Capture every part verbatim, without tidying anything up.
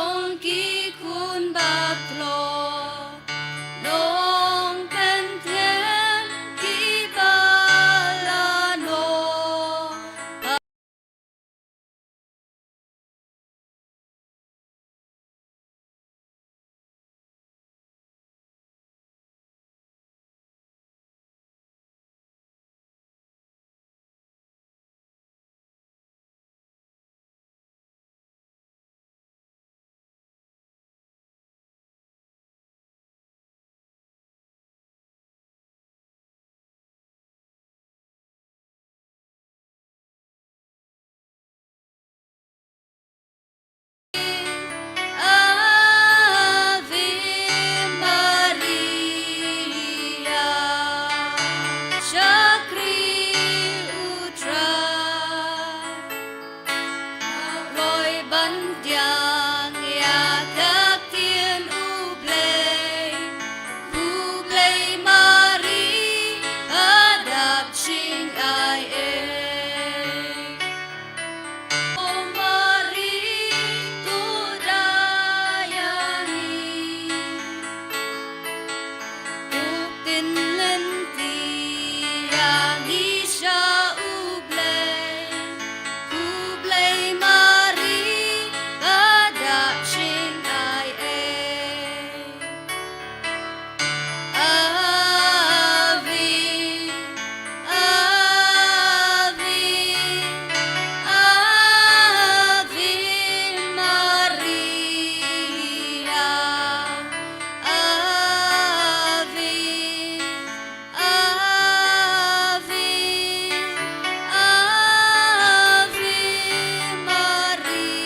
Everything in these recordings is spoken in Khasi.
Ong ki khun ba kloi, nongpyntngen ki ba la noh. Ave Maria, shakri U Trai, roi ban diang ïa ka ktien U Blei, U Blei Mari, adap jingaiei. O Mari, tu da ïa ngi, u tin lynti ïa ngi sha U Blei, U Blei Mari, adap jingaiei. Ave, Ave, Ave Maria. Ave, Ave, Ave Maria.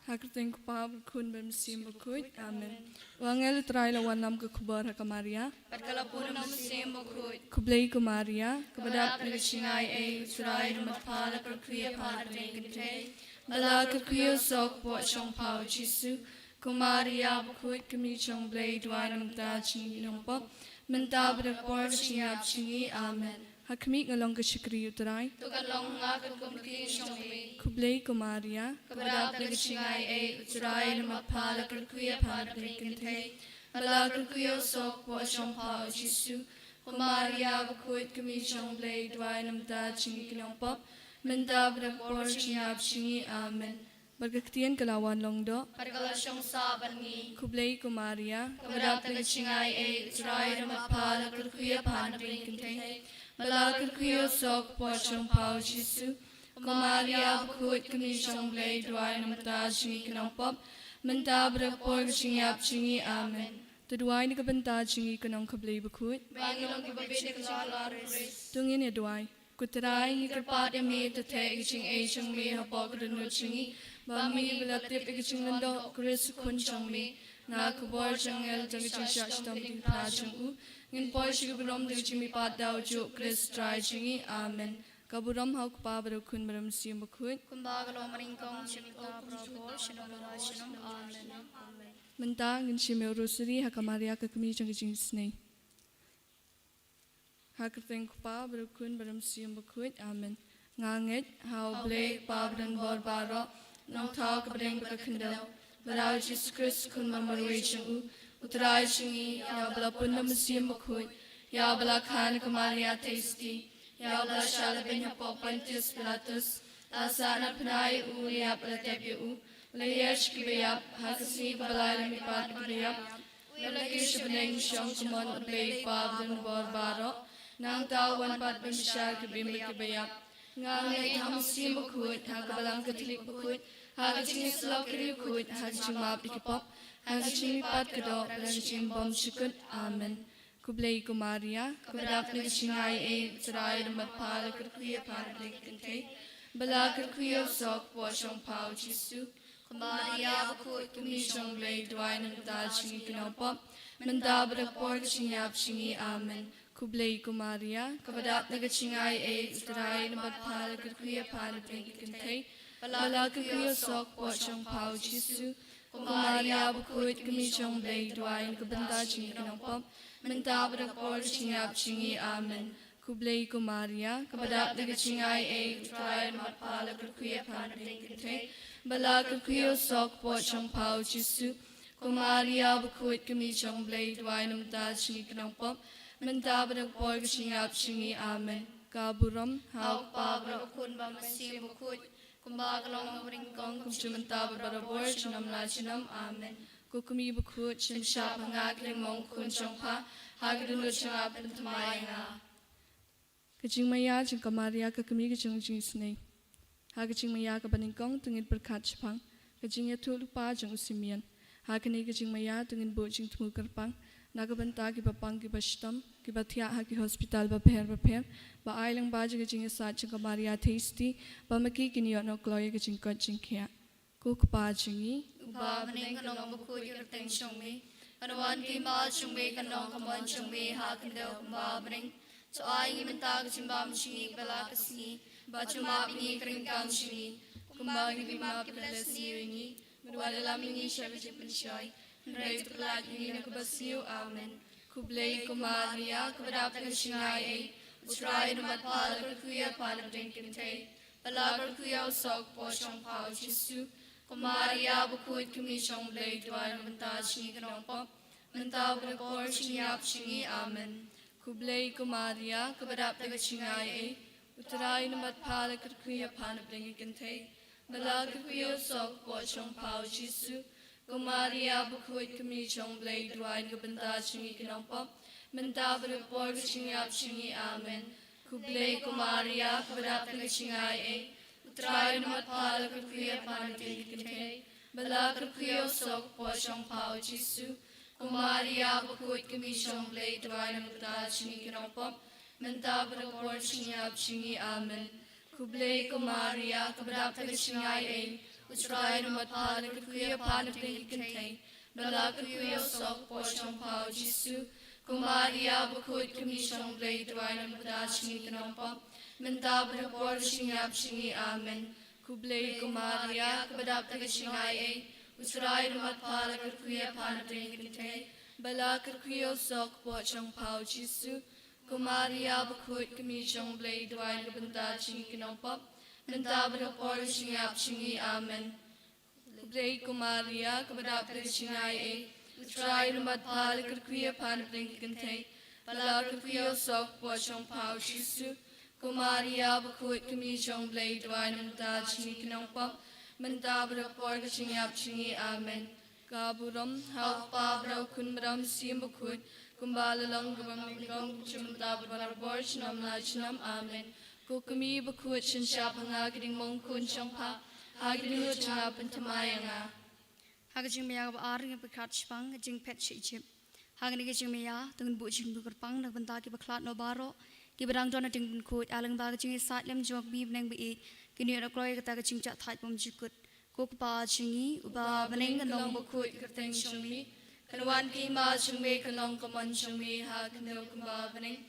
Ha ka kyrteng U Kpa bad U Khun bad U Mynsiem Bakhuid. Amen. U angel U Trai u la wanlam ka khubor ha ka Maria. Bad ka la bun da U Mynsiem Bakhuid. Khublei ko Maria, kaba dap na ka jingaiei, U Trai u don bad pha, la kyrkhu ïa pha hapdeng ki kynthei, bad la kyrkhu ïa u soh kpoh jong pha U Jisu. Ko Maria bakhuid, ka kmie jong U Blei, duwai na ka bynta jong ngi ki nongpop, mynta bad ha ka por ka jingïap jong ngi. Amen. Ha khmih, nga long ka shakri U Trai. To kan long ha nga katkum ka ktien jong me. Khublei ko Maria, kaba dap na ka jingaiei, U Trai u don bad pha, la kyrkhu ïa pha hapdeng ki kynthei, bad la kyrkhu ïa u soh kpoh jong pha U Jisu. Ko Maria bakhuid, ka kmie jong U Blei, duwai na ka bynta jong ngi ki nongpop, mynta bad ha ka por ka jingïap jong ngi. Amen. Bad ka ktien ka la wan long doh, bad ka la shong sah bad ngi. Khublei ko Maria, kaba dap na ka jingaiei, U Trai u don bad pha, la kyrkhu ïa pha hapdeng ki kynthei, bad la kyrkhu ïa u soh kpoh jong pha U Jisu. Ko Maria bakhuid, ka kmie jong U Blei, duwai na ka bynta jong ngi ki nongpop, mynta bad ha ka por ka jingïap jong ngi. Amen. To duwai na ka bynta jong ngi ki nong ka Blei bakhuid. Ba ngin long kiba bit na ka jingkhlad U Khrist. To ngin ïa duwai. Ko Trai, ngi kyrpad ïa me, to theh ïa ka jingaiei jong me hapoh ka dohnud jong ngi, ba me ba la tip ïa ka jinglyngdoh U Khrist U Khun jong me. Na ka bor jong u angel, da ka jingshah shitom bad ka jingïaphla jong u, ngin poi sha ka burom da ka jingmihpat da u juh U Khrist U Trai jong ngi. Amen. Ka burom ha U Kpa bad U Khun bad U Mynsiem Bakhuid. Kumba ka long mynnyngkong, shynna bad ha ka por, shynna bad shynna. Amen. Amen. Mynta ngin shim ïa u Rosary ha ka Maria ka kmie jong ka jingisynei. Ha ka kyrteng U Kpa bad U Khun bad U Mynsiem Bakhuid. Amen. Nga ngeit ha U Blei U Kpa badonbor baroh, Nongthaw ka bneng bad ka khyndew, bad ha U Jisu Khrist U Khun ba marwei jong u, U Trai jong ngi, ïa uba la pun da U Mynsiem Bakhuid, ïa uba la kha na ka Maria Theisotti, ïa uba la shah lehbeiñ hapoh Pontius Pilatus, la sahnarphna ïa u, la ïap, la tep ïa u, u la hiar sha kiba ïap, ha ka sngi kaba lai u la mihpat na kiba ïap, u la leit sha bneng, u shong ha ka mon U Blei U Kpa badonbor baroh. Nangta un wan pat ban bishar kiba im bad kiba ïap. Nga ngeit ha U Mynsiem Bakhuid, ha ka Balang Katholik bakhuid, ha ka jingïasyllok ki riewkhuid, ha ka jingmap ïa ki pop, ha ka jingmihpat ka doh, bad ha ka jingbymjukut. Amen. Khublei ko Maria, kaba dap na ka jingaiei, U Trai u don bad pha, la kyrkhu ïa pha hapdeng ki kynthei, bad la kyrkhu ïa u soh kpoh jong pha U Jisu. Ko Maria bakhuid, ka kmie jong U Blei, duwai na ka bynta jong ngi ki nongpop, mynta bad ha ka por ka jingïap jong ngi. Amen. Khublei ko Maria, kaba dap na ka jingaiei, U Trai u don bad pha, la kyrkhu ïa pha hapdeng ki kynthei, bad la kyrkhu ïa u soh kpoh jong pha U Jisu. Ko Maria bakhuid, ka kmie jong U Blei, duwai na ka bynta jong ngi ki nongpop, mynta bad ha ka por ka jingïap jong ngi. Amen. Khublei ko Maria, kaba dap da ka jingai ei, U Trai u don bad pha, la kyrkhu ïa pha na pdeng ki kynthei, bad la kyrkhu ïa u soh ka pud jong pha u Jisu. Ko Maria bakhuid, ka kmie jong u Blei, duwai na ka bynta jong ngi ki nongpop, mynta bad ha ka por ka jingïap jong ngi. Amen. Ka burom ha U Kpa, bad ha U Khun bad ha U Mynsiem Bakhuid, kumba ka long ha kaba nyngkong, kumjuh mynta bad barabor, junom la junom. Amen. Ko kmie bakhuid, shim shap ha nga ki diengmong khun jong pha, ha ka dohnud jong nga pynthymmai ïa nga. Ka jingmaïa jong ka Maria ka kmie ka jong jingisynei. Ha ka jingmaïa kaba nyngkong to ngin pyrkhat shaphang ka jingïathuhlypa jong u Simeon. Ha kane ka jingmaïa to ngin buh jingthmu kyrpang na ka bynta kiba pang kiba shitom, kiba thiah ha ki hospital bapher bapher, ba ai lyngba jong ka jingïasaid jong ka Maria Theisotti, ba ma ki kin ïoh nongkloi ïa ka jingkoit jingkhiah. Ko Kpa jong ngi uba ha bneng, kan long bakhuid ïa ka kyrteng jong me. Kan wan ka hima jong me, kan long ka mon jong me ha ka khyndew kumba ha bneng. To ai ïa ngi mynta ka jingbam jong ngi kaba la ka sngi, bad to map ïa ngi ka ryngkang jong ngi, kumba ngi ruh ngi map ïa kiba la sniew ïa ngi, bad wat ïalam ïa ngi sha ka jingpynshoi, hynrei to pynlait ïa ngi na kaba sniew. Amen. Khublei ko Maria, kaba dap da ka jingai ei, U Trai u don bad pha, la kyrkhu ïa pha na pdeng ki kynthei, bad la kyrkhu ïa u soh ka pud jong pha u Jisu. Ko Maria bakhuid, ka kmie jong u Blei, duwai na ka bynta jong ngi ki nongpop, mynta bad ha ka por ka jingïap jong ngi. Amen. Khublei ko Maria, kaba dap da ka jingai ei, U Trai u don bad pha, la kyrkhu ïa pha na pdeng ki kynthei, bad la kyrkhu ïa u soh ka pud jong pha u Jisu. Ko Maria bakhuid, ka kmie jong u Blei, duwai na ka bynta jong ngi ki nongpop, mynta bad ha ka por ka jingïap jong ngi. Amen. Khublei ko Maria, kaba dap da ka jingai ei, U Trai u don bad pha, la kyrkhu ïa pha na pdeng ki kynthei, bad la kyrkhu ïa u soh ka pud jong pha u Jisu. Ko Maria bakhuid, ka kmie jong u Blei, duwai na ka bynta jong ngi ki nongpop, mynta bad ha ka por ka jingïap jong ngi. Amen. Khublei ko Maria, kaba dap da ka jingai ei, U Trai u don bad pha, la kyrkhu ïa pha na pdeng ki kynthei, bad la kyrkhu ïa u soh ka pud jong pha u Jisu. Ko Maria bakhuid, ka kmie jong u Blei, duwai na ka bynta jong ngi ki nongpop, mynta bad ha ka por ka jingïap jong ngi. Amen. Khublei ko Maria, kaba dap da ka jingai ei, U Trai u don bad pha, la kyrkhu ïa pha na pdeng ki kynthei, bad la kyrkhu ïa u soh ka pud jong pha u Jisu. Ko Maria bakhuid, ka kmie jong u Blei, duwai na ka bynta jong ngi ki nongpop, mynta bad ha ka por ka jingïap jong ngi. Amen. Khublei ko Maria, kaba dap da ka jingai ei, U Trai u don bad pha, la kyrkhu ïa pha na pdeng ki kynthei, bad la kyrkhu ïa u soh ka pud jong pha u Jisu. Ko Maria bakhuid, ka kmie jong u Blei, duwai na ka bynta jong ngi ki nongpop, mynta bad ha ka por ka jingïap jong ngi. Amen. Ka burom ha U Kpa, bad ha U Khun, bad ha U Mynsiem Bakhuid, kumba la long kaba nyngkong, kumjuh mynta bad barabor, junom la junom. Amen. Ko kmie bakhuid, shim shap ha nga ki diengmong khun jong pha, ha ka dohnud jong nga pynthymmai ïa nga. Ha ka jingmaïa kaba ar ngin pyrkhat shaphang ka jingphet sha Ijipt. Ha kane ka jingmaïa to ngin buh jingthmu kyrpang na ka bynta kiba khlad noh baroh, kiba dang don ha ding pynkhuid, ai lyngba ka jingïasaid lem jong ka kmie bneng ba ïeit, kin ïoh nongkloi ïa kata ka jingjahthait bymjukut. Ko Kpa jong ngi uba ha bneng, kan long bakhuid ka kyrteng jong me, kan wan ka hima jong me, kan long ka mon jong me ha ka khyndew kumba ha bneng.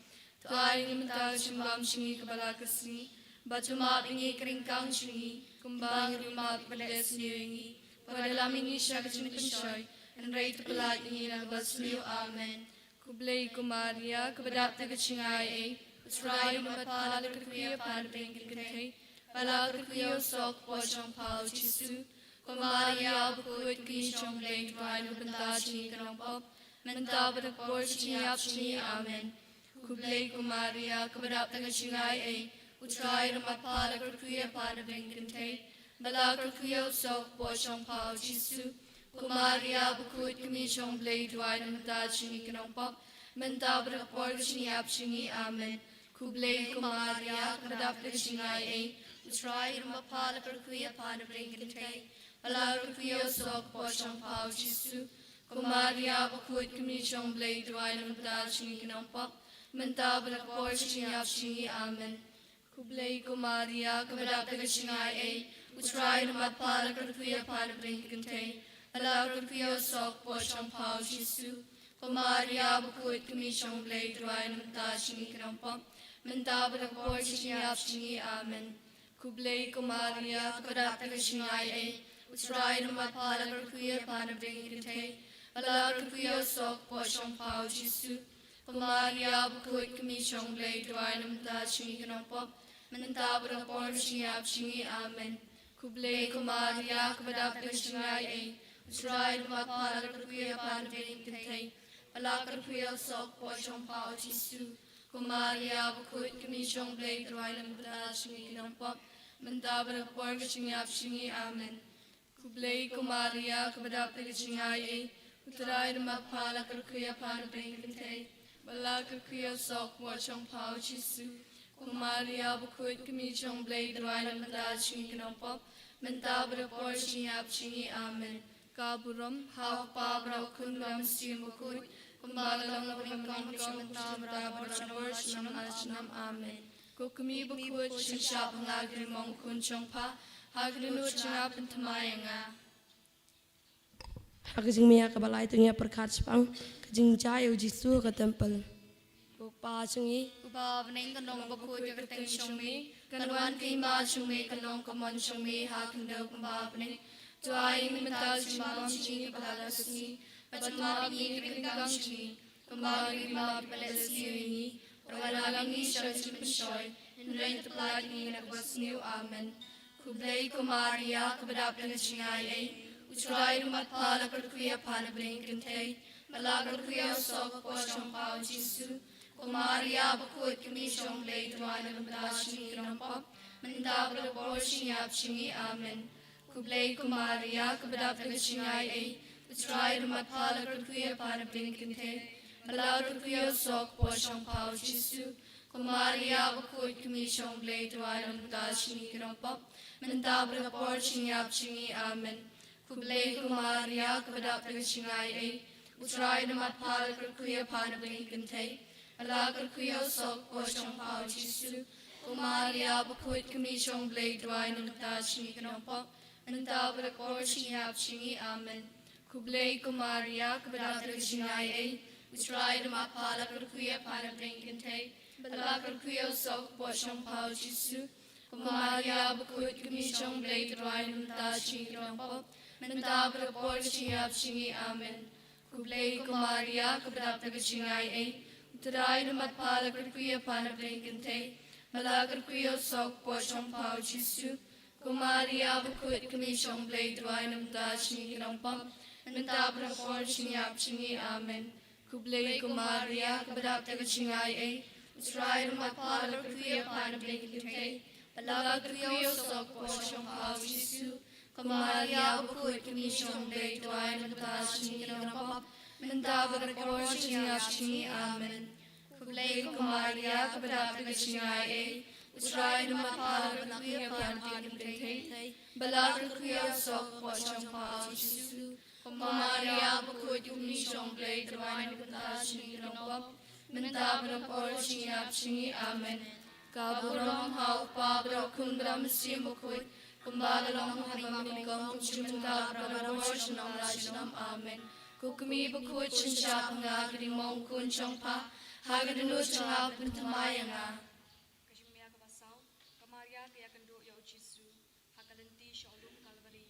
To ai ïa ngi mynta ka jingbam jong ngi kaba la ka sngi, bad to map ïa ngi ka ryngkang jong ngi, kumba ngi ruh ngi map ïa kiba la sniew ïa ngi, bad wat ïalam ïa ngi sha ka jingpynshoi, hynrei to pynlait ïa ngi na kaba sniew. Amen. Khublei ko Maria, kaba dap da ka jingai ei, U Trai u don bad pha, la kyrkhu ïa pha na pdeng ki kynthei, bad la kyrkhu ïa u soh ka pud jong pha u Jisu. Ko Maria bakhuid, ka kmie jong u Blei, duwai na ka bynta jong ngi ki nongpop, mynta bad ha ka por ka jingïap jong ngi. Amen. Khublei ko Maria, kaba dap da ka jingai ei, U Trai u don bad pha, la kyrkhu ïa pha na pdeng ki kynthei, bad la kyrkhu ïa u soh ka pud jong pha u Jisu. Ko Maria bakhuid, ka kmie jong u Blei, duwai na ka bynta jong ngi ki nongpop, mynta bad ha ka por ka jingïap jong ngi. Amen. Khublei ko Maria, kaba dap da ka jingai ei, U Trai u don bad pha, la kyrkhu ïa pha na pdeng ki kynthei, bad la kyrkhu ïa u soh ka pud jong pha u Jisu. Ko Maria bakhuid, ka kmie jong u Blei, duwai na ka bynta jong ngi ki nongpop, mynta bad ha ka por ka jingïap jong ngi. Amen. Khublei ko Maria, kaba dap da ka jingai ei, U Trai u don bad pha, la kyrkhu ïa pha na pdeng ki kynthei, bad la kyrkhu ïa u soh ka pud jong pha u Jisu. Ko Maria bakhuid, ka kmie jong u Blei, duwai na ka bynta jong ngi ki nongpop, mynta bad ha ka por ka jingïap jong ngi. Amen. Khublei ko Maria, kaba dap da ka jingai ei, U Trai u don bad pha, la kyrkhu ïa pha na pdeng ki kynthei, bad la kyrkhu ïa u soh ka pud jong pha u Jisu. Ko Maria bakhuid, ka kmie jong U Blei, duwai na ka bynta jong ngi ki nongpop, mynta bad ha ka por ka jingïap jong ngi. Amen. Khublei ko Maria, kaba dap da ka jingaiei, U Trai u don bad pha, la kyrkhu ïa pha na bynta ki kynthei, bad la kyrkhu ïa u soh ka kpoh jong pha, U Jisu. Ko Maria bakhuid, ka kmie jong U Blei, duwai na ka bynta jong ngi ki nongpop, mynta bad ha ka por ka jingïap jong ngi. Amen. Khublei ko Maria, kaba dap da ka jingaiei, U Trai u don bad pha, la kyrkhu ïa pha na bynta ki kynthei, bad la kyrkhu ïa u soh ka kpoh jong pha, U Jisu. Ko Maria bakhuid, ka kmie jong U Blei, duwai na ka bynta jong ngi ki nongpop, mynta bad ha ka por ka jingïap jong ngi. Amen. Ka burom ha u Kpa bad ha u Khun bad ha u Mynsiem Bakhuid, kumba ka long ha kaba nyngkong, mynta bad ha ka por, junom junom. Amen. Ko kmie bakhuid, shim shah ha nga ki ri mongkhun jong pha, ha ka dohnud jong nga pynthymmai ïa nga. Ha ka jingmih kaba lai to ngin ïa pyrkhat shaphang ka jingjia ïa U Jisu ha ka templ. Ko Kpa jong ngi uba ha bneng, kan long bakhuid ka kyrteng jong me, kan wan ka hima jong me, kan long ka mon jong me ha khyndew kumba ha bneng. To ai ïa ngi mynta ka jingbam jong ngi kaba la ka sngi, bad to map ïa ngi ki ryngkang jong ngi, kumba ngi map ïa kiba la sniew ïa ngi, bad wat lam ïa ngi sha ka jingpynshoi, hynrei to pyllait ïa ngi na kaba sniew. Amen. Khublei ko Maria, kaba dap da ka jingaiei, U Trai u don bad pha, la kyrkhu ïa pha na bynta ki kynthei, bad la kyrkhu ïa u soh ka kpoh jong pha, U Jisu. Ko Maria bakhuid, ka kmie jong U Blei, duwai na ka bynta jong ngi ki nongpop, mynta bad ha ka por ka jingïap jong ngi. Amen. Khublei ko Maria, kaba dap da ka jingaiei, U Trai u don bad pha, la kyrkhu ïa pha na bynta ki kynthei, bad la kyrkhu ïa u soh ka kpoh jong pha, U Jisu. Ko Maria bakhuid, ka kmie jong U Blei, duwai na ka bynta jong ngi ki nongpop, mynta bad ha ka por ka jingïap jong ngi. Amen. Khublei ko Maria, kaba dap da ka jingaiei, U Trai u don bad pha, la kyrkhu ïa pha na bynta ki kynthei, bad la kyrkhu ïa u soh ka kpoh jong pha, U Jisu. Ko Maria bakhuid, ka kmie jong U Blei, duwai na ka bynta jong ngi ki nongpop, mynta bad ha ka por ka jingïap jong ngi. Amen. Khublei ko Maria, kaba dap da ka jingaiei, U Trai u don bad pha, la kyrkhu ïa pha na bynta ki kynthei, bad la kyrkhu ïa u soh ka kpoh jong pha, U Jisu. Ko Maria bakhuid, ka kmie jong U Blei, duwai na ka bynta jong ngi ki nongpop, mynta bad ha ka por ka jingïap jong ngi. Amen. Khublei ko Maria, kaba dap da ka jingaiei, U Trai u don bad pha, la kyrkhu ïa pha na bynta ki kynthei, bad la kyrkhu ïa u soh ka kpoh jong pha, U Jisu. Ko Maria bakhuid, ka kmie jong U Blei, duwai na ka bynta jong ngi ki nongpop, mynta bad ha ka por ka jingïap jong ngi. Amen. Khublei ko Maria, kaba dap da ka jingaiei, U Trai u don bad pha, la kyrkhu ïa pha na bynta ki kynthei, bad la kyrkhu ïa u soh ka kpoh jong pha, U Jisu. Ko Maria bakhuid, ka kmie jong U Blei, duwai na ka bynta jong ngi ki nongpop, mynta bad ha ka por ka jingïap jong ngi. Amen. Khublei ko Maria, kaba dap da ka jingaiei, U Trai u don bad pha, la kyrkhu ïa pha na bynta ki kynthei, bad la kyrkhu ïa u soh ka kpoh jong pha, U Jisu. Ko Maria bakhuid, ka kmie jong U Blei, duwai na ka bynta jong ngi ki nongpop, mynta bad ha ka por ka jingïap jong ngi. Amen. Ka burom ha u Kpa bad ha u Khun bad ha u Mynsiem Bakhuid, kumba ka long ha kaba nyngkong, mynta bad ha ka por, junom la junom. Amen. Ko kmie bakhuid, shim shah ha nga ki ri mongkhun jong pha, ha ka dohnud jong nga pynthymmai ïa nga. Ka jingmia kaba saw. Ka Maria ka ïakynduh ïa U Jisu ha ka lynti sha u lum Kalbari.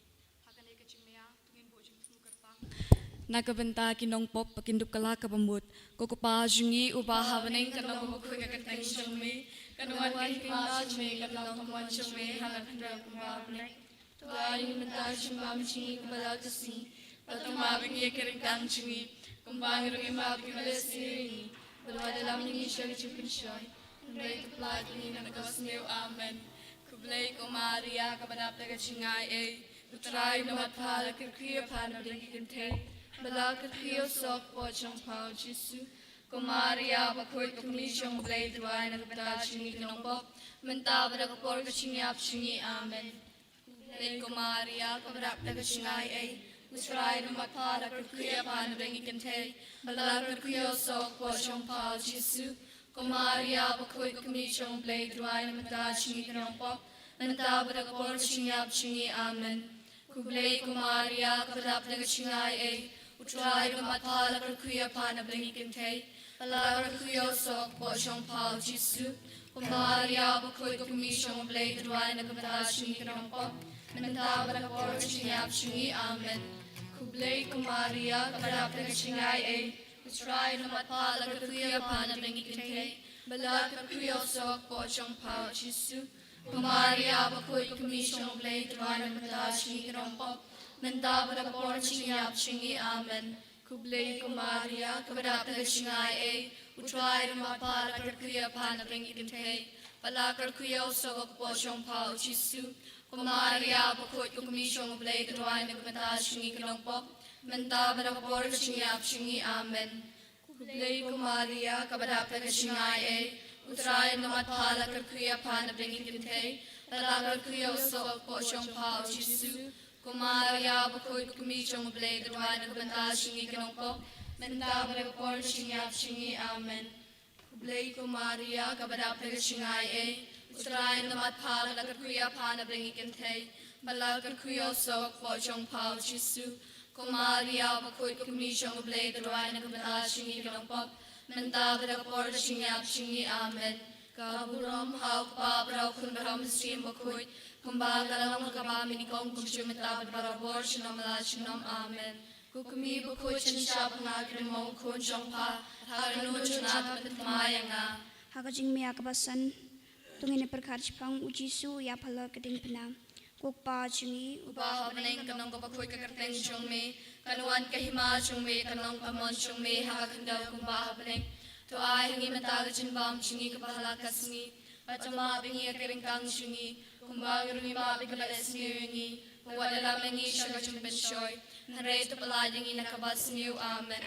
Ha kane ka jingmia to ngin buh jingthmu kyrpang na ka bynta ki nongpop ba kin dup kylla kaba mut. Ko Kpa jong ngi uba ha bneng, kan long bakhuid ka kyrteng jong me, kan wan ka hima jong me, kan long ka mon jong me ha la ka khyndew kumba ha bneng. To ai ïa ngi mynta ka jingbam jong ngi kaba la ka sngi, bad to map ïa ngi ki ryngkang jong ngi, kumba ngi ruh ngi map ïa kiba la sniew ïa ngi, bad wat lam ïa ngi sha ka jingpynshoi, hynrei to pyllait ïa ngi na kaba sniew. Amen. Khublei ko Maria, kaba dap da ka jingaiei, U Trai u don bad pha, la kyrkhu ïa pha na bynta ki kynthei, bad la kyrkhu ïa u soh ka kpoh jong pha, U Jisu. Ko Maria bakhuid, ka kmie jong U Blei, duwai na ka bynta jong ngi ki nongpop, mynta bad ha ka por ka jingïap jong ngi. Amen. Khublei ko Maria, kaba dap da ka jingaiei, U Trai u don bad pha, la kyrkhu ïa pha na bynta ki kynthei, bad la kyrkhu ïa u soh ka kpoh jong pha, U Jisu. Ko Maria bakhuid, ka kmie jong U Blei, duwai na ka bynta jong ngi ki nongpop, mynta bad ha ka por ka jingïap jong ngi. Amen. Khublei ko Maria, kaba dap da ka jingaiei, U Trai u don bad pha, la kyrkhu ïa pha na bynta ki kynthei, bad la kyrkhu ïa u soh ka kpoh jong pha, U Jisu. Ko Maria bakhuid, ka kmie jong U Blei, duwai na ka bynta jong ngi ki nongpop, mynta bad ha ka por ka jingïap jong ngi. Amen. Khublei ko Maria, kaba dap da ka jingaiei, U Trai u don bad pha, la kyrkhu ïa pha na pdeng ki kynthei, bad la kyrkhu ïa u soh ka kpoh jong pha, u Jisu. Ko Maria bakhuid, ko kmie jong U Blei, to duwai na ka bynta jong ngi ki nongpop, mynta bad ha ka por ka jingïap jong ngi. Amen. Khublei ko Maria, kaba dap da ka jingaiei, U Trai u don bad pha, la kyrkhu ïa pha na pdeng ki kynthei, bad la kyrkhu ïa u soh ka kpoh jong pha, u Jisu. Ko Maria bakhuid, ko kmie jong U Blei, to duwai na ka bynta jong ngi ki nongpop, mynta bad ha ka por ka jingïap jong ngi. Amen. Khublei ko Maria, kaba dap da ka jingaiei, U Trai u don bad pha, la kyrkhu ïa pha na pdeng ki kynthei, bad la kyrkhu ïa u soh ka kpoh jong pha, u Jisu. Ko Maria bakhuid, ko kmie jong U Blei, to duwai na ka bynta jong ngi ki nongpop, mynta bad ha ka por ka jingïap jong ngi. Amen. Khublei ko Maria, kaba dap da ka jingaiei, U Trai u don bad pha, la kyrkhu ïa pha na pdeng ki kynthei, bad la kyrkhu ïa u soh ka kpoh jong pha, u Jisu. Ko Maria bakhuid, ko kmie jong U Blei, to duwai na ka bynta jong ngi ki nongpop, mynta bad ha ka por ka jingïap jong ngi. Amen. Ka burom ha U Kpa bad ha U Khun bad ha U Mynsiem Bakhuid, kumba ka la long ha kaba mynnyngkong, kumjuh mynta bad barabor, junom la junom. Amen. Ko kmie bakhuid, shah shah ba nga kyrmen ïa u khun jong pha, ha kano jong nga to pynthymmai ïa nga. Ha ka jingmih kaba san, to ngin ïa pyrkhat shaphang u Jisu u ïap halor ka diengphna. Ko Kpa jong ngi uba ha bneng, kan long kaba khuid ka kyrteng jong me, kan wan ka hima jong me, kan long ka mon jong me ha ka khyndew kumba ha bneng. To ai ha ngi mynta ka jingbam jong ngi kaba ha la ka sngi, bad to map ïa ngi ïa ka ryngkang jong ngi, kumba ngi ruh ngi map ïa kiba leh sniew ïa ngi, bad wat ïalam ïa ngi sha ka jingpynshoi, hynrei to pyllait ïa ngi na kaba sniew. Amen.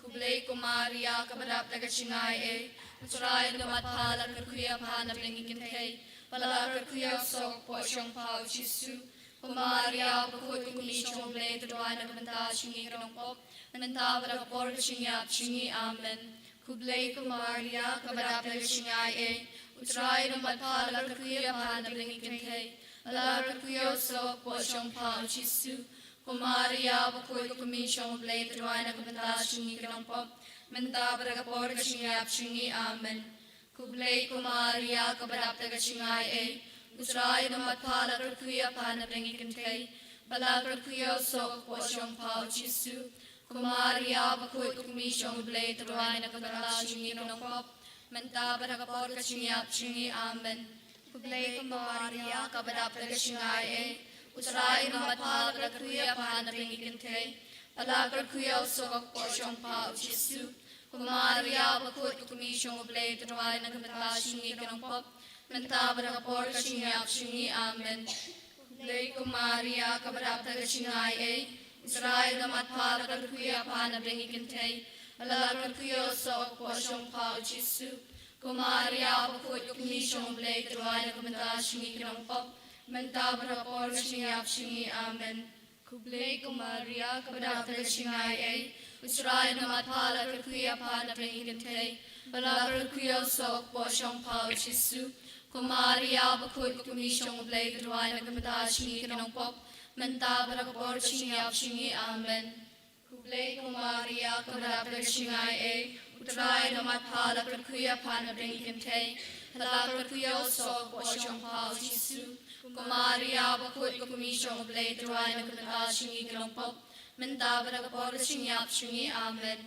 Khublei ko Maria, kaba dap da ka jingaiei, U Trai u don bad pha, la kyrkhu ïa pha na pdeng ki kynthei, bad la kyrkhu ïa u soh ka kpoh jong pha, u Jisu. Ko Maria bakhuid, ko kmie jong U Blei, to duwai na ka bynta jong ngi ki nongpop, mynta bad ha ka por ka jingïap jong ngi. Amen. Khublei ko Maria, kaba dap da ka jingaiei, U Trai u don bad pha, la kyrkhu ïa pha na pdeng ki kynthei, bad la kyrkhu ïa u soh ka kpoh jong pha, u Jisu. Ko Maria bakhuid, ko kmie jong U Blei, to duwai na ka bynta jong ngi ki nongpop, mynta bad ha ka por ka jingïap jong ngi. Amen. Khublei ko Maria, kaba dap da ka jingaiei, U Trai u don bad pha, la kyrkhu ïa pha na pdeng ki kynthei, bad la kyrkhu ïa u soh ka kpoh jong pha, u Jisu. Ko Maria bakhuid, ko kmie jong U Blei, to duwai na ka bynta jong ngi ki nongpop, mynta bad ha ka por ka jingïap jong ngi. Amen. Khublei ko Maria, kaba dap da ka jingaiei, U Trai u don bad pha, la kyrkhu ïa pha na pdeng ki kynthei, bad la kyrkhu ïa u soh ka kpoh jong pha, u Jisu. Ko Maria bakhuid, ko kmie jong U Blei, to duwai na ka bynta jong ngi ki nongpop, mynta bad ha ka por ka jingïap jong ngi. Amen. Khublei ko Maria, kaba dap da ka jingaiei, U Trai u don bad pha, la kyrkhu ïa pha na pdeng ki kynthei, bad la kyrkhu ïa u soh ka kpoh jong pha, u Jisu. Ko Maria bakhuid, ko kmie jong U Blei, to duwai na ka bynta jong ngi ki nongpop, mynta bad ha ka por ka jingïap jong ngi. Amen. Khublei ko Maria, kaba dap da ka jingaiei, U Trai u don bad pha, la kyrkhu ïa pha na pdeng ki kynthei, bad la kyrkhu ïa u soh ka kpoh jong pha, u Jisu. Ko Maria bakhuid, ko kmie jong U Blei, to duwai na ka bynta jong ngi ki nongpop, mynta bad ha ka por ka jingïap jong ngi. Amen. Khublei ko Maria, kaba dap da ka jingaiei, U Trai u don bad pha, la kyrkhu ïa pha na pdeng ki kynthei, bad la kyrkhu ïa u soh ka kpoh jong pha, u Jisu. Ko Maria bakhuid, ko kmie jong U Blei, to duwai na ka bynta jong ngi ki nongpop, mynta bad ha ka por ka jingïap jong ngi. Amen.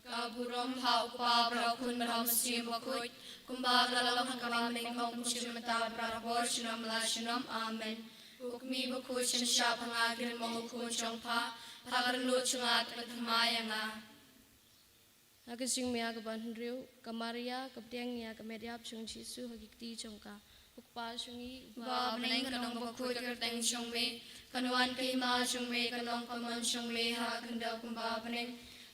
Ka burom ha U Kpa bad ha U Khun bad ha U Mynsiem Bakhuid, kumba ka la long ha kaba mynnyngkong, kumjuh mynta bad barabor, junom la junom. Amen. Ko kmie bakhuid, shah shah ba nga kyrmen ïa u khun jong pha, ha kano jong nga to pynthymmai ïa nga. Ha ka jingmih kaba hynriew, ka Maria ka pdiang ïa ka met ïap jong u Jisu ha ki kti jong ka. Ko Kpa jong ngi uba ha bneng, kan long kaba khuid ka kyrteng jong me, kan wan ka hima jong me, kan long ka mon jong me ha ka khyndew kumba ha bneng.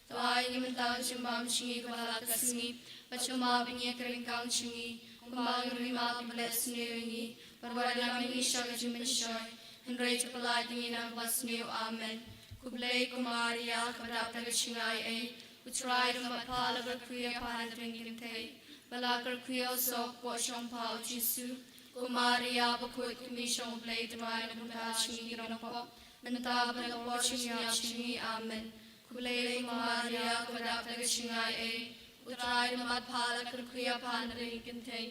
To ai ïa ngi mynta ka jingbam jong ngi kaba ha la ka sngi, bad to map ïa ngi ïa ka ryngkang jong ngi, kumba ngi ruh ngi map ïa kiba leh sniew ïa ngi, bad wat ïalam ïa ngi sha ka jingpynshoi, hynrei to pyllait ïa ngi na kaba sniew. Amen. Khublei ko Maria, kaba dap da ka jingaiei, U Trai u don bad pha, la kyrkhu ïa pha na pdeng ki kynthei, bad la kyrkhu ïa u soh ka kpoh jong pha, u Jisu. Ko Maria bakhuid, ko kmie jong U Blei, to duwai na ka bynta jong ngi ki nongpop, mynta bad ha ka por ka jingïap jong ngi. Amen. Khublei ko Maria, kaba dap da ka jingaiei, U Trai u don bad pha, la kyrkhu ïa pha na pdeng ki kynthei,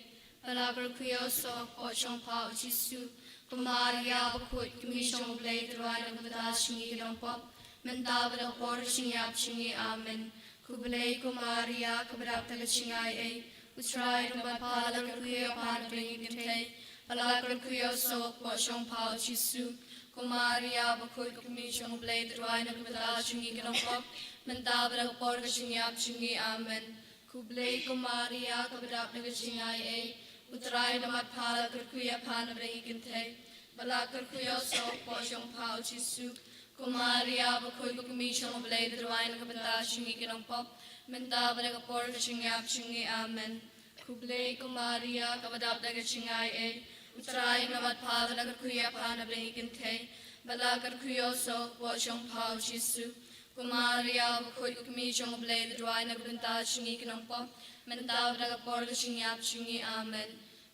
bad la kyrkhu ïa u soh ka kpoh jong pha, u Jisu. Ko Maria bakhuid, ko kmie jong U Blei, to duwai na ka bynta jong ngi ki nongpop, mynta bad ha ka por ka jingïap jong ngi. Amen. Khublei ko Maria, kaba dap da ka jingaiei, U Trai u don bad pha, la kyrkhu ïa pha na bneng ki kynthei, bad la kyrkhu ïa u soh u kpoh jong pha u Jisu. Ko Maria bakhuid, ko kmie jong U Blei, to duwai na ka bynta jong ngi ki nongpop, mynta bad ha ka por ka jingïap jong ngi. Amen. Khublei ko Maria, kaba dap da ka jingaiei, U Trai u don bad pha, la kyrkhu ïa pha na bneng ki kynthei, bad la kyrkhu ïa u soh u kpoh jong pha u Jisu. Ko Maria bakhuid, ko kmie jong U Blei, to duwai na ka bynta jong ngi ki nongpop, mynta bad ha ka por ka jingïap jong ngi. Amen. Khublei ko Maria, kaba dap da ka jingaiei, U Trai u don bad pha, la kyrkhu ïa pha na bneng ki kynthei, bad la kyrkhu ïa u soh u kpoh jong pha u Jisu. Ko Maria bakhuid, ko kmie jong U Blei, to duwai na ka bynta jong ngi ki nongpop, mynta bad ha ka por ka jingïap jong ngi. Amen.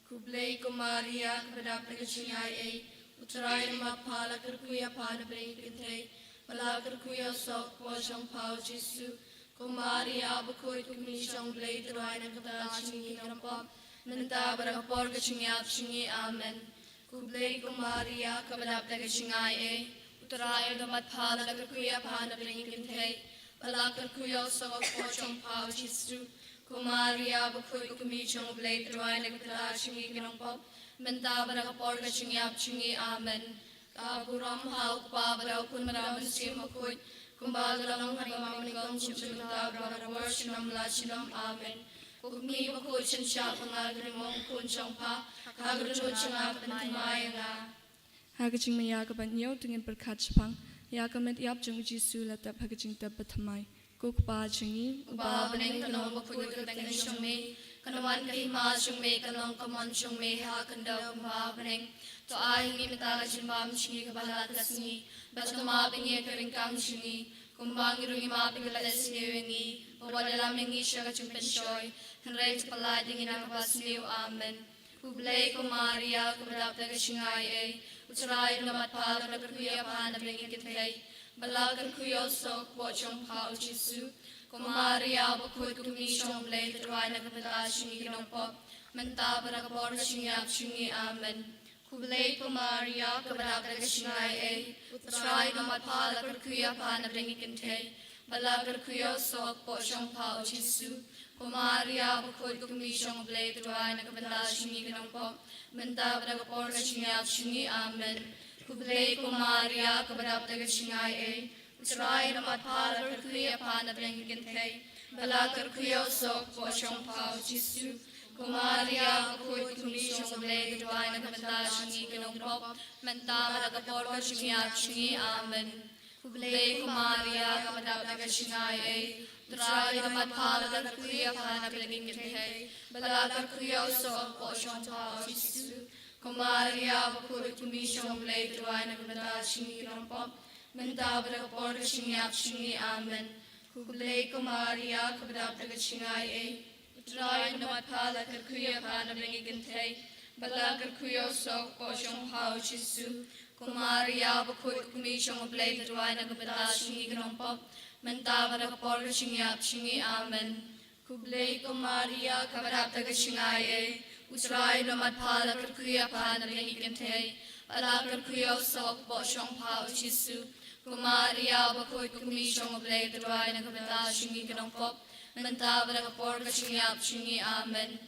Khublei ko Maria, kaba dap da ka jingaiei, U Trai u don bad pha, la kyrkhu ïa pha na bneng ki kynthei, bad la kyrkhu ïa u soh u kpoh jong pha u Jisu. Ko Maria bakhuid, ko kmie jong U Blei, to duwai na ka bynta jong ngi ki nongpop, mynta bad ha ka por ka jingïap jong ngi. Amen. Khublei ko Maria, kaba dap da ka jingaiei, U Trai u don bad pha, la kyrkhu ïa pha na bneng ki kynthei, bad la kyrkhu ïa u soh u kpoh jong pha u Jisu. Ko Maria bakhuid, ko kmie jong U Blei, to duwai na ka bynta jong ngi ki nongpop, mynta bad ha ka por ka jingïap jong ngi. Amen. Ka burom ha U Kpa bad ha U Khun bad ha U Mynsiem Bakhuid, kumba ka la long ha kaba nyngkong, kumjuh mynta, bad barabor, junom la junom. Amen. Ko kmie bakhuid, sngewbha pynïap ïa ka ringmong khun jong pha ha ka dohnud jong nga, pynthymmai ïa nga. Ha ka jingmaïa kaba ñiew, to ngin pyrkhat shaphang ïa ka met ïap jong u Jisu, la tep ha ka jingtep bathymmai. Ko Kpa jong ngi uba ha bneng, ka ong bakhuid ka kyrteng jong me, kan wan ka hima jong me, kan long ka mon jong me ha ka khyndew kumba ha bneng. To ai ha ngi mynta ka jingbam jong ngi kaba ha ka sngi, bad to map ïa ngi ïa ka ryngkang jong ngi, kumba ngi ruh ngi map ïa ki ba la leh sniew ïa ngi, bad wat ïalam ïa ngi sha ka jingpynshoi, hynrei to pyllait ïa ngi na kaba sniew. Amen. Khublei ko Maria, kaba dap da ka jingaiei, U Trai u don bad pha, la kyrkhu ïa pha na bneng ki kynthei, bad la kyrkhu ïa u soh u kpoh jong pha u Jisu. Ko Maria bakhuid, ko kmie jong U Blei, to duwai na ka bynta jong ngi ki nongpop, mynta bad ha ka por ka jingïap jong ngi. Amen. Khublei ko Maria, kaba dap da ka jingaiei, U Trai u don bad pha, la kyrkhu ïa pha na bneng ki kynthei, bad la kyrkhu ïa u soh u kpoh jong pha u Jisu. Ko Maria bakhuid, ko kmie jong U Blei, to duwai na ka bynta jong ngi ki nongpop, mynta bad ha ka por ka jingïap jong ngi. Amen. Khublei ko Maria, kaba dap da ka jingaiei, U Trai u don bad pha, la kyrkhu ïa pha na bneng ki kynthei, bad la kyrkhu ïa u soh u kpoh jong pha u Jisu. Ko Maria bakhuid, ko kmie jong U Blei, to duwai na ka bynta jong ngi ki nongpop, mynta bad ha ka por ka jingïap jong ngi. Amen. Khublei ko Maria, kaba dap da ka jingaiei, U Trai u don bad pha, la kyrkhu ïa pha na bneng ki kynthei, bad la kyrkhu ïa u soh u kpoh jong pha u Jisu. Ko Maria bakhuid, ko kmie jong U Blei, to duwai na ka bynta jong ngi ki nongpop, mynta bad ha ka por ka jingïap jong ngi. Amen. Khublei ko Maria, kaba dap da ka jingaiei, U Trai u don bad pha, la kyrkhu ïa pha na bneng ki kynthei, bad la kyrkhu ïa u soh u kpoh jong pha u Jisu. Ko Maria bakhuid, ko kmie jong U Blei, to duwai na ka bynta jong ngi ki nongpop, mynta bad ha ka por ka jingïap jong ngi. Amen. Khublei ko Maria, kaba dap da ka jingaiei, U Trai u don bad pha, la kyrkhu ïa pha na bneng ki kynthei, bad la kyrkhu ïa u soh u kpoh jong pha u Jisu. Ko Maria bakhuid, ko kmie jong U Blei, to duwai na ka bynta jong ngi ki nongpop, mynta bad ha ka por ka jingïap jong ngi. Amen.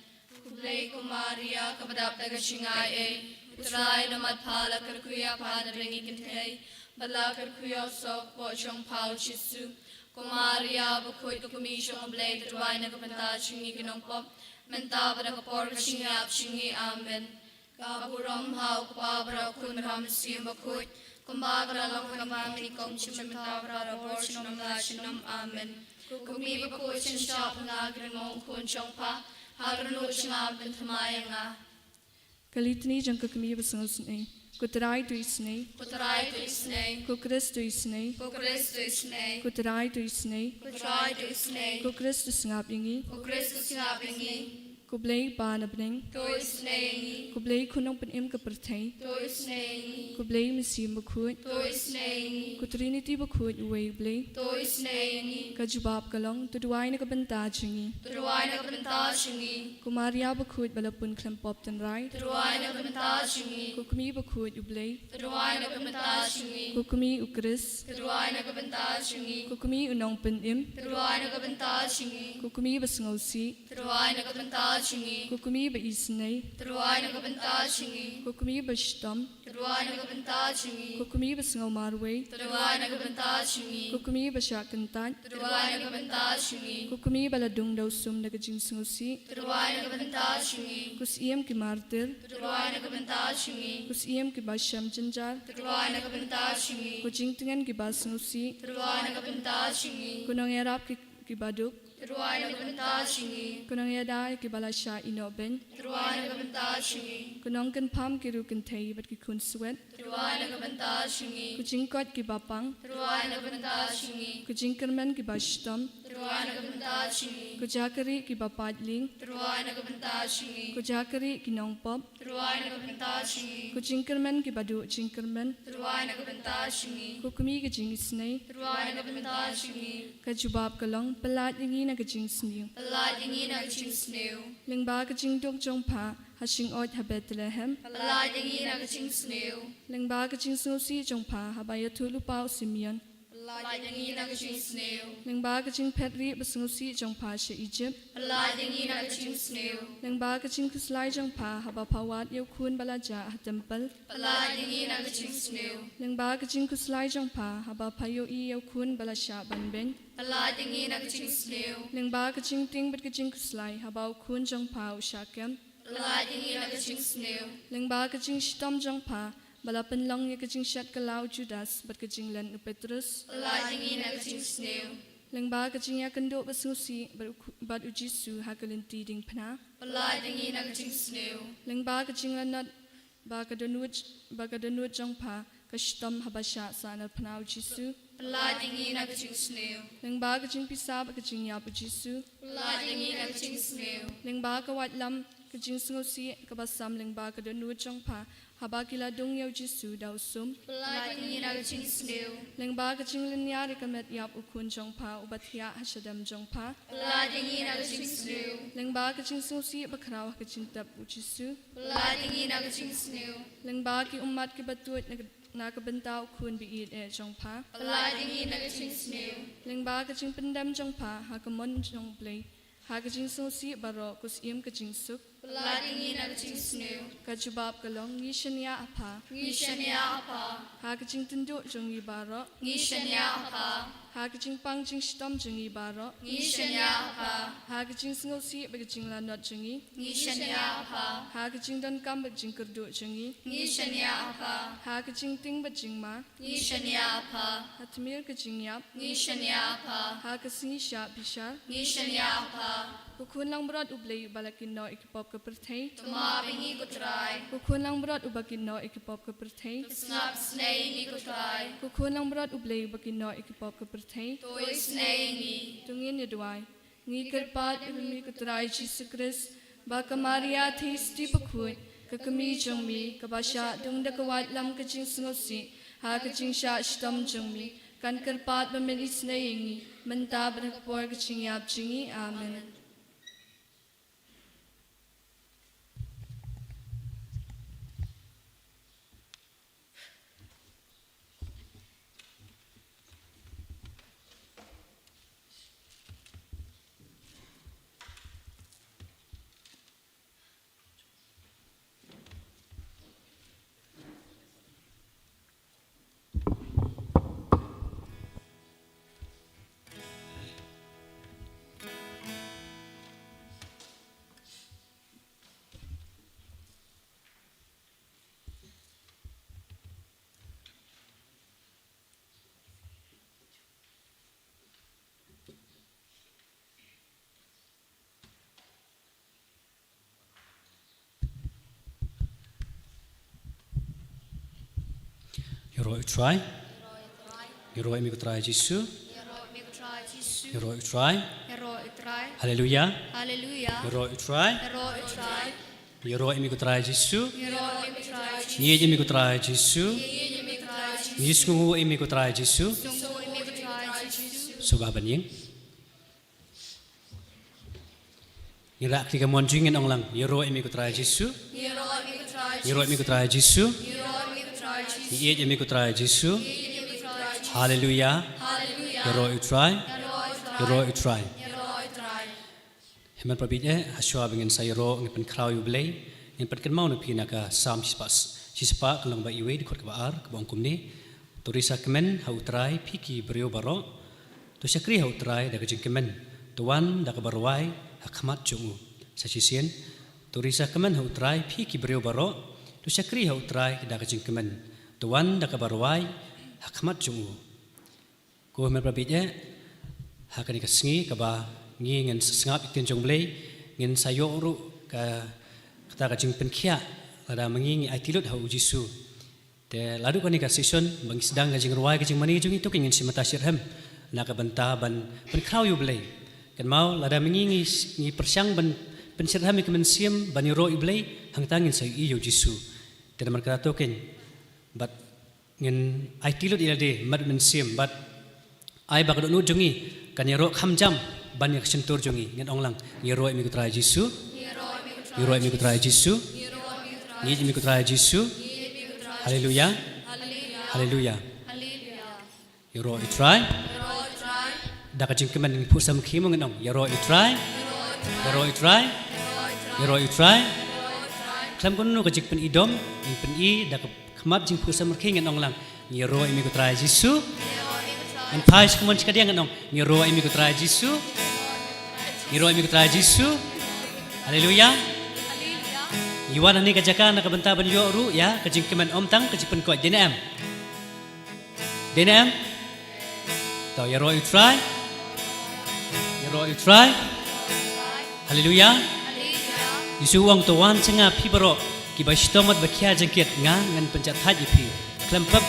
Khublei ko Maria, kaba dap da ka jingaiei, U Trai u don bad pha, la kyrkhu ïa pha na bneng ki kynthei, bad la kyrkhu ïa u soh u kpoh jong pha u Jisu. Ko Maria bakhuid, ko kmie jong U Blei, to duwai na ka bynta jong ngi ki nongpop, mynta bad ha ka por ka jingïap jong ngi. Amen. Ka burom ha U Kpa bad ha U Khun bad ha U Mynsiem Bakhuid, kumba ka la long ha kaba nyngkong, kumjuh mynta bad barabor, junom la junom. Amen. Ko kmie bakhuid, sngewbha pynïap ïa ka ringmong khun jong pha ha ka dohnud jong nga, pynthymmai ïa nga. Ka Litani jong ka Kmie ba Sngewsynei. Ko Trai, to isynei. Ko Trai, to isynei. Ko Khrist, to isynei. Ko Khrist, to isynei. Ko Trai, to isynei. Ko Trai, to isynei. Ko Khrist, to sngap ïa ngi. Ko Khrist, to sngap ïa ngi. Ko Blei Kpa na bneng, to isynei ïa ngi. Ko Blei Khun Nongpynim ka pyrthei, to isynei ïa ngi. Ko Blei Mynsiem Bakhuid, to isynei ïa ngi. Ko Trinity Bakhuid uwei U Blei, to isynei ïa ngi. Ka jubab ka long, to duwai na ka bynta jong ngi, to duwai na ka bynta jong ngi. Ko Maria Bakhuid ba la pun khlem pop tynrai, to duwai na ka bynta jong ngi. Ko Kmie Bakhuid U Blei, to duwai na ka bynta jong ngi. Ko Kmie U Khrist, to duwai na ka bynta jong ngi. Ko Kmie U Nongpynim, to duwai na ka bynta jong ngi. Ko Kmie Basngewsih, to duwai na ka bynta jong ngi. Ko Kmie Baisynei, to duwai na ka bynta jong ngi. Ko Kmie Bashitom, to duwai na ka bynta jong ngi. Ko Kmie Basngew Marwei, to duwai na ka bynta jong ngi. Ko Kmie Bashah Kyntait, to duwai na ka bynta jong ngi. Ko Kmie ba la dung da u sum da ka jingsngewsih, to duwai na ka bynta jong ngi. Ko Syiem ki Martyr, to duwai na ka bynta jong ngi. Ko Syiem ki Bashem Jynjar, to duwai na ka bynta jong ngi. Ko Jingtngen ki Basngewsih, to duwai na ka bynta jong ngi. Ko Nongïarap ki, ki Baduk, to duwai na ka bynta jong ngi. Ko Nongïada ki ba la shah ïehnoh beiñ, to duwai na ka bynta jong ngi. Ko Nongkynpham ki riewkynthei bad ki khun swet, to duwai na ka bynta jong ngi. Ko Jingkoit ki Bapang, to duwai na ka bynta jong ngi. Ko Jingkyrmen ki Bashitom, to duwai na ka bynta jong ngi. Ko Jakri ki Bapaidlieng, to duwai na ka bynta jong ngi. Ko Jakri ki Nongpop, to duwai na ka bynta jong ngi. Ko Jingkyrmen ki Baduh Jingkyrmen, to duwai na ka bynta jong ngi. Ko Kmie ka Jingisynei, to duwai na ka bynta jong ngi. Ka jubab ka long, pyllait ïa ngi na ka jingsniew, pyllait ïa ngi na ka jingsniew. Lyngba ka jingduk jong pha ha shyngkhuid ha Bethlehem, pyllait ïa ngi na ka jingsniew. Lyngba ka jingsngewsih jong pha haba ïathuhlypa u Simeon, pyllait ïa ngi na ka jingsniew. Lyngba ka jingphet rieh basngewsih jong pha sha Egypt, pyllait ïa ngi na ka jingsniew. Lyngba ka jingkhuslai jong pha haba pha wad ïa u khun ba la jah ha templ, pyllait ïa ngi na ka jingsniew. Lyngba ka jingkhuslai jong pha haba pha ïohi ïa u khun ba la shah ban beiñ, pyllait ïa ngi na ka jingsniew. Lyngba ka jingtieng bad ka jingkhuslai haba u khun jong pha u shah kem, pyllait ïa ngi na ka jingsniew. Lyngba ka jingshitom jong pha ba la pynlong ïa ka jingshet kylla u Judas bad ka jinglen u Petrus, pyllait ïa ngi na ka jingsniew. Lyngba ka jingïakynduh basngewsih bad u, bad u Jisu ha ka lynti diengphna, pyllait ïa ngi na ka jingsniew. Lyngba ka jinglanot ba ka dohnud, ba ka dohnud jong pha ka shitom haba shah sahnarphna u Jisu, pyllait ïa ngi na ka jingsniew. Lyngba ka jingpisa bad ka jingïap u Jisu, pyllait ïa ngi na ka jingsniew. Lyngba ka waitlam ka jingsngewsih kaba sam lyngba ka dohnud jong pha haba ki la dung ïa u Jisu da u sum, pyllait ïa ngi na ka jingsniew. Lyngba ka jinglynñiar ïa ka met ïap u khun jong pha uba thiah ha shadem jong pha, pyllait ïa ngi na ka jingsniew. Lyngba ka jingsngewsih bakhraw ha ka jingtep u Jisu, pyllait ïa ngi na ka jingsniew. Lyngba ki ummat kiba tuid na ka, na ka bynta u khun ba ïeit eh jong pha, pyllait ïa ngi na ka jingsniew. Lyngba ka jingpyndem jong pha ha ka mon jong u Blei ha ka jingsngewsih baroh, ko Syiem ka jingsuk, pyllait ïa ngi na ka jingsniew. Ka jubab ka long, ngi shaniah ha pha, ngi shaniah ha pha. Ha ka jingtynjuh jong ngi baroh, ngi shaniah ha pha. Ha ka jingpang jingshitom jong ngi baroh, ngi shaniah ha pha. Ha ka jingsngewsih bad ka jinglanot jong ngi, ngi shaniah ha pha. Ha ka jingdonkam bad jingkyrduh jong ngi, ngi shaniah ha pha. Ha ka jingtieng bad jingma, ngi shaniah ha pha. Ha tmier ka jingïap, ngi shaniah ha pha. Ha ka sngi shah bishar, ngi shaniah ha pha. Ko Khun langbrot U Blei uba la kynnoh ïa ki pop ka pyrthei, to map ïa ngi ko Trai. Ko Khun langbrot uba kynnoh ïa ki pop ka pyrthei, to sngap isynei ïa ngi ko Trai. Ko Khun langbrot U Blei uba kynnoh ïa ki pop ka pyrthei, to isynei ïa ngi. To ngin ïa duwai. Ngi kyrpad ïa me ko Trai Jisu Khrist, ba ka Maria Theisotti bakhuid, ka kmie jong me, kaba shah dung da ka waitlam ka jingsngewsih ha ka jingshah shitom jong me, kan kyrpad ba men isynei ïa ngi mynta bad ha ka por ka jingïap jong ngi. Amen. Ïaroh ïa u Trai. Ïaroh ïa me ko Trai Jisu. Ïaroh ïa u Trai. Haleluya. Haleluya. Ïaroh ïa u Trai. Ïaroh ïa u Trai. Ïaroh ïa me ko Trai Jisu. Ïaroh ïa me ko Trai Jisu. Ïeit ïa me ko Trai Jisu. Ïeit ïa me ko Trai Jisu. Ngi sngewnguh ïa me ko Trai Jisu. Sngewnguh ïa me ko Trai Jisu. Sngewbha ban ïeng. Ngin rah kti ka mon jong ngi, ngin ong lang: Ïaroh ïa me ko Trai Jisu. Ïaroh ïa me ko Trai Jisu. Ïaroh ïa me ko Trai Jisu. Ïeit ïa me ko Trai Jisu. Ïeit ïa me ko Trai Jisu. Haleluya. Haleluya. Ïaroh ïa u Trai. Ïaroh ïa u Trai. Ïaroh ïa u Trai. Ïaroh ïa u Trai. Hynmen para bangeit, eh, hashwa ba ngin sa ïaroh, ngin pynkhraw ïa u Blei, ngin pynkynmaw na phi na ka Salm shispah, shispah, ka lynnong ba iwei, dkhot kaba ar, kaba ong kumne: To ri sakmen ha u Trai, phi ki briew baroh. To shakri ha u Trai da ka jingkmen. To wan da kaba rwai ha khmat jong u. Sa shisien. To ri sakmen ha u Trai, phi ki briew baroh. To shakri ha u Trai da ka jingkmen. To wan da kaba rwai ha khmat jong u. Ko hynmen para bangeit, eh, ha kane ka sngi kaba ngi ngin sa sngap ïa ka ktien jong u Blei, ngin sa ïoh ruh ka, kata ka jingpynkhiah lada ma ngi ngi aiti lut ha u Jisu. Te la duh kane ka session ba ngi sdang ka jingrwai ka jingmane jong ngi, to ngin shim bynta shitrhem na ka bynta ban pynkhraw ïa u Blei. Kynmaw, lada ma ngi ngi, ngi pyrshang ban pynshitrhem ïa ka mynsiem ban ïaroh ïa u Blei, hangta ngin sa ïohi ïa u Jisu. Te namar kata to ngin bad ngin aiti lut ïa lade, mat mynsiem, bad ai ba ka dohnud jong ngi kan ïaroh kham jam ban ïa ka shyntur jong ngi. Ngin ong lang: Ïaroh ïa me ko Trai Jisu. Ïaroh ïa me ko Trai Jisu. Ïeit ïa me ko Trai Jisu. Haleluya. Haleluya. Ïaroh ïa u Trai. Da ka jingkmen, ngi phuh samrkhie mo, ngin ong: Ïaroh ïa u Trai. Ïaroh ïa u Trai. Ïaroh ïa u Trai. Khlem kumno ka jingpyni dom, ngin pyni da ka khmat jingphuh samrkhie, ngin ong lang: Ïaroh ïa me ko Trai Jisu. Ngin phai sha ka mon shikadiang, ngin ong: Ïaroh ïa me ko Trai Jisu. Ïaroh ïa me ko Trai Jisu. Haleluya. Ngi wan hangne ka jaka na ka bynta ban ïoh ruh ïa ka jingkmen, ym tang ka jingpynkoit. Dei ne em? Dei ne em? To ïaroh ïa u Trai. Ïaroh ïa u Trai. Haleluya. Jisu u ong: To wan sha nga phi baroh kiba shitom bad ba khia jingkit, nga ngan pynjah thait ïa phi. Khlem pep,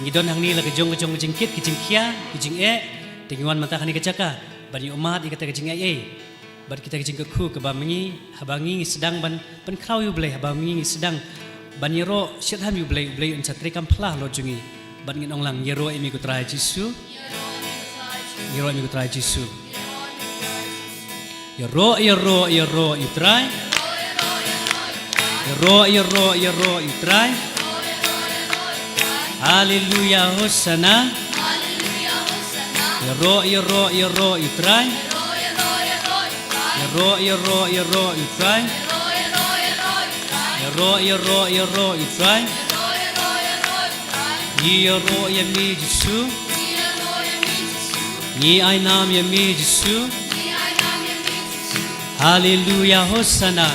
ngi don hangne la ka jong ka jong ka jingkit, ka jingkhia, ka jingeh. Te ngi wan mynta hangne ka jaka ban ïoh mad ïa kata ka jingaiei bad kita ki jingkyrkhu kaba ma ngi, haba ngi ngi sdang ban pynkhraw ïa u Blei, haba ma ngi ngi sdang ban ïaroh shitrhem ïa u Blei, u Blei un sa trei kam phla halor jong ngi. Bad ngin ong lang: Ïaroh ïa me ko Trai Jisu. Ïaroh ïa me ko Trai Jisu. Ïaroh, ïaroh, ïaroh ïa u Trai. Ïaroh, ïaroh, ïaroh ïa u Trai. Haleluya, hosana. Ïaroh, ïaroh, ïaroh ïa u Trai. Ïaroh, ïaroh, ïaroh ïa u Trai. Ïaroh, ïaroh, ïaroh ïa u Trai. Ïaroh ïa me Jisu. Ngi ai nam ïa me Jisu. Haleluya, hosana.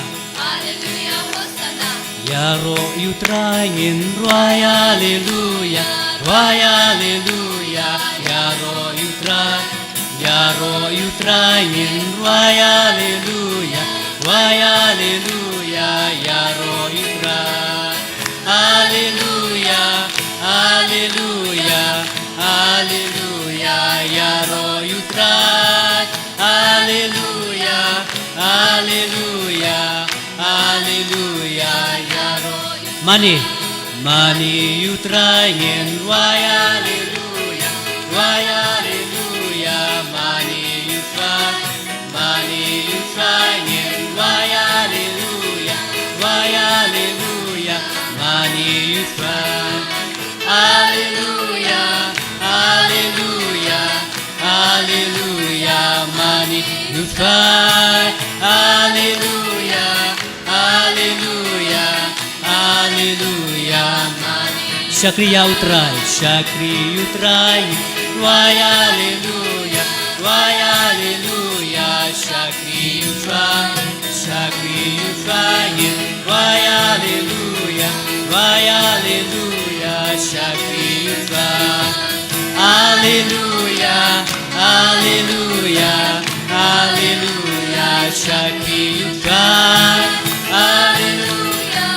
Ïaroh ïa u Trai ngin rwai haleluya, rwai haleluya, ïaroh ïa u Trai. Ïaroh ïa u Trai ngin rwai haleluya, rwai haleluya, ïaroh ïa u Trai. Haleluya, haleluya, haleluya, ïaroh ïa u Trai. Haleluya, haleluya, haleluya, ïaroh. Mane, mane ïa u Trai ngin rwai haleluya, rwai haleluya, mane ïa u Trai. Mane ïa u Trai ngin rwai haleluya, rwai haleluya, mane ïa u Trai. Haleluya, haleluya, haleluya, mane ïa u Trai. Haleluya, haleluya, haleluya, mane. Shakri ïa u Trai, shakri ïa u Trai, rwai haleluya, rwai haleluya, shakri ïa u Trai, shakri ïa u Trai, rwai haleluya, rwai haleluya, shakri ïa u Trai. Haleluya, haleluya, haleluya, shakri ïa u Trai. Haleluya,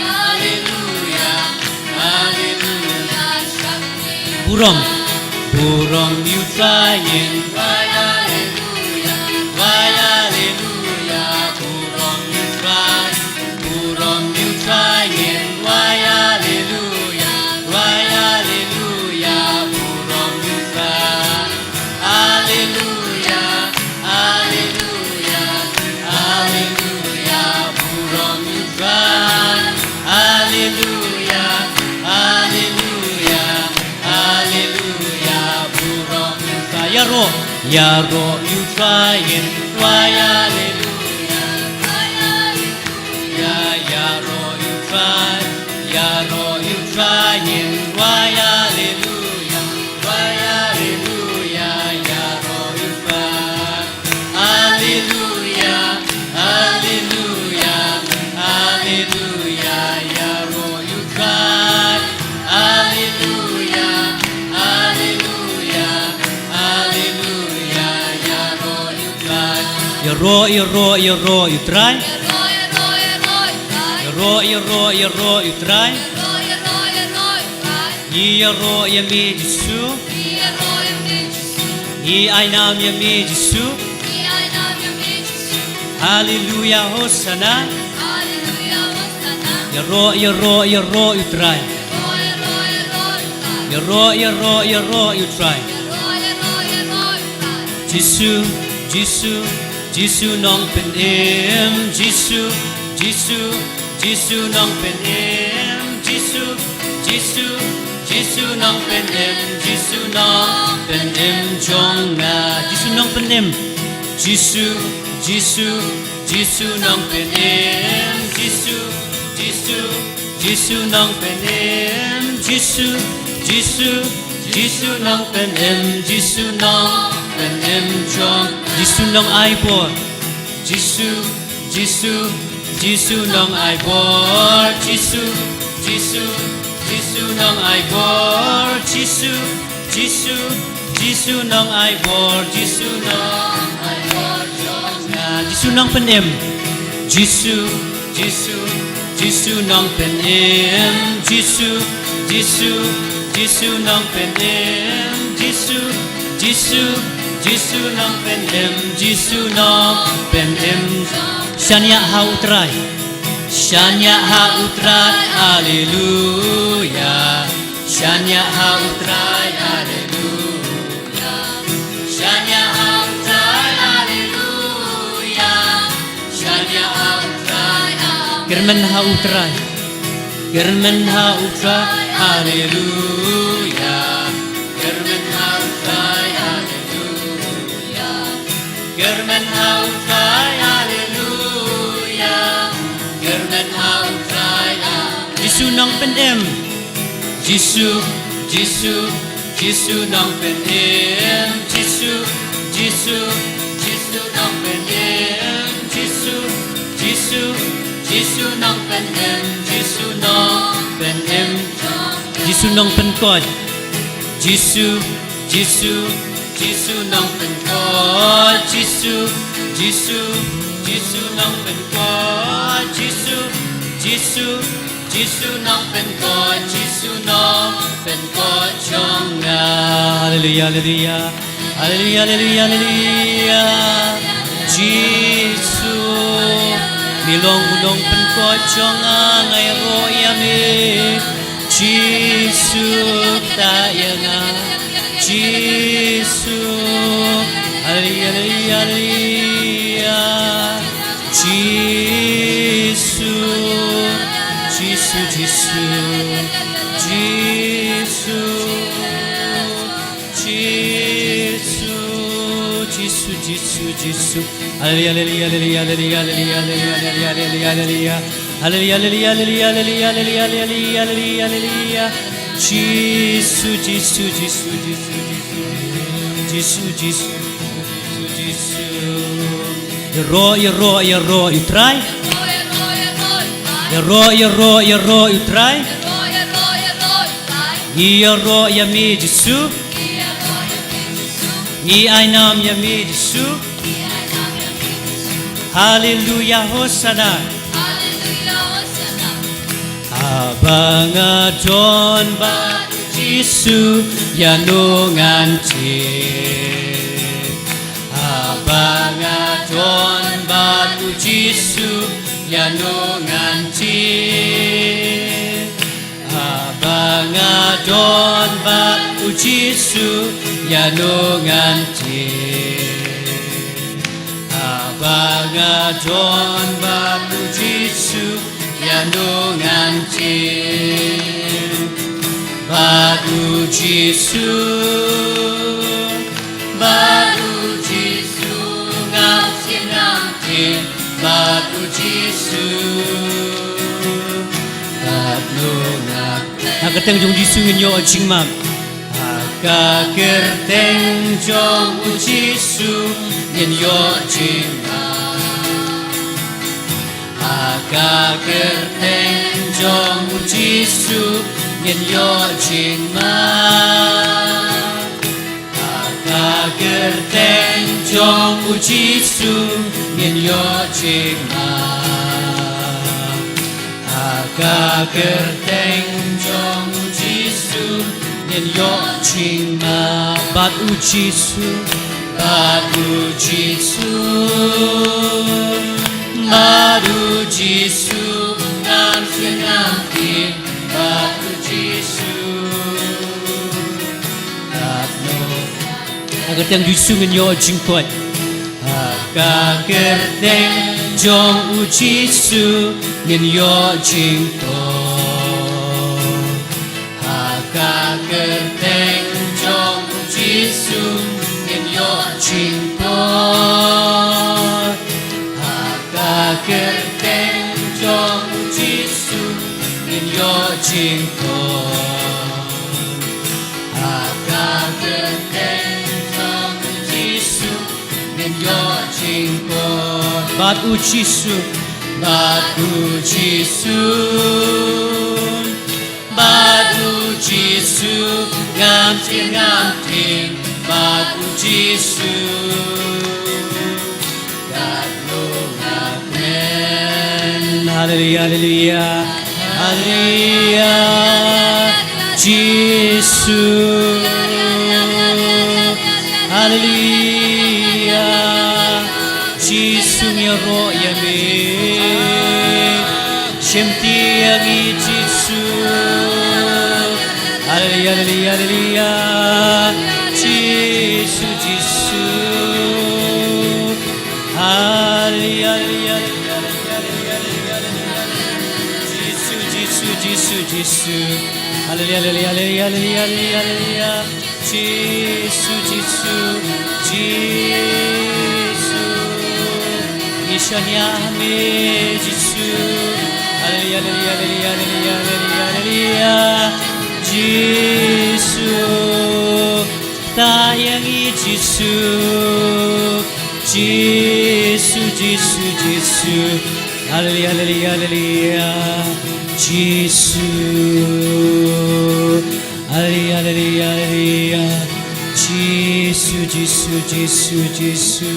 haleluya, haleluya, shakri. Burom, burom ïa u Trai ngin rwai haleluya, Ïaroh, ïaroh ïa u Trai ngin rwai haleluya. Ïaroh ïa u Trai, ïaroh ïa u Trai ngin rwai haleluya. Rwai haleluya, ïaroh ïa u Trai. Haleluya, haleluya, haleluya, ïaroh ïa u Trai. Haleluya, haleluya, haleluya, ïaroh ïa u Trai. Ïaroh, ïaroh, ïaroh ïa u Trai. Ïaroh, ïaroh, ïaroh ïa u Trai. Ngi ïaroh ïa me Jisu. Ngi ai nam ïa me Jisu. Haleluya, Hosana. Ïaroh, ïaroh, ïaroh ïa u Trai. Ïaroh, ïaroh, ïaroh ïa u Trai. Jisu, Jisu, Jisu Nongpynim, Jisu, Jisu, Jisu Nongpynim, Jisu, Jisu, Jisu Nongpynim, Jisu Nongpynim jong nga. Jisu Nongpynim, Jisu, Jisu, Jisu Nongpynim, Jisu, Jisu, Jisu Nongpynim, Jisu, Jisu, Jisu Nongpynim, Jisu Nongpynim jong. Jisu Nongaibor. Jisu, Jisu, Jisu Nongaibor. Jisu, Jisu, Jisu Nongaibor. Jisu, Jisu, Jisu Nongaibor. Jisu Nongaibor jong nga. Jisu Nongpynim. Jisu, Jisu, Jisu Nongpynim. Jisu, Jisu, Jisu Nongpynim. Jisu, Jisu, Jisu Nongpynim. Jisu Nongpynim. Shaniah ha u Trai. Shaniah ha u Trai. Haleluya. Shaniah ha u Trai. Haleluya. Shaniah ha u Trai. Haleluya. Shaniah ha u Trai. Kyrmen ha u Trai. Kyrmen ha u Trai. Haleluya. Kyrmen ha u Trai. Haleluya. Kyrmen ha u Trai. Haleluya. Kyrmen ha u Trai. Jisu Nongpynim. Jisu, Jisu, Jisu Nongpynim. Jisu, Jisu, Jisu Nongpynim. Jisu, Jisu, Jisu Nongpynim. Jisu Nongpynim. Jisu Nongpynkoit. Jisu, Jisu, Jisu Nongpynkhuid. Jisu, Jisu, Jisu Nongpynkhuid. Jisu, Jisu, Jisu Nongpynkhuid. Jisu Nongpynkhuid jong nga. Haleluya, haleluya. Haleluya, haleluya, haleluya. Jisu, me long u Nongpynkhuid jong nga, nga ïaroh ïa me. Jisu, ktah ïa nga. Jisu. Haleluya, haleluya, haleluya. Jisu. Jisu, Jisu. Jisu. Jisu. Jisu, Jisu, Jisu. Haleluya, haleluya, haleluya, haleluya. Haleluya, haleluya, haleluya, haleluya. Jisu, Jisu, Jisu, Jisu. Jisu, Jisu, Jisu, Jisu. Ïaroh, ïaroh, ïaroh ïa u Trai. Ïaroh, ïaroh, ïaroh ïa u Trai. Ngi ïaroh ïa me Jisu. Ngi ai nam ïa me Jisu. Haleluya, Hosana. Haba nga don bad u Jisu, ïano ngan tip? Haba nga don bad u Jisu, ïano ngan tip? Haba nga don bad u Jisu, ïano ngan tip? Haba nga don bad u Jisu, ïano ngan tip? Bad u Jisu, bad Ha ka kyrteng jong u Jisu ngin ïoh jingmap. Ha ka kyrteng jong u Jisu ngin ïoh jingmap. Ha ka kyrteng jong u Jisu ngin ïoh jingmap. Ha ka kyrteng jong u Jisu ngin ïoh jingmap. Ha ka kyrteng jong u Jisu ngin ïoh jingmap. Bad u Jisu, bad u Jisu, bad u Jisu, ngam shym ngam kynduh, bad u Jisu. Ha ka kyrteng Jisu ngin ïoh jingkoit. Ha ka kyrteng jong u Jisu ngin ïoh jingkoit. Ha ka kyrteng jong u Jisu ngin ïoh jingkoit. Ha ka kyrteng jong u Jisu ngin ïoh jingkoit. Ha ka kyrteng jong u Jisu ngin ïoh jingkoit. Bad u Jisu, bad u Jisu, bad u Jisu, ngam shym ngam kynduh, bad u Jisu. Haleluya, haleluya, haleluya, Jisu. Haleluya, Jisu ngi ïaroh ïa me. Shim tieng ïa ngi Jisu. Haleluya, haleluya, haleluya. Jisu, Jisu. Haleluya, haleluya, haleluya, haleluya, haleluya. Jisu, Jisu, Jisu, Jisu. Haleluya, haleluya, haleluya, haleluya, haleluya. Jisu, Jisu, Jisu. Ngi shaniah ha me Jisu. Haleluya, haleluya, haleluya, haleluya, haleluya, haleluya. Jisu. Ktah ïa ngi Jisu. Jisu, Jisu, Jisu. Haleluya, haleluya, haleluya. Jisu. Haleluya, haleluya, haleluya. Jisu, Jisu, Jisu, Jisu.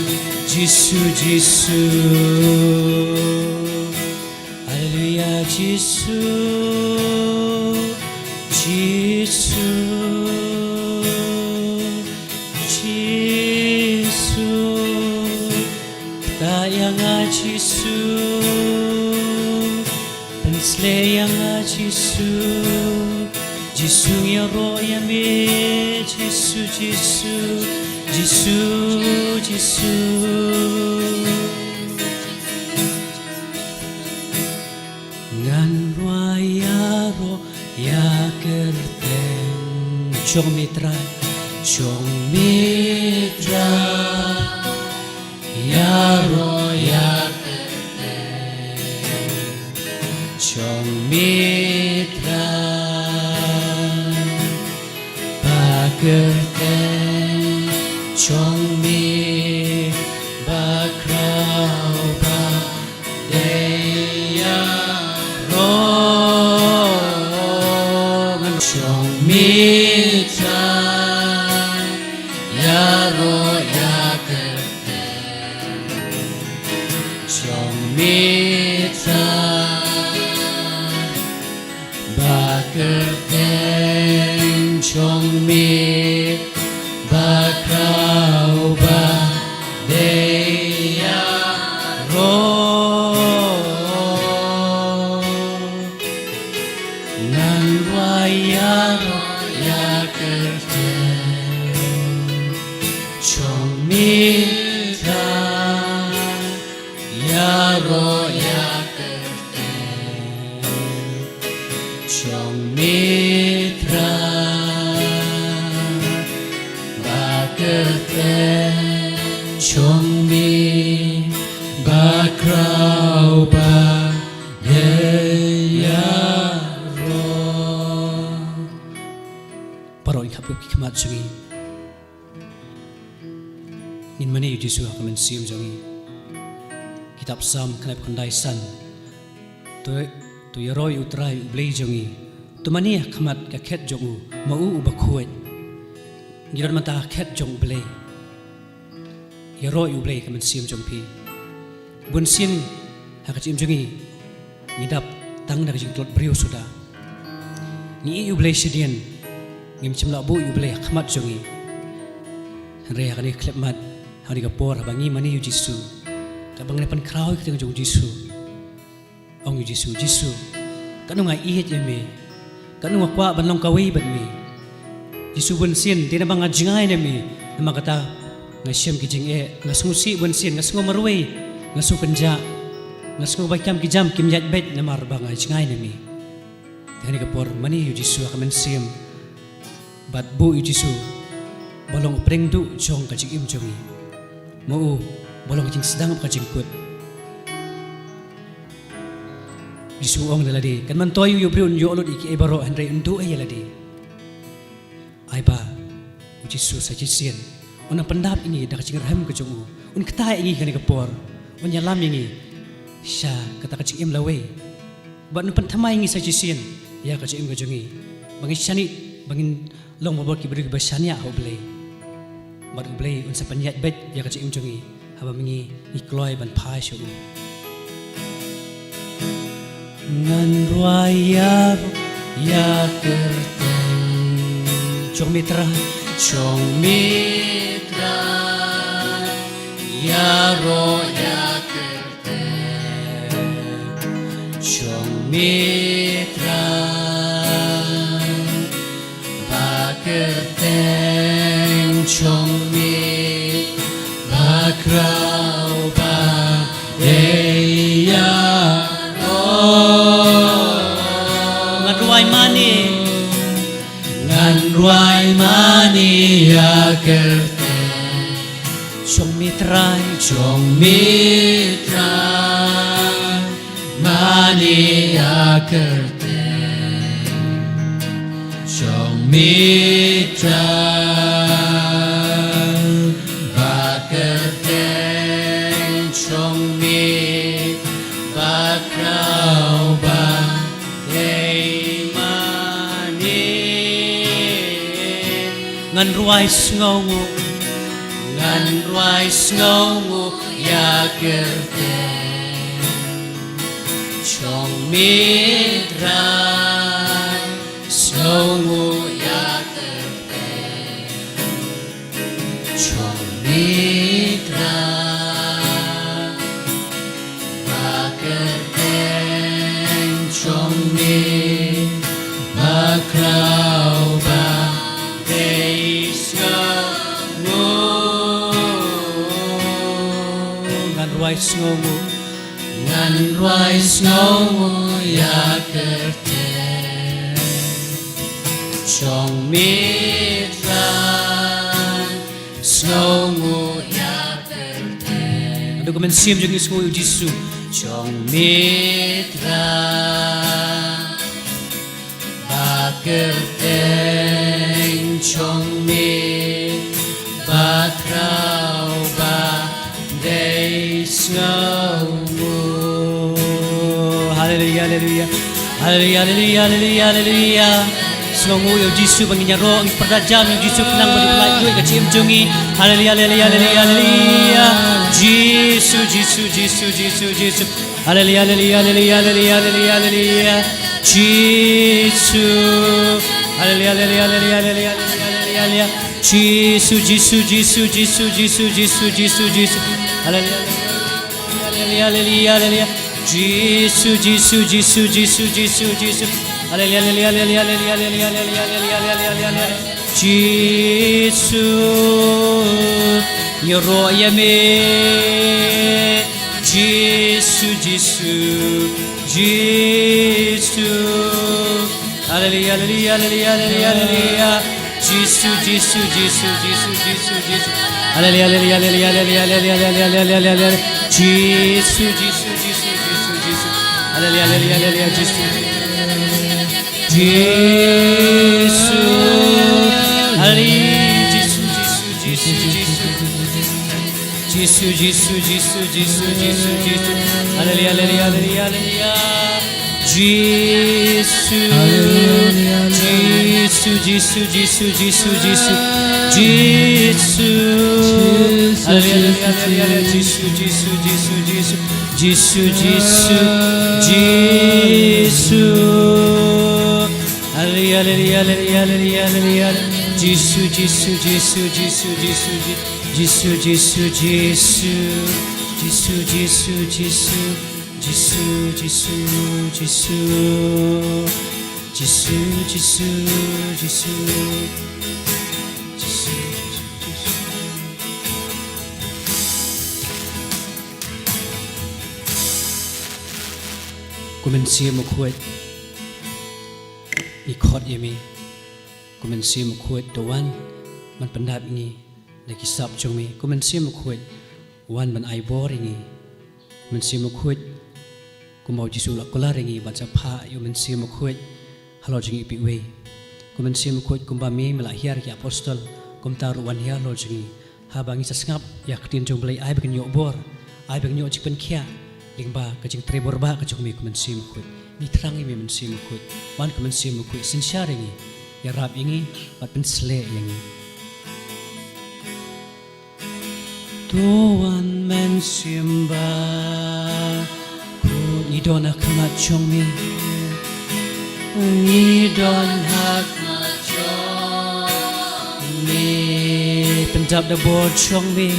Jisu, Jisu. Haleluya, Jisu. Jisu. Jisu. Ktah ïa nga Jisu. Pynsleh ïa nga Jisu. Jisu ngi ïaroh ïa me Jisu, Jisu. Jisu, Jisu. Ngan ïaroh ïa kyrteng jong me Trai, jong me Trai. Ïaroh ïa kyrteng jong me Trai. Ba kyrteng jong me ba khraw ba dei ïaroh. Jong me Trai, ïaroh ïa kyrteng jong me Trai. Ba kyrteng jong me ba khraw ba dei ïaroh. Ngan ïaroh ïa kyrteng jong me Trai. Ïaroh ïa kyrteng jong me Trai. Ba kyrteng jong me ba khraw ba dei ïaroh. khmat jong ngi. Ngin mane ïa u Jisu ha ka mynsiem jong ngi. Kitab Salm khyndai phew khyndai san. To, to ïaroh ïa u Trai u Blei jong ngi. To mane ha khmat ka khet jong u, ma u uba khuid. Ngi don mynta ha khet jong u Blei. Ïaroh ïa u Blei ha ka mynsiem jong phi. Bun sien ha ka jingim jong ngi, ngi dap tang da ka jingtlot briew suda. Ngi ïeit ïa u Blei shadien, ngim shym la buh ïa u Blei ha khmat jong ngi. Hynrei ha kane ka khyllipmat, ha kane ka por, haba ngi mane ïa u Jisu, haba ngi pynkhraw ïa ka kyrteng jong u Jisu, ong ïa u Jisu, Jisu, katno nga ïeit ïa me, katno nga kwah ban long kawei bad me. Jisu, bun sien dei namar nga jngai na me, namar kata nga shem ki jingeh, nga sngewsih bun sien, nga sngew marwei, nga sngew kynjah, nga sngew ba ki kam ki jam kim ïaid beit namar ba nga jngai na me. Te ha kane ka por mane ïa u Jisu ha ka mynsiem. Bad buh ïa u Jisu ba long u pdeng duh jong ka jingim jong ngi. Ma u ba long ka jingsdang bad ka jingkut. Jisu u ong ïa lade, kan myntoi u ïa u briew un ïoh lut ïa kiei baroh hynrei un duh ei ïa lade. Ai ba u Jisu sa shisien un nang pyndap ïa ngi da ka jingrhem ka jong u. Un kta ïa ngi ha kane ka por. Un ïalam ïa ngi sha kata ka jingim lawei. Bad un pynthymmai ïa ngi sa shisien ïa ka jingim ka jong ngi. Ba ngin shaniah, ba ngin long bor ki briew kiba shaniah ha u Blei. Bad u Blei un sa pynïaid beit ïa ka jingim jong ngi haba ngi, ngi kloi ban phai sha u. Ngan rwai ïaroh ïa ka kyrteng jong me Trai, jong me Trai, ïaroh ïa ka kyrteng jong me Trai. Ba ka kyrteng jong me ba khraw ba dei ïaroh. Ngan rwai mane, ngan rwai mane ïa ka kyrteng jong me Trai, jong me Trai. Mane ïa ka kyrteng jong me Trai, ba ka kyrteng jong me ba khraw ba dei mane. Ngan rwai sngewnguh, ngan rwai sngewnguh ïa ka kyrteng jong me Trai, sngewnguh ïa ka kyrteng jong me Trai. Ba ka kyrteng jong me ba khraw ba dei sngewnguh. Ngan rwai sngewnguh, ngan rwai sngewnguh ïa ka kyrteng jong me Trai. Sngewnguh ïa ka kyrteng. Haduh ka mynsiem jong ngi sngewnguh ïa u Jisu. Jong me Trai. Ba ka kyrteng jong me ba khraw ba dei sngewnguh. Haleluia, haleluia. Haleluia, haleluia, haleluia, haleluia. Sngewnguh ïa u Jisu ba ngin ïaroh, ngin pyrta jam ïa u Jisu khnang ba u dei u laitluid ka jingim jong ngi. Haleluia, haleluia, haleluia, haleluia. Jisu, Jisu, Jisu, Jisu, Jisu. Haleluia, haleluia, haleluia, haleluia, haleluia, haleluia. Jisu. Haleluia, haleluia, haleluia, haleluia, haleluia, haleluia. Jisu, Jisu, Jisu. Haleluia, haleluia, haleluia, haleluia. Jisu, Jisu, Jisu, Jisu, Jisu. Haleluia, haleluia, haleluia, haleluia. Jisu, ïaroh ïa me. Jisu, Jisu, Jisu. Haleluia, haleluia, haleluia, haleluia, haleluia. Jisu, Jisu, Jisu, Jisu, Jisu, Jisu. Haleluia, haleluia, haleluia, haleluia, haleluia. Jisu, Jisu, Jisu, Jisu, Jisu. Haleluia, haleluia, haleluia, Jisu. Jisu. Haleluya, Jisu, Jisu, Jisu, Jisu. Jisu, Jisu, Jisu, Jisu, Jisu, Jisu. Haleluya, haleluya, haleluya, haleluya. Jisu. Haleluya, haleluya. Jisu, Jisu, Jisu, Jisu, Jisu. Jisu. Haleluya, haleluya, haleluya. Jisu, Jisu, Jisu, Jisu. Jisu, Jisu, Jisu. Haleluya, haleluya, haleluya, haleluya, haleluya. Jisu, Jisu, Jisu, Jisu, Jisu, Jisu. Jisu, Jisu, Jisu, Jisu. Jisu, Jisu, Jisu. Jisu, Jisu, Jisu. Jisu, Jisu, Jisu. Ko Mynsiem Bakhuid, ngi khot ïa me. Ko Mynsiem Bakhuid, to wan ban pyndap ïa ngi da ki sap jong me. Ko Mynsiem Bakhuid, wan ban ai bor ïa ngi. Mynsiem Bakhuid, kumba u Jisu u la kular ïa ngi ban sa phah ïa u Mynsiem Bakhuid halor jong ngi iwei pa iwei. Ko Mynsiem Bakhuid, kumba me me la hiar ïa ki apostol, kumta ruh wan hiar halor jong ngi. Haba ngi sa sngap ïa ka ktien jong U Blei, ai ba ngin ïoh bor, ai ba ngin ïoh jingpynkhiah lyngba ka jingtrei bor ba ka jong me, ko Mynsiem Bakhuid. Ngi thrang ïa me, Mynsiem Bakhuid. Wan, ko Mynsiem Bakhuid, synshar ïa ngi, ïarap ïa ngi bad pynshlur ïa ngi. To wan, Mynsiem Bakhuid, ngi don ha khmat jong me. Ngi don ha khmat jong me. Pyndap da bor jong me.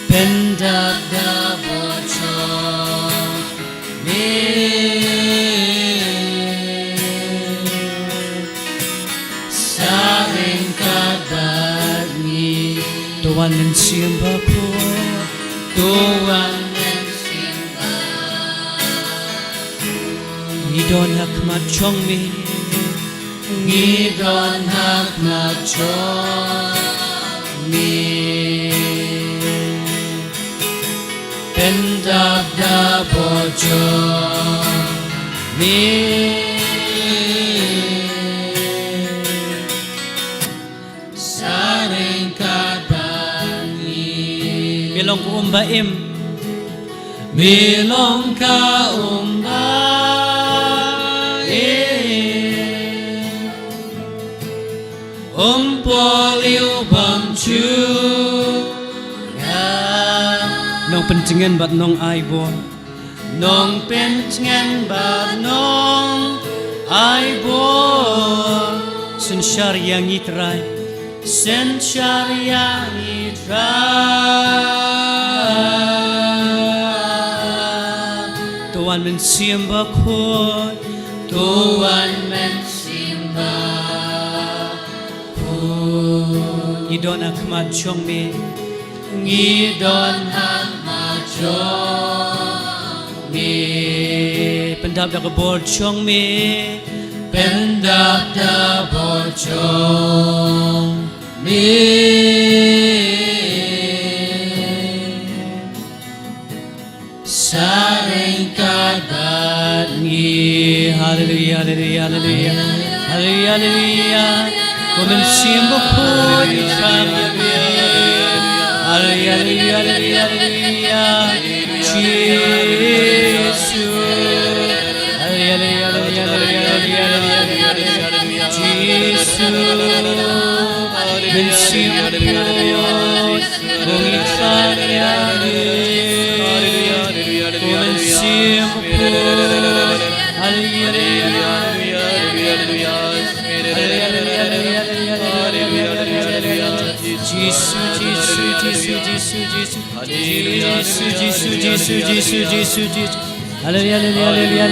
Pyndap da bor jong me. Sa ryngkat bad ngi. To wan, Mynsiem Bakhuid. To wan, Mynsiem Bakhuid. Ngi don ha khmat jong me. Ngi don ha khmat jong me. Pyndap da bor jong me. Sa ryngkat bad ngi. Me long ka um ba im. Me long ka um ba im. Um por liu bym ju nang. Nongpyntngen bad nongai bor. Nongpyntngen bad nongai bor. Synshar ïa ngi, Trai. Synshar ïa ngi, Trai. To wan, Mynsiem Bakhuid. To wan, Mynsiem Bakhuid. Ngi don ha khmat jong me. Ngi don ha khmat jong me. Pyndap da ka bor jong me. Pyndap da bor jong me. Sa ryngkat bad ngi. Haleluya, haleluya, haleluya. Haleluya, haleluya. Ko Mynsiem Bakhuid, ngi thrang ïa me. Haleluya, haleluya, haleluya, haleluya. Jisu. Haleluya, haleluya, haleluya, haleluya. Jisu. Mynsiem Bakhuid. Ko Mynsiem Bakhuid. Haleluya, haleluya, haleluya. Jisu, Jisu, Jisu, Jisu, Jisu. Jisu, Jisu, Jisu, Jisu, Jisu, Jisu. Haleluya, haleluya, haleluya.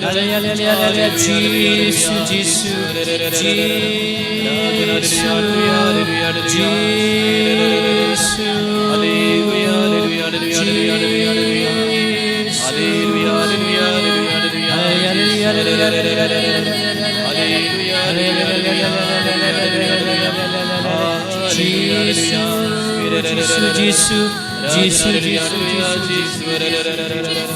Haleluya, haleluya, haleluya. Jisu, Jisu, Jisu, Jisu. Haleluya, haleluya, haleluya, haleluya. Jisu, Jisu. Haleluya, haleluya, haleluya, haleluya. Haleluya, haleluya, haleluya, haleluya. Jisu, Jisu, Jisu. Jisu, Jisu, Jisu, Jisu.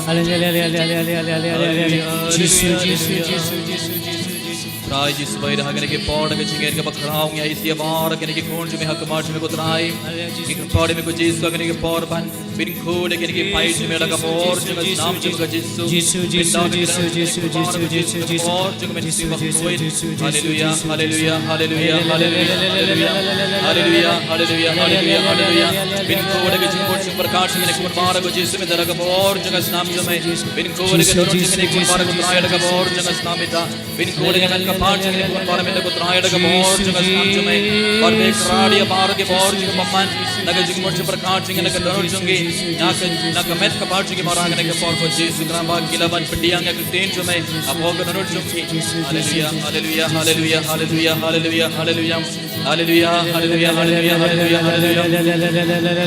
Haleluya, haleluya, haleluya. Jisu, Jisu, Jisu, Jisu, Jisu, Jisu. Ai Jisu, ba ha kane ka por da ka jingngeit kaba khraw ngi ai ïa baroh kine ki khun jong me ha khmat jong me ko Trai. Ngi kyrpad ïa me ko Jisu ha kane ka por ban pynkhuid ïa kine ki paid jong me da ka bor jong ka snam jong me ko Jisu. Jisu, Jisu, Jisu, Jisu, Jisu, Jisu, Jisu, Jisu, Jisu, Jisu. Haleluya, haleluya, haleluya, haleluya, haleluya. Haleluya, haleluya, haleluya, haleluya. Pynkhuid ïa ka jingpyrkhat jong kine ki khun baroh ko Jisu mynta da ka bor jong ka snam jong me. Pynkhuid ïa ka dohnud jong kine ki khun baroh ko Trai da ka bor jong ka snam mynta. Pynkhuid ïa ka met ka phad jong kine ki khun baroh mynta ko Trai da ka bor jong ka snam jong me. Bad ba khraw ïa baroh ki bor jong ka bymman na ka jingpyrkhat jong kine ki dohnud jong ki. Na ka, na ka met ka phad jong ki baroh kine ki por ko Jisu, khnang ba ki lah ban pdiang ïa ka ktien jong me hapoh ka dohnud jong ki. Haleluya, haleluya, haleluya, haleluya, haleluya, haleluya. Haleluya, haleluya, haleluya, haleluya, haleluya.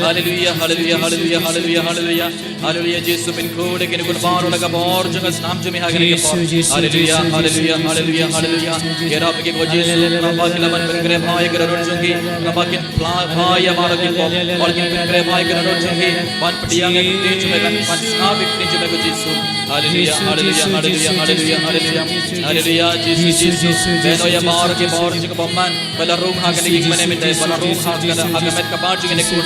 Haleluya, haleluya, haleluya, haleluya, haleluya. Haleluya, Jisu, pynkhuid ïa kine ki khun baroh da ka bor jong ka snam jong me ha kane ka por. Haleluya, haleluya, haleluya, haleluya. Ïarap ïa ki ko Jisu, khnang ba ki lah ban pynkhreh bha ïa ka dohnud jong ki, khnang ba kin phla bha ïa baroh ki pop, bad kin pynkhreh bha ïa ka dohnud jong ki, ban pdiang ïa ka ktien jong me, ban, ban sngap ïa ka ktien jong me ko Jisu. Haleluya, haleluya, haleluya, haleluya, haleluya. Haleluya, Jisu, Jisu. Bynta ïa baroh ki bor jong ka bymman. Ba la rung ha kane ka jingmane mynta, ba la rung ha kane, ha ka met ka phad jong kine ki khun.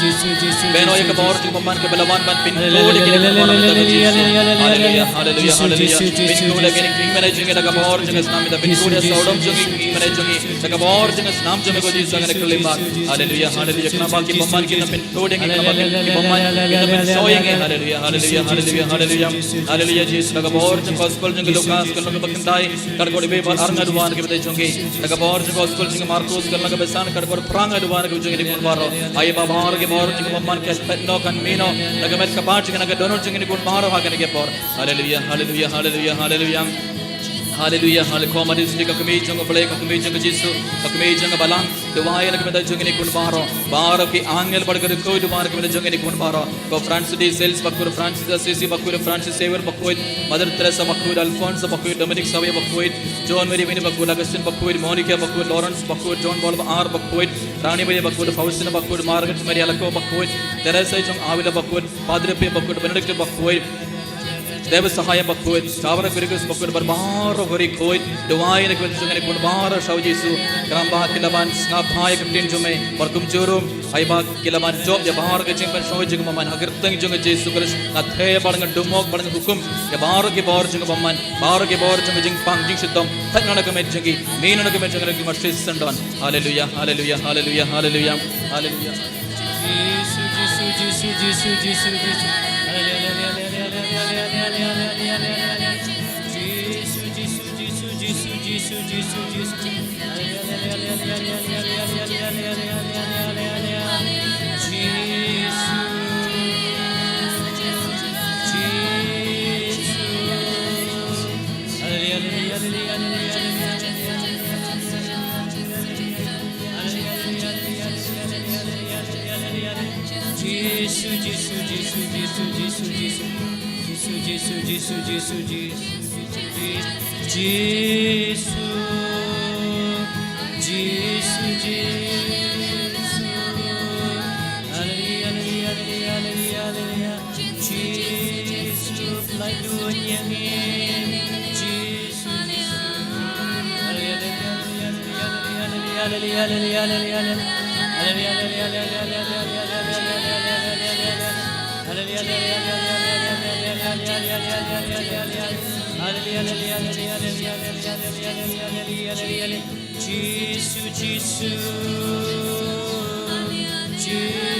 Bynta ïa ka bor jong ka bymman kaba la wan ban pynkhuid ïa kine ki khun baroh mynta ko Jisu. Haleluya, haleluya, haleluya. Pynkhuid ïa kine ki khun baroh jong kine da ka bor jong ka snam mynta, pynkhuid ïa sawdong jong kine ki khun baroh jong kine da ka bor jong ka snam jong me ko Jisu ha kane ka khyllipmat. Haleluya, haleluya. Khnang ba ki bymman kin pynkhuid ïa ngi, khnang ba ki bymman kin pynshoi ïa ngi. Haleluya, haleluya, haleluya, haleluya. Haleluya, Jisu, da ka bor jong ka gospel jong ka Lukas, ka lynnong kaba khyndai, ka dkhot kaba ar, ngi duwai na ka bynta jong ki. Da ka bor jong ka gospel jong ka Markus, ka lynnong kaba san, ka dkhot phra, ngi duwai na ka bynta jong kine ki khun baroh. Ai ba baroh ki bor jong ka bymman kan pynnoh, kan mih noh da ka met ka phad jong kine, na ka dohnud jong kine ki khun baroh ha kane ka por. Haleluya, haleluya, haleluya, haleluya. Haleluya, haleluya. Khawma dei sdang ka kmie jong U Blei, ka kmie jong ka Jisu, ka kmie jong ka balang. Duwai na ka bynta jong kine ki khun baroh. Baroh ki angel bad ki dkhot, duwai na ka bynta jong kine ki khun baroh. Ko Francis de Sales bakhuid, Francis Assisi bakhuid, Francis Xavier bakhuid, Mother Teresa bakhuid, Alphonse bakhuid, Dominic Xavier bakhuid, John Mary Winnie bakhuid, Augustine bakhuid, Monica bakhuid, Lawrence bakhuid, John Paul ba ar bakhuid, Rani Maria bakhuid, Faustina bakhuid, Margaret Maria Alacoque bakhuid, Teresa jong Avila bakhuid, Padre Pio bakhuid, Benedicto bakhuid, David Sahaya bakhuid, Tabara Kirikus bakhuid, bad baroh ki dkhot, duwai na ka bynta jong kine ki khun baroh sha U Jisu, khnang ba ki lah ban sngap ïa ka ktien jong me, bad kumjuh ruh, ai ba ki lah ban jop ïa baroh ki jingpynshoi jong ka bymman ha ka kyrteng jong U Jisu Khrist, nga theh bad nga dmok bad nga hukum ïa baroh ki bor jong ka bymman, baroh ki bor jong ka jingpang jingshitom, thait noh na ka met jong ki, mih noh na ka met jong ki, ki masi syndon. Haleluya, haleluya, haleluya, haleluya, haleluya. Jisu, Jisu, Jisu, Jisu, Jisu, Jisu. Haleluya, haleluya, haleluya, haleluya, haleluya. Jisu, Jisu, Jisu, Jisu, Jisu, Jisu, Jisu. Jisu. Jisu. Haleluya, haleluya, haleluya, haleluya, haleluya. Jisu, Jisu, Jisu, Jisu, Jisu. Jisu, Jisu, Jisu, Jisu, Jisu, Jisu. Jisu. Jisu, Jisu. Haleluya, haleluya, haleluya, haleluya, haleluya. Jisu, pelai dunya ni. Jisu, Jisu. Haleluya, haleluya, haleluya, haleluya, haleluya, haleluya. Jisu, Jisu. Jisu. Haleluya, haleluya, haleluya, haleluya. Jisu, Jisu, Jisu. Haleluya, haleluya, haleluya. Jisu, Jisu, Jisu, Jisu.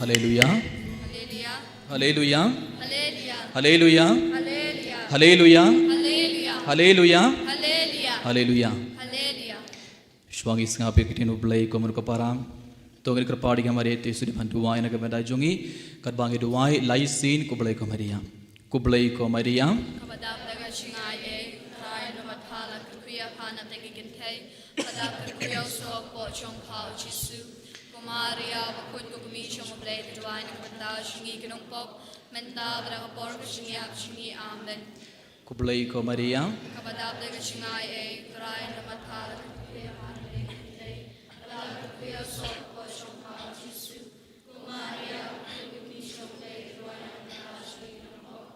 Haleluya. Haleluya. Haleluya. Haleluya. Haleluya. Haleluya. Haleluya. Haleluya. Haleluya. Haleluya. Haleluya. Haleluya. Shuwa ngi sngap ïa ka ktien U Blei kum ruh ka para, to ngin kyrpad ïa ka Maria te shu dei ban duwai na ka bynta jong ngi, katba ngi duwai, lai sien, Khublei ko Maria. Khublei ko Maria. Kaba dap da ka jingaiei, U Trai u don bad pha, la kyrkhu ïa pha na bynta ki kynthei, bad jong pha u Jisu. Ko Maria, bakhuid ko kmie jong U Blei, to duwai na ka bynta jong ngi ki nongpop, mynta bad ha ka por ka jingïap jong ngi. Amen. Khublei ko Maria. Kaba dap da ka jingaiei, U Trai u don bad pha, la kyrkhu ïa pha na ki kynthei, bad la kyrkhu ïa u soh ka kpoh jong pha u Jisu. Ko Maria, bakhuid ko kmie jong U Blei, to duwai na ka bynta jong ngi ki nongpop,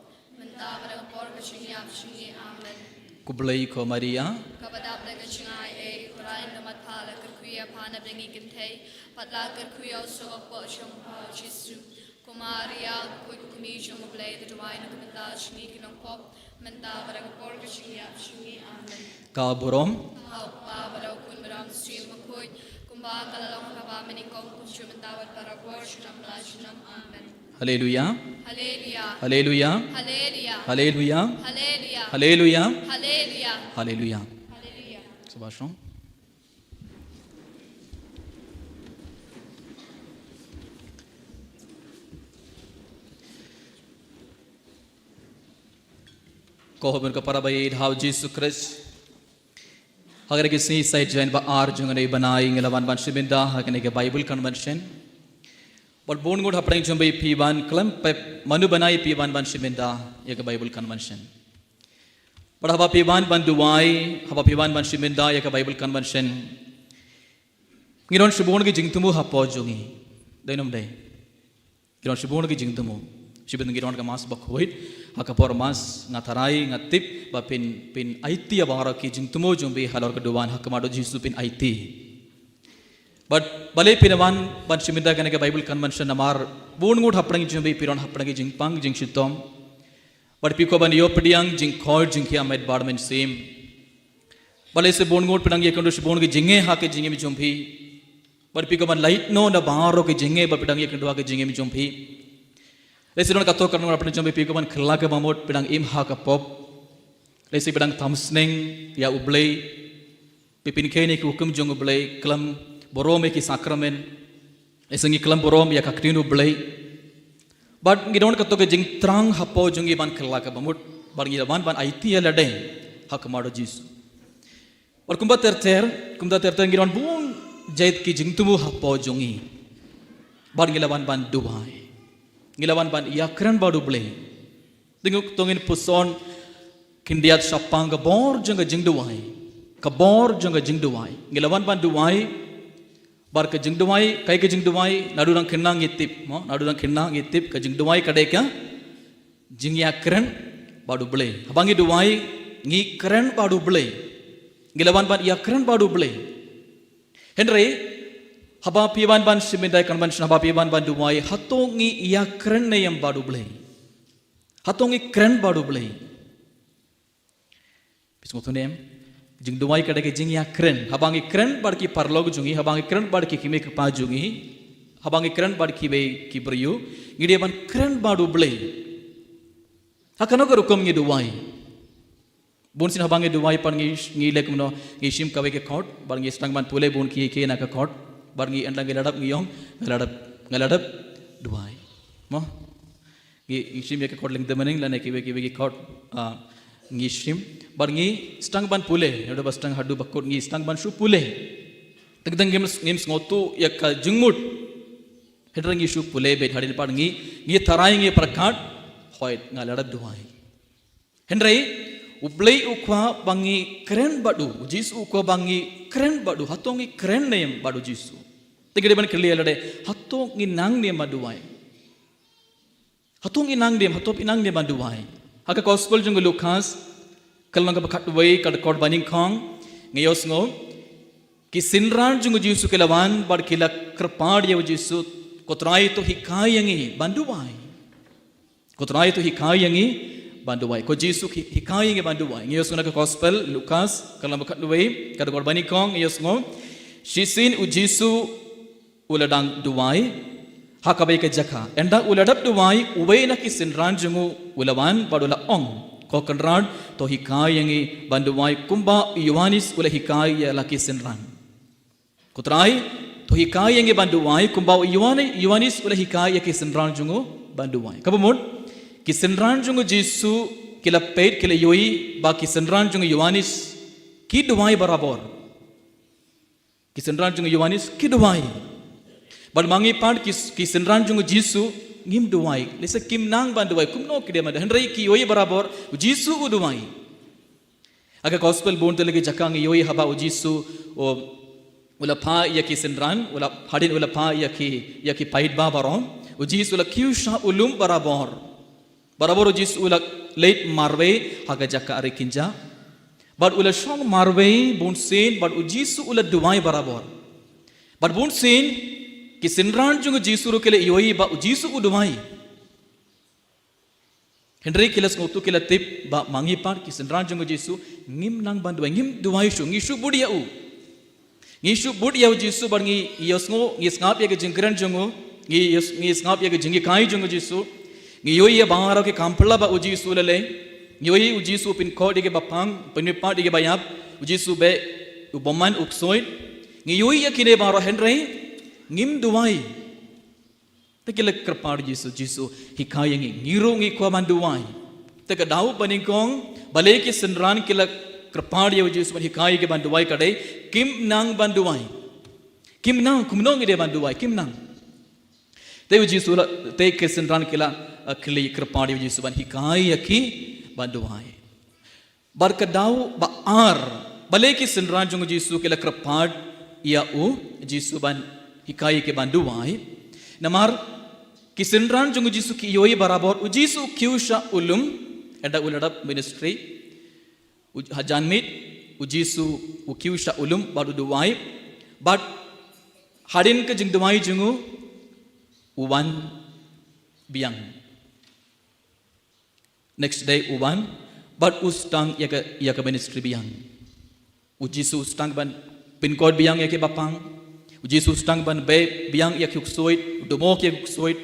mynta bad ha ka por ka jingïap jong ngi. Amen. Khublei ko Maria. Kaba dap da ka jingaiei, U Trai u don bad pha, la kyrkhu ïa pha na bynta ki kynthei, bad la kyrkhu ïa u soh ka kpoh jong pha u Jisu. Ko Maria, bakhuid ko kmie jong U Blei, to duwai na ka bynta jong ngi ki nongpop, mynta bad ha ka por ka jingïap jong ngi. Amen. Ka burom. Ha U Kpa bad ha U Khun bad ha U Mynsiem Bakhuid, kumba ka la long ha kaba mynnyngkong, kumjuh mynta bad barabor, junom la junom. Amen. Haleluia. Haleluia. Haleluia. Haleluia. Haleluia. Haleluia. Haleluia. Haleluia. Haleluia. Haleluia. Sngewbha shong. Ko hynmen ko para ba ïeit ha u Jisu Khrist. Ha kane ka sngi Saitjaiñ ba ar jong une u bnai ngi la wan ban shim bynta ha kane ka Bible Convention. Bad bun ngut hapdeng jong phi phi wan khlem pep mano bnai phi wan ban shim bynta ïa ka Bible Convention. Bad haba phi wan ban duwai, haba phi wan ban shim bynta ïa ka Bible Convention, ngi don shibun ki jingthmu hapoh jong ngi. Dei ne ym dei? Ngi don shibun ki jingthmu. Shibun ngi don ka Mass bakhuid, ha ka por Mass nga tharai nga tip ba phin, phin aiti ïa baroh ki jingthmu jong phi halor ka duwan ha khmat u Jisu phin aiti. Bad balei phi wan ban shim bynta kane ka Bible Convention namar bun ngut hapdeng jong phi phi don hapdeng ki jingpang jingshitom. Bad phi kwah ban ïoh pdiang jingkhot jingkhiah met bad mynsiem. Balei se bun ngut phi dang ïakynduh shibun ki jingeh ha ka jingim jong phi. Bad phi kwah ban lait noh na baroh ki jingeh ba phi dang ïakynduh ha ka jingim jong phi. Lehse don katto katne ngut hapdeng jong phi phi kwah ban kylla kaba mut phi dang im ha ka pop. Lehse phi dang tham sneng ïa U Blei. Phi pynkheiñ ïa ki hukum jong U Blei, khlem burom ïa ki sakramen. Lehse ngi khlem burom ïa ka ktien U Blei. Bad ngi don katto ka jingthrang hapoh jong ngi ban kylla kaba mut. Bad ngi la wan ban aiti ïa lade ha khmat u Jisu. Bad kumba ter ter, kumba ter ter ngi don bun jait ki jingthmu hapoh jong ngi. Bad ngi la wan ban duwai. Ngi la wan ban ïakren bad U Blei. Te to ngin puson khyndiat shaphang ka bor jong ka jingduwai. Ka bor jong ka jingduwai. Ngi la wan ban duwai. Bad ka jingduwai, kaei ka jingduwai, naduh dang khynnah ngi tip, mo, naduh dang khynnah ngi tip, ka jingduwai ka dei ka jingïakren bad U Blei. Haba ngi duwai, ngi kren bad U Blei. Ngi la wan ban ïakren bad U Blei. Hynrei, haba phi wan ban shim bynta ïa ka convention, haba phi wan ban duwai, hato ngi ïakren ne em bad U Blei? Hato ngi kren bad U Blei? Phi sngewthuh ne em? Jingduwai ka dei ka jingïakren. Haba ngi kren bad ki paralok jong ngi, haba ngi kren bad ki kmie kpa jong ngi, haba ngi kren bad kiwei ki briew, ngi dei ban kren bad U Blei. Ha kano ka rukom ngi duwai? Bun sien haba ngi duwai pat ngi, ngi leh kumno, ngi shim kawei ka kot, bad ngi sdang ban pule bun ki, ki na ka kot, bad ngi ynda ngi la dep ngi ong, nga la dep, nga la dep duwai. Mo? Ngi, ngi shim ïa ka kot lyngdoh bneng lane kiwei kiwei ki kot, ah, ngi shim. Bad ngi sdang ban pule, naduh ba sdang haduh ba kut ngi sdang ban shu pule. Tang tang ngim, ngim sngewthuh ïa ka jingmut. Hynrei ngi shu pule beit hadien pat ngi, ngi tharai ngi pyrkhat, hooid nga la dep duwai. Hynrei, U Blei u kwah ba ngi kren bad u, U Jisu u kwah ba ngi kren bad u, hato ngi kren ne em bad U Jisu? Te ngi dei ban kylli ïa lade, hato ngi nang ne em ban duwai? Hato ngi nang ne em, hato phi nang ne em ban duwai? Ha ka gospel jong u Lukas, ka lynnong kaba khatwei, ka dkhot banyngkong, ngi ïohsngew, ki synran jong U Jisu ki la wan, bad ki la kyrpad ïa U Jisu, ko Trai to hikai ïa ngi ban duwai. Ko Trai to hikai ïa ngi ban duwai. Ko Jisu hi-, hikai ïa ngi ban duwai. Ngi ïohsngew na ka gospel Lukas, ka lynnong ba khatwei, ka dkhot banyngkong, ngi ïohsngew. Shisien U Jisu u la dang duwai ha kawei ka jaka. Ynda u la dep duwai, uwei na ki synran jong u u la wan bad u la ong, ko Kynrad, to hikai ïa ngi ban duwai kumba u Ïoannis u la hikai ïa la ki synran. Ko Trai, to hikai ïa ngi ban duwai kumba u Ïoanni-, Ïoannis u la hikai ïa ki synran jong u ban duwai. Kaba mut, ki synran jong U Jisu ki la peit ki la ïohi ba ki synran jong u Ïoannis ki duwai barabor. Ki synran jong u Ïoannis ki duwai. Bad ma ngi pat ki, ki synran jong u Jisu ngim duwai. Lehse kim nang ban duwai, kumno ki dei ban duwai. Hynrei ki ïohi barabor u Jisu u duwai. Ha ka gospel bun tylli ki jaka ngi ïohi haba u Jisu u, u la phah ïa ki synran, u la, hadien u la phah ïa ki, ïa ki paidbah baroh. U Jisu u la kiew shah u lum barabor. Barabor u Jisu u la leit marwei ha ka jaka ari kynja. Bad u la shong marwei bunsien, bad u Jisu u la duwai barabor. Bad bunsien ki synran jong u Jisu ruh ki la ïohi ba u Jisu u duwai. Hynrei ki la sngewthuh, ki la tip ba ma ngi pat ki synran jong u Jisu ngim nang ban duwai, ngim duwai shuh, ngi shu bud ïa u. Ngi shu bud ïa u Jisu bad ngi ïohsngew, ngi sngap ïa ka jingkren jong u, ngi ïoh, ngi sngap ïa ka jinghikai jong u Jisu. Ngi ïohi ïa baroh ki kam phylla ba u Jisu u la leh. Ngi ïohi u Jisu u pynkhuid ïa ki bapang, pynmihpat ïa ki baïap, u Jisu u beh u bymman u ksuid. Ngi ïohi ïa kine baroh hynrei ngim duwai. Te ki la kyrpad Jisu, Jisu, hikai ïa ngi, ngi ruh ngi kwah ban duwai. Te ka daw ba nyngkong, balei ki synran ki la kyrpad ïa u Jisu ban hikai ïa ki ban duwai ka dei, kim nang ban duwai. Kim nang, kumno ngi dei ban duwai, kim nang. Te u Jisu la, te ki synran ki la, eh, kylli, kyrpad ïa u Jisu ban hikai ïa ki ban duwai. Bad ka daw ba ar, balei ki synran jong u Jisu ki la kyrpad ïa u Jisu ban hikai ïa ki ban duwai. Namar ki synran jong u Jisu ki ïohi barabor u Jisu u kiew shah u lum, ynda u la dep ministry. U, ha janmiet u Jisu u kiew shah u lum bad u duwai. Bad hadien ka jingduwai jong u, u wan biang. Next day u wan, bad u sdang ïa ka, ïa ka ministry biang. U Jisu u sdang ban pynkhuid biang ïa ki bapang. U Jisu u sdang ban beh biang ïa ki ksuid, u dum ïa ki ksuid.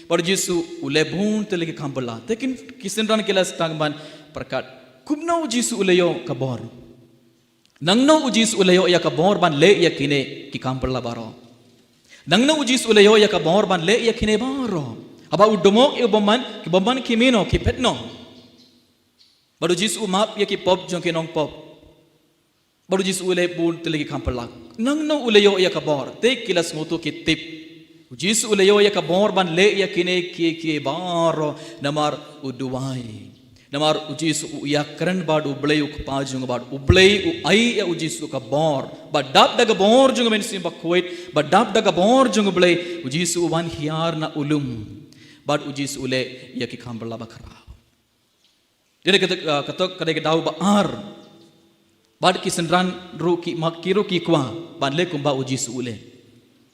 Bad u Jisu u leh bun tylli ki kam phylla. Te kin, ki synran ki la sdang ban pyrkhat, kumno u Jisu u la ïoh ka bor. Nangno u Jisu u la ïoh ïa ka bor ban leh ïa kine ki kam phylla baroh. Nangno u Jisu u la ïoh ïa ka bor ban leh ïa kine baroh. Haba u dum ïa u bymman, ki bymman ki mih noh, ki phet noh. Bad u Jisu u map ïa ki pop jong ki nongpop. Bad u Jisu u leh bun tylli ki kam phylla. Nangno u la ïoh ïa ka bor, te ki la sngewthuh ki tip. U Jisu u la ïoh ïa ka bor ban leh ïa kine kiei kiei baroh namar u duwai. Namar u Jisu u ïakren bad U Blei u Kpa jong u, bad U Blei u ai ïa u Jisu ka bor. Bad dap da ka bor jong u Mynsiem Bakhuid, bad dap da ka bor jong U Blei, u Jisu u wan hiar na u lum. Bad u Jisu u leh ïa ki kam phylla bakhraw. Dei kata, ah, kata ka dei ka daw ba ar. Bad ki synran ruh ki mak ki ruh ki kwah ban leh kumba u Jisu u leh.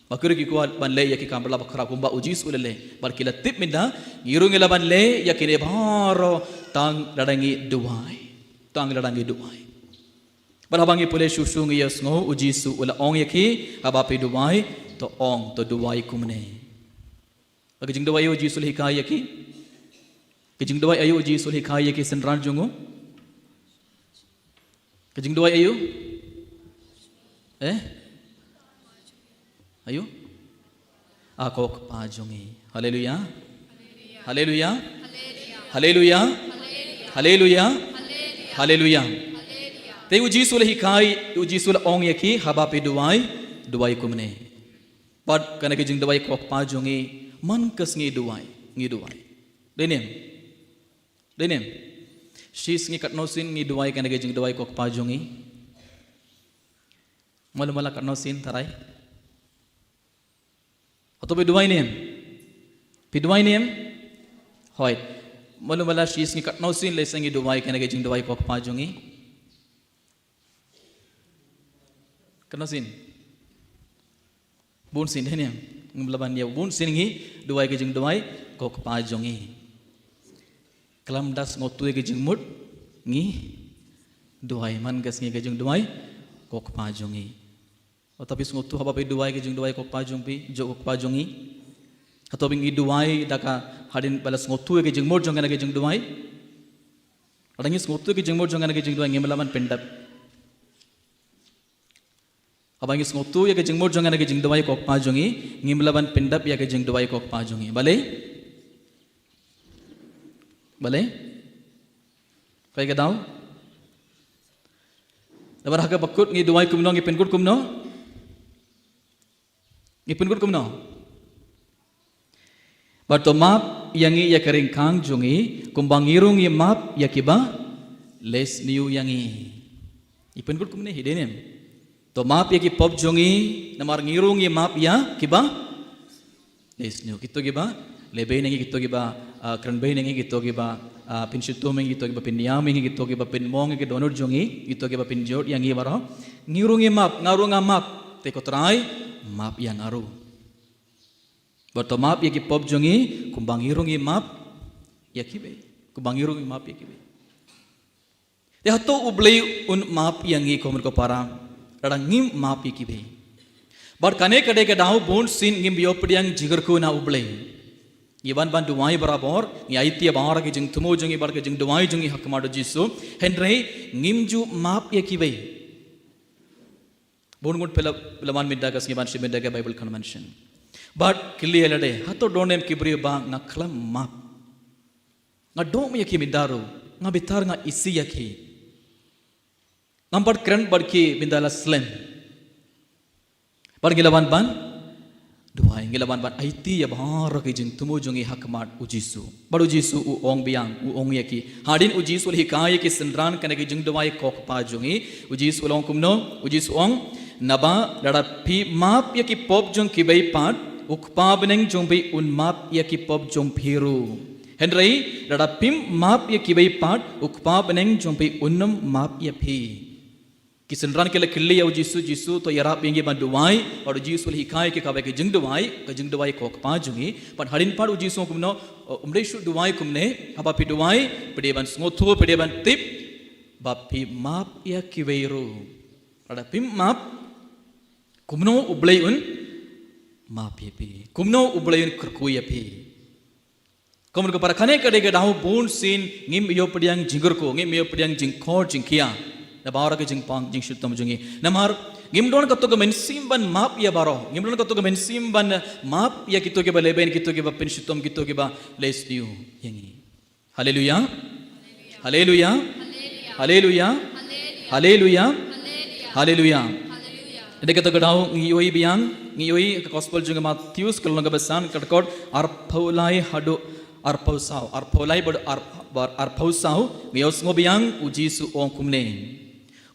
Ba ki ruh ki kwah ban leh ïa ki kam phylla bakhraw kumba u Jisu u la leh. Bad ki la tip mynta, ngi ruh ngi lah ban leh ïa kine baroh tang lada ngi duwai. Tang lada ngi duwai. Bad haba ngi pule shuh shuh ngi ïohsngew u Jisu u la ong ïa ki, haba phi duwai, to ong, to duwai kumne. Ka jingduwai aïu u Jisu u la hikai ïa ki? Ka jingduwai aïu u Jisu u la hikai ïa ki synran jong u? Ka jingduwai aïu? Eh? Aïu? A ko Kpa jong ngi. Haleluia. Haleluia. Haleluia. Haleluia. Haleluia. Te u Jisu u la hikai, u Jisu u la ong ïa ki, haba phi duwai, duwai kumne. Bad kane ka jingduwai ko Kpa jong ngi, man ka sngi duwai, ngi duwai. Dei ne em? Dei ne em? Shi sngi katno sien ngi duwai kane ka jingduwai ko Kpa jong ngi? Malu mala katno sien tharai? Hato phi duwai ne em? Phi duwai ne em? Hooid. Malu mala shi sngi katno sien lehse ngi duwai kane ka jingduwai ko Kpa jong ngi? Katno sien? Bun sien, dei ne em? Ngim lah ban ïa bun sien ngi duwai ka jingduwai ko Kpa jong ngi. Khlem da sngewthuh ïa ka jingmut ngi duwai, man ka sngi ka jingduwai ko Kpa jong ngi. Hato phi sngewthuh haba phi duwai ka jingduwai ko Kpa jong phi, jong ko Kpa jong ngi? Hato phi ngi duwai da ka hadien ba la sngewthuh ïa ka jingmut jong kane ka jingduwai? Lada ngi sngewthuh ïa ka jingmut jong kane ka jingduwai ngim lah ban pyndap. Haba ngi sngewthuh ïa ka jingmut jong kane ka jingduwai ko Kpa jong ngi, ngim lah ban pyndap ïa ka jingduwai ko Kpa jong ngi. Balei? Balei? Kaei ka daw? Namar ha kaba kut ngi duwai kumno, ngi pynkut kumno? Ngi pynkut kumno? Bad to map ïa ngi ïa ka ringkang jong ngi, kumba ngi ruh ngi map ïa kiba leh sniew ïa ngi. Ngi pynkut kumne hi dei ne em? To map ïa ki pop jong ngi, namar ngi ruh ngi map ïa kiba leh sniew, kito kiba leh bein ïa ngi, kito kiba, ah, kren bein ïa ngi, kito kiba, ah, pynshitom ïa ngi, kito kiba pynïam ïa ngi, kito kiba pynmong ïa ngi, ki dohnud jong ngi, kito kiba pynjot ïa ngi baroh. Ngi ruh ngi map, nga ruh nga map. Te ko Trai, map ïa nga ruh. Bad to map ïa ki pop jong ngi, kumba ngi ruh ngi map ïa kiwei. Kumba ngi ruh ngi map ïa kiwei. Te hato U Blei un map ïa ngi, ko mut ko para, lada ngim map ïa kiwei? Bad kane ka dei ka daw bun sien ngim ïoh pdiang jingkyrkhu na U Blei. Ngi wan ban duwai barabor, ngi aiti ïa baroh ki jingthmu jong ngi bad ki jingduwai jong ngi ha khmat U Jisu, hynrei ngim ju map ïa kiwei. Bun ngut phi la, phi la wan mynta ka sngi ban shim mynta ka Bible convention. Bad kylli ïa lade, hato don em ki briew ba nga khlem map? Nga dohnud ïa ki mynta ruh, nga bitar, nga isih ïa ki. Ngam pat kren bad ki mynta la slem. Bad ngi la wan ban duwai, ngi la wan ban aiti ïa baroh ki jingthmu jong ngi ha khmat U Jisu. Bad U Jisu u ong biang, u ong ïa ki. Hadien U Jisu u la hikai ïa ki synran kane ka jingduwai ko Kpa jong ngi, U Jisu u la ong kumno? U Jisu u ong, naba lada phi map ïa ki pop jong kiwei pat, U Kpa bneng jong phi un map ïa ki pop jong phi ruh. Hynrei lada phim map ïa kiwei pat, U Kpa bneng jong phi un ym map ïa phi. Ki synran ki la kylli ïa U Jisu, Jisu, to ïarap ïa ngi ban duwai. Bad U Jisu u la hikai ïa ki kawei ka jingduwai, ka jingduwai ko Kpa jong ngi. Bad hadien pat U Jisu u ong kumno? Um dei shuh duwai kumne, haba phi duwai, phi dei ban sngewthuh, phi dei ban tip ba phi map ïa kiwei ruh. Lada phim map, kumno U Blei un map ïa phi? Kumno U Blei un kyrkhu ïa phi? Ko mut ko para, kane ka dei ka daw bun sien ngim ïoh pdiang jingkyrkhu, ngim ïoh pdiang jingkhot jingkhia na baroh ki jingpang jingshitom jong ngi. Namar ngim don kato ka mynsiem ban map ïa baroh, ngim don kato ka mynsiem ban map ïa kito kiba leh bein, kito kiba pynshitom, kito kiba leh sniew ïa ngi. Haleluya. Haleluya. Haleluya. Haleluya. Haleluya. Haleluya. Dei kato ka daw ngi ïohi biang, ngi ïohi ka gospel jong ka Mathaios ka lynnong kaba san, ka dkhot arphew lai haduh arphew saw, arphew lai bad ar-, bad arphew saw, ngi ïohsngew biang U Jisu u ong kumne.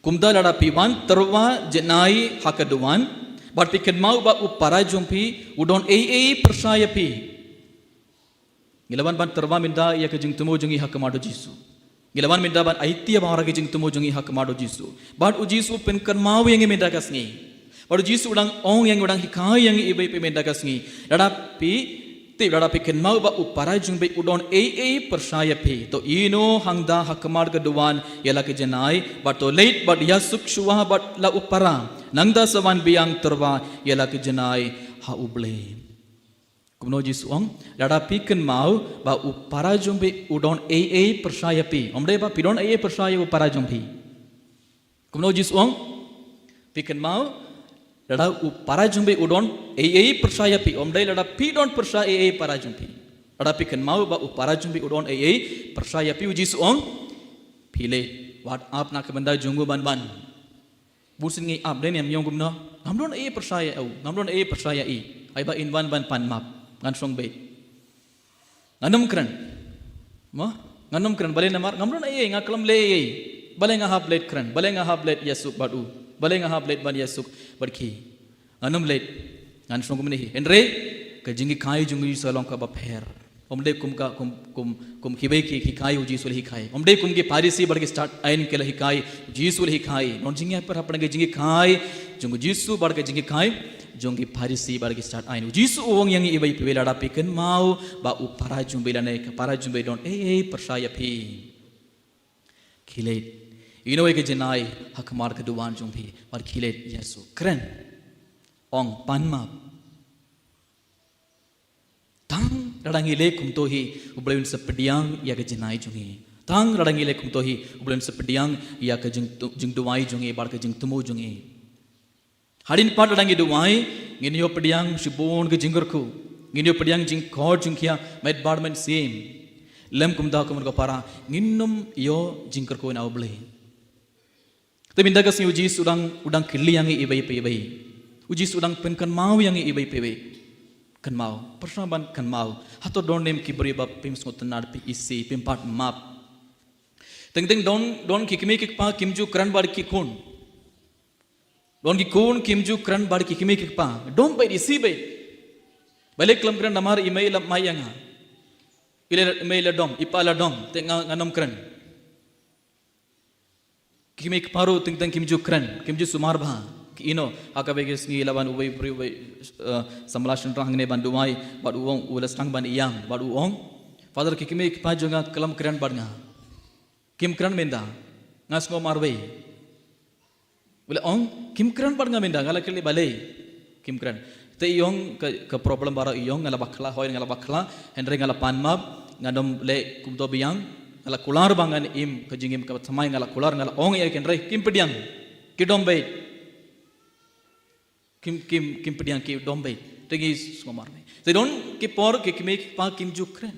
Kumta lada phi wan tyrwa janai ha ka duwan, bad phi kynmaw ba u para jong phi u don ei ei pyrshah ïa phi. Ngi la wan ban tyrwa mynta ïa ka jingthmu jong ngi ha khmat U Jisu. Ngi la wan mynta ban aiti ïa baroh ki jingthmu jong ngi ha khmat U Jisu. Bad U Jisu u pynkynmaw ïa ngi mynta ka sngi. Bad U Jisu u dang ong ïa ngi, u dang hikai ïa ngi iwei pa iwei mynta ka sngi. Lada phi tip, lada phi kynmaw ba u para jong phi u don ei ei pyrshah ïa phi, to ïehnoh hangta ha khmat ka duwan ïa la ka janai, bad to leit bad ïasuk shuwa bad la u para. Nangta sa wan biang tyrwa ïa la ka janai ha U Blei. Kumno U Jisu u ong? Lada phi kynmaw ba u para jong phi u don ei ei pyrshah ïa phi. Ym dei ba phi don ei ei pyrshah ïa u para jong phi. Kumno U Jisu u ong? Phi kynmaw lada u para jong phi u don ei ei pyrshah ïa phi. Ym dei lada phi don pyrshah ei ei para jong phi. Lada phi kynmaw ba u para jong phi u don ei ei pyrshah ïa phi, U Jisu u ong, phi leit. Wat ap na ka bynta jong u ban wan. Bun sien ngi ap, dei ne em, ngi ong kumno? Ngam don ei pyrshah ïa u, ngam don ei pyrshah ïa i. Haba in wan ban pan map, ngan shong beit. Ngan ym kren. Mo? Ngan ym kren, balei? Namar ngam don ei, nga khlem leh ei. Balei nga hap leit kren? Balei nga hap leit ïasuk bad u? Balei nga hap leit ban ïasuk bad ki? Ngan ym leit. Ngan shong kumne hi. Hynrei ka jinghikai jong u Jisu ka long kaba pher. Ym dei kum ka, kum, kum, kum kiwei ki hikai U Jisu u la hikai. Ym dei kum ki Pharisi bad ki stad aiñ ki la hikai, U Jisu u la hikai. Don jingïapher hapdeng ka jinghikai jong U Jisu bad ka jinghikai jong ki Pharisi bad ki stad aiñ. U Jisu u ong ïa ngi iwei pa iwei, lada phi kynmaw ba u para jong phi lane ka para jong phi don ei ei pyrshah ïa phi, khie leit. Ïehnoh ïa ka janai ha khmat ka duwan jong phi bad khie leit ïasuk. Kren. Ong pan map. Tang lada ngi leh kumto hi, U Blei un sa pdiang ïa ka janai jong ngi. Tang lada ngi leh kumto hi, U Blei un sa pdiang ïa ka jing, jingduwai jong ngi bad ka jingthmu jong ngi. Hadien pat lada ngi duwai, ngin ïoh pdiang shibun ka jingkyrkhu. Ngin ïoh pdiang jingkhot jingkhia met bad mynsiem. Lym kumta, ko mut ko para, ngin ym ïoh jingkyrkhu na U Blei. Te mynta ka sngi U Jisu u dang, u dang kylli ïa ngi iwei pa iwei. U Jisu u dang pynkynmaw ïa ngi iwei pa iwei. Kynmaw. Pyrshang ban kynmaw. Hato don ne em ki briew ba phim sngewtynnad, phi isih, phim pat map. Teng teng don, don ki kmie ki kpa kim ju kren bad ki khun. Don ki khun kim ju kren bad ki kmie ki kpa. Dom beit, isih beit. Balei khlem kren? Namar i mei i la mai ïa nga. I la, i mei i la dom, i pa i la dom, te nga, ngan ym kren. Ki kmie ki kpa ruh teng teng kim ju kren, kim ju sumar bha. Ki ino, ha kawei ka sngi la wan uwei u briew, uwei, eh, samla shynrang hangne ban duwai, bad u ong, u la sdang ban ïam, bad u ong, Father, ki kmie ki kpa jong nga khlem kren bad nga. Kim kren mynta. Nga sngew marwei. U la ong, kim kren bad nga mynta, nga la kylli balei. Kim kren. Te i ong ka, ka problem baroh i ong, nga la bakla, hooid nga la bakla, hynrei nga la pan map, ngan ym leh kumto biang, nga la kular ba ngan im ka jingim kaba thymmai, nga la kular, nga la ong ïa ki, hynrei kim pdiang. Ki dom beit. Kim, kim, kim pdiang, ki dom beit. Te ngi sngew marwei. Te don ki por ki kmie ki kpa kim ju kren.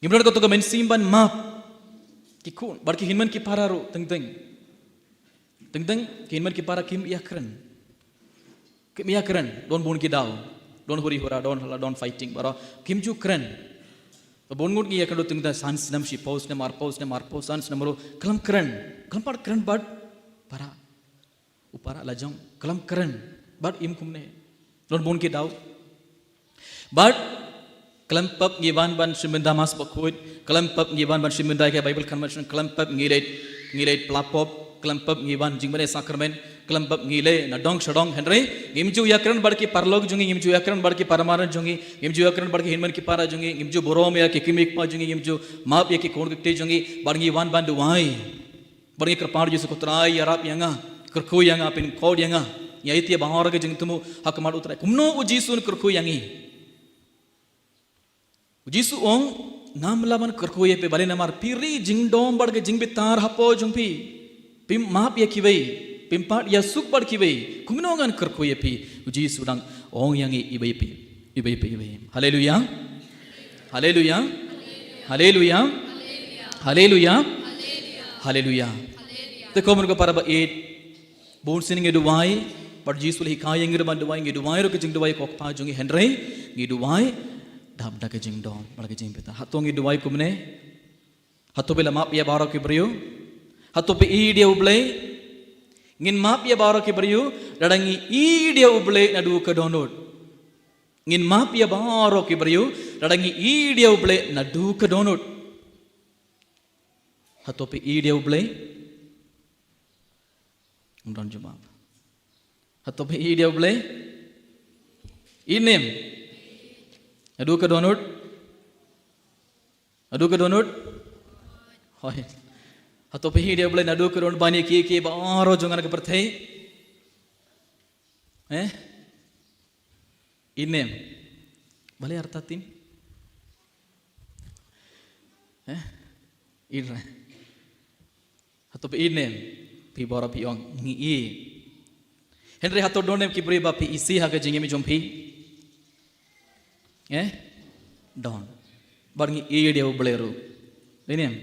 Ngim don kato ka mynsiem ban map. Ki khun, bad ki hynmen ki para ruh, teng teng. Teng teng, ki hynmen ki para kim ïakren. Kim ïakren, don bun ki daw. Don huri hura, don hala, don fighting, baroh. Kim ju kren. Bun ngut ngi ïakren ruh teng teng san snem, shiphew snem, arphew snem, arphew san snem ruh. Khlem kren. Khlem pat kren bad para. U para lajong, khlem kren, bad im kumne. Don bun ki daw. Bad, khlem pep ngi wan ban shim bynta Mass Bakhuid, khlem pep ngi wan ban shim bynta ïa ka Bible Convention, khlem pep ngi leit, ngi leit pla pop, khlem pep ngi wan jingbnai sakramen, khlem pep ngi leit na dong sha dong, hynrei, ngim ju ïakren bad ki paralok jong ngi, ngim ju ïakren bad ki para marjan jong ngi, ngim ju ïakren bad ki hynmen ki para jong ngi, ngim ju burom ïa ki kmie ki kpa jong ngi, ngim ju map ïa ki khun ki kti jong ngi, bad ngi wan ban duwai. Bad ngi kyrpad, Jisu ko Trai, ïarap ïa nga, kyrkhu ïa nga, pynkhot ïa nga. Ïa ïa baroh ki jingthmu ha khmat u Trai. Kumno u Jisu un kyrkhu ïa ngi? U Jisu u ong, ngam lah ban kyrkhu ïa phi, balei? Namar phi ri jingdom bad ka jingbitar hapoh jong phi. Phim map ïa kiwei, phim pat ïasuk bad kiwei. Kumno ngan kyrkhu ïa phi? U Jisu u dang ong ïa ngi iwei pa iwei. Iwei pa iwei. Haleluya. Haleluya. Haleluya. Haleluya. Haleluya. Te ko mon ko para ba ïeit. Bun sien ngi duwai, bad Jisu u la hikai ïa ngi ruh ban duwai, ngi duwai ruh ka jingduwai ko Kpa jong ngi, hynrei ngi duwai dap da ka jingdom bad ka jingbitar. Hato ngi duwai kumne? Hato phi la map ïa baroh ki briew? Hato phi ïeit ïa U Blei? Ngin map ïa baroh ki briew, lada ngi ïeit ïa U Blei naduh ka dohnud. Ngin map ïa baroh ki briew, lada ngi ïeit ïa U Blei naduh ka dohnud. Hato phi ïeit ïa U Blei? Ym don jubab. Hato phi ïeit ïa U Blei? Ïeit ne em? Naduh ka dohnud? Naduh ka dohnud? Hooid. Hato phi ïeit ïa U Blei naduh ka dohnud ban ïa kiei kiei baroh jong kane ka pyrthei? Eh? Ïeit ne em? Balei artatien? Eh? Ïeit re. Hato phi ïeit ne em? Phi baroh phi ong ngi ïeit. Hynrei hato don ne em ki briew ba phi isih ha ka jingim jong phi? Eh? Don. Bad ngi ïeit ïa U Blei ruh. Dei ne em?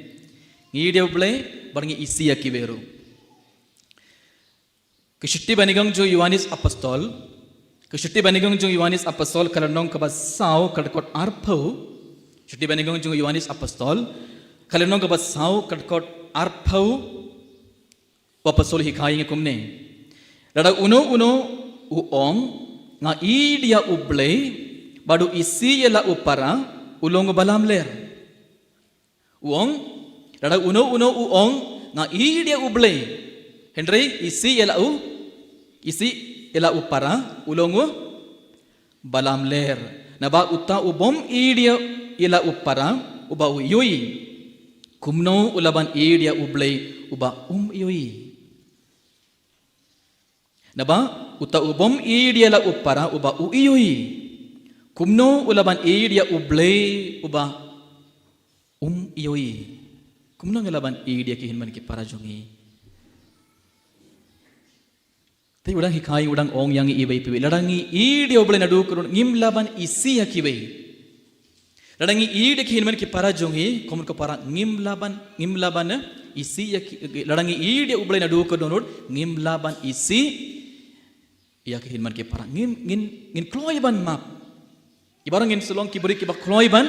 Ngi ïeit ïa U Blei, bad ngi isih ïa kiwei ruh. Ka shithi banyngkong jong u Ïoannis Apostol. Ka shithi banyngkong jong u Ïoannis Apostol, ka lynnong kaba saw, ka dkhot arphew. Shithi banyngkong jong u Ïoannis Apostol, ka lynnong kaba saw, ka dkhot arphew. U Apostol u hikai ïa ngi kumne. Lada uno uno u ong, nga ïeit ïa U Blei, bad u isih ïa la u para, u long u balamler. U ong, lada uno uno u ong, nga ïeit ïa U Blei. Hynrei isih ïa la u, isih ïa la u para, u long u balamler. Naba uta u bym ïeit ïa la u para, uba u ïohi, kumno u lah ban ïeit ïa U Blei, uba um ïohi? Naba uta u bym ïeit ïa la u para, uba u ïohi, kumno u lah ban ïeit ïa U Blei, uba um ïohi? Kumno ngi lah ban ïeit ïa ki hynmen ki para jong ngi? Te u dang hikai, u dang ong ïa ngi iwei pa iwei. Lada ngi ïeit ïa U Blei naduh ka dohnud, ngim lah ban isih ïa kiwei. Lada ngi ïeit ïa ki hynmen ki para jong ngi, ko mon ko para, ngim lah ban, ngim lah ban, eh, isih ïa ki, lada ngi ïeit ïa U Blei naduh ka dohnud, ngim lah ban isih Ïa ki hynmen ki para, ngin, ngin, ngin kloi ban map. Ki baroh ngin sa long ki briew kiba kloi ban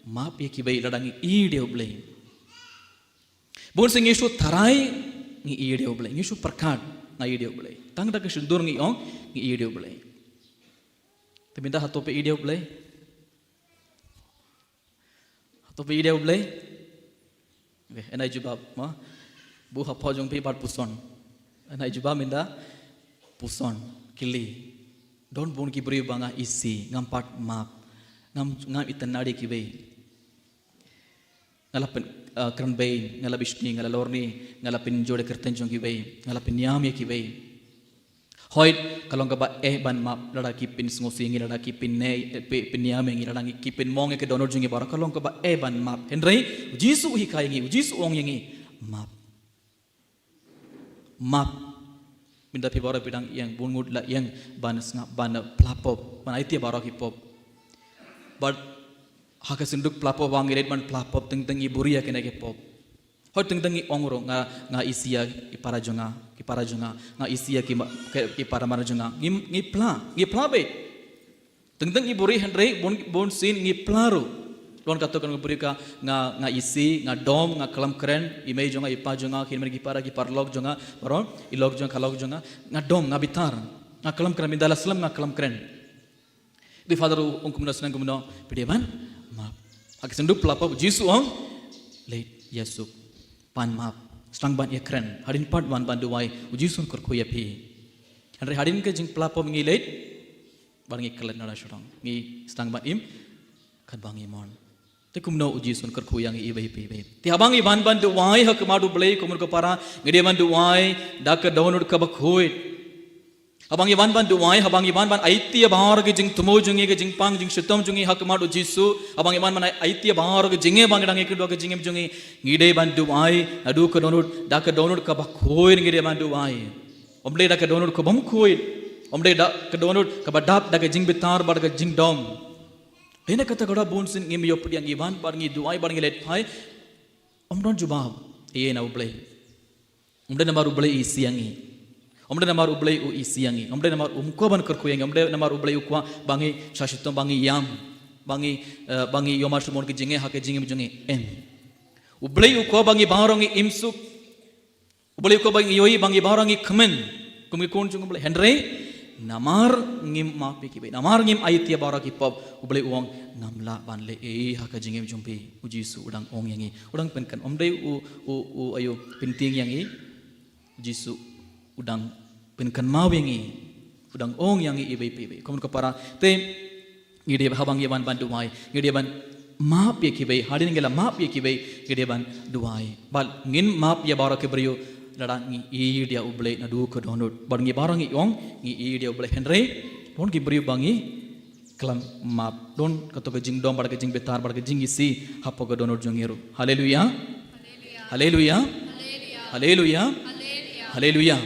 map ïa kiwei lada ngi ïeit ïa U Blei. Bun sien ngi shu tharai ngi ïeit ïa U Blei, ngi shu pyrkhat nga ïeit ïa U Blei. Tang da ka shyntur ngi ong ngi ïeit ïa U Blei. Te mynta hato phi ïeit ïa U Blei? Hato phi ïeit ïa U Blei? Okay, en ai jubab ma. Buh hapoh jong phi bad puson. En ai jubab mynta puson, kylli. Don bun ki briew ba nga isih, ngam pat map, ngam, ngam itynnad ïa kiwei. Nga la pyn, uh, kren beiñ, nga la bishni, nga la lorni, nga la pynjur ïa ka kyrteng jong kiwei, nga la pynïam ïa kiwei. Hooid, ka long kaba eh ban map lada ki pynsngewsih ïa ngi, lada ki pyneh, eh, pyn, pynïam ïa ngi, lada ngi ki pynmong ïa ka dohnud jong ngi baroh, ka long kaba eh ban map. Hynrei U Jisu u hikai ïa ngi, U Jisu u ong ïa ngi, map. Map. Mynta phi baroh phi dang ïeng, bun ngut la ïeng ban sngap, ban pla pop, ban aiti ïa baroh ki pop. Bad ha ka synduk pla pop ba ngi leit ban pla pop, teng teng ngi buhrieh ïa kine ki pop. Hooid, teng teng ngi ong ruh nga, nga isih ïa ki para jong nga, ki para jong nga, nga isih ïa ki ma, ki, ki para mar jong nga. Ngi, ngi pla, ngi pla beit. Teng teng ngi buhrieh hynrei bun, bun sien ngi pla ruh. Don katto katne briew ka, nga, nga isih, nga dom, nga klam kren, i mei jong nga, i pa jong nga, ki hynmen ki para, ki paralok jong nga, baroh, i lok jong nga, ka lok jong nga, nga dom, nga bitar, nga klam kren, mynta la slem nga klam kren. Te Father u ong kumno, sneng kumno, phi dei ban map. Ha ka synduk pla pop U Jisu u ong, leit ïasuk, pan map, sdang ban ïakren, hadien pat wan ban duwai, U Jisu un kyrkhu ïa phi. Hynrei hadien ka jingpla pop ngi leit, bad ngi klet na la shrong, ngi sdang ban im, katba ngi mon. Te kumno U Jisu un kyrkhu ïa ngi iwei pa iwei? Te haba ngi wan ban duwai ha khmat U Blei, ko mut ko para, ngi dei ban duwai da ka dohnud kaba khuid. Haba ngi wan ban duwai, haba ngi wan ban aiti ïa baroh ki jingthmu jong ngi, ki jingpang jingshitom jong ngi ha khmat U Jisu, haba ngi wan ban ai, aiti ïa baroh ki jingeh ba ngi dang ïakynduh ha ka jingim jong ngi, ngi dei ban duwai naduh ka dohnud, da ka dohnud kaba khuid ngi dei ban duwai. Ym dei da ka dohnud kabym khuid, ym dei da ka dohnud kaba dap da ka jingbitar bad da ka jingdom. Dei na kata ka daw bun sien ngim ïoh pdiang, ngi wan bad ngi duwai bad ngi leit phai, ym don jubab ei na U Blei. Ym dei namar U Blei u isih ïa ngi. Ym dei namar U Blei u isih ïa ngi. Ym dei namar um kwah ban kyrkhu ïa ngi. Ym dei namar U Blei u kwah ba ngi shah shitom, ba ngi ïam, ba ngi, eh, ba ngi ïoh marshibun ki jingeh ha ka jingim jong ngi. Em. U Blei u kwah ba ngi baroh ngi im suk. U Blei u kwah ba ngi ïohi, ba ngi baroh ngi kmen kum ki khun jong U Blei. Hynrei namar ngim map ïa kiwei, namar ngim aiti ïa baroh ki pop, U Blei u ong ngam lah ban leh ei ei ha ka jingim jong phi. U Jisu u dang ong ïa ngi, u dang pynkynmaw, ym dei u, u, u, aïu, pyntieng ïa ngi. U Jisu u dang pynkynmaw ïa ngi, u dang ong ïa ngi iwei pa iwei. Ko mut ko para, te ngi dei, haba ngi wan ban duwai, ngi dei ban map ïa kiwei, hadien ngi la map ïa kiwei, ngi dei ban duwai. Bad ngin map ïa baroh ki briew lada ngi ïeit ïa U Blei naduh ka dohnud. Bad ngi baroh ngi ong ngi ïeit ïa U Blei, hynrei don ki briew ba ngi khlem map. Don kato ka jingdom bad ka jingbitar bad ka jingisih hapoh ka dohnud jong ngi ruh. Haleluya. Haleluya. Haleluya. Haleluya.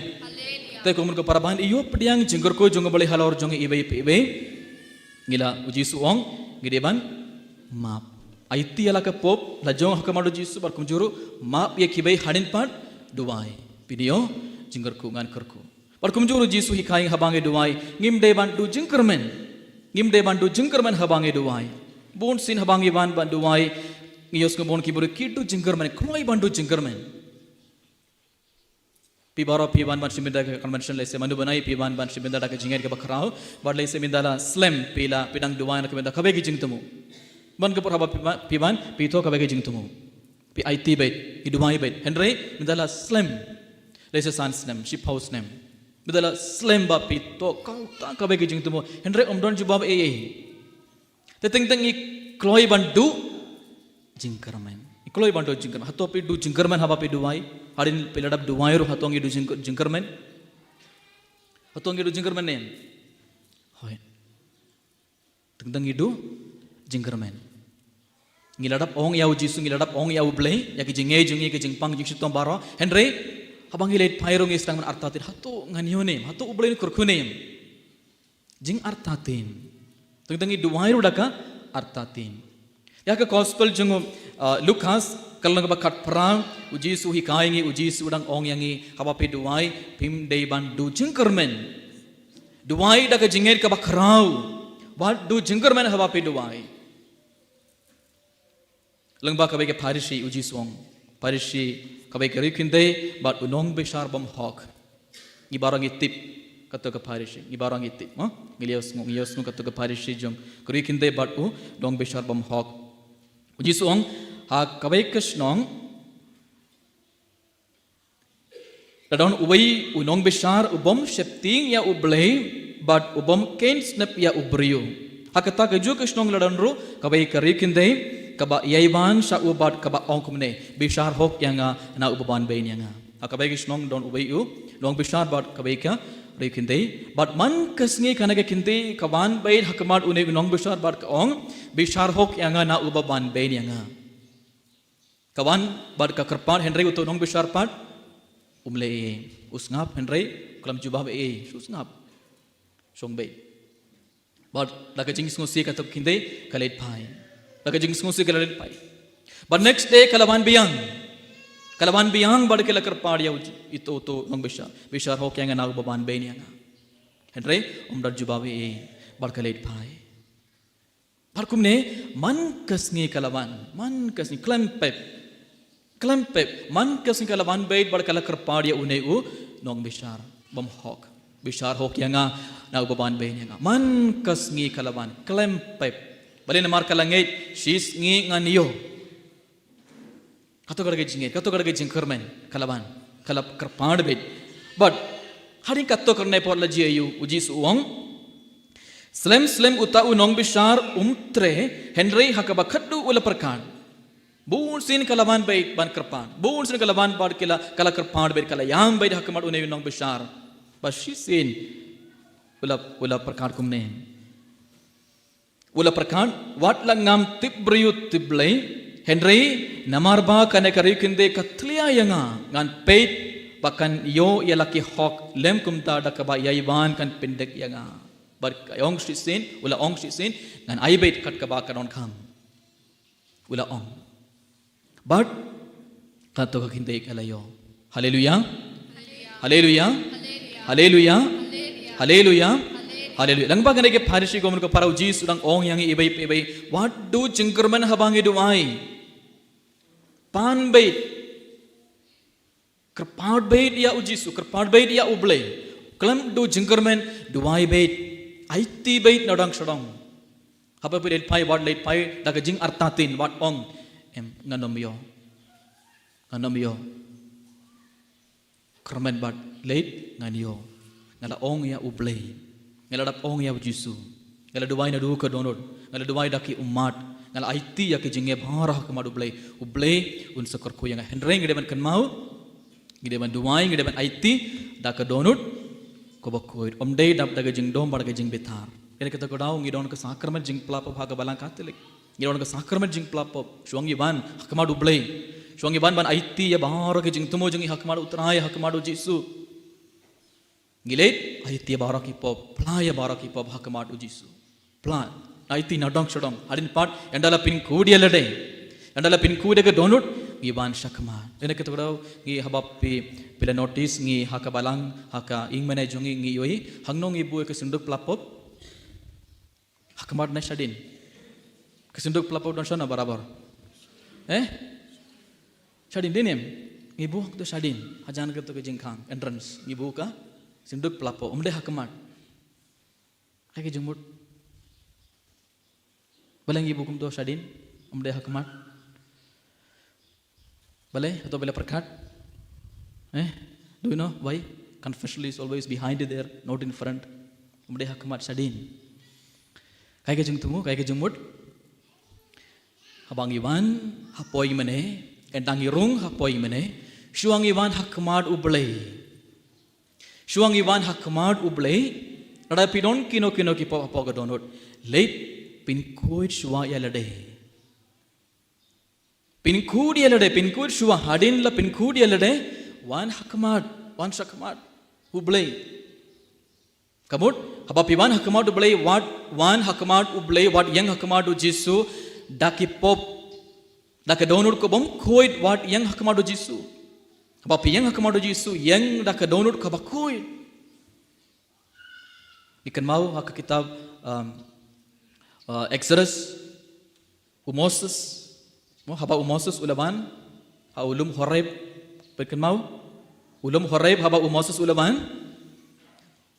Te ko mut ko para, ban ïoh pdiang jingkyrkhu jong U Blei halor jong ngi iwei pa iwei, ngi la, U Jisu u ong ngi dei ban map. Aiti ïa la ka pop la jong ha khmat U Jisu bad kumjuh ruh map ïa kiwei, hadien pat duwai. Phi dei ïoh jingkyrkhu, ngan kyrkhu. Bad kumjuh ruh U Jisu u hikai haba ngi duwai, ngim dei ban duh jingkyrmen. Ngim dei ban duh jingkyrmen haba ngi duwai. Bun sien haba ngi wan ban duwai, ngi ïohsngew bun ki briew ki duh jingkyrmen, kloi ban duh jingkyrmen. Phi baroh phi wan ban shim bynta ha ka convention, lehse mano bnai phi wan ban shim bynta da ka jingngeit kaba khraw, bad lehse mynta la slem phi la, phi dang duwai na ka bynta kawei ka jingthmu. Bun ka por haba phi wan, phi wan, phi thoh kawei ka jingthmu. Phi aiti beit, phi duwai beit. Hynrei mynta la slem, lehse san snem, shiphew snem, mynta la slem ba phi thoh katta kawei ka jingthmu, hynrei ym don jubab ei ei. Te teng teng ngi kloi ban duh jingkyrmen. Ngi kloi ban duh jingkyrmen. Hato phi duh jingkyrmen haba phi duwai? Hadien phi la dep duwai ruh hato ngi duh jing, jingkyrmen? Hato ngi duh jingkyrmen ne em? Hooid. Teng teng ngi duh jingkyrmen. Ngi la dep ong ïa U Jisu, ngi la dep ong ïa U Blei ïa ki jingngeit jong ngi, ki jingpang jingshitom baroh. Hynrei haba ngi leit phai ruh ngi sdang ban artatien, hato ngan ïoh ne em? Hato U Blei un kyrkhu ne em? Jingartatien. Teng teng ngi duwai ruh da ka artatien. Ïa ka gospel jong u, uh, Lukas, ka lynnong kaba khatphra, U Jisu u hikai ngi, U Jisu u dang ong ïa ngi, haba phi duwai phim dei ban duh jingkyrmen. Duwai da ka jingngeit kaba khraw. Wat du jingkyrmen haba phi duwai. Lyngba kawei ka Pharisi u Jisu u ong. Pharisi kawei ka riewkhyndai bad u nongbishar bymhok. Ngi baroh ngi tip kato ka Pharisi. Ngi baroh ngi tip, ha? Ngi ïohsngew, ngi ïohsngew kato ka Pharisi jong ka riewkhyndai bad u nongbishar bymhok. U Jisu u ong, ha kawei ka shnong la don uwei u nongbishar u bym sheptieng ïa U Blei bad u bym kheiñ snep ïa u briew. Ha kata kajuh ka shnong la don ruh kawei ka riewkhyndai kaba ïai wan sha u bad kaba ong kumne, bishar hok ïa nga na uba ban beiñ ïa nga. Ha kawei ka shnong don uwei u nongbishar bad kawei ka riewkhyndai. Bad man ka sngi kane ka khyndai ka wan beit ha khmat une u nongbishar bad ka ong, bishar hok ïa nga na uba ban beiñ ïa nga. Ka wan bad ka kyrpad, hynrei uto u nongbishar pat um leh ei ei. U sngap hynrei u khlem jubab ei ei, shu sngap. Shong beit. Bad da ka jingsngewsih kato ka khyndai ka leit phai. Da ka jingsngewsih ka leit phai. Bad next day ka la wan biang. Ka la wan biang bad ka la kyrpad ïa u, ito uto u nongbishar. Bishar hok ïa nga na uba ban beiñ ïa nga. Hynrei um da jubab ei ei. Bad ka leit phai. Bad kumne, man ka sngi ka la wan, man ka sngi khlem pep. Khlem pep, man ka sngi ka la wan beit bad ka la kyrpad ïa une u nongbishar bymhok. Bishar hok ïa nga na uba ban beiñ ïa nga. Man ka sngi ka la wan, khlem pep. Balei? Namar ka la ngeit, shisngi ngan ïoh. Kato ka dei ka jingngeit, kato ka dei ka jingkyrmen, ka la wan, ka la kyrpad beit. Bad hadien kato ka por la jia ïa u, u Jisu u ong, slem slem uta u nongbishar um treh, hynrei ha kaba khatduh u la pyrkhat. Bun sien ka la wan beit ban kyrpad, bun sien ka la wan bad ka la, ka la kyrpad beit, ka la ïam beit ha khmat une u nongbishar. Bad shisien u la, u la pyrkhat kumne. U la pyrkhat, wat la ngam tip briew tip Blei, hynrei namar ba kane ka riewkhyndai ka tlia ïa nga, ngan peit ba kan ïoh ïa la ki hok, lym kumta da kaba ïai wan kan pyndep ïa nga. Bad ka ong shisien, u la ong shisien, ngan ai beit kat kaba ka donkam. U la ong. Bad kato ka khyndai ka la ïoh. Haleluya. Haleluya. Haleluya. Haleluya. Haleluya. Lyngba kane ka Pharisi kumno ka para, u Jisu u dang ong ïa ngi iwei pa iwei, wat du jingkyrmen haba ngi duwai. Pan beit. Kyrpad beit ïa u Jisu, kyrpad beit ïa U Blei. Khlem du jingkyrmen, duwai beit. Aiti beit na dang sha dang. Haba phi leit phai, wat leit phai da ka jingartatien, wat ong, em, ngan ym ïoh. Ngan ym ïoh. Kyrmen bad leit, ngan ïoh. Nga la ong ïa U Blei. Nga la dap ong ïa u Jisu. Nga la duwai naduh ka dohnud. Nga la duwai da ki ummat. Nga la aiti ïa ki jingeh baroh ha khmat U Blei. U Blei un sa kyrkhu ïa nga. Hynrei ngi dei ban kynmaw. Ngi dei ban duwai, ngi dei ban aiti da ka dohnud kaba khuid. Ym dei dap da ka jingdom bad da ka jingbitar. Kane kata ka daw ngi don ka sakramen jingpla pop ha ka Balang Katholik. Ngi don ka sakramen jingpla pop. Shuwa ngi wan ha khmat U Blei. Shuwa ngi wan ban aiti ïa baroh ki jingthmu jong ngi ha khmat U Trai, ha khmat U Jisu. Ngi leit, aiti baroh ki pop, pla ïa baroh ki pop ha khmat U Jisu. Pla, aiti na dang sha dang, hadien pat, ynda la pynkhuid ïa lade. Ynda la pynkhuid ïa ka dohnud, ngi wan sha khmat. Ïa kata ka daw, ngi haba phi, phi la notice ngi ha ka balang, ha ka ïing mane jong ngi, ngi ïohi, hangno ngi buh ïa ka synduk pla pop. Ha khmat ne shadien? Ka synduk pla pop don shano barabor? Eh? Shadien dei ne em? Ngi buh hangto shadien. Hajan kato ka jingkhang, entrance. Ngi buh ka synduk pla pop. Ym dei ha khmat. Kaei ka jingmut? Balei ngi buh kumto shadien? Ym dei ha khmat. Balei? Hato phi la pyrkhat? Eh? Do you know why? Confessional is always behind there, not in front. Ym dei ha khmat, shadien. Kaei ka jingthmu, kaei ka jingmut? Haba ngi wan hapoh ïing mane, ynda ngi rung hapoh ïing mane, shuwa ngi wan ha khmat U Blei. Shuwa ngi wan ha khmat U Blei, lada phi don kino kino ki pop hapoh ka dohnud, leit pynkhuid shuwa ïa lade. Pynkhuid ïa lade, pynkhuid shuwa, hadien la pynkhuid ïa lade, wan ha khmat, wan sha khmat U Blei. Ka mut, haba phi wan ha khmat U Blei, wat wan ha khmat U Blei, wat ïeng ha khmat U Jisu, da ki pop, da ka dohnud kaba ym khuid, wat ïeng ha khmat U Jisu. Haba phi ïeng ha khmat U Jisu, ïeng da ka dohnud kaba khuid. Ngi kynmaw ha ka kitab, um, uh, Exodus, u Moses, mo, haba u Moses u la wan ha u lum Horeb, phi kynmaw? U lum Horeb, haba u Moses u la wan,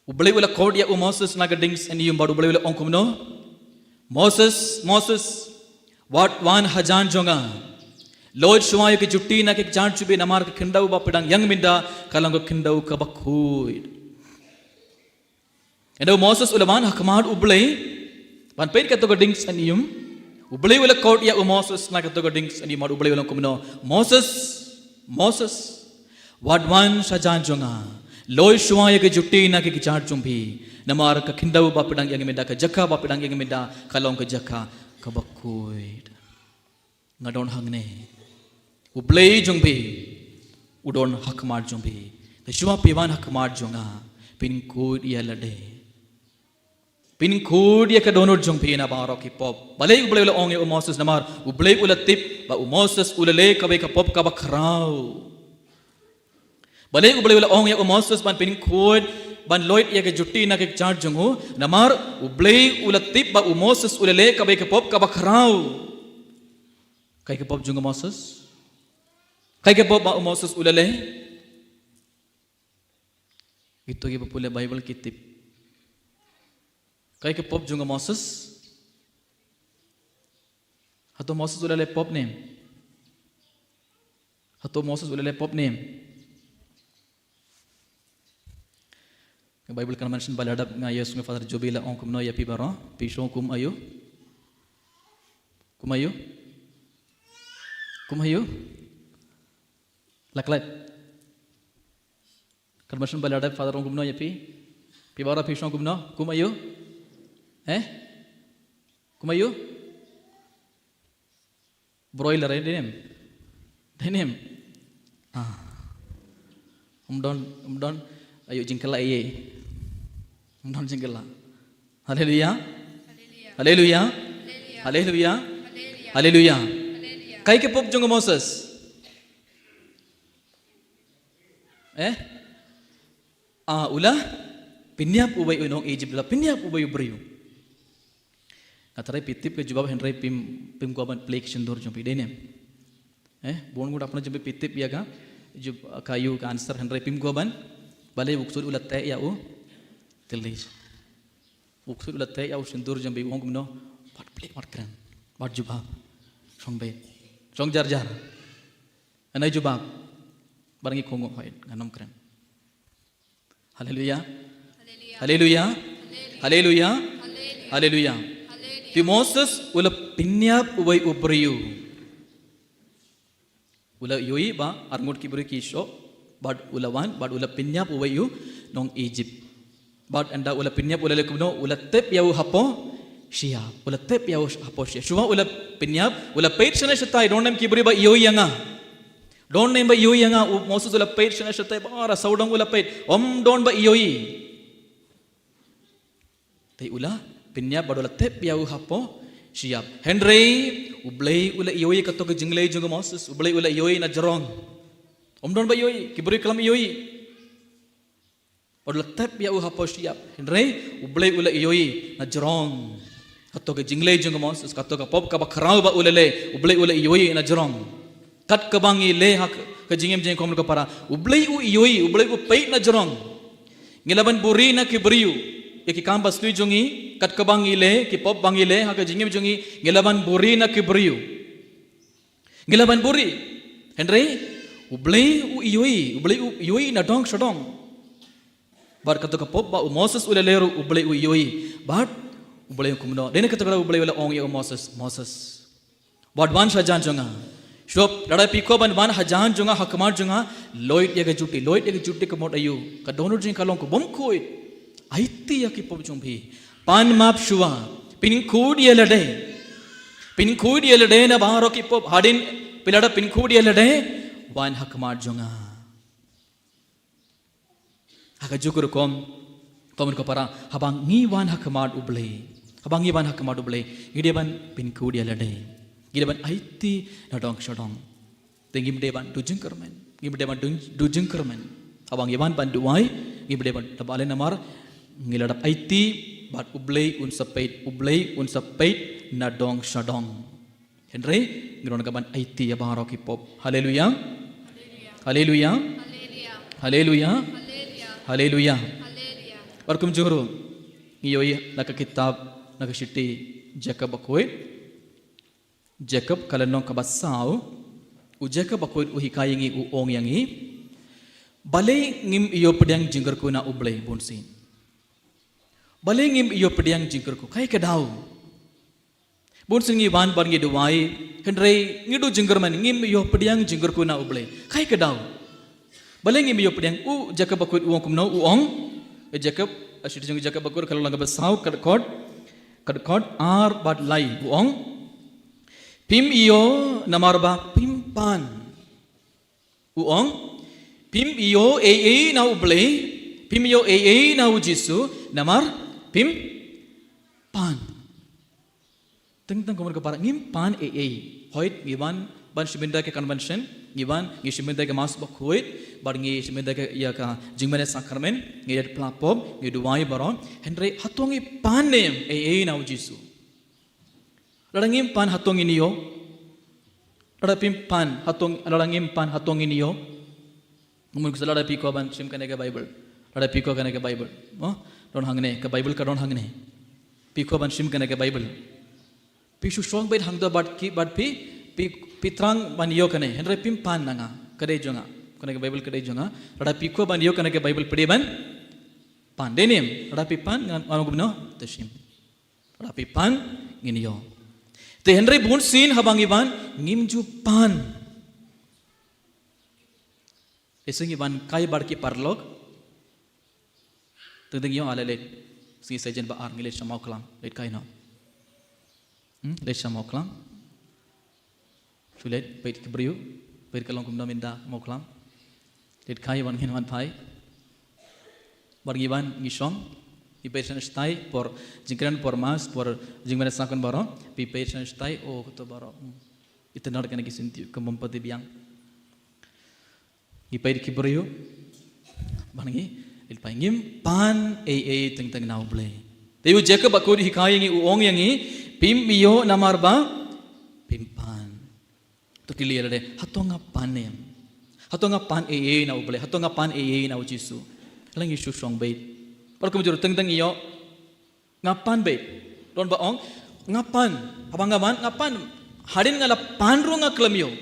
U Blei u la khot ïa u Moses na ka dieng snium bad U Blei u la ong kumno: Moses, Moses, wat wan hajan jong nga. Leit shuwa ïa ka juti na ki kjat jong phi, namar ka khyndew ba phi dang ïeng mynta ka long ka khyndew kaba khuid. Ynda u Moses u la wan ha khmat U Blei ban peit kato ka dieng snium, U Blei u la khot ïa u Moses na kato ka dieng snium bad U Blei u la ong kumno: Moses, Moses, wat wan shajan jong nga. Leit shuwa ïa ka juti na ki kjat jong phi, namar ka khyndew ba phi dang ïeng mynta, ka jaka ba phi dang ïeng mynta ka long ka jaka kaba khuid. Nga don hangne. U Blei jong phi u don ha khmat jong phi. Te shuwa phi wan ha khmat jong nga, phin khuid ïa lade. Phin khuid ïa ka dohnud jong phi na baroh ki pop. Balei U Blei u la ong ïa u Moses? Namar U Blei u la tip ba u Moses u la leh kawei ka pop kaba khraw. Balei U Blei u la ong ïa u Moses ban pynkhuid, ban leit ïa ka juti na ki kjat jong u? Namar U Blei u la tip ba u Moses u la leh kawei ka pop kaba khraw. Kaei ka pop jong u Moses? Kaei ka pop ba u Moses u la leh? Kito kiba pule Baibl ki tip. Kaei ka pop jong u Moses? Hato u Moses u la leh pop ne em? Hato u Moses u la leh pop ne em? Ka Baibl kan mention ba la dep, nga ïohsngew Father Joby la ong kumno ïa phi baroh, phi shong kum aïu? Kum aïu? Kum aïu? La klet. Kan mention ba la dep, Father ong kumno ïa phi? Phi baroh phi shong kumno? Kum aïu? Eh? Kum aïu? Broiler, eh, dei ne em? Dei ne em? Ah. Ym don, ym don aïu jingkylla ïa. Ym don jingkylla. Haleluya. Haleluya. Haleluya. Haleluya. Kaei ka pop jong u Moses? Eh? Ah, u la pynïap uwei u nong Egypt, u la pynïap uwei u briew. Nga tharai phi tip ka jubab, hynrei phim, phim kwah ban plie ka shyntur jong phi, dei ne em? Eh, bun ngut apna jong phi phi tip ïa ka jub-, ka ïa ka answer, hynrei phim kwah ban. Balei? U ksuid u la teh ïa u kylli. U ksuid u la teh ïa u shyntur jong phi, u ong kumno? Wat plie, wat kren, wat jubab. Shong beit, shong jar jar. Ngan ai jubab. Bad ngi kohnguh, hooid, ngan ym kren. Haleluya. Haleluya. Haleluya. Haleluya. Te u Moses u la pynïap uwei u briew. U la ïohi ba arngut ki briew ki shoh, bad u la wan, bad u la pynïap uwei u nong Egypt. Bad ynda u la pynïap u la leh kumno? U la tep ïa u hapoh shyiap. U la tep ïa u hapoh shyiap. Shuwa u la pynïap, u la peit shane shatai, don ne em ki briew ba ïohi ïa nga? Don ne em ba ïohi ïa nga? U Moses u la peit shane shatai, baroh sawdong u la peit. Ym don ba ïohi. Te u la pynïap bad u la tep ïa u hapoh shyiap. Hynrei U Blei u la ïohi kato ka jinglei jong u Moses. U Blei u la ïohi na jrong. Ym don ba ïohi, ki briew khlem ïohi. Bad u la tep ïa u hapoh shyiap. Hynrei U Blei u la ïohi na jrong kato ka jinglei jong u Moses, kato ka pop kaba khraw ba u la leh, U Blei u la ïohi na jrong. Kat kaba ngi leh ha ka jingim jingkhong ka para, U Blei u ïohi, U Blei u peit na jrong. Ngi lah ban buhrieh na ki briew ïa ki kam ba sniew jong ngi, kat kaba ngi leh, ki pop ba ngi leh ha ka jingim jong ngi, ngi lah ban buhrieh na ki briew. Ngi lah ban buhrieh. Hynrei U Blei u ïohi, U Blei u ïohi na dong sha dong. Bad kato ka pop ba u Moses u la leh ruh U Blei u ïohi. Bad U Blei u kumno? Dei na kato ka daw U Blei u la ong ïa u Moses, Moses, wat wan shajan jong nga. Shuwa lada phi kwah ban wan hajan jong nga, ha khmat jong nga, leit ïa ka juti, leit ïa ka juti ka mut aïu? Ka dohnud jong ka long kaba ym khuid. Aiti ïa ki pop jong phi. Pan map shuwa. Pynkhuid ïa lade. Pynkhuid ïa lade na baroh ki pop. Hadien phi la dep pynkhuid ïa lade, wan ha khmat jong nga. Ha kajuh ka rukom, ko mut ko para, haba ngi wan ha khmat U Blei, haba ngi wan ha khmat U Blei, ngi dei ban pynkhuid ïa lade. Ngi dei ban aiti na dong sha dong. Te ngim dei ban duh jingkyrmen. Ngim dei ban duh, duh jingkyrmen. Haba ngi wan ban duwai, ngim dei ban da bale namar Ngi la dep aiti bad U Blei un sa peit, U Blei un sa peit na dong sha dong. Hynrei ngi don ka ban aiti ïa baroh ki pop. Haleluya. Haleluya. Haleluya. Haleluya. Bad kumjuh ruh ngi ïohi na ka kitab, na ka shithi Jakob bakhuid. Jakob ka lynnong kaba saw, u Jakob bakhuid u hikai ïa ngi, u ong ïa ngi, balei ngim ïoh pdiang jingkyrkhu na U Blei bunsien? Balei ngim ïoh pdiang jingkyrkhu? Kaei ka daw? Bunsien ngi wan bad ngi duwai, hynrei ngi duh jingkyrmen, ngim ïoh pdiang jingkyrkhu na U Blei. Kaei ka daw? Balei ngim ïoh pdiang? U Jakob bakhuid u ong kumno, u ong. Eh, Jakob, eh, shithi jong Jakob bakhuid ka lynnong kaba saw, ka dkhot, ka dkhot ar bad lai, u ong, phim ïoh namar ba phim pan. U ong, phim ïoh ei ei na U Blei, phim ïoh ei ei na U Jisu, namar phim pan. Teng teng kumno ka para, ngim pan ei ei. Hoid ngi wan ban shim bynta ka convention, ngi wan ngi shim bynta ka Mass bakhuid, bad ngi shim bynta ka, ïa ka jingmane sakramen, ngi ïa pla pop, ngi duwai baroh, hynrei hato ngi pan ne em ei ei na U Jisu? Lada ngim pan hato ngin ïoh? Lada phim pan hato, lada ngim pan hato ngin ïoh? Ngam ong sa lada phi kwah ban shim kane ka Bible. Lada phi kwah kane ka Bible. Oh, don hangne, ka Bible ka don hangne. Phi kwah ban shim kane ka Bible. Phi shu shong beit hangto bad ki, bad phi, phi, phi thrang ban ïoh kane. Hynrei phim pan na nga. Ka dei jong nga. Kane ka Bible ka dei jong nga. Lada phi kwah ban ïoh kane ka Bible phi dei ban pan. Dei ne em? Lada phi pan ngan, ngan ong kumno? Te shim. Lada phi pan ngin ïoh. Te hynrei bunsien haba ngi wan ngim ju pan. Lehse ngi wan kai bad ki paralok. Teng teng ïoh, ah, leit, leit. Sngi Saitjaiñ ba ar ngi leit sha Mawklam, leit kai noh. Hmm, leit sha Mawklam. Shu leit, peit ki briew, peit ka long kumno mynta Mawklam. Leit kai wan ngin wan phai. Bad ngi wan ngi shong, ngi peit sha shatai por jingkren, por Mass, por jingmane sakramen baroh, phi peit sha shatai, oh, kato baroh. Hmm. Itynnad kane ki syntiew, kum bym pat biang. Ngi peit ki briew. Bad ngi, leit phai, ngim pan ei ei teng teng na U Blei. Te u Jakob bakhuid u hikai ïa ngi, u ong ïa ngi, phim ïoh namar ba phim pan. To kylli ïa lade, hato nga pan ne em? Hato nga pan ei ei na U Blei? Hato nga pan ei ei na U Jisu? Lada ngi shu shong beit. Bad kumjuh ruh teng teng ïoh. Nga pan beit. Don ba ong, nga pan. Haba nga wan, nga pan. Hadien nga la pan ruh nga khlem ïoh.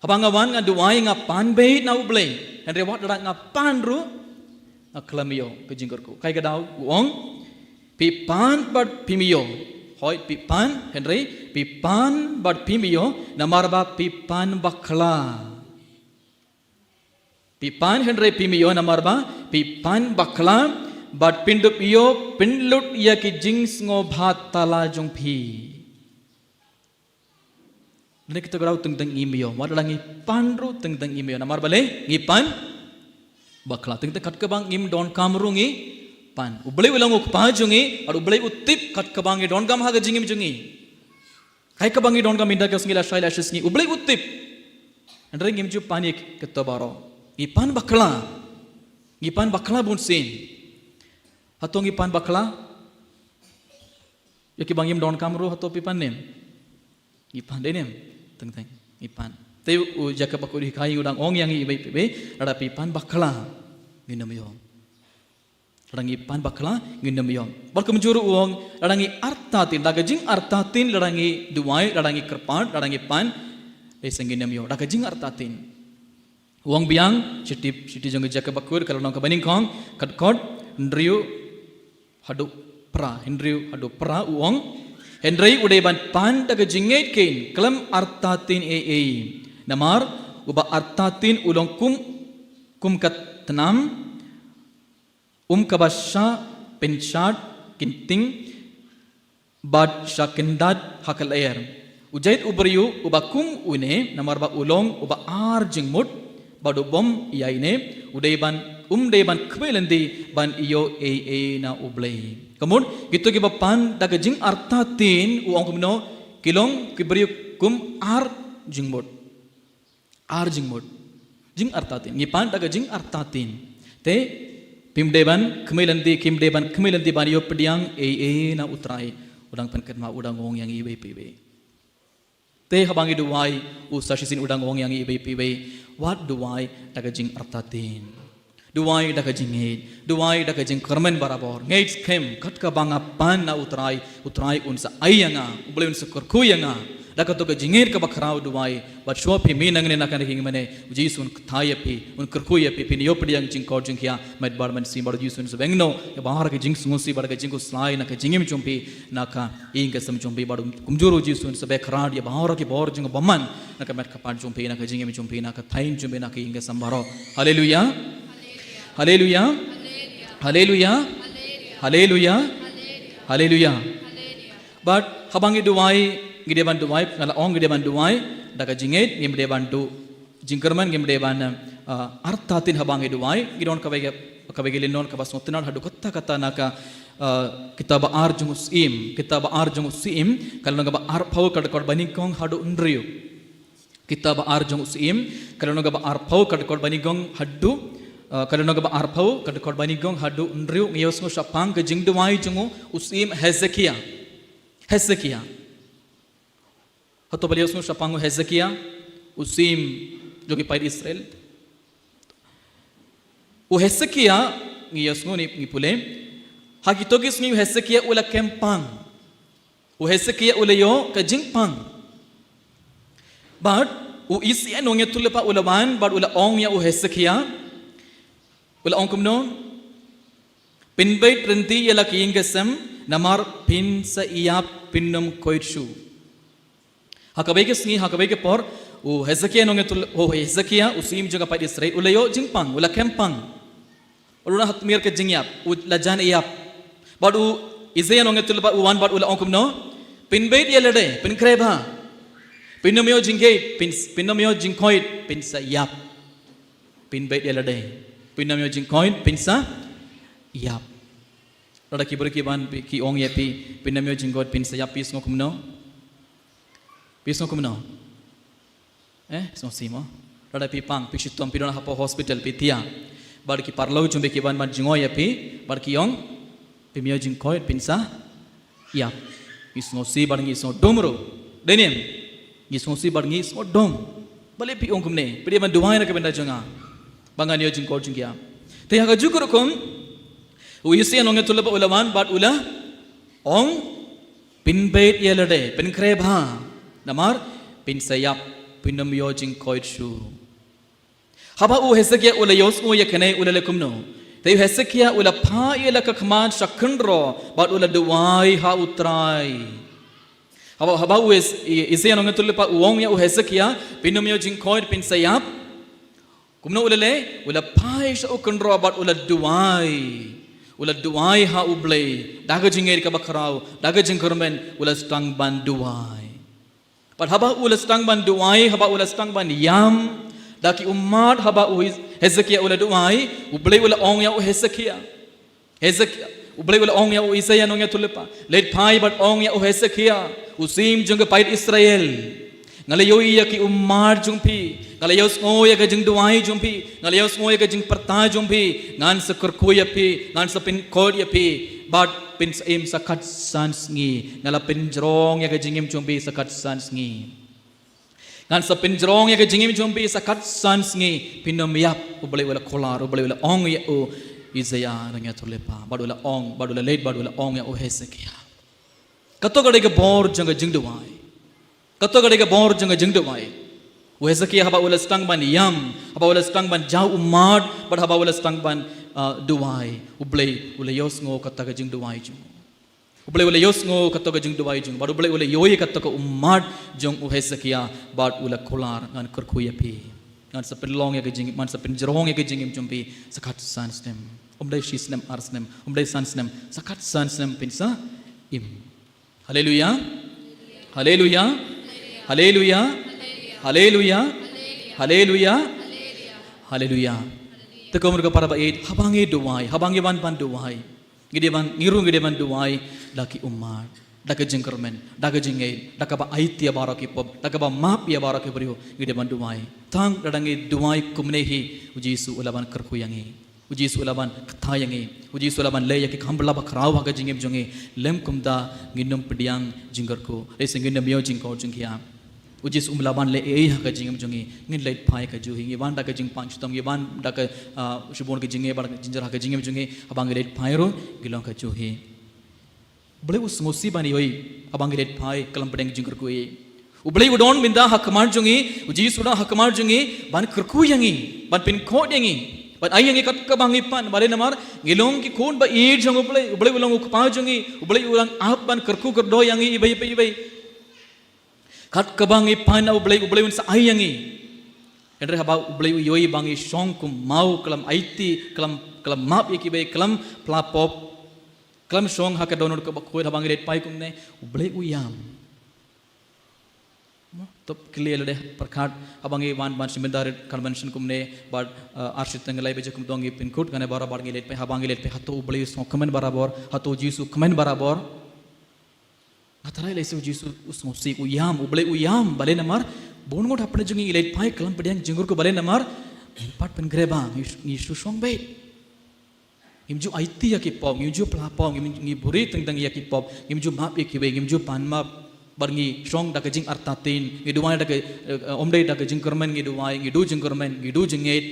Haba nga wan nga duwai nga pan beit na U Blei. Hynrei wat lada nga pan ruh nga khlem ïoh ka jingkyrkhu. Kaei ka daw, u ong, phi pan bad phim ïoh. Hoid phi pan, hynrei phi pan bad phim ïoh, namar ba phi pan bakla. Phi pan hynrei phim ïoh namar ba phi pan bakla, bad phin dup ïoh pynlut ïa ki jingsngewbha tala jong phi. Lane kita ka daw teng teng ngim ïoh, wat la ngi pan ruh teng teng ngim ïoh, namar balei? Ngi pan bakla. Teng teng kat kaba ngim donkam ruh ngi pan. U Blei u long u Kpa jong ngi, bad U Blei u tip kat kaba ngi donkam ha ka jingim jong ngi. Kaei kaba ngi donkam mynta ka sngi, lashai lashisngi, U Blei u tip. Hynrei ngim ju pan ïa kato baroh. Ngi pan bakla. Ngi pan bakla bunsien. Hato ngi pan bakla ïa kiba ngim donkam ruh, hato phi pan ne em? Ngi pan, dei ne em? Teng teng ngi pan. Te u Jakob bakhuid u hikai, u dang ong ïa ngi iwei pa iwei, lada phi pan bakla, ngin ym ïoh. Lada ngi pan bakla, ngin ym ïoh. Bad kumjuh ruh u ong, lada ngi artatien, da ka jingartatien, lada ngi duwai, lada ngi kyrpad, lada ngi pan, lehse ngin ym ïoh. Da ka jingartatien. U ong biang, shithi, shithi jong u Jakob bakhuid, ka lynnong kaba nyngkong, ka dkhot hynriew haduh phra, hynriew haduh phra, u ong, hynrei u dei ban pan da ka jingngeit kein, khlem artatien ei ei. Namar uba artatien u long kum, kum ka tnam, um kaba shah pynshad kynting bad shah kyndat ha ka lyer. U jait u briew uba kum une, namar ba u long uba ar jingmut, bad u bym ïaineh, u dei ban, um dei ban khmih lynti ban ïoh ei ei na U Blei. Ka mut, kito kiba pan da ka jingartatien, u ong kumno, ki long ki briew kum ar jingmut. Ar jingmut. Jingartatien. Ngi pan da ka jingartatien. Te, Phim dei ban khmih lynti, kim dei ban khmih lynti ban ïoh pdiang ei ei na U Trai. U dang pynkynmaw, u dang ong ïa ngi iwei pa iwei. Te haba ngi duwai, u sa shisien u dang ong ïa ngi iwei pa iwei. Wat duwai da ka jingartatien. Duwai da ka jingngeit. Duwai da ka jingkyrmen barabor. Ngeit skhem kat kaba nga pan na U Trai, U Trai un sa ai ïa nga, U Blei un sa kyrkhu ïa nga. Da kato ka jingngeit kaba khraw duwai. Bad shuwa phi mih nangne na kane ka ïing mane, U Jisu un kthai ïa phi, un kyrkhu ïa phi, phin ïoh pdiang jingkoit jingkhiah, met bad mynsiem, bad U Jisu un sa beng noh ïa baroh ki jingsngewsih bad ka jingkhuslai na ka jingim jong phi, na ka ïing ka sem jong phi, bad kumjuh ruh U Jisu un sa beh kyrhai ïa baroh ki bor jong u bymman na ka met ka phad jong phi, na ka jingim jong phi, na ka thaiñ jong phi, na ka ïing ka sem baroh. Haleluya. Haleluya. Haleluya. Haleluya. Haleluya. Bad haba ngi duwai, ngi dei ban duwai, nga la ong ngi dei ban duwai da ka jingngeit, ngim dei ban duh jingkyrmen, ngim dei ban, ah, artatien haba ngi duwai. Ngi don kawei ka, kawei ka lynnong kaba sngewtynnad haduh katta katta na ka, ah, kitab ba ar jong u Syiem, kitab ba ar jong u Syiem, ka lynnong kaba arphew, ka dkhot ba nyngkong haduh hynriew. Kitab ba ar jong u Syiem, ka lynnong kaba arphew, ka dkhot ba nyngkong haduh, ah, ka lynnong kaba arphew, ka dkhot ba nyngkong haduh hynriew. Ngi ïohsngew shaphang ka jingduwai jong u Syiem Hesekia. Hesekia. Hato phi la ïohsngew shaphang u Hesekia, u syiem jong ki paid Israel? U Hesekia, ngi ïohsngew, ngi pule, ha kito ki sngi u Hesekia u la kem pang. U Hesekia u la ïoh ka jingpang. Bad u Isaiah nongïathuhlypa u la wan bad u la ong ïa u Hesekia, u la ong kumno? Pynbeit lynti ïa la ka ïing ka sem, namar phin sa ïap, phin ym koit shuh. Ha kawei ka sngi, ha kawei ka por, u Hesekia nongïathuh, u Hesekia, u syiem jong ka paid Israel, u la ïoh jingpang, u la kem pang. U la hap miar ka jingïap, u la jan ïap. Bad u Isaiah nongïathuhlypa u wan bad u la ong kumno? Pynbeit ïa lade, pynkhreh bha. Phin ym ïoh jingkoit, phin, phin ym ïoh jingkoit, phin sa ïap. Pynbeit ïa lade. Phin ym ïoh jingkoit, phin sa ïap. Lada ki briew ki wan, ki ong ïa phi, phin ym ïoh jingkoit, phin sa ïap, phi sngew kumno? Phi sngew kumno? Eh, sngewsih mo. Lada phi pang, phi shitom, phi don hapoh hospital, phi thiah. Bad ki paralok jong phi ki wan ban jngoh ïa phi, bad ki ong, phim ïoh jingkoit, phin sa ïap. Ngi sngewsih bad ngi sngewdom ruh. Dei ne em? Ngi sngewsih bad ngi sngewdom. Balei phi ong kumne? Phi dei ban duwai na ka bynta jong nga, ba ngan ïoh jingkoit jingkhiah. Te ha kajuh ka rukom, u Isaiah nongïathuhlypa u la wan bad u la ong, pynbeit ïa lade, pynkhreh bha. Namar phin sa ïap, phin ym ïoh jingkoit shuh. Haba u Hesekia u la ïohsngew ïa kane u la leh kumno? Te u Hesekia u la phah ïa la ka khmat sha khynraw bad u la duwai ha u Trai. Haba, haba u Is-, I-, Isaiah nongïathuhlypa u ong ïa u Hesekia, phin ym ïoh jingkoit, phin sa ïap. Kumno u la leh? U la phai sha u khynraw bad u la duwai. U la duwai ha U Blei da ka jingngeit kaba khraw, da ka jingkyrmen, u la sdang ban duwai. Bad haba u la sdang ban duwai, haba u la sdang ban ïam da ki ummat, haba u Hes-, Hesekia u la duwai, U Blei u la ong ïa u Hesekia. Hesekia, U Blei u la ong ïa u Isaiah nongïathuhlypa, leit phai bad ong ïa u Hesekia, u syiem jong ka paid Israel, nga la ïohi ïa ki ummat jong phi, nga la ïohsngew ïa ka jingduwai jong phi, nga la ïohsngew ïa ka jingpyrta jong phi, ngan sa kyrkhu ïa phi, ngan sa pynkoit ïa phi, bad phin sa im sa khatsan sngi, nga la pynjrong ïa ka jingim jong phi sa khatsan sngi. Ngan sa pynjrong ïa ka jingim jong phi sa khatsan sngi, phin ym ïap, U Blei u la kular, U Blei u la ong ïa u Isaiah nongïathuhlypa, bad u la ong, bad u la leit, bad u la ong ïa u Hesekia. Kato ka dei ka bor jong ka jingduwai. Kato ka dei ka bor jong ka jingduwai. U Hesekia haba u la sdang ban ïam, haba u la sdang ban jaw ummat, bad haba u la sdang ban, ah, duwai, U Blei u la ïohsngew kata ka jingduwai jong u. U Blei u la ïohsngew kato ka jingduwai jong u, bad U Blei u la ïohi kato ka ummat jong u Hesekia, bad u la kular, ngan kyrkhu ïa phi. Ngan sa pynlong ïa ka jingim, ngan sa pynjrong ïa ka jingim jong phi sa khatsan snem. Um dei shi snem, ar snem, um dei san snem, sa khatsan snem phin sa im. Haleluya. Haleluya. Haleluya. Haleluya. Haleluya. Haleluya. Te ko mur ka para ba ïeit, haba ngi duwai, haba ngi wan ban duwai, ngi dei ban, ngi ruh ngi dei ban duwai da ki ummat, da ka jingkyrmen, da ka jingngeit, da kaba aiti ïa baroh ki pop, da kaba map ïa baroh ki briew, ngi dei ban duwai. Tang lada ngi duwai kumne hi, u Jisu u la ban kyrkhu ïa ngi. U Jisu u la ban kthai ïa ngi. U Jisu u la ban leh ïa ki kam ba la ba khraw ha ka jingim jong ngi. Lym kumta ngin ym pdiang jingkyrkhu. Lehse ngin ym ïoh jingkor jingkhiah. U Jisu um lah ban leh ei ei ha ka jingim jong ngi. Ngin leit phai kajuh hi. Ngi wan da ka jingpang shitom, ngi wan da ka, ah, shibun ka jingeh bad ka jynjar ha ka jingim jong ngi. Haba ngi leit phai ruh ngi long kajuh hi. U Blei u sngewsih ban ïohi haba ngi leit phai khlem pdiang jingkyrkhu ei ei. U Blei u don mynta ha khmat jong ngi, u Jisu u don ha khmat jong ngi ban kyrkhu ïa ngi, ban pynkhuid ïa ngi, ban ai ïa ngi kat kaba ngi pan, balei namar ngi long ki khun ba ïeit jong u Blei, u Blei u long u Kpa jong ngi, u Blei u dang ap ban kyrkhu kyrdoh ïa ngi iwei pa iwei. Kat kaba ngi pan na u Blei, u Blei un sa ai ïa ngi. Hynrei haba u Blei u ïohi ba ngi shong kum maw, khlem aiti, khlem, khlem map ïa kiwei, khlem phla pop, khlem shong ha ka dohnud kaba khuid, haba ngi leit phai kumne, u Blei u ïam. Mo, to phi kylli lade pyrkhat, haba ngi wan ban shim bynta rit convention kumne, bad, eh, ar shiteng lai baje kumto ngi pynkut kane barabor, ngi leit phai, haba ngi leit phai, hato u Blei u sngewkmen barabor, hato u Jisu u kmen barabor. Nga tharai lehse u Jisu u sngewsih, u ïam, u Blei u ïam, balei namar bun ngut hapdeng jong ngi ngi leit phai khlem pdiang jingkyrkhu, balei namar ngim pat pynkhreh ba, ngi, ngi shu shong beit. Ngim ju aiti ïa ki pop, ngim ju phla pop, ngim, ngi buhrieh teng teng ïa ki pop, ngim ju map ïa kiwei, ngim ju pan map. Bad ngi shong da ka jingartatien, ngi duwai da ka, eh, ym dei da ka jingkyrmen ngi duwai, ngi duh jingkyrmen, ngi duh jingngeit.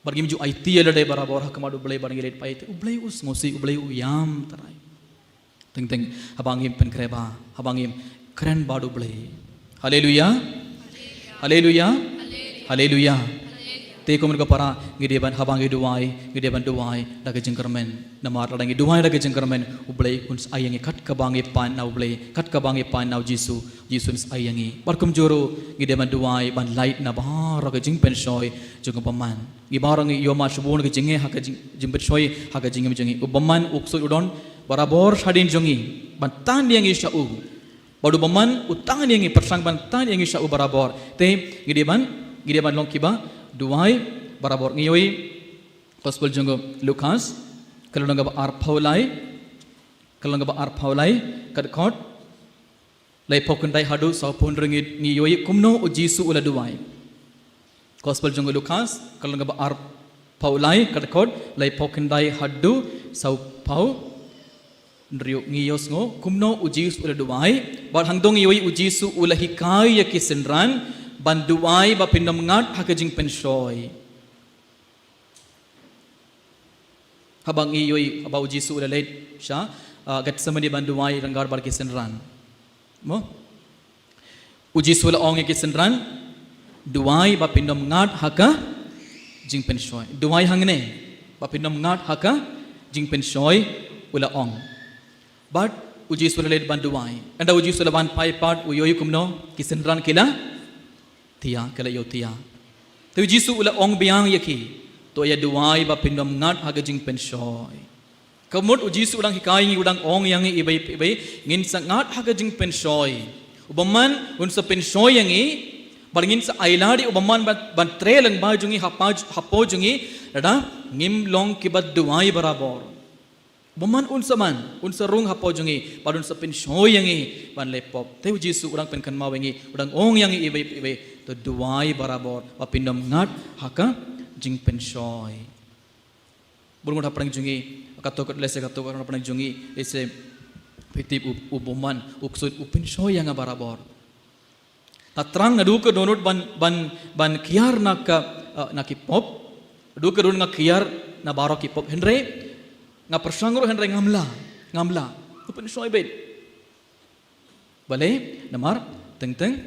Bad ngim ju aiti ïa lade barabor ha khmat u Blei bad ngi leit phai, te u Blei u sngewsih, u Blei u ïam tharai. Teng teng haba ngim pynkhreh ba, haba ngim kren bad u Blei. Haleluya. Haleluya. Haleluya. Te kum ka para, ngi dei ban, haba ngi duwai, ngi dei ban duwai da ka jingkyrmen. Namar lada ngi duwai da ka jingkyrmen, u Blei un sa ai ïa ngi kat kaba ngi pan na u Blei, kat kaba ngi pan na u Jisu, Jisu un sa ai ïa ngi. Bad kumjuh ruh ngi dei ban duwai ban lait na baroh ka jingpynshoi jong u bymman. Ngi baroh ngi ïohmad shibun ka jingeh ha ka jing, jingpynshoi ha ka jingim jong ngi. U bymman u ksuid u don barabor shadien jong ngi ban tan ïa ngi sha u. Bad u bymman u tan ïa ngi, pyrshang ban tan ïa ngi sha u barabor. Te ngi dei ban, ngi dei ban long kiba duwai barabor. Ngi ïohi Gospel jong u Lukas, ka lynnong kaba arphew lai, ka lynnong kaba arphew lai, ka dkhot laiphew khyndai haduh sawphew hynriew, ngi, ngi ïohi kumno u Jisu u la duwai. Gospel jong u Lukas, ka lynnong kaba arphew lai, ka dkhot laiphew khyndai haduh sawphew hynriew, ngi ïohsngew kumno u Jisu u la duwai. Bad hangto ngi ïohi u Jisu u la hikai ïa ki synran ban duwai ba phin ym ngat ha ka jingpynshoi. Haba ngi ïohi, haba u Jisu u la leit sha, ah, Gethsemane ban duwai ryngkat bad ki synran. Mo? U Jisu u la ong ïa ki synran, duwai ba phin ym ngat ha ka jingpynshoi. Duwai hangne, ba phin ym ngat ha ka jingpynshoi, u la ong. Bad u Jisu u la leit ban duwai. Ynda u Jisu u la wan phai pat, u ïohi kumno ki synran ki la thiah, ki la ïohthiah. Te u Jisu u la ong biang ïa ki, to ïa duwai ba phin ym ngat ha ka jingpynshoi. Ka mut u Jisu u dang hikai ngi, u dang ong ïa ngi iwei pa iwei, ngin sa ngat ha ka jingpynshoi. U bymman un sa pynshoi ïa ngi, bad ngin sa ailad ïa u bymman ban, ban trei lyngba jong ngi hapoh, hapoh jong ngi, lada ngim long kiba duwai barabor. U bymman un sa man, un sa rung hapoh jong ngi, bad un sa pynshoi ïa ngi ban leh pop. Te u Jisu u dang pynkynmaw ïa ngi, u dang ong ïa ngi iwei pa iwei, to duwai barabor ba phin ym ngat ha ka jingpynshoi. Bun ngut hapdeng jong ngi, katto katne lehse katto katne hapdeng jong ngi, lehse phi tip u, u bymman, u ksuid u pynshoi ïa nga barabor. Nga thrang naduh ka dohnud ban, ban, ban kiar na ka, eh, na ki pop. Naduh ka dohnud nga kiar na baroh ki pop. Hynrei nga pyrshang ruh hynrei ngam lah, ngam lah. U pynshoi beit. Balei, namar teng teng,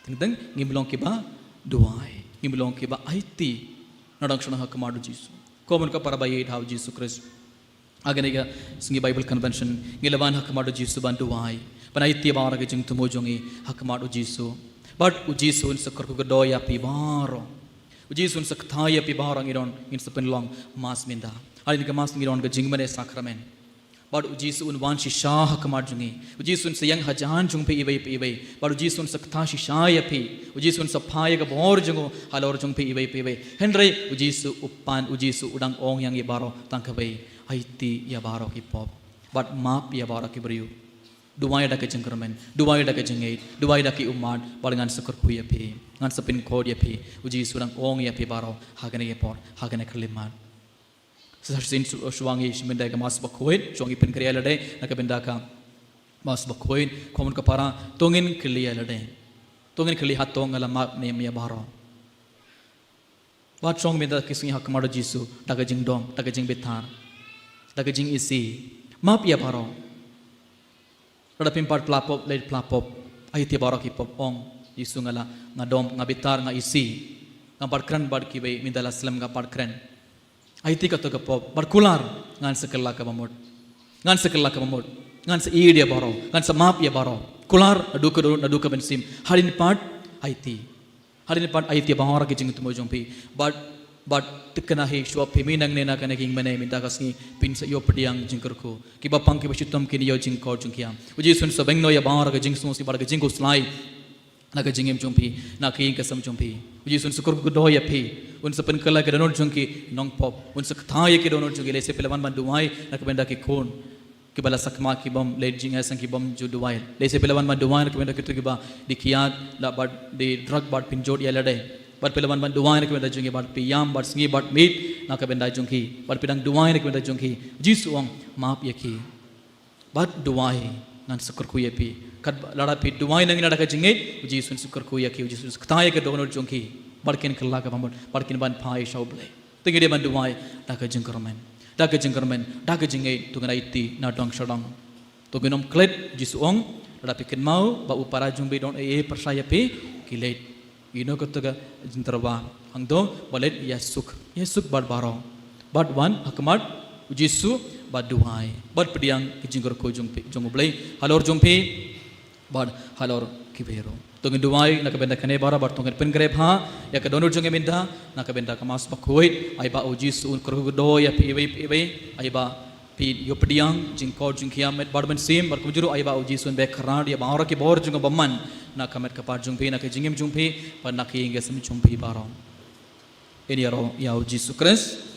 teng teng ngim long kiba duwai, ngim long kiba aiti. Nga dang shong ha khmat u Jisu. Ko mon ko para ba ïeit ha u Jisu Khrist. Ha kane ka sngi Bible Convention, ngi la wan ha khmat u Jisu ban duwai, ban aiti baroh ki jingthmu jong ngi ha khmat u Jisu. Bad u Jisu un sa kyrkhu kyrdoh ïa phi baroh. U Jisu un sa kthai ïa phi baroh, ngi don, ngin sa pynlong Mass mynta. Hadien ka Mass ngi don ka jingmane sakramen. Bad u Jisu un wan shisha ha khmat jong ngi. U Jisu un sa ïeng hajan jong phi iwei pa iwei. Bad u Jisu un sa kthai shisha ïa phi. U Jisu un sa phai ïa ka bor jong u halor jong phi iwei pa iwei. Hynrei u Jisu u pan, u Jisu u dang ong ïa ngi baroh tang kawei. Aiti ïa baroh ki pop. Bad map ïa baroh ki briew. Duwai da ka jingkyrmen, duwai da ka jingngeit, duwai da ki ummat, bad ngan sa kyrkhu ïa phi, ngan sa pynkhot ïa phi, u Jisu u dang ong ïa phi baroh, ha kane ka por, ha kane ka khyllipmat. Sa shisien shu-, shuwa ngi shim bynta ïa ka Mass Bakhuid, shuwa ngi pynkhreh ïa lade, na ka bynta ka Mass Bakhuid, kumno ka para, to ngin kylli ïa lade. To ngin kylli hato nga la map ne em ïa baroh. Wat shong mynta ki sngi ha khmat u Jisu, da ka jingdom, da ka jingbitar, da ka jingisih. Map ïa baroh. Lada phim pat pla pop, leit pla pop. Aiti baroh ki pop ong. Jisu nga la, nga dom, nga bitar, nga isih. Nga pat kren bad kiwei, mynta la slem nga pat kren. Aiti kato ka pop, bad kular, ngan sa kylla kaba mut. Ngan sa kylla kaba mut. Ngan sa ïeit ïa baroh, ngan sa map ïa baroh. Kular, naduh ka dohnud, naduh ka mynsiem. Hadien pat, aiti. Hadien pat aiti baroh ki jingthmu jong phi. Bad, bad thikna hi shuwa phi mynta ne na kane ka ïing mane mynta ka sngi phin sa ïoh pdiang jingkyrkhu. Kiba pang kiba shitom kin ïoh jingkor jingkhiah. U Jisu un sa bynno ïa baroh ki jingsngewsih bad ki jingkhuslai. Na ka jingim jong phi, na ka ïing ka sem jong phi. U Jisu un sa kyrkhu kyrdoh ïa phi. Un sa pynkylla ki dohnud jong ki nongpop. Un sa kthah ïa ki dohnud jong ki lehse phi la wan ban duwai na ka bynta ki khun. Kiba la sakma ki bym leit jingïaseng ki bym ju duwai. Lehse phi la wan ban duwai na ka bynta kito kiba die kiad la bad die drug bad pynjot ïa lade. Bad phi la wan ban duwai na ka bynta jong ki bad phi ïam bad sngi bad miet na ka bynta jong ki. Bad phi dang duwai na ka bynta jong ki. Jisu ong map ïa ki. Bad duwai ngan sa kyrkhu ïa phi. Katba lada phi duwai na ngi na da ka jingngeit, u Jisu un sa kyrkhu ïa ki, u Jisu un sa kthah ïa ki dohnud jong ki. Bad kin kylla kaba mut, bad kin wan phai sha U Blei. Te ngi dei ban duwai da ka jingkyrmen, da ka jingkyrmen, da ka jingngeit, to ngin aiti na dong sha dong. To ngin ym klet, Jisu ong, lada phi kynmaw ba u para jong phi don ei ei pyrshah ïa phi, ki leit. Ïa kano kato ka jingtyrwa hangto ba leit ïasuk, ïasuk bad baroh. Bad wan ha khmat u Jisu bad duwai bad pdiang ka jingkyrkhu jong phi, jong U Blei halor jong phi. Bad halor kiwei ruh. To ngin duwai na ka bynta kane baroh bad to ngin pynkhreh bha ïa ka dohnud jong ngi mynta na ka bynta ka Mass Bakhuid, ai ba u Jisu un kyrkhu kyrdoh ïa phi iwei pa iwei, ai ba phi ïoh pdiang jingkor jingkhiah met bad mynsiem bad kumjuh ruh ai ba u Jisu un beh kyrpad ïa baroh ki bor jong nga bymman na ka met ka phad jong phi, na ka jingim jong phi bad na ka ïing ka sem jong phi baroh. Ïaroh ïa u Jisu Khrist.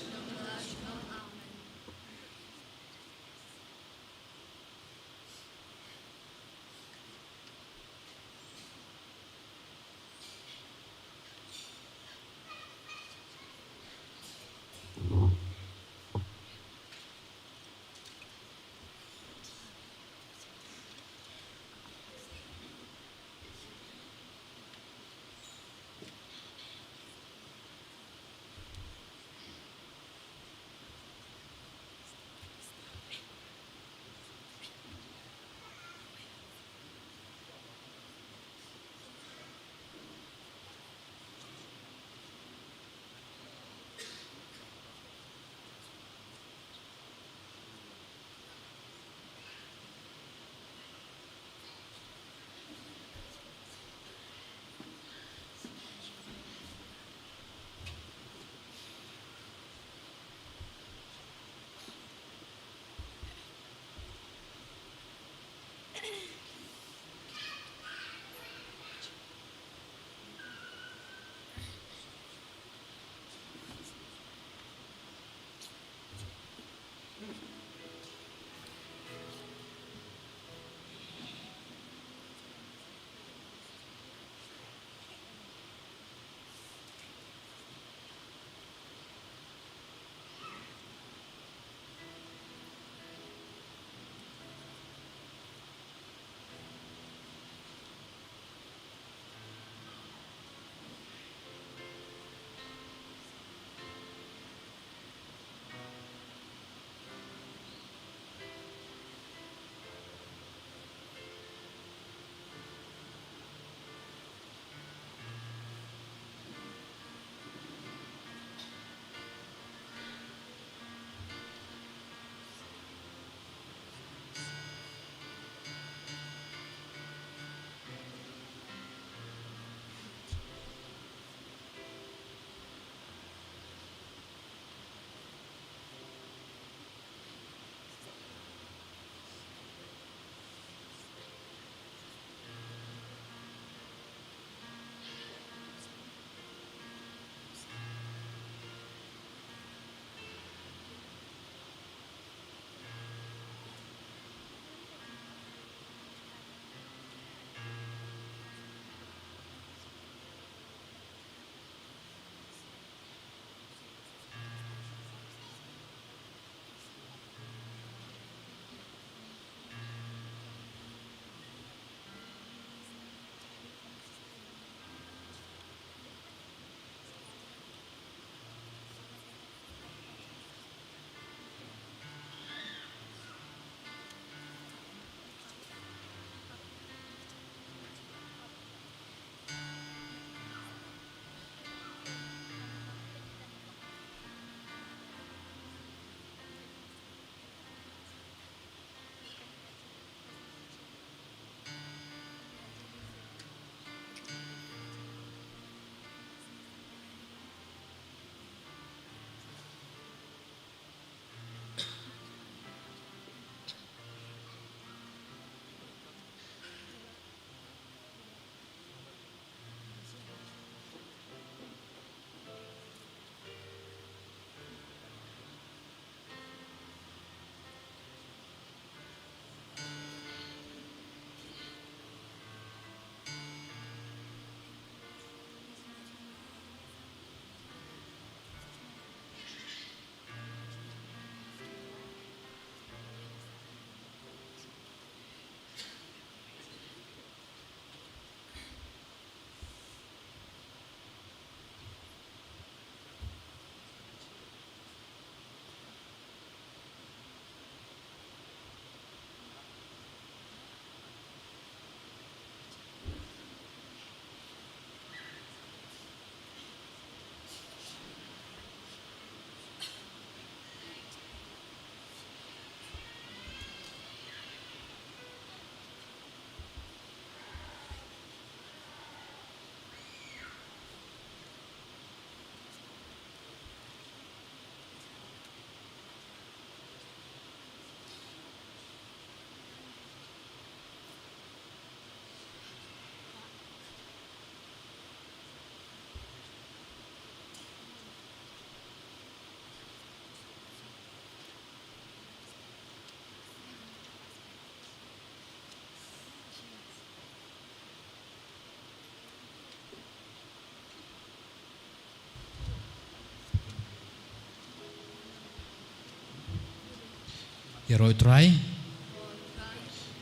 Ïaroh ïa u Trai.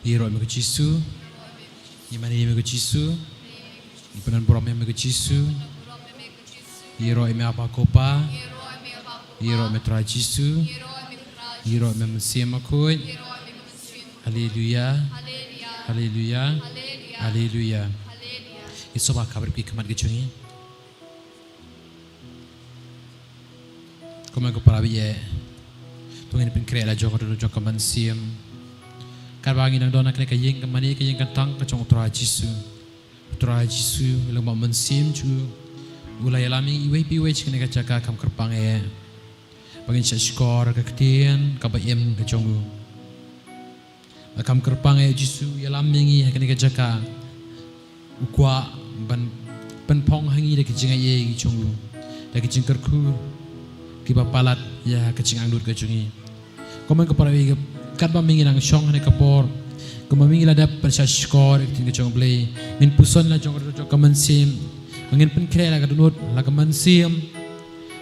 Ïaroh ïa me ko Jisu. Ïa mane ïa me ko Jisu. Ïa pynban burom ïa me ko Jisu. Ïaroh ïa me Aba ko Pa. Ïaroh ïa me Trai Jisu. Ïaroh ïa me Mynsiem Bakhuid. Haleluya. Haleluya. Haleluya. Ïa sngewbha khapkhreh ki khmat ki jong ngi. Kumne ko para baieit, to ngin pynkhreh la jong ka dohnud jong ka mynsiem. Katba ngi dang don ha kane ka ïing ka mane ka ïing ka tang ka jong u Trai Jisu. U Trai Jisu, u Mynsiem jong u, u la ïalam ïa ngi iwei pa iwei sha kane ka jaka kham kyrpang eh. Ba ngin shah shkor ka ktien kaba im ka jong u. Ba kham kyrpang eh u Jisu u ïalam ïa ngi ha kane ka jaka. U kwah ban pynphong ha ngi da ki jingaiei ki jong u, da ki jingkyrkhu kiba palat ïa ka jingangnud ka jong ngi. Kumne ko para baieit, katba ma ngi nang shong ha kane ka por, kumba ma ngi la dep ban shah shkor ïa ka ktien ka jong u Blei, ngin puson la jong ka dohnud jong ka mynsiem. Ba ngin pynkhreh la ka dohnud la ka mynsiem.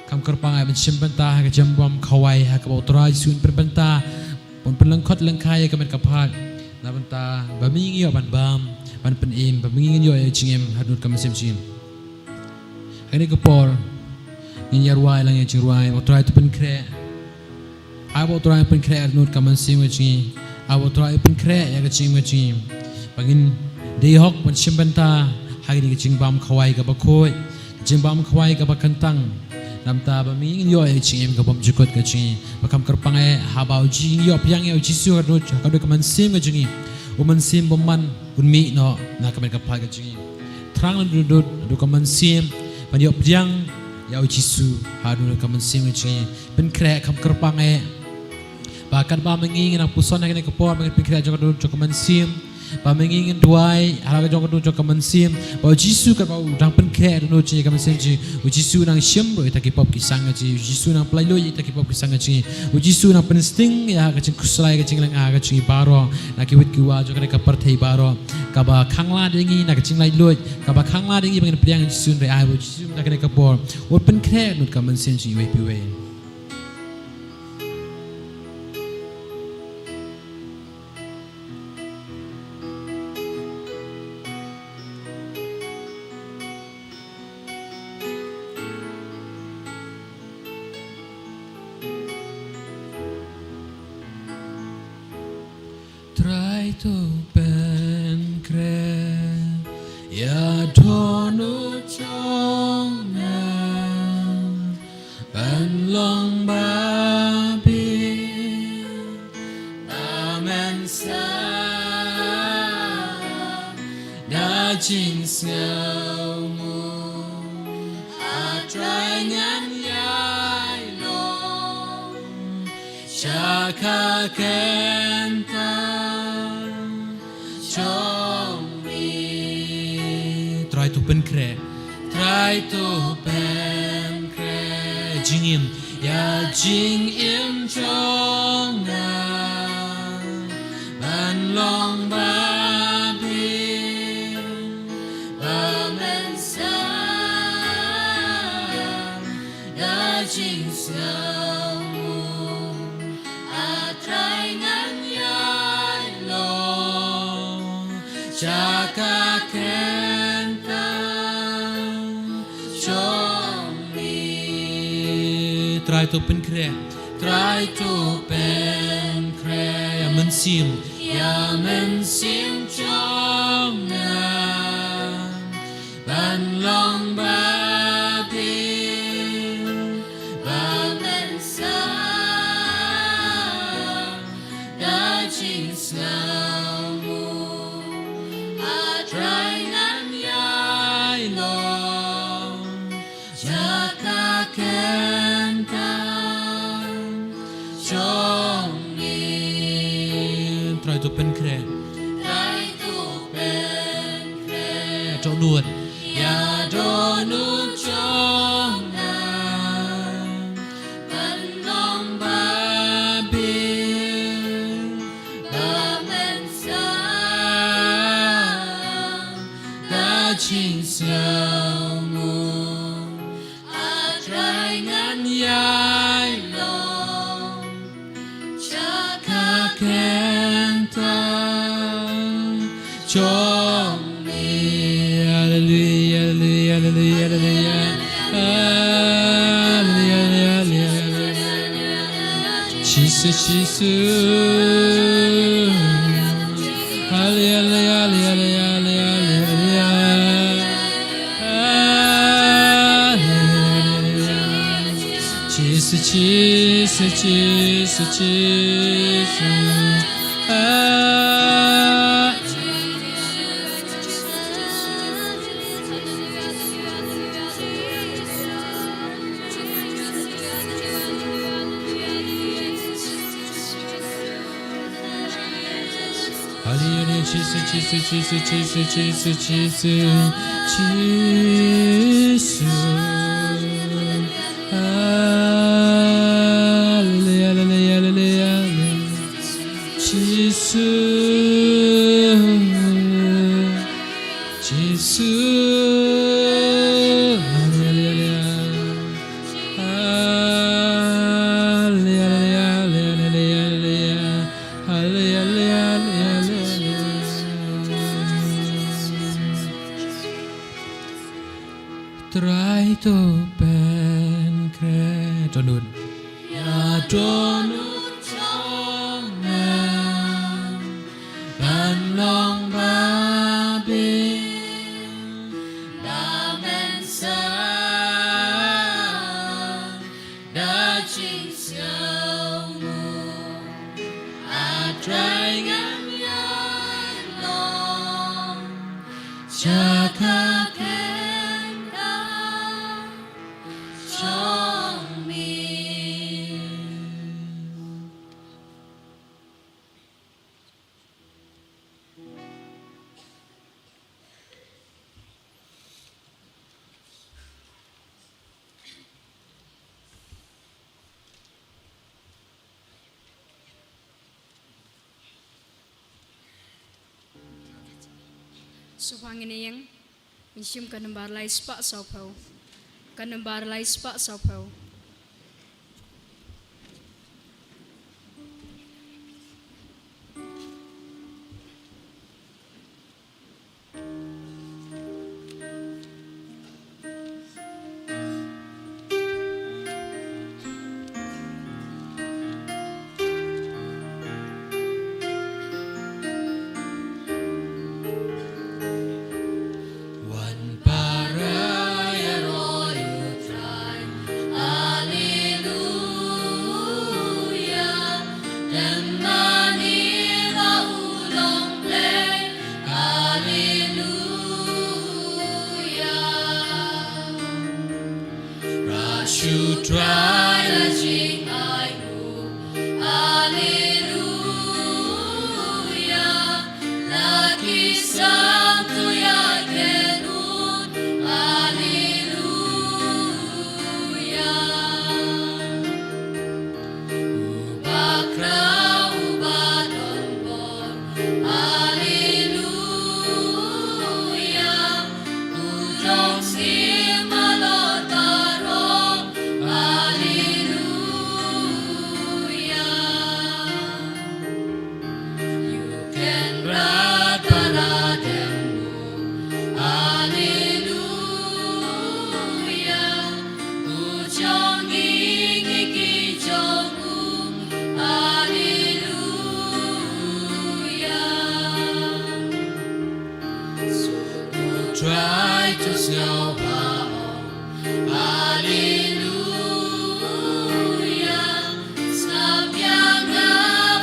Kham kyrpang eh ban shim bynta ha ka jingbam khawai ha kaba u Trai Jisu un pynbynta, un pynlyngkot lyngkhai ïa ka met ka phad. Na bynta ba ma ngi ngin ïoh ban bam, ban pynim, ba ma ngi ngin ïoh ïa ka jingim ha dohnud ka mynsiem jong ngi. Ha kane ka por ngin ïa rwai lang ïa ka jingrwai, Aba u Trai to pynkhreh. Aba u Trai pynkhreh ïa ka dohnud ka mynsiem ka jong ngi. Aba u Trai pynkhreh ïa ka jingim ka jong ngi. Ba ngin dei hok ban shim bynta ha kane ka jingbam khawai kaba khuid, ka jingbam khawai kaba kyntang. Na bynta ba ma ngi ngin ïoh ïa ka jingim ka bymjukut ka jong ngi. Ba kham kyrpang eh haba u Ji-, ngi ïoh pdiang ïa u Jisu ha ka dohnud, ha ka dohnud ka mynsiem ka jong ngi, u Mynsiem bymman un mih noh na ka met ka phad ka jong ngi. Thrang la dohnud, dohnud ka mynsiem ban ïoh pdiang ïa u Jisu ha dohnud ka mynsiem ka jong ngi. Pynkhreh kham kyrpang eh. Ba katba ma ngi ngin nang puson ha kane ka por, ba ngin pynkhreh jong ka dohnud jong ka mynsiem. Ba ma ngi ngin duwai ha la ka jong ka dohnud jong ka mynsiem. Ba u Jisu katba u dang pynkhreh dohnud jong ka mynsiem jong u, u Jisu u nang shim ruh ïa kita ki pop ki sang ka jong ngi. U Jisu u nang pynlait luid ïa kita ki pop ki sang ka jong ngi. U Jisu u nang pynsting ïa ka jingkhuslai ka jinglynga ka jong ngi baroh, na ki wit ki war jong kane ka pyrthei baroh. Kaba khanglad ïa ngi na ka jinglait luid, kaba khanglad ïa ngi ba ngin pdiang ïa u Jisu, hynrei ai ba u Jisu mynta kane ka por un pynkhreh dohnud ka mynsiem jong ngi iwei pa iwei. Trai to pynkhreh ïa ka dohnud jong nga ban long babe ba mynsaw da jingsngew nguh. A Trai ngan ïai long sha ka kynta jong me. Trai to pynkhreh, Trai to pynkhreh jingim, ïa jingim jong nga ban long babe ba mynsaw da jingsngew nguh. A Trai ngan ïai long sha ka kynta jong me. Trai to pynkhreh, Trai to pynkhreh ïa ka mynsiem, ïa ka mynsiem jong nga ban long babe ba mynsaw da jingsngew nguh. A Trai ngan ïai long sha ka kynta jong me. Trai to pynkhreh, Trai to pynkhreh ïa ka dohnud, ïa ka dohnud jong nga ban long babe ba mynsaw da jingsngew nguh. A Trai ngan ïai long sha ka Hallelujah, hallelujah, hallelujah, hallelujah. Hallelujah, hallelujah, hallelujah. Jesus, Jesus. Hallelujah, hallelujah, hallelujah, hallelujah. Hallelujah. Jesus, Jesus, Jesus, Jesus. Ah. Hallelujah, Jesus, Jesus, Jesus, Jesus, Jesus, Jesus, Jesus. Hallelujah, hallelujah, hallelujah, hallelujah. Jesus. Jesus. Hallelujah. Hallelujah. Hallelujah. Hallelujah. Trai to pynkhreh. Dohnud. Ïa dohnud jong me ban long ba biang da men sa da jingsngewnguh. A Trai, ngam ïai long jaka khein ka jong me. Sngewbha ngin ïeng, mynsiem ka nombar lai spah sawphew. Ka nombar lai spah sawphew. Wan para ïaroh ïa u Trai. Haleluya. Tang mane ba u long Blei. Haleluya. Ruh shu Trai la jingainguh. Haleluya. La ki sam tu ïa kynun. Haleluya. U bakhraw u badonbor. Haleluya. U long shim halor baroh. Haleluya. U kynrad para dem bun. Haleluya. U jong ngi ngi ki jong u. Haleluya. Suk u Trai to sngewbha ong. Haleluya. Sngap ïa nga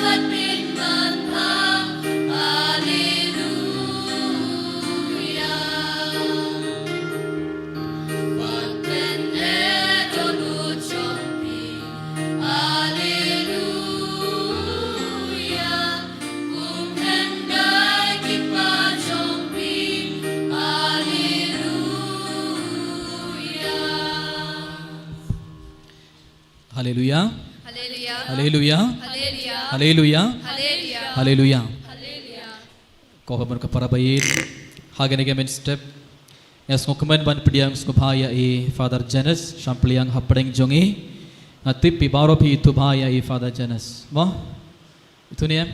bad pynban bha. Haleluya. Wat pynneh dohnud jong phi. Haleluya. Kum khyndai ki kpa jong phi. Haleluya. Haleluya. Haleluya. Haleluya. Haleluya. Haleluya. Haleluya. Haleluya. Haleluya. Ko hapdeng ka para baieit, ha kane ka mynstep, nga sngewkmen ban pdiang sngewbha ïa i Father Janes, shah pdiang hapdeng jong ngi. Nga tip phi baroh phi ithuh bha ïa i Father Janes. Mo? Ithuh ne em?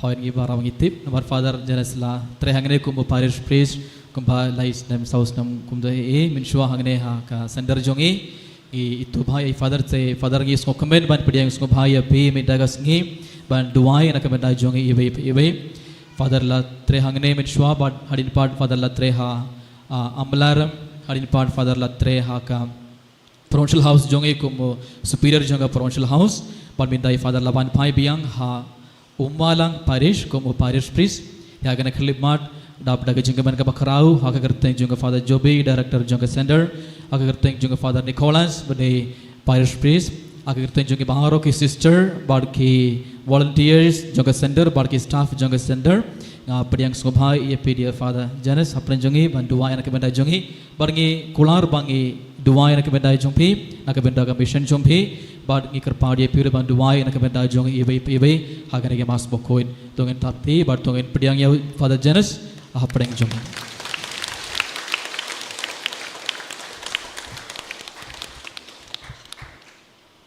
Hoi ngi ba rau ngi tip namar Father Janes la trei hangne kum u parish priest kumba lai snem saw snem kum da e mynshuwa hangne ha ka center jong i. I itu bha i Father te Father ngi sngewkmen ban pdiang sngewbha ïa phi mynta ka sngi ban duwai na ka bynta jong i iwei pa iwei. Father la trei hangne mynshuwa bad hadien pat Father la trei ha Amlarem, hadien pat Father la trei ha ka Provincial House jong i kum u superior jong ka Provincial House. Bad mynta i Father la ban phai biang ha Ummalang Parish kum u parish priest. Ïa kane ka khyllipmat dap da ka jingkmen kaba khraw ha ka kyrteng jong ka Father Joby, director jong ka center, ha ka kyrteng jong ka Father Nicholas bad i parish priest, ha ka kyrteng jong ki baroh ki sister bad ki volunteers jong ka center bad ki staff jong ka center. Nga pdiang sngewbha ïa phi ïa Father Janes hapdeng jong i ban duwai na ka bynta jong i. Bad ngi kular ba ngi duwai na ka bynta jong phi, na ka bynta ka mission jong phi. Bad ngi kyrpad ïa phi ruh ban duwai na ka bynta jong iwei pa iwei ha kane ka Mass bakhuid. To ngin thap kti bad to ngin pdiang ïa Father Janes hapdeng jong i.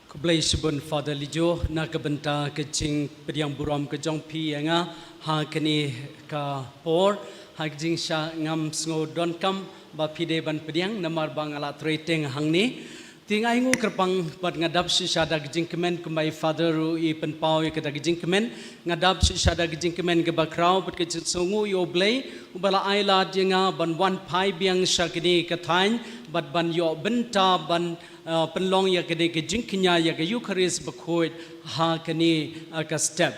Khublei shibun Father Lijo na ka bynta ka jingpdiang burom ka jong phi ïa nga ha kane ka por, ha ka jingshah ngam sngewdonkam ba phi dei ban pdiang namar ba nga la trei teng hangne. Te nga ainguh kyrpang bad nga dap shisha da ka jingkmen kumba i Father ruh i pynpaw ïa ka da ka jingkmen. Nga dap shisha da ka jingkmen kaba khraw bad ka jingsngewnguh ïa U Blei uba la ai lad ïa nga ban wan phai biang sha kane ka thaiñ bad ban ïoh bynta ban uh, pynlong ïa kane ka jingkñia ïa ka Eucharist bakhuid ha kane uh, ka step.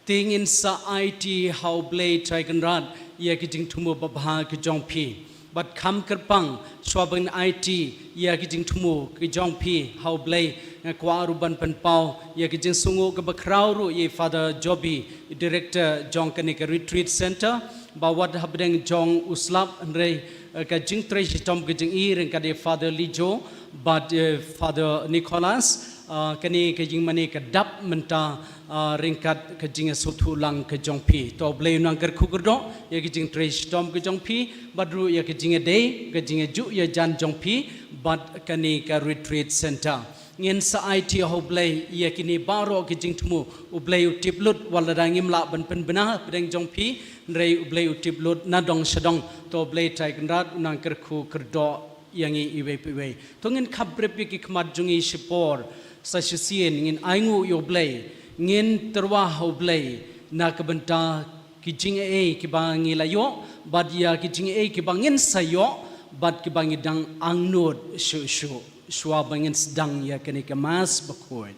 Te ngin sa aiti ha U Blei Trai Kynrad ïa ka jingthmu babha ka jong phi. Bad kham kyrpang shuwa ban aiti ïa ka jingthmu ka jong phi ha U Blei, nga kwah ruh ban pynpaw ïa ka jingsngewnguh kaba khraw ruh ïa Father Joby, director jong kane ka retreat center, ba wat hapdeng jong u slap hynrei eh, ka jingtrei shitom ka jong i ryngkat i Father Lijo bad eh, Father Nicholas, ah, kane ka jingmane ka dap mynta, ah, ryngkat ka jingïasngewthuh lang ka jong phi. To Blei un nang kyrkhu kyrdoh ïa ka jingtrei shitom ka jong phi bad ruh ïa ka jingïadei ka jingïajuh ïajan jong phi bad kane ka retreat center. Ngin sa aiti ha U Blei ïa kine baroh ki jingthmu. U Blei u tip lut wat lada ngim lah ban pynbna hapdeng jong phi, hynrei U Blei u tip lut na dong sha dong. To Blei Trai Kynrad u nang kyrkhu kyrdoh ïa ngi iwei pa iwei. To ngin khapbrip ïa ki khmat jong ngi shipor sa shisien, ngin ainguh ïa U Blei, ngin tyrwa ha U Blei na ka bynta ki jingaiei kiba ngi la ïoh bad ïa ki jingaiei kiba ngin sa ïoh bad kiba ngi dang angnud shuh shuh shuwa ba ngin sdang ïa kane ka Mass bakhuid.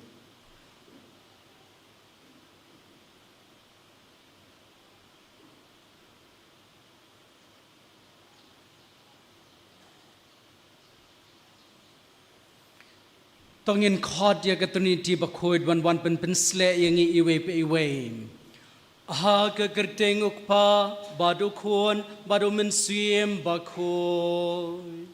To ngin khot ïa ka Trinity bakhuid ban wan pynpynshlur ïa ngi iwei pa iwei. Ha ka kyrteng U Kpa bad U Khun bad U Mynsiem Bakhuid.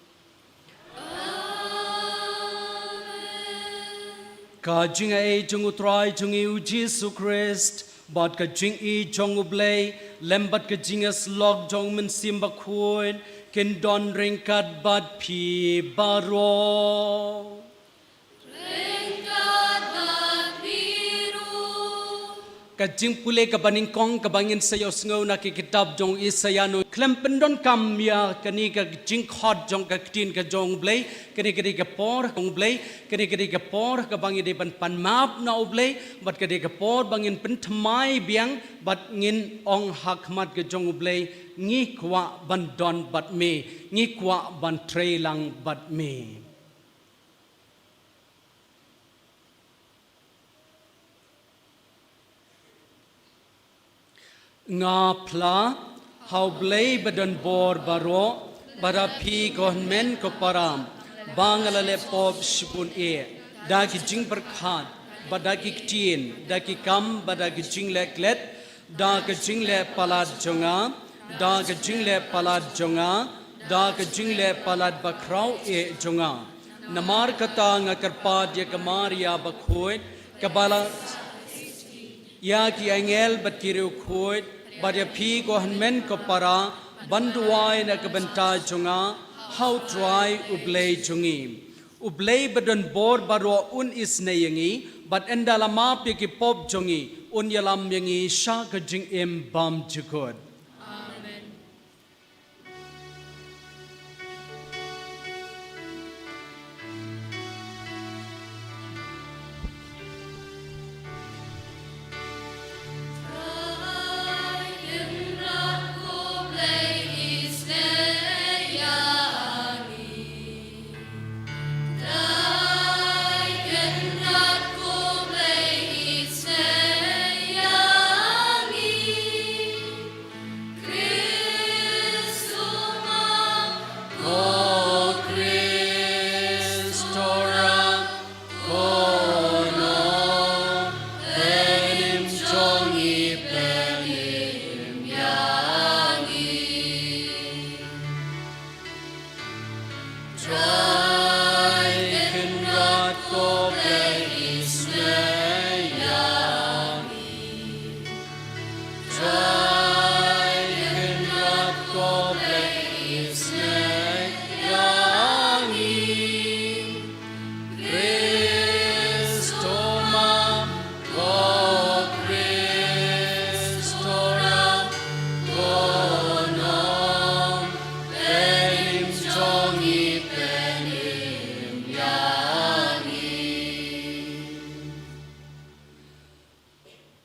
Ka jingaiei jong U Trai jong ngi U Jisu Khrist bad ka jingïeit jong U Blei lem bad ka jingïasyllok jong U Mynsiem Bakhuid kin don ryngkat bad phi baroh. Ryngkat bad phi ruh. Ka jingpule kaba nyngkong kaba ngin sa ïohsngew na ki kitab jong Isaïah, ngi khlem pyndonkam ïa kane ka jingkhot jong ka ktien ka jong U Blei. Kane ka dei ka por jong U Blei, kane ka dei ka por kaba ngi dei ban pan map na U Blei bad ka dei ka por ba ngin pynthymmai biang bad ngin ong ha khmat ka jong U Blei, ngi kwah ban don bad me, ngi kwah ban trei lang bad me. Nga phla ha U Blei badonbor baroh bad ha phi ko hynmen ko para ba nga la leh pop shibun eh, da ki jingpyrkhat bad da ki ktien, da ki kam bad da ki jingleh klet, da ka jingleh palat jong nga, da ka jingleh palat jong nga, da ka jingleh palat bakhraw eh jong nga. Namar kata nga kyrpad ïa ka Maria bakhuid kaba la ïa ki angel bad ki riewkhuid bad ïa phi ko hynmen ko para ban duwai na ka bynta jong nga ha U Trai U Blei jong ngi. U Blei ba don bor baroh un isynei ïa ngi, bad ynda la map ïa ki pop jong ngi, un ïalam ïa ngi sha ka jingim bymjukut.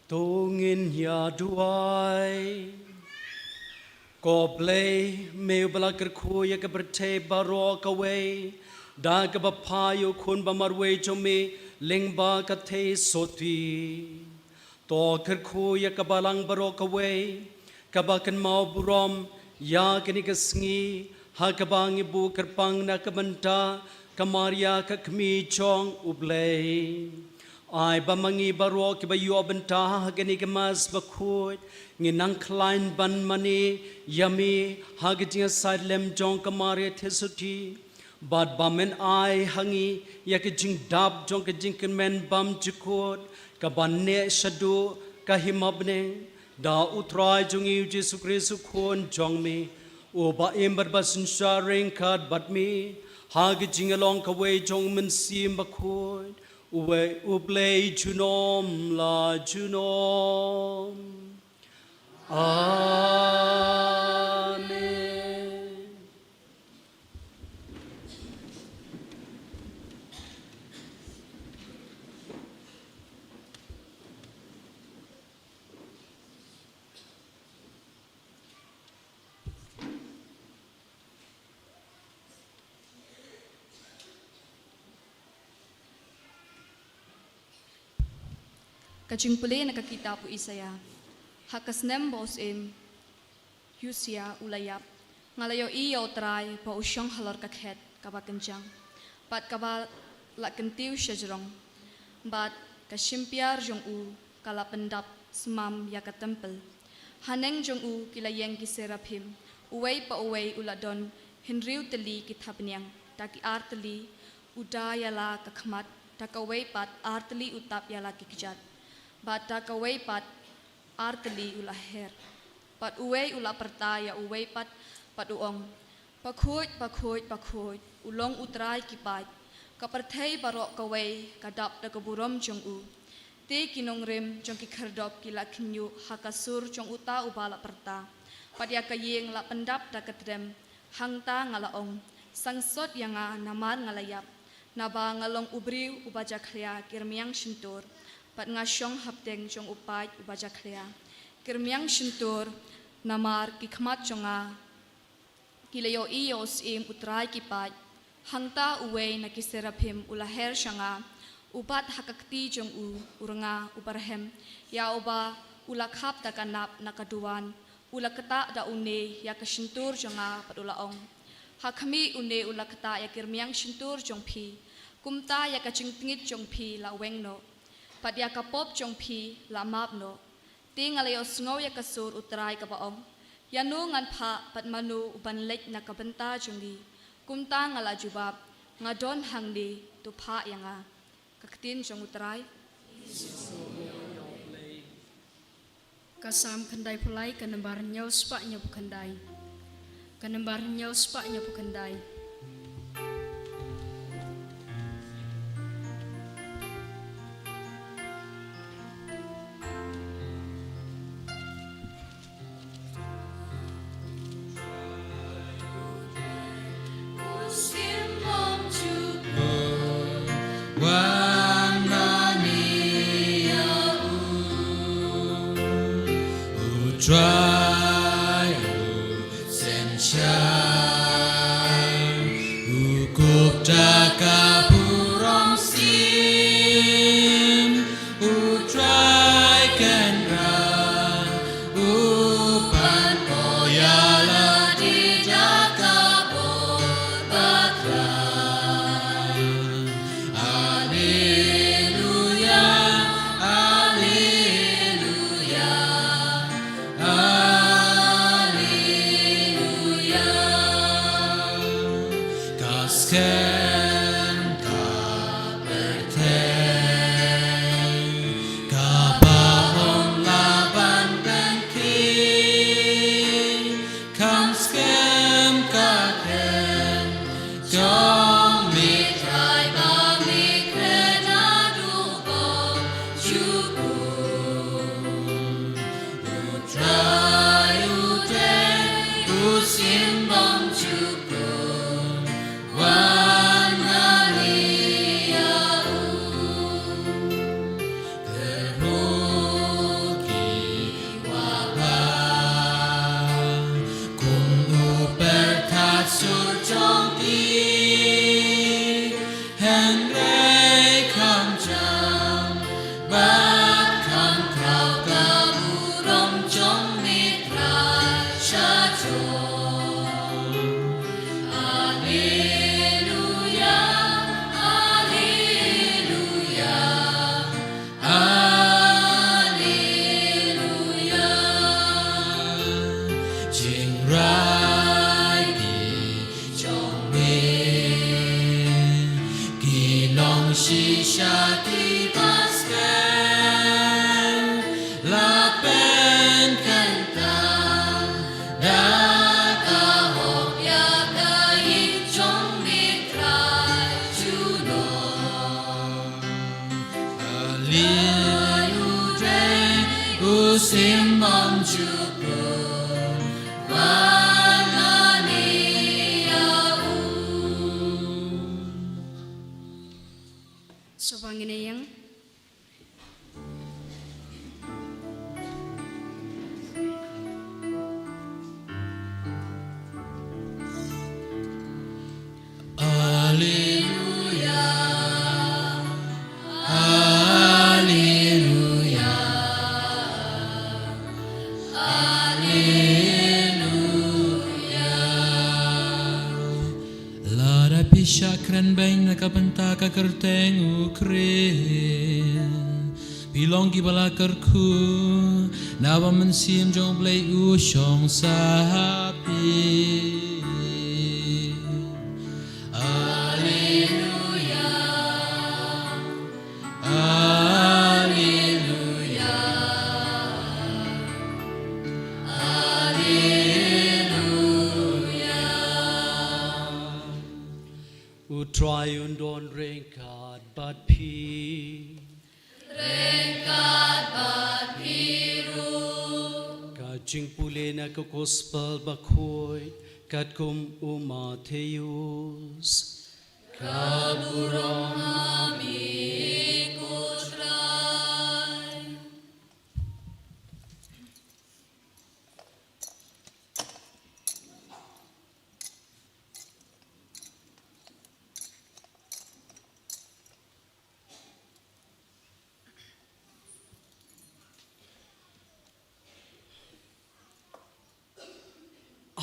To ngin ïa duwai. Ko Blei, me uba la kyrkhu ïa ka pyrthei baroh kawei da kaba phah ïa u Khun ba marwei jong me lyngba ka theisotti. To kyrkhu ïa ka balang baroh kawei, kaba kynmaw burom ïa kane ka sngi, ha kaba ngi buh kyrpang na ka bynta ka Maria ka kmie jong U Blei. Ai ba ma ngi baroh kiba ïoh bynta ha kane ka Mass bakhuid, ngin nang khlaiñ ban mane ïa me ha ka jingïasaid lem jong ka Maria theisotti. Bad ba men ai ha ngi ïa ka jingdap jong ka jingkyrmen bymjukut, kaba neh shaduh ka hima bneng, da U Trai jong ngi U Jisu Khrist U Khun jong me, uba im bad ba synshar ryngkat bad me ha ka jingïalong kawei jong U Mynsiem Bakhuid, uwei U Blei junom la junom. Amen. Ka jingpule na ka kitab u Isaïah. Ha ka snem ba u syiem Ussiah u la ïap, nga la ïohi ïa U Trai ba u shong halor ka khet kaba kynjang, bad kaba la kyntiew shajrong, bad ka shympiar jong u ka la pyndap smam ïa ka templ. Haneng jong u ki la ïeng ki seraphim, uwei pa uwei u la don hynriew tylli ki thapniang, da ki ar tylli u da ïa la ka khmat, da kawei pat ar tylli u tap ïa la ki kjat, bad da kawei pat ar tylli u la her. Bad uwei u la pyrta ïa uwei pat, bad u ong, Bakhuid, bakhuid, bakhuid, u long U Trai ki paid. Ka pyrthei baroh kawei ka dap da ka burom jong u. Te ki nongrim jong ki khyrdop ki la khynñiuh ha ka sur jong uta uba la pyrta. Bad ïa ka ïing la pyndap da ka tdem. Hangta nga la ong, sangsot ïa nga namar nga la ïap, naba nga long u briew uba jakhlia ki rmiang shyntur, bad nga shong hapdeng jong u paid uba jakhlia ki rmiang shyntur, namar ki khmat jong nga ki la ïohi ïa u Syiem U Trai ki paid. Hangta uwei na ki seraphim u la her sha nga, u bat ha ka kti jong u u rnga uba rhem, ïa uba u la khap da ka nap na ka duwan. U la ktah da une ïa ka shyntur jong nga bad u la ong, ha khmih, une u la ktah ïa ki rmiang shyntur jong phi. Kumta ïa ka jingtngit jong phi la weng noh, bad ïa ka pop jong phi la map noh. Te nga la ïohsngew ïa ka sur U Trai kaba ong, ïano ngan phah bad mano uban leit na ka bynta jong ngi? Kumta nga la jubab, nga don hangne, to phah ïa nga. Ka ktien jong U Trai. Ka Salm khyndaiphew lai, ka nambar hynñiew spah hynñiewphew khyndai. Ka nambar hynñiew spah hynñiewphew khyndai. Trai u synshar, u kup da ka burom syiem, u Trai Kynrad, u pynpaw ïa lade da ka bor bakla. Alleluia, alleluia, alleluia. Ka skhem ka pyrthei, kaba ong la ban pynkhih, kham skhem ka khet jong me Trai ba me khet naduh bymjukut. U Trai u dei u syiem bymjukut, wan ngan ïa u. Kyrhuh ki wabha kum u pyrthat sur jong ki, hynrei kham jam bad kham khraw ka burom jong me Trai sha jong. Alleluia, alleluia, alleluia. Jingrai ki jong me ki long shisha kiba skhem, la pynkyntang da ka hok ïa ka ïing jong me Trai junom. Alleluia, u syiem bymjukut, wan ngan ïa u. Sngewbha ngin ïeng. Alleluia, alleluia, alleluia. Lada phi shah kren beiñ na ka bynta ka kyrteng u Khrist, phi long kiba la kyrkhu na ba mynsiem jong U Blei u shong sha phi. Alleluia, alleluia, alleluia. U Trai un don ryngkat bad phi. Ryngkat bad phi ruh. Ka jingpule na ka Gospel Bakhuid katkum u Mathaios. Ka burom ha me ko Trai.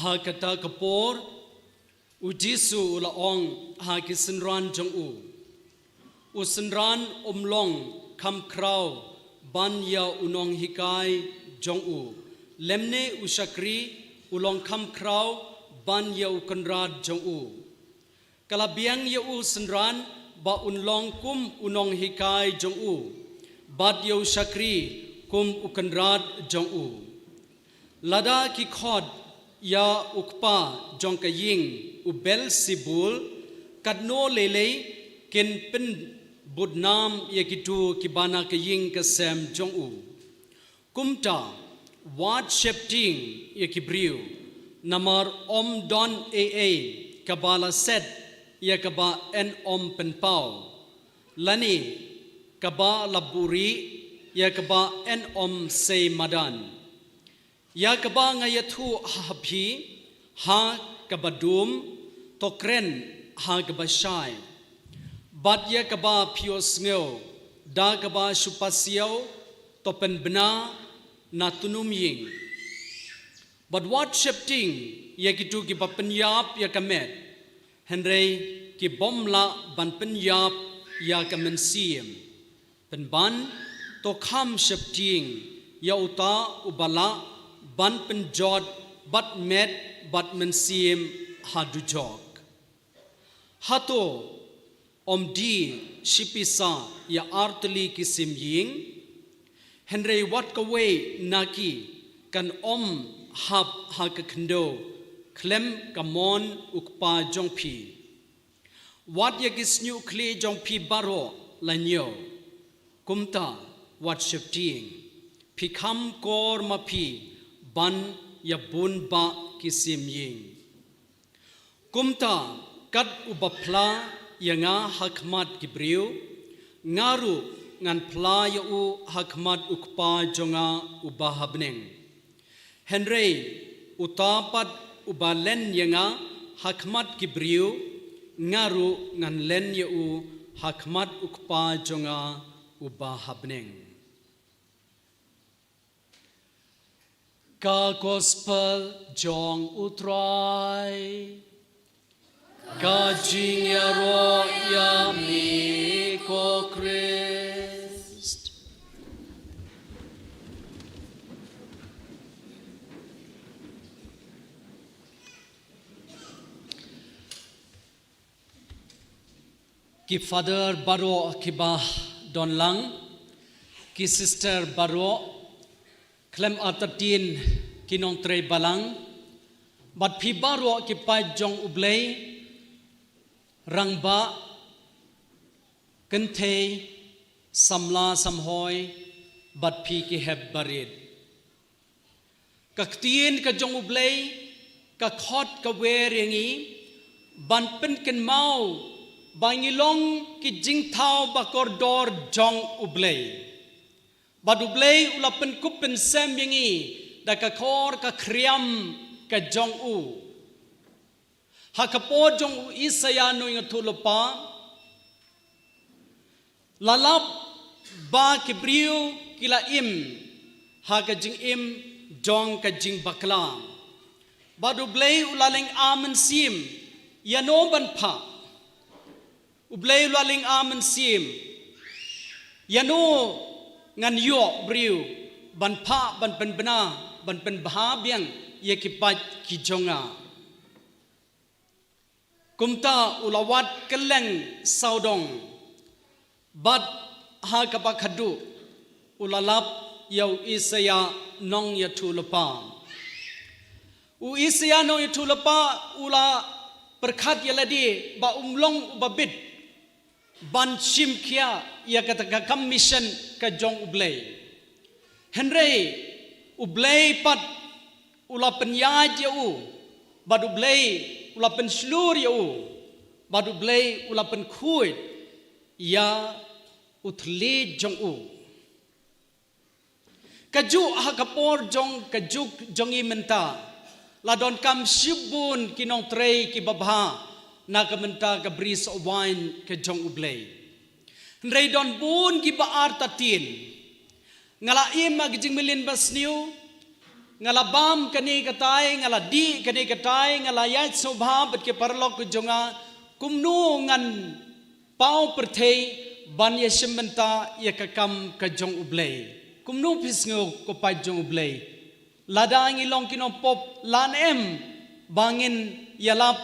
Ha kata ka por, U Jisu u la ong ha ki synran jong u, u synran um long kham khraw ban ïa u nonghikai jong u, lymne u shakri u long kham khraw ban ïa u kynrad jong u. Ka la biang ïa u synran ba un long kum u nonghikai jong u, bad ïa u shakri kum u kynrad jong u. Lada ki khot ïa u kpa jong ka ïing u Belsebul, katno lei lei kin pynbudnam ïa kito kiba na ka ïing ka sem jong u. Kumta, wat sheptieng ïa ki briew, namar ym don ei ei kaba la set ïa kaba yn ym pynpaw, lane kaba la buhrieh ïa kaba yn ym sei madan. Ïa kaba nga ïathuh ha phi ha kaba dum, to kren ha kaba shai. Bad ïa kaba phi ïohsngew da kaba shu pasiaw, to pynbna na tnum ïing. Bad wat sheptieng ïa kito kiba pynïap ïa ka met, hynrei ki bym lah ban pynïap ïa ka mynsiem. Pynban, to kham sheptieng ïa uta uba lah ban pynjot bad met bad mynsiem ha dujok. Hato ym die shi pisa ïa artylli ki sim ïing? Hynrei wat kawei na ki kan ym hap ha ka khyndew khlem ka mon u Kpa jong phi. Wat ïa ki shñiuh khlieh jong phi baroh la ñiew. Kumta, wat sheptieng, phi kham kor ma phi ban ïa bun bah ki sim ïing. Kumta, kat uba phla ïa nga ha khmat ki briew, nga ruh ngan phla ïa u ha khmat u Kpa jong nga uba ha bneng. Hynrei uta pat uba len ïa nga ha khmat ki briew, nga ruh ngan len ïa u ha khmat u Kpa jong nga uba ha bneng. Ka Gospel jong U Trai. Ka jingïaroh ïa me ko Khrist. Ki father baroh kiba don lang, ki sister baroh, khlem artatien ki nongtrei balang, bad phi baroh ki paid jong U Blei, rangbah, kynthei, samla samhoi, bad phi ki hep barit. Ka ktien ka jong U Blei ka khot ka wer ïa ngi ban pynkynmaw ba ngi long ki jingthaw ba kordor jong U Blei. Bad U Blei u la pynkup pynsem ïa ngi da ka khor ka khriam ka jong u. Ha ka por jong u Isaïah nongïathuhlypa, la lap ba ki briew ki la im ha ka jingim jong ka jingbakla. Bad U Blei u la lynga mynsiem ïano ban phah. U Blei u la lynga mynsiem ïano ngan ïoh briew ban phah, ban pynbna, ban pynbha biang ïa ki paid ki jong nga. Kumta u la wad kylleng sawdong, bad ha kaba khadduh u la lap ïa u Isaïah nongïathuhlypa. U Isaïah nongïathuhlypa u la pyrkhat ïa lade ba um long uba bit ban shim khia ïa kata ka kam mission ka jong U Blei. Hynrei U Blei pat u la pynïaid ïa u, bad U Blei u la pynshlur ïa u, bad U Blei u la pynkhuid ïa u thylliej jong u. Kajuh ha ka por jong ka juk jong ngi mynta, la donkam shibun ki nongtrei kiba bha na ka bynta ka bri sohwain ka jong U Blei. Hynrei don bun kiba artatien. Nga la im ha ka jingmlien basniew, nga la bam kane katai, nga la dih kane katai, nga la ïaid sngewbha bad ki paralok ka jong nga, kumno ngan paw pyrthei ban ïashim bynta ïa ka kam ka jong U Blei. Kumno phi sngew ko paid jong U Blei? Lada ngi long ki nongpop, lah ne em ba ngin ïalap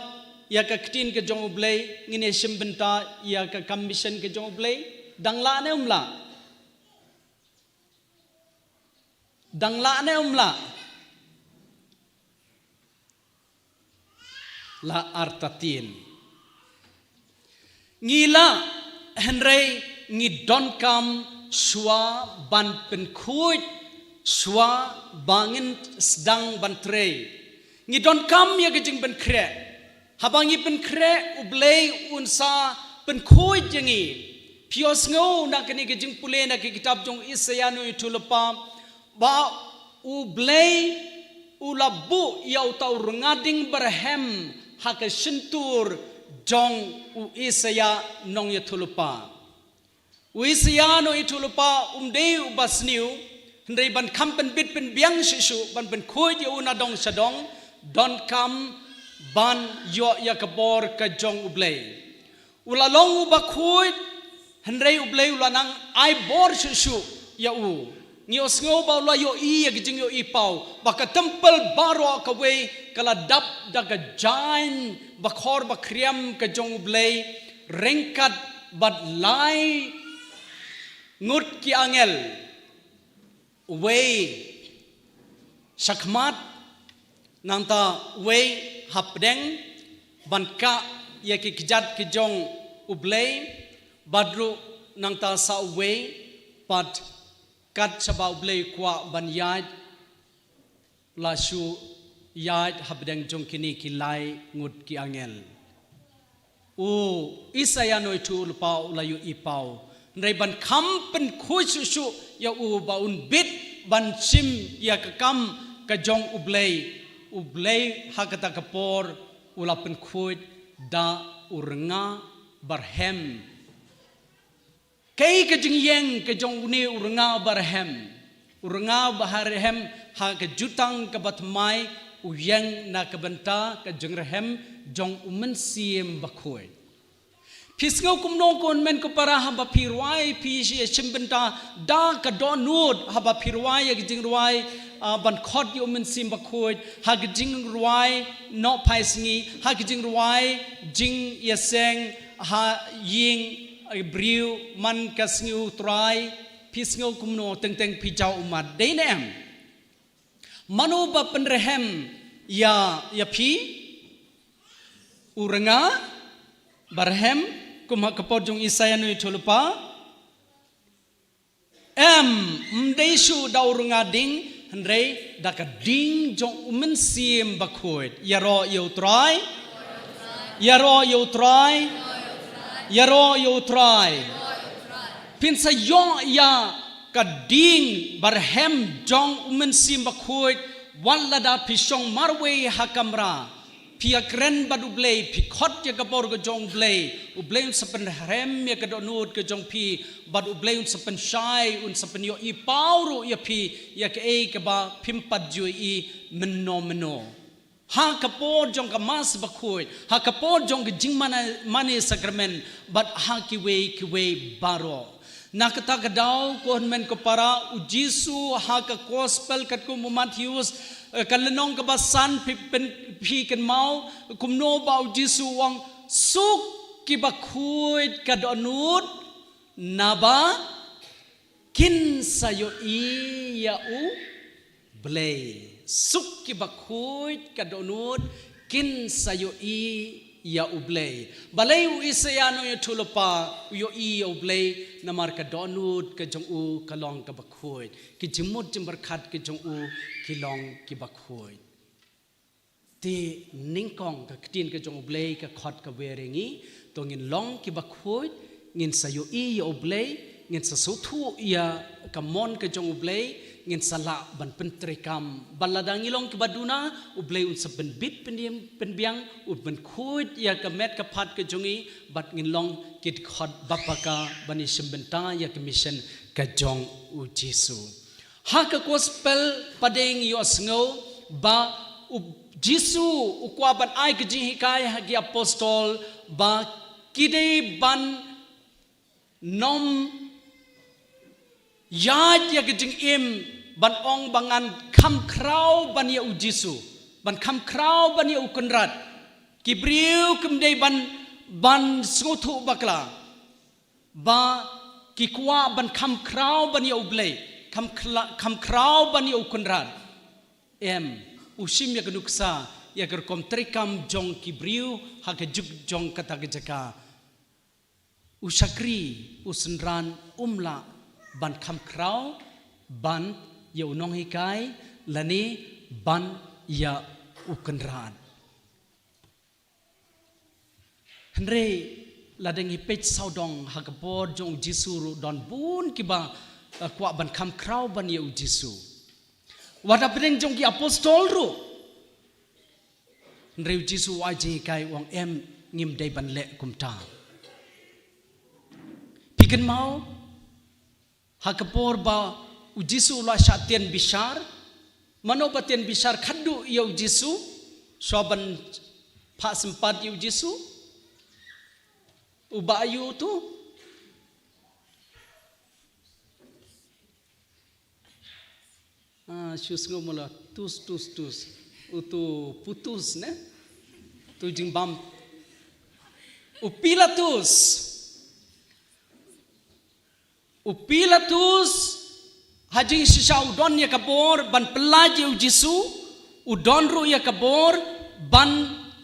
ïa ka ktien ka jong U Blei, ngin ïashim bynta ïa ka kam mission ka jong U Blei? Dang lah ne um lah? Dang lah ne um lah? La artatien. Ngi lah, hynrei ngi donkam shuwa ban pynkhuid, shuwa ba ngin sdang ban trei. Ngi donkam ïa ka jingpynkhreh. Haba ngi pynkhreh, U Blei un sa pynkhuid ïa ngi. Phi ïohsngew na kane ka jingpule na ka kitab jong Isaïah nongïathuhlypa, ba U Blei la buh ïa uta u rnga ding barhem ha ka shyntur jong u Isaïah nongïathuhlypa. U Isaïah nongïathuhlypa um dei uba sniew, hynrei ban kham pynbit pynbiang shuh shuh, ban pynkhuid ïa u na dong sha dong, donkam ban ïoh ïa ka bor ka jong U Blei. U la long uba khuid, hynrei U Blei u la nang ai bor shuh shuh ïa u. Ngi ïohsngew ba u la ïohi ïa ka jingïohi paw, ba ka templ baroh kawei ka la dap da ka jaiñ bakhor bakhriam ka jong U Blei, ryngkat bad lai ngut ki angel. Uwei shakhmat, nangta uwei hapdeng, ban kah ïa ki kjat ki jong U Blei, bad ruh nangta sa uwei pat, kat shaba U Blei u kwah ban ïaid, la shu ïaid hapdeng jong kine ki lai ngut ki angel. U Isaïah nongïathuhlypa u la ïohi paw. Hynrei ban kham pynkhuid shuh shuh ïa u ba un bit ban shim ïa ka kam ka jong U Blei, U Blei ha kata ka por u la pynkhuid da u rnga barhem. Kaei ka jingïeng ka jong une u rnga barhem? U rnga barhem ha ka jutang kaba thymmai u ïeng na ka bynta ka jingrhem jong U Mynsiem Bakhuid. Phi sngew kumno ko hynmen ko para, haba phi rwai, phi shim bynta da ka dohnud, haba phi rwai ïa ka jingrwai, ah, ban khot ïa U Mynsiem Bakhuid, ha ka jingrwai nohphai sngi, ha ka jingrwai jingïaseng ha ïing, eh, briew man ka sngi U Trai, phi sngew kumno, teng teng phi jaw ummat, dei ne em? Mano ba pynrhem ïa, ïa phi? U rnga barhem, kum ha ka por jong Isaïah nongïathuhlypa? Em, ym dei shuh da u rnga ding, hynrei da ka ding jong U Mynsiem Bakhuid. Ïaroh ïa U Trai. Ïaroh ïa U Trai. Ïaroh ïa U Trai. Phin sa ïoh ïa ka ding barhem jong U Mynsiem Bakhuid, wat lada phi shong marwei ha kamra. Phi ïakren bad U Blei, phi khot ïa ka bor ka jong U Blei, U Blei un sa pynrhem ïa ka dohnud ka jong phi, bad U Blei un sa pynshai, un sa pynïohi paw ruh ïa phi, ïa kaei kaba phim pat ju ïohi mynno mynno. Ha ka por jong ka Mass Bakhuid, ha ka por jong ka jingmane, mane sakramen, bad ha kiwei kiwei baroh. Na kata ka daw, ko hynmen ko para, U Jisu ha ka Gospel katkum u Mathaios, eh, ka lynnong kaba san, phi, pyn-, phi kynmaw kumno ba U Jisu u ong, suk kiba khuid ka dohnud, naba kin sa ïohi ïa U Blei. Suk kiba khuid ka dohnud, kin sa ïohi ïa U Blei. Balei u Isaïah nongïathuhlypa u ïohi ïa U Blei? Namar ka dohnud ka jong u ka long kaba khuid. Ki jingmut jingpyrkhat ki jong u ki long kiba khuid. Te nyngkong ka ktien ka jong U Blei ka khot ka wer ïa ngi, to ngin long kiba khuid, ngin sa ïohi ïa U Blei, ngin sa sngewthuh ïa ka mon ka jong U Blei, ngin sa lah ban pyntreikam. Bad lada ngi long kiba duna, U Blei un sa pynbit pynbiang, pynbiang, un pynkhuid ïa ka met ka phad ka jong ngi, bad ngin long ki dkhot bapaka ban ïashim bynta ïa ka mission ka jong U Jisu. Ha ka Gospel pat ngi ïohsngew ba U Jisu u kwah ban ai ka jinghikai ha ki apostol ba ki dei ban nym ïaid ïa ka jingim ban ong ba ngan kham khraw ban ïa U Jisu, ban kham khraw ban ïa U Kynrad. Ki briew kim dei ban, ban sngewthuh bakla ba ki kwah ban kham khraw ban ïa U Blei, kham khla-, kham khraw ban ïa U Kynrad. Em, u shim ïa ka nuksa, ïa ka rukom treikam jong ki briew ha ka juk jong kata ka jaka. U shakri, u synran, um lah ban kham khraw ban ïa u nonghikai lane ban ïa U Kynrad. Hynrei lada ngi peit sawdong ha ka por jong U Jisu ruh don bun kiba, eh, kwah ban kham khraw ban ïa U Jisu. Wat hapdeng jong ki apostol ruh, Hynrei u Jisu u ai jinghikai, u ong em, ngim dei ban leh kumta. Phi kynmaw, ha ka por ba u Jisu u la shah tieng bishar, mano ba tieng bishar khadduh ïa u Jisu, shuwa ban phah sympat ïa u Jisu, u Bah aïu tu? Ah, shu sngew mala, tus, tus, tus. Utu Putus, ne? Tu jingbam. U Pilatus. U Pilatus, ha jingshisha u don ïa ka bor ban pyllait ïa u Jisu, u don ruh ïa ka bor ban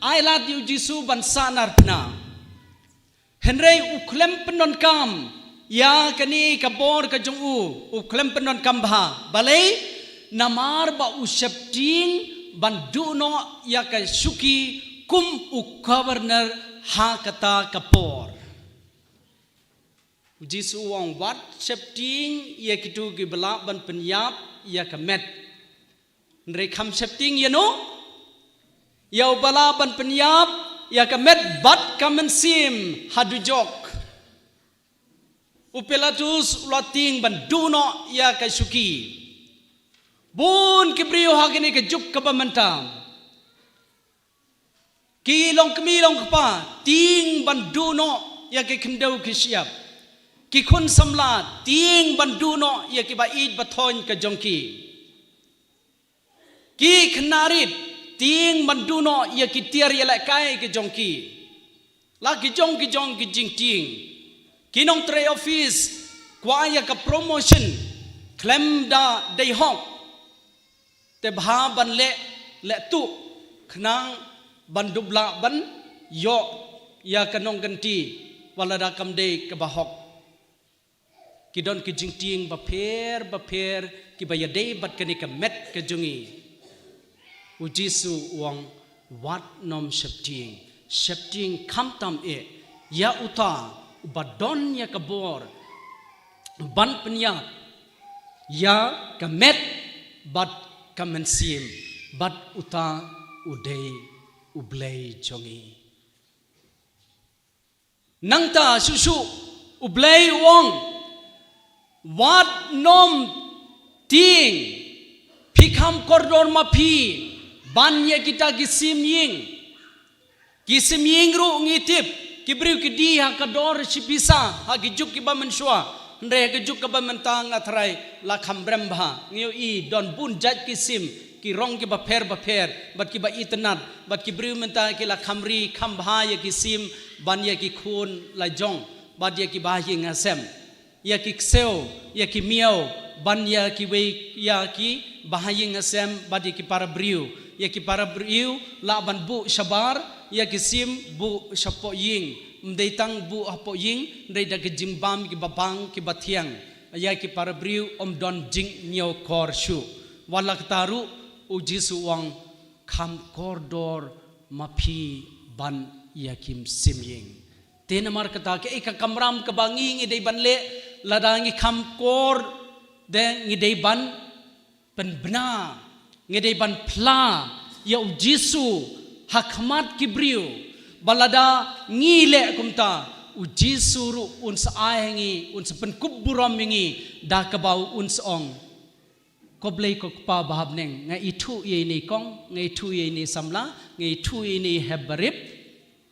ailad ïa u Jisu ban sah narphna. Hynrei u khlem pyndonkam ïa kane ka bor ka jong u, u khlem pyndonkam bha. Balei? Namar ba u sheptieng ban duh noh ïa ka shuki kum u governor ha kata ka por. U Jisu u ong, wat sheptieng ïa kitu kiba lah ban pynïap ïa ka met. Hynrei kham sheptieng ïa no? Ïa uba lah ban pynïap ïa ka met bad ka mynsiem ha dujok. U Pilatus u la tieng ban duh noh ïa ka shuki. Bun ki briew ha kane ka juk kaba mynta, ki longkmie longkpa, tieng ban duh noh ïa ki khyndew ki shyiap. Ki khun samla, tieng ban duh noh ïa kiba ïeit ba thoiñ ka jong ki. Ki khynnah rit, tieng ban duh noh ïa ki tiar ïalehkai ki jong ki. La ki jong ki jong ki jingtieng. Ki nongtrei office, kwah ïa ka promotion, khlem da dei hok. Te bha ban leh, leh tuh, khnang ban dup lah ban ïoh ïa ka nongkynti, wat lada kam dei kaba hok. Ki don ki jingtieng bapher bapher kiba ïadei bad kane ka met ka jong ngi. U Jisu u ong, wat nym sheptieng, sheptieng khamtam eh ïa uta uba don ïa ka bor ban pynïap ïa ka met bad ka mynsiem, bad uta u dei U Blei jong ngi. Nangta shuh shuh U Blei u ong, wat nym tieng, phi kham kordor ma phi ban ïa kita ki sim ïing. Ki sim ïing ruh ngi tip, ki briew ki die ha ka dor shi pisa ha ki juk kiba mynshuwa. Hynrei ha ka juk kaba mynta nga tharai la kham rem bha. Ngi ïohi don bun jait ki sim, ki rong kiba pher bapher, bad kiba itynnad, bad ki briew mynta ki la kham ri kham bha ïa ki sim ban ïa ki khun la jong, bad ïa ki bahaïing hasem, ïa ki ksew, ïa ki miaw, ban ïa kiwei, ïa ki bahaïing hasem, bad ïa ki para briew, ïa ki para briew lah ban buh shabar, ïa ki sim buh shapoh ïing. Ym dei tang buh hapoh ïing, hynrei da ki jingbam kiba bang kiba thiang. Ïa ki para briew ym don jingñiewkor shuh. Wat la katta ruh, U Jisu u ong, kham kordor ma phi ban ïa ki sim ïing. Te namar kata, kaei ka kamram kaba ngi ngi dei ban leh, lada ngi kham kordor, ngi dei ban pynbna, ngi dei ban phla ïa U Jisu ha khmat ki briew. Ba lada ngi leh kumta, U Jisu ruh un sa ai ha ngi, un sa pynkup burom ïa ngi, da kaba un sa ong, ko Blei ko Kpa ba ha bneng, nga ithuh ïa ine i kong, nga ithuh ïa ine i samla, nga ithuh ïa ine i hep barit.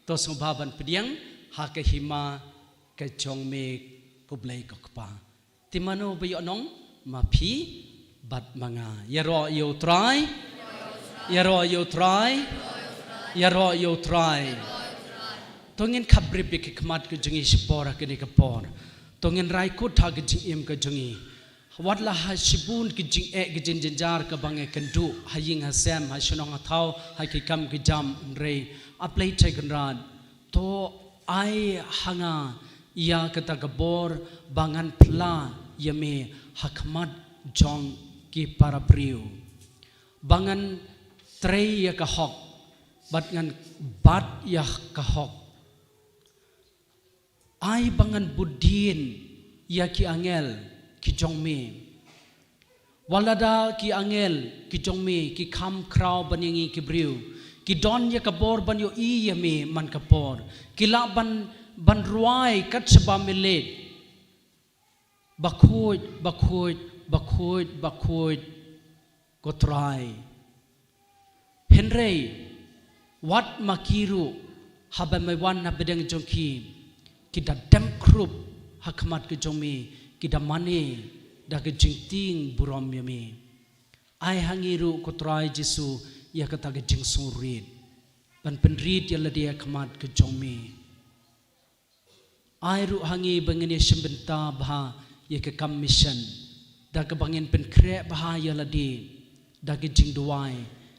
To sngewbha ban pdiang ha ka hima ka jong me, ko Blei ko Kpa. Te mano ba ïoh nong? Ma phi bad ma nga. Ïaroh ïa U Trai. Ïaroh ïa U Trai. Ïaroh ïa U Trai. To ngin khapbrip ïa ki khmat ka jong ngi shipor ha kane ka por. To ngin rai kut ha ka jingim ka jong ngi. Wat la ha shibun ki jingeh ki jingjynjar kaba ngi kynduh, ha ïing ha sem, ha shnong ha thaw, ha ki kam ki jam, hynrei A Blei Trai Kynrad, to ai ha nga ïa kata ka bor ba ngan phla ïa me ha khmat jong ki para briew. Ba ngan trei ïa ka hok, bad ngan bat ïa ka hok. Ai ba ngan bud dien ïa ki angel ki jong me. Wat lada ki angel ki jong me ki kham khraw ban ïa ngi ki briew, Ki don ïa ka bor ban ïohi ïa me man ka por. Ki lah ban, ban rwai kat shaba me leit. Bakhuid, bakhuid, bakhuid, bakhuid, ko Trai. Hynrei, wat ma ki ruh, haba me wan na pdeng jong ki, ki da dem khrup ha khmat ka jong me, ki da mane da ka jingtieng burom ïa me. Ai ha ngi ruh ko Trai Jisu ïa kata ka jingsngewrit ban pynrit ïa lade ha khmat ka jong me. Ai ruh ha ngi ba ngin ïa shim bynta bha ïa ka kam mission da kaba ngin pynkhreh bha ïa lade da ka jingduwai,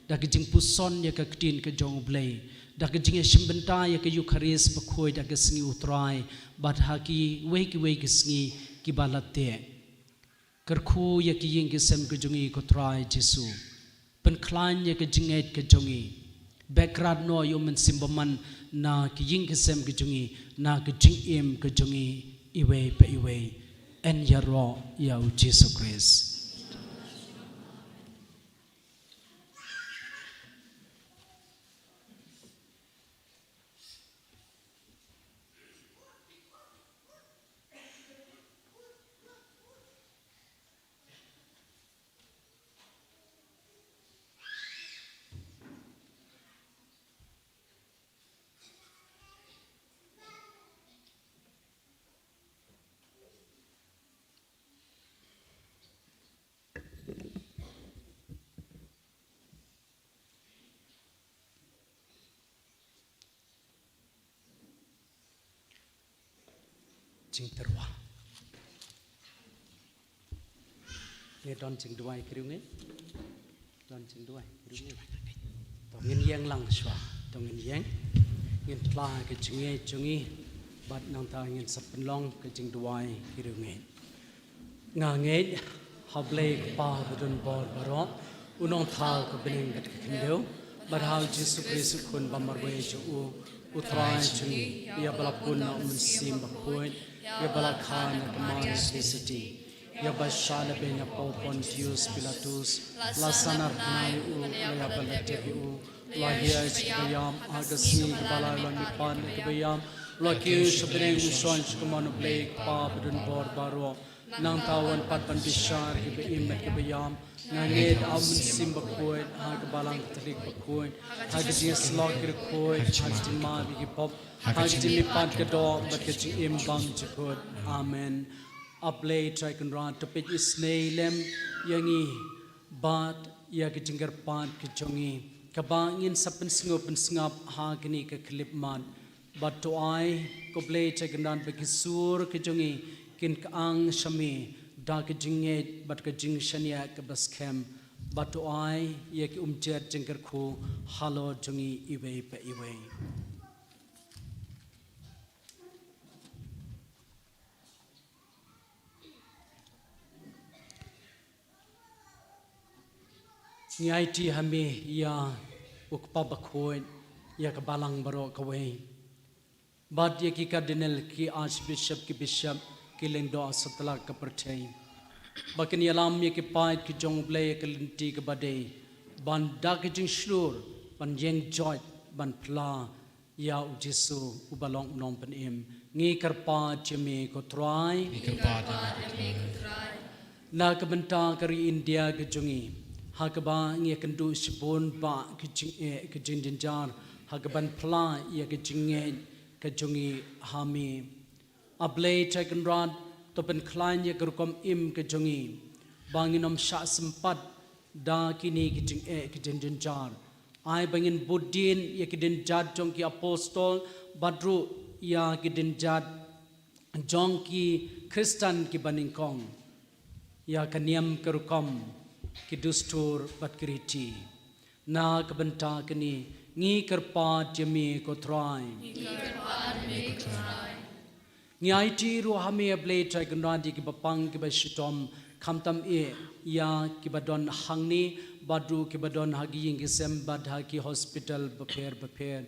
da ka jingpuson ïa ka ktien ka jong U Blei, da ka jingïa shim bynta ïa ka Eukharist bakhuid da ka sngi U Trai bad ha kiwei kiwei ki sngi kiba la teh. Kyrkhu ïa ki ïing ki sem ka jong ngi ko Trai Jisu. Pynkhlaiñ ïa ka jingngeit ka jong ngi. Beh krad noh ïa U Mynsiem Bakhuid na ki ïing ki sem ka jong ngi, na ka jingim ka jong ngi iwei pa iwei. Yn ïaroh ïa U Jisu Khrist. Jingtyrwa. Ngi don jingduwai ki riewngeit. Don jingduwai ki riewngeit. To ngin ïeng lang shuwa. To ngin ïeng. Ngin pla ka jingngeit jong ngi. Bad nangta ngin sa pynlong ka jingduwai ki riewngeit. Nga ngeit ha U Blei Kpa ba don bor baroh, U Nongthaw ka bneng bad ka khyndew, bad ha U Jisu Khrist U Khun ba marwei jong u, U Trai jong ngi, ïa ba la pun na U Mynsiem Bakhuid, ïa ba la kha na ka Mari Theisotti, ïa ba shah lehbeiñ ha u Pontius Pilatus, la sahnarphna ïa u, la ïapynlait ïa u, la hiar sha kaba ïap, ha ka sngi kaba lai u la mihpat na kaba ïap, u la kiew sha bneng, u shong sha kamon U Blei Kpa ba don bor baroh. Nangta un wan pat ban bishar ïa ki ba im bad ki ba ïap. Nga ngeit ha U Mynsiem Bakhuid, ha ka Balang Katholik bakhuid, ha ka jingïasyllok ki riewkhuid, ha ka jingmap ïa ki pop, ha ka jingmihpat ka doh bad ka jingim bymjukut. Amen. A Blei Trai Kynrad, to peit isynei lem ïa ngi bad ïa ka jingkyrpad ka jong ngi, kaba ngin sa pynsngew pynsngap ha kane ka khyllipmat. Bad to ai, ko Blei Trai Kynrad, ba ki sur ki jong ngi kin kyang sha me da ka jingngeit bad ka jingshaniah kaba skhem. Bad to ai ïa ki umjer jingkyrkhu halor jong ngi iwei pa iwei. Ngi aiti ha me ïa u Kpa Bakhuid, ïa ka Balang baroh kawei, bad ïa ki Cardinal, ki Archbishop, ki Bishop, ki lyngdoh satlak ka pyrthei, ba kin ïalam ïa ki paid ki jong U Blei ïa ka lynti kaba dei, ban da ka jingshlur ban ïeng joit ban pla ïa U Jisu uba long U Nongpynim. Ngi kyrpad ïa me ko Trai. Ngi kyrpad ïa me ko Trai. Na ka bynta ka ri India ka jong ngi, ha kaba ngi ïakynduh shibun bah ki jingeh ki jingjynjar, ha kaban pla ïa ka jingngeit ka jong ngi ha me. A Blei Trai Kynrad, to pynkhlaiñ ïa ka rukom im ka jong ngi, ba ngin ym shah sympat da kine ki jingeh ki jingjynjar. Ai ba ngin bud dien ïa ki dienjat jong ki apostol, bad ruh ïa ki dienjat jong ki Khristan kiba nyngkong, ïa ka niam ka rukom, ki dustur bad ki riti. Na ka bynta kane, ngi kyrpad ïa me ko Trai. Ngi kyrpad ïa me ko Trai. Ngi aiti ruh ha me, A Blei Trai Kynrad, ïa kiba pang kiba shitom, khamtam eh ïa kiba don hangne, bad ruh kiba don ha ki ïing ki sem bad ha ki hospital bapher bapher.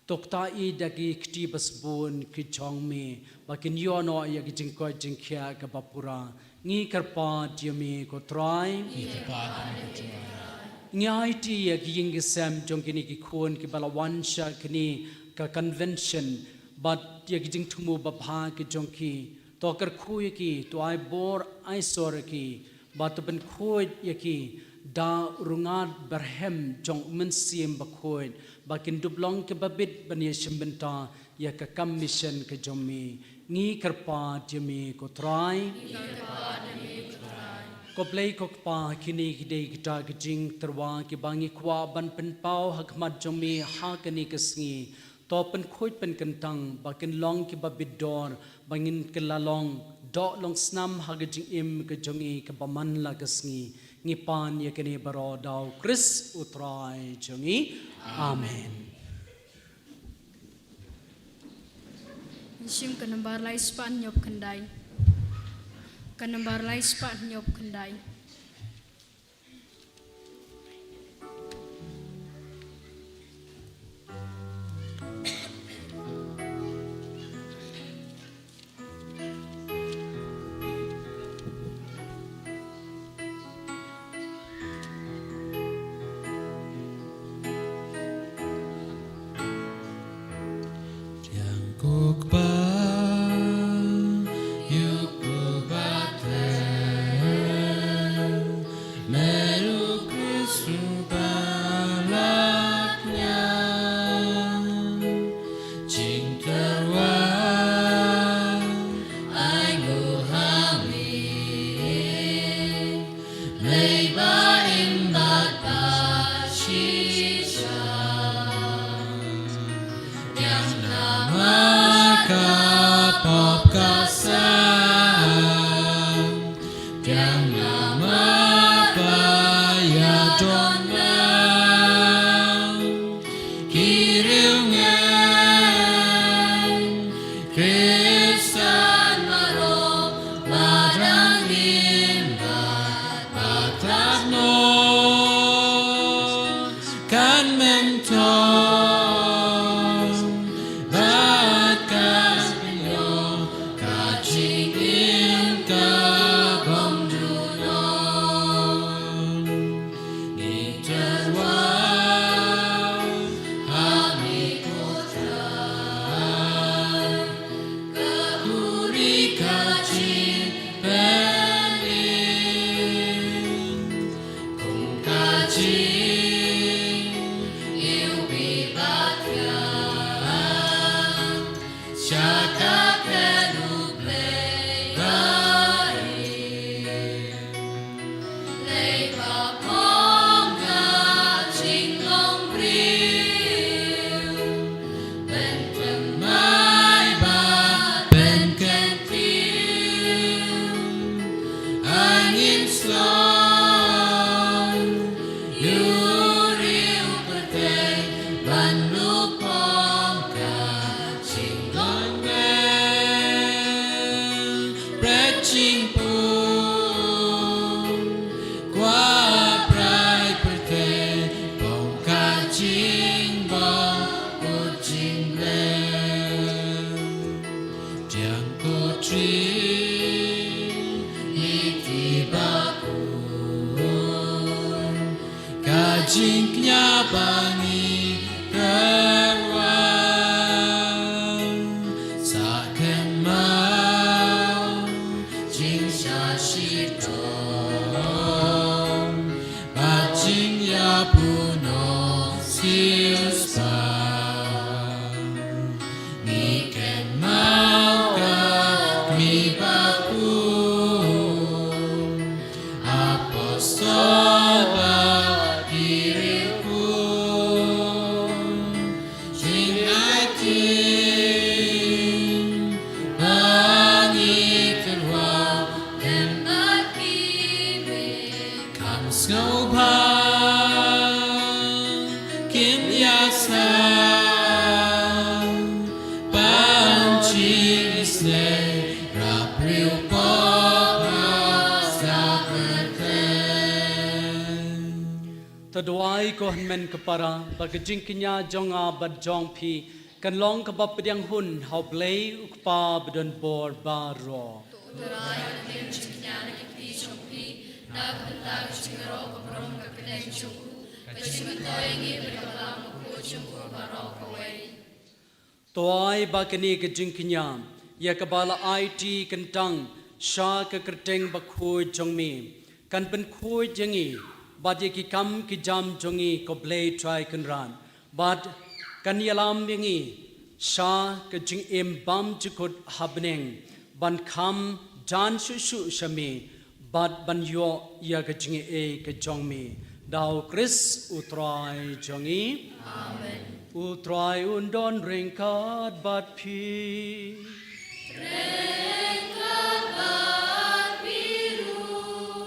To kta ïa da ki kti ba sbun ki jong me, ba kin ïoh noh ïa ki jingkoit jingkhiah kaba pura. Ngi kyrpad ïa me ko Trai. Ngi kyrpad ïa me ko Trai. Ngi aiti ïa ki ïing ki sem jong kine ki khun kiba la wan sha kane ka convention bad ïa ki jingthmu babha ki jong ki. To kyrkhu ïa ki, to ai bor ai sor ïa ki, bad to pynkhuid ïa ki da u rngat byrhem jong u Mynsiem Bakhuid, ba kin dup long kiba bit ban ïashim bynta ïa ka kam mission ka jong me. Ngi kyrpad ïa me ko Trai. Ko Blei ko Kpa, kine ki dei kita ki jingtyrwa kiba ngi kwah ban pynpaw ha khmat jong me ha kane ka sngi. To pynkhuid pynkyntang ba kin long kiba bit dor, ba ngin kylla long doh long snam ha ka jingim ka jong ngi kaba man la ka sngi. Ngi pan ïa kane baroh da u Khrist u Trai jong ngi. Amen. Shim ka nambar lai spah hynñiew khyndai. Ka nambar lai spah hynñiew khyndai. Yang ko Kpa, ïa u Kpa ba teh, meru Khrist u ba la kñia. Jingtyrwa ai nguh ha me, mei ba im bad ba shisha. Yang namar ka pop ka sam, yang namar ba ïadon na ki riewngeit Khristan baroh ba dang im bad ba tad noh. Kan myntoi bad kan pynïoh ka jingim ka bym duh noh. Ngi tyrwa ha me ko Trai, ka buri ka jingpynim. Kum ka jingïohi ba thiang sha ka ktien U Blei ba im. Lei ba phong ka jinglong briew, pynthymmai bad pynkyntiew. Ai ngin shlur ïa u riew pyrthei ban lup phong ka jinglong briew. Bret jingpun kwah bret pyrthei, phong ka jingbakut jingblei. Tiang ko Trinity bakun, ka jingkñia ba ngi kyrwa sa kynmaw, jingshah shitom bad jingïabunom siewspah. Ngi kynmaw ka kmie bakun, apostol bad ki riewkhuid, jingaiti ba ngi tyrwa lem bad ki, me kam sngewbha kim ïasaid. Pan jingisynei, rap briew pop ha sa pyrthei. To duwai ko hynmen ko para, ba ka jingkñia jong nga bad jong phi kan long kaba pdiang hun ha U Blei U Kpa badonbor baroh. To Trai, pdiang jingkñia na ki kti jong phi na ka bynta ka jingïaroh ka burom ka kyrteng jong u. Ka jingmyntoi ïa ngi bad ka Balang Bakhuid jong u baroh kawei. To ai ba kane ka jingkñia ïa kaba la aiti kyntang sha ka kyrteng bakhuid jong me kan pynkhuid ïa ngi bad ïa ki kam ki jam jong ngi, ko Blei Trai Kynrad, bad kan ïalam ïa ngi sha ka jingim bymjukut ha bneng, ban kham jan shuh shuh sha me bad ban ïoh ïa ka jingaiei ka jong me. Da u Khrist u Trai jong ngi. Amen. U Trai un don ryngkat bad phi. Ryngkat bad phi ruh.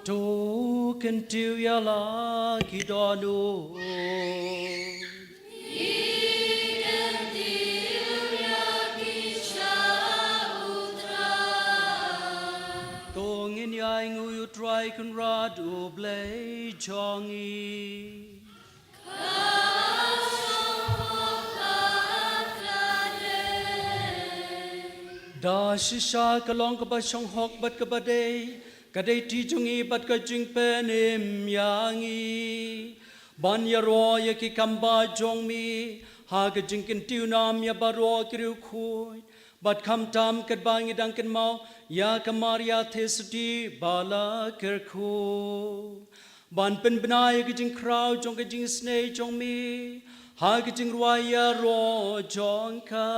To kyntiew ïa la ki dohnud. To ngin ïainguh ïa u Trai Kynrad u Blei jong ngi. Da shisha ka long kaba shonghok bad kaba dei, ka dei ti jong ngi bad ka jingpynim ïa ngi ban ïaroh ïa ki kam ba jong me ha ka jingkyntiew nam ïa baroh ki riewkhuid, bad khamtam katba ngi dang kynmaw ïa ka Maria Theisotti ba la kyrkhu, ban pynbna ïa ka jingkhraw jong ka jingisynei jong me ha ka jingrwai ïaroh jong ka.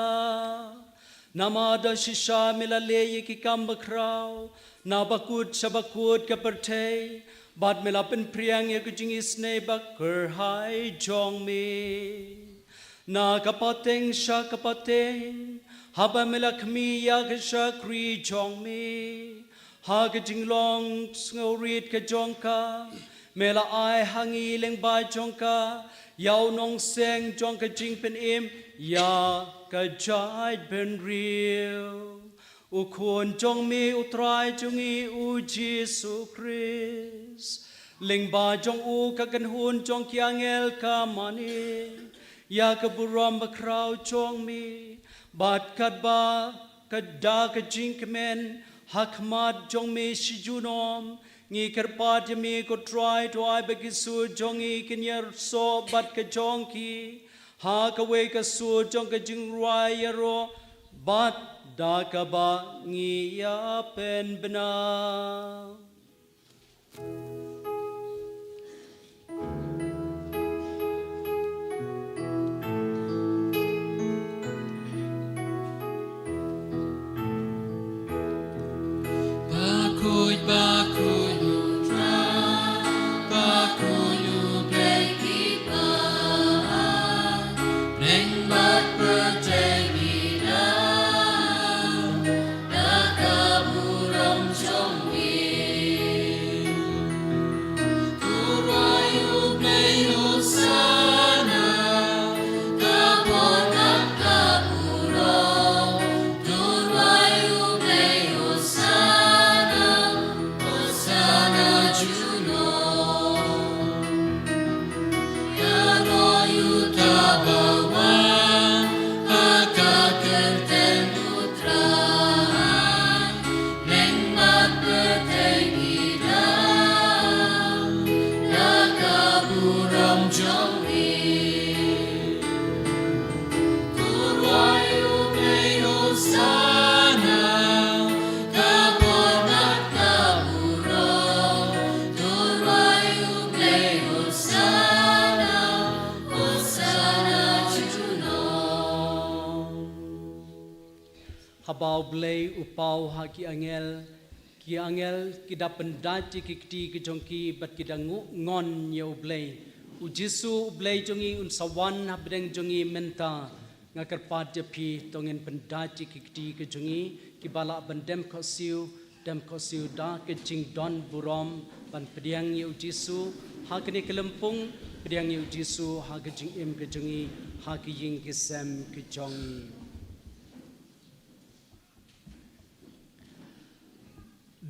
Namar da shisha me la leh ïa ki kam bakhraw na bakut sha bakut ka pyrthei, bad me la pynphriang ïa ka jingisynei bakyrhai jong me. Na ka pateng sha ka pateng, haba me la khmih ïa ka shakri jong me ha ka jinglong sngewrit ka jong ka, me la ai ha ngi lyngba jong ka ïa u nongseng jong ka jingpynim ïa ka jaitbynriew, u Khun jong me, u Trai jong ngi u Jisu Khrist. Lyngba jong u ka kynhun jong ki angel ka mane ïa ka burom bakhraw jong me, bad katba ka da ka jingkmen ha khmat jong me shi junom, ngi kyrpad ïa me, ko Trai, to ai ba ki sur jong ngi kin ïasoh bad ka jong ki ha kawei ka sur jong ka jingrwai ïaroh, bad da kaba ngi ïa pynbna. Bakhuid, bakhuid u Trai, bakhuid u Blei ki paid, bneng bad pyrthei ki dap da ka burom jong me. To rwai u Blei, Hosana, ka bor bad ka burom. To rwai u Blei, Hosana, Hosana junom. Ïaroh ïa uta uba wan ha ka kyrteng u Trai, bneng bad pyrthei ki dap da ka burom jong me. To rwai u Blei, Hosana, ka bor bad ka burom. To rwai u Blei, Hosana, Hosana junom. Haba u Blei u paw ha ki angel, ki angel ki da pyndait ïa ki kti ki jong ki bad ki da nguh ngon ïa u Blei. U Jisu u Blei jong ngi un sa wan ha pdeng jong ngi mynta. Nga kyrpad ïa phi, to ngin pyndait ïa ki kti ki jong ngi kiba lah ban dem khohsiew, dem khohsiew da ka jingdon burom ban pdiang ïa u Jisu ha kane ka lympung, pdiang ïa u Jisu ha ka jingim ka jong ngi, ha ki ïing ki sem ki jong ngi.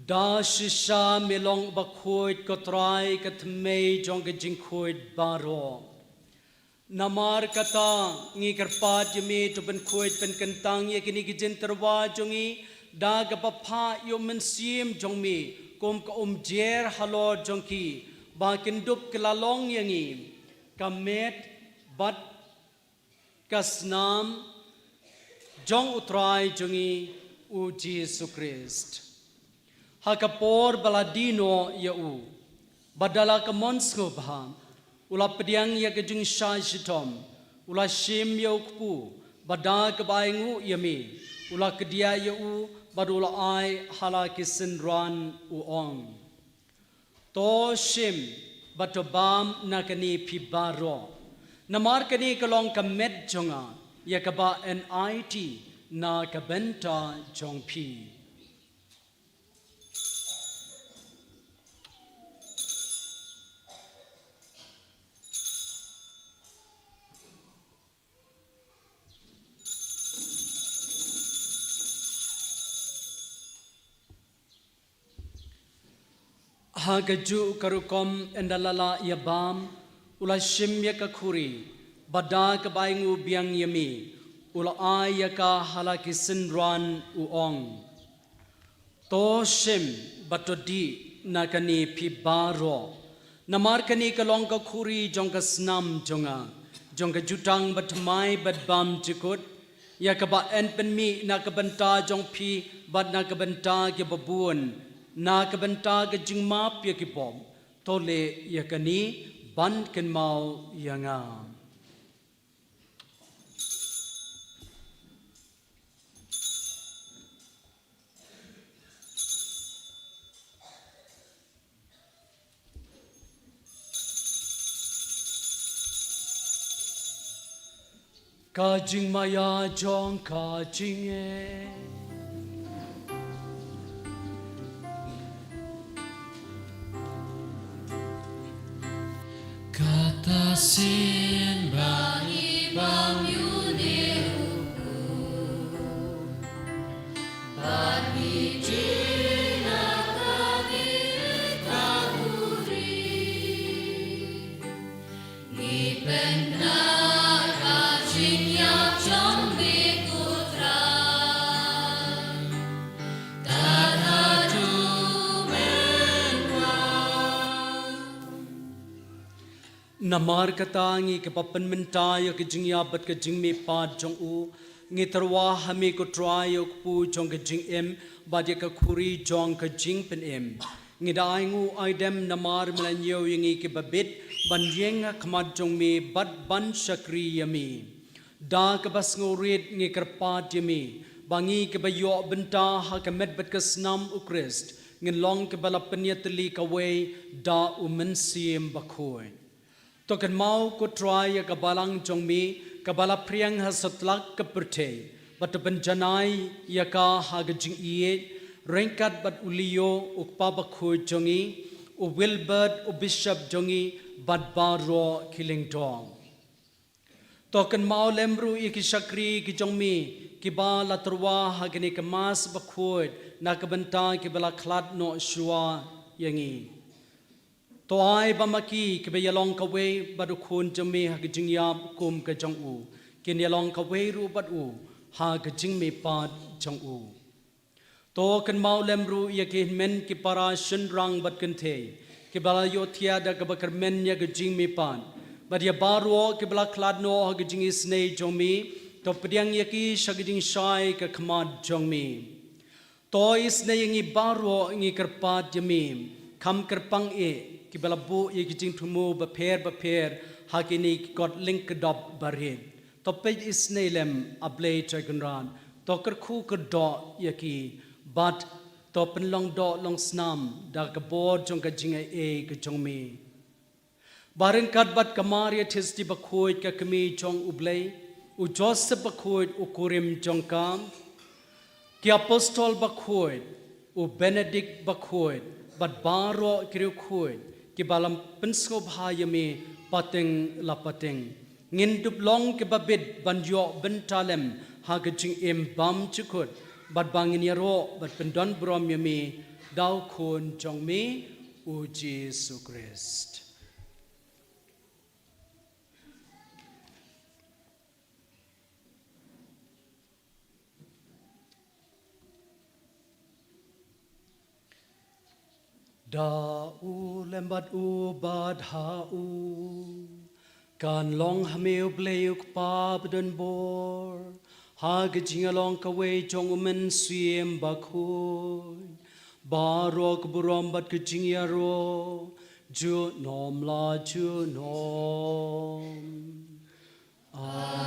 Da shisha me long bakhuid, ko Trai, ka thymmei jong ka jingkhuid baroh. Namar kata ngi kyrpad ïa me, to pynkhuid pynkyntang ïa kine ki jingtyrwa jong ngi da kaba phah ïa u Mynsiem jong me kum ka umjer halor jong ki, ba kin dup ki la long ïa ngi ka met bad ka snam jong U Trai jong ngi U Jisu Khrist. Ha ka por ba la die noh ïa u, bad da la ka mon sngewbha, u la pdiang ïa ka jingshah shitom, u la shim ïa u kpu, bad da kaba ainguh ïa me, u la kdiah ïa u, bad u la ai ha la ki synran, u ong: To shim bad to bam na kane phi baroh, namar kane ka long ka met jong nga, ïa kaba yn aiti na ka bynta jong phi. Ha kajuh ka rukom ynda la lah ïa bam, u la shim ïa ka khuri, bad da kaba ainguh biang ïa me, u la ai ïa ka ha la ki synran, u ong: To shim bad to dih na kane phi baroh, namar kane ka long ka khuri jong ka snam jong nga, jong ka jutang bathymmai bad bymjukut, ïa kaba yn pynmih na ka bynta jong phi bad na ka bynta kiba bun, na ka bynta ka jingmap ïa ki pop. To leh ïa kane ban kynmaw ïa nga. Ka jingmaïa jong ka jingim. Kata sien ba ngi bam ïa une u kpu, bad ngi die na kane ka khuri, ngi pynkyndit ka jingïap jong me ko Trai. Tad haduh mynta. Namar kata ngi kiba pynmynta ïa ka jingïap bad ka jingmihpat jong u, ngi tyrwa ha me ko Trai ïa u kpu jong ka jingim, bad ïa ka khuri jong ka jingpynim. Ngi da ainguh aidem namar me la ñiew ïa ngi kiba bit ban ïeng ha khmat jong me bad ban shakri ïa me. Da kaba sngewrit ngi kyrpad ïa me ba ngi kiba ïoh bynta ha ka met bad ka snam u Khrist ngin long kiba la pynïatylli kawei da u Mynsiem Bakhuid. To kynmaw ko Trai ïa ka balang jong me kaba la phriang ha satlak ka pyrthei, bad to pynjanai ïa ka ha ka jingïeit, ryngkat bad u Leo u kpa bakhuid jong ngi, u Wilbert u bishop jong ngi, bad baroh ki lyngdoh. To kynmaw lem ruh ïa ki shakri ki jong me kiba la tyrwa ha kane ka Mass bakhuid na ka bynta kiba la khlad noh shuwa ïa ngi. To ai ba ma ki kiba ïalong kawei bad u Khun jong me ha ka jingïap kum ka jong u, kin ïalong kawei ruh bad u ha ka jingmihpat jong u. To kynmaw lem ruh ïa ki hynmen ki para shynrang bad kynthei kiba la ïohthiah da kaba kyrmen ïa ka jingmihpat, bad ïa baroh kiba la khlad noh ha ka jingisynei jong me, to pdiang ïa ki sha ka jingshai ka khmat jong me. To isynei ïa ngi baroh, ngi kyrpad ïa me, kham kyrpang eh, kiba la buh ïa ki jingthmu bapher bapher ha kine ki kot lyngkdop barit. To peit isynei lem, A Blei Trai Kynrad, to kyrkhu kyrdoh ïa ki, bad to pynlong doh long snam da ka bor jong ka jingaiei ka jong me. Ba ryngkat bad ka Maria Theisotti bakhuid ka kmie jong U Blei, u Joseph bakhuid u kurim jong ka, ki apostol bakhuid, u Benedict bakhuid, bad baroh ki riewkhuid kiba la pynsngewbha ïa me pateng la pateng, ngin dup long kiba bit ban ïoh bynta lem ha ka jingim bymjukut, bad ba ngin ïaroh bad pyndonburom ïa me da u Khun jong me u Jisu Khrist. Da U lem bad u bad ha u. Kan long ha me U Blei U Kpa badonbor, ha ka jingïalong kawei jong U Mynsiem Bakhuid, baroh ka burom bad ka jingïaroh junom la junom. Amen.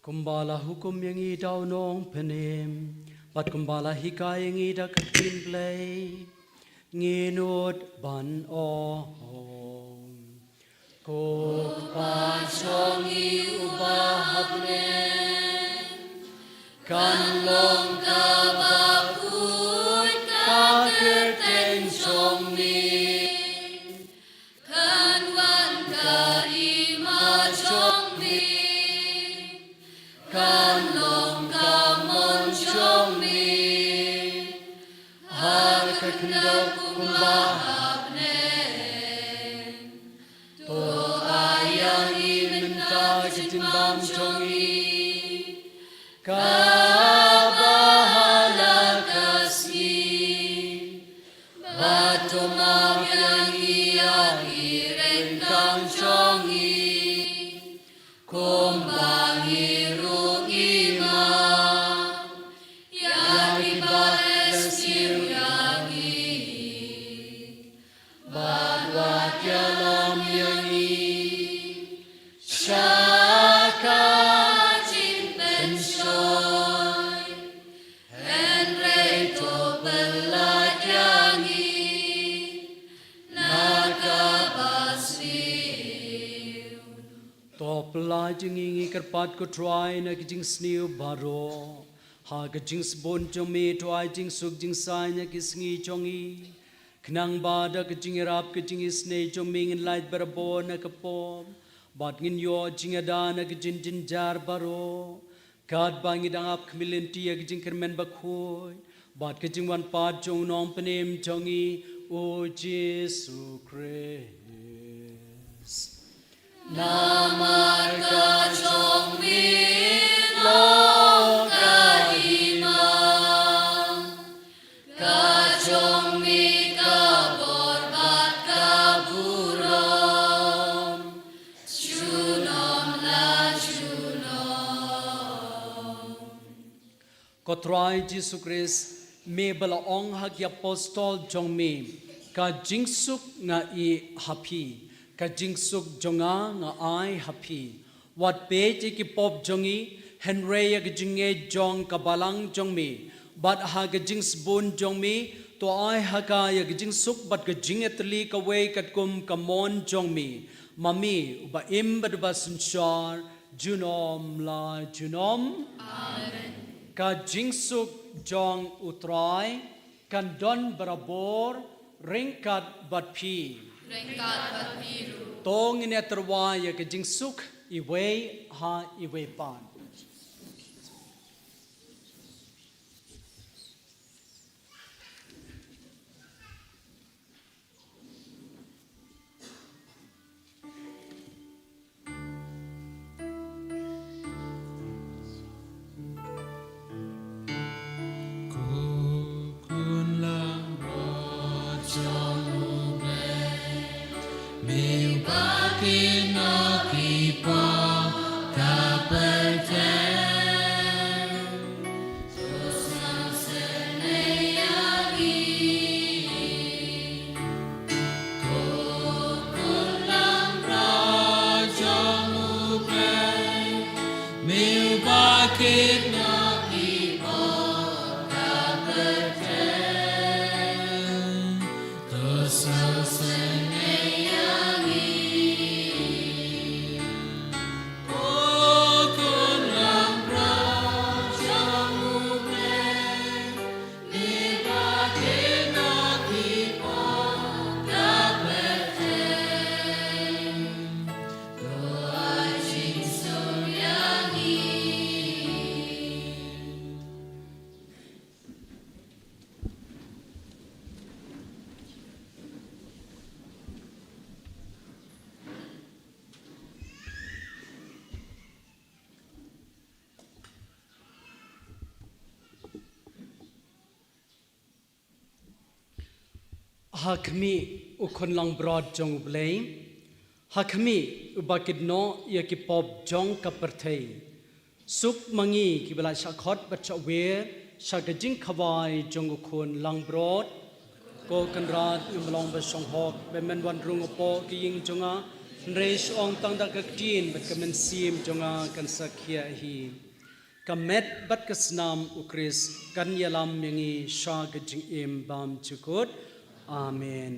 Kumba la hukum ïa ngi da u Nongpynim, bad kumba la hikai ïa ngi da ka ktien Blei, ngin nud ban ong. Ko Kpa jong ngi uba ha bneng, kan long kaba khuid ka kyrteng jong me. Kan wan ka hima jong me, kan long ka mon jong me, ha ka khyndew kumba ha bneng. To ai ïa ngi mynta ka jingbam jong ngi, kaba ha la ka sngi. Bad to map ïa ngi ïa ki ryngkang jong ngi, kumba ngi ruh ngi map ïa kiba leh sniew ïa ngi. Bad wat ïalam ïa ngi sha ka jingpynshoi, hynrei to pyllait ïa ngi na kaba sniew. To pyllait ïa ngi, ngi kyrpad ko Trai, na ka jingsniew baroh. Ha ka jingsbun jong me to ai jingsuk jingsaiñ ïa ki sngi jong ngi, khnang ba da ka jingïarap ka jingisynei jong me ngin lait barabor na ka pop, bad ngin ïoh jingada na ka jingjynjar baroh. Katba ngi dang ap khmih lynti ïa ka jingkyrmen bakhuid, bad ka jingwan pat jong u Nongpynim jong ngi, u Jisu Khrist. Namar ka jong me long ka hima, ka jong me ka bor bad ka burom, junom la junom. Ko Trai Jisu Khrist, me ba la ong ha ki apostol jong me, ka jingsuk nga ïeh ha phi, ka jingsuk jong nga nga ai ha phi. Wat peit ïa ki pop jong ngi, hynrei ïa ka jingngeit jong ka balang jong me, bad ha ka jingsbun jong me, to ai ha ka ïa ka jingsuk bad ka jingïatylli kawei katkum ka mon jong me. Ma me, uba im bad uba synshar, junom la junom. Amen. Ka jingsuk jong u Trai kan don barabor ryngkat bad phi. Ryngkat bad phi ruh. To ngin ïatyrwa ïa ka jingsuk iwei ha iwei pat. Ko khun langbrot jong U Blei, me uba kynnoh ki pop, ka pyrthei Ha khmih, u khun langbrot jong U Blei. Ha khmih, uba kit noh ïa ki pop jong ka pyrthei. Suk ma ngi kiba la shah khot bad shah wer sha ka jingkhawai jong u khun langbrot. Ko Kynrad, ngam long ba shong hok ba men wan rung hapoh ka ïing jong nga, hynrei shu ong tang da ka ktien bad ka mynsiem jong nga kan sa khiah hi. Ka met bad ka snam U Khrist kan ïalam ïa ngi sha ka jingim bymjukut. Amen.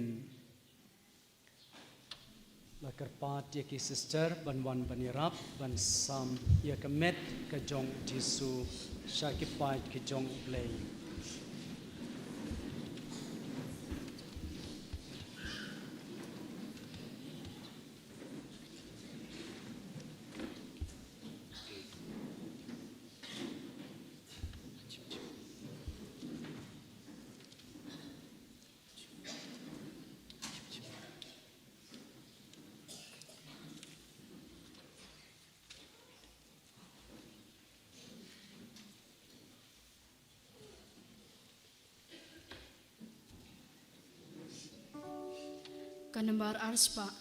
La kyrpad ïa ki sister ban wan ban ïarap ban sam ïa ka met ka jong U Jisu sha ki paid ki jong U Blei. Ka nambar arspah.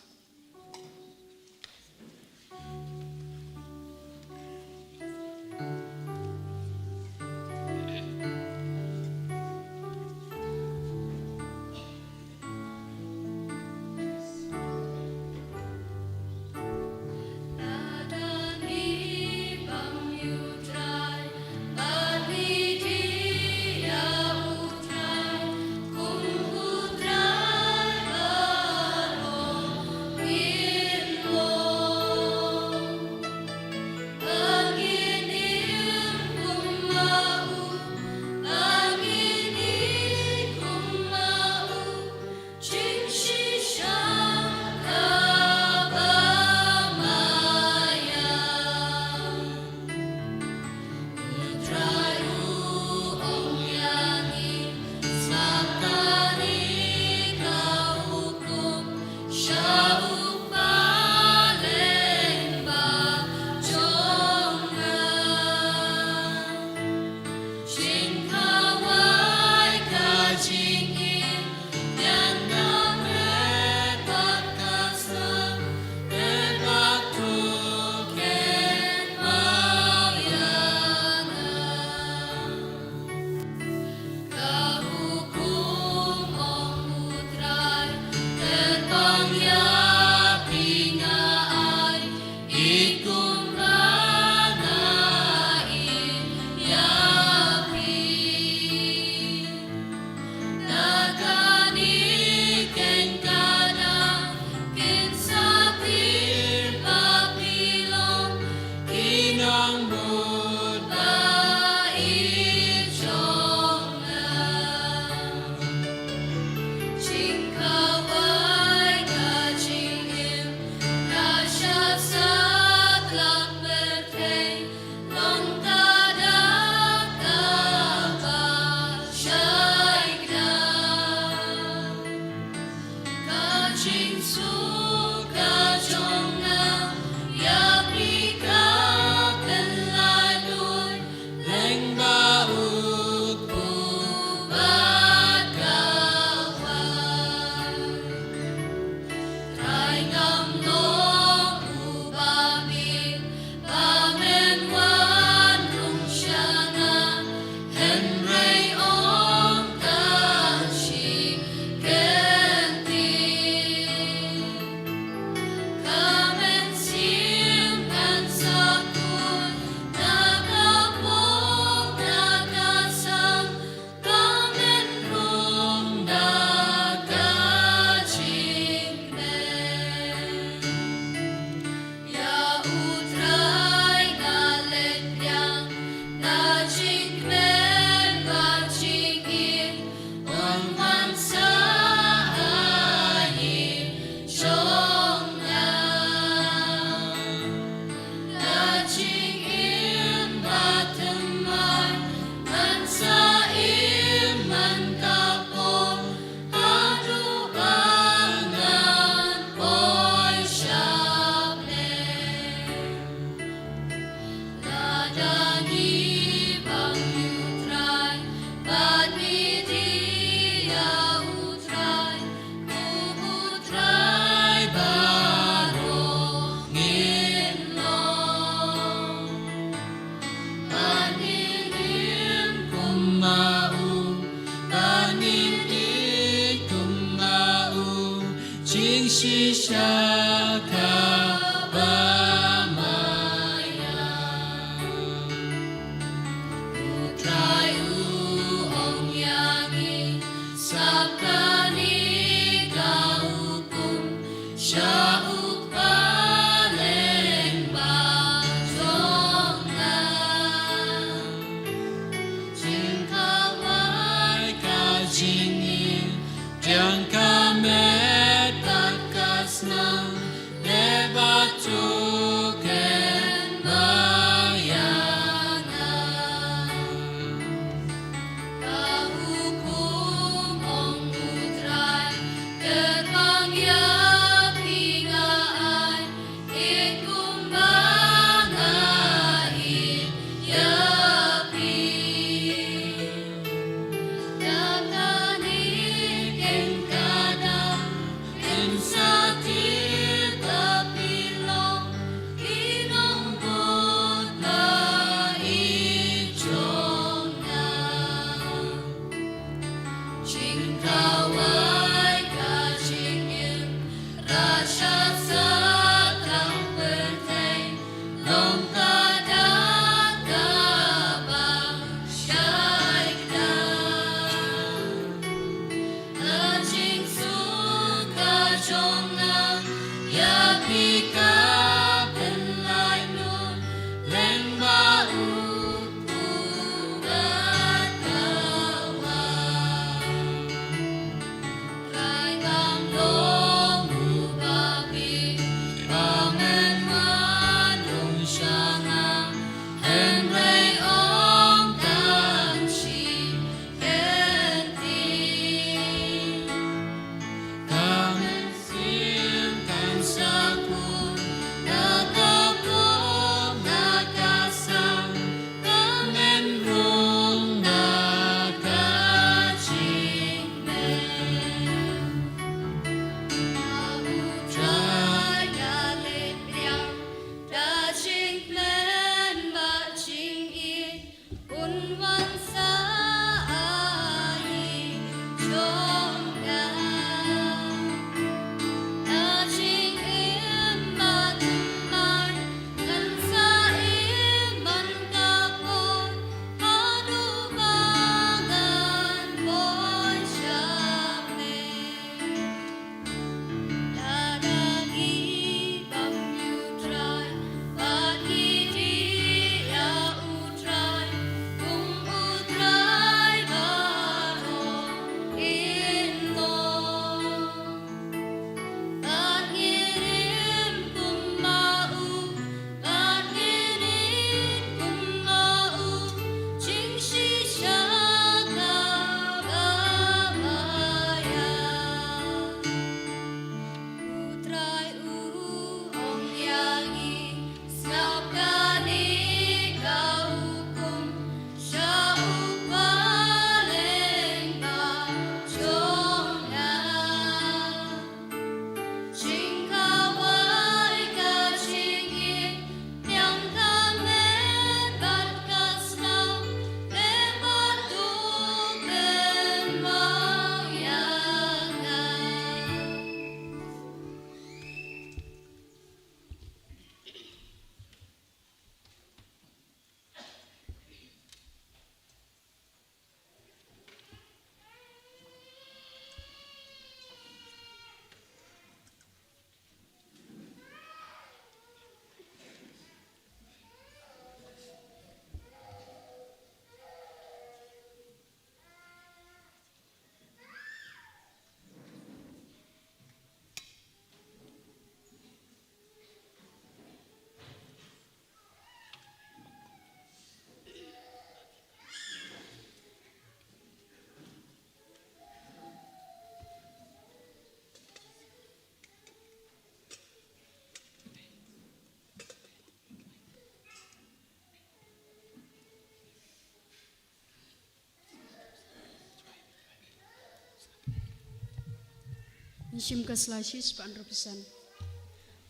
Ngi shim ka sla shispah hynriewphew san.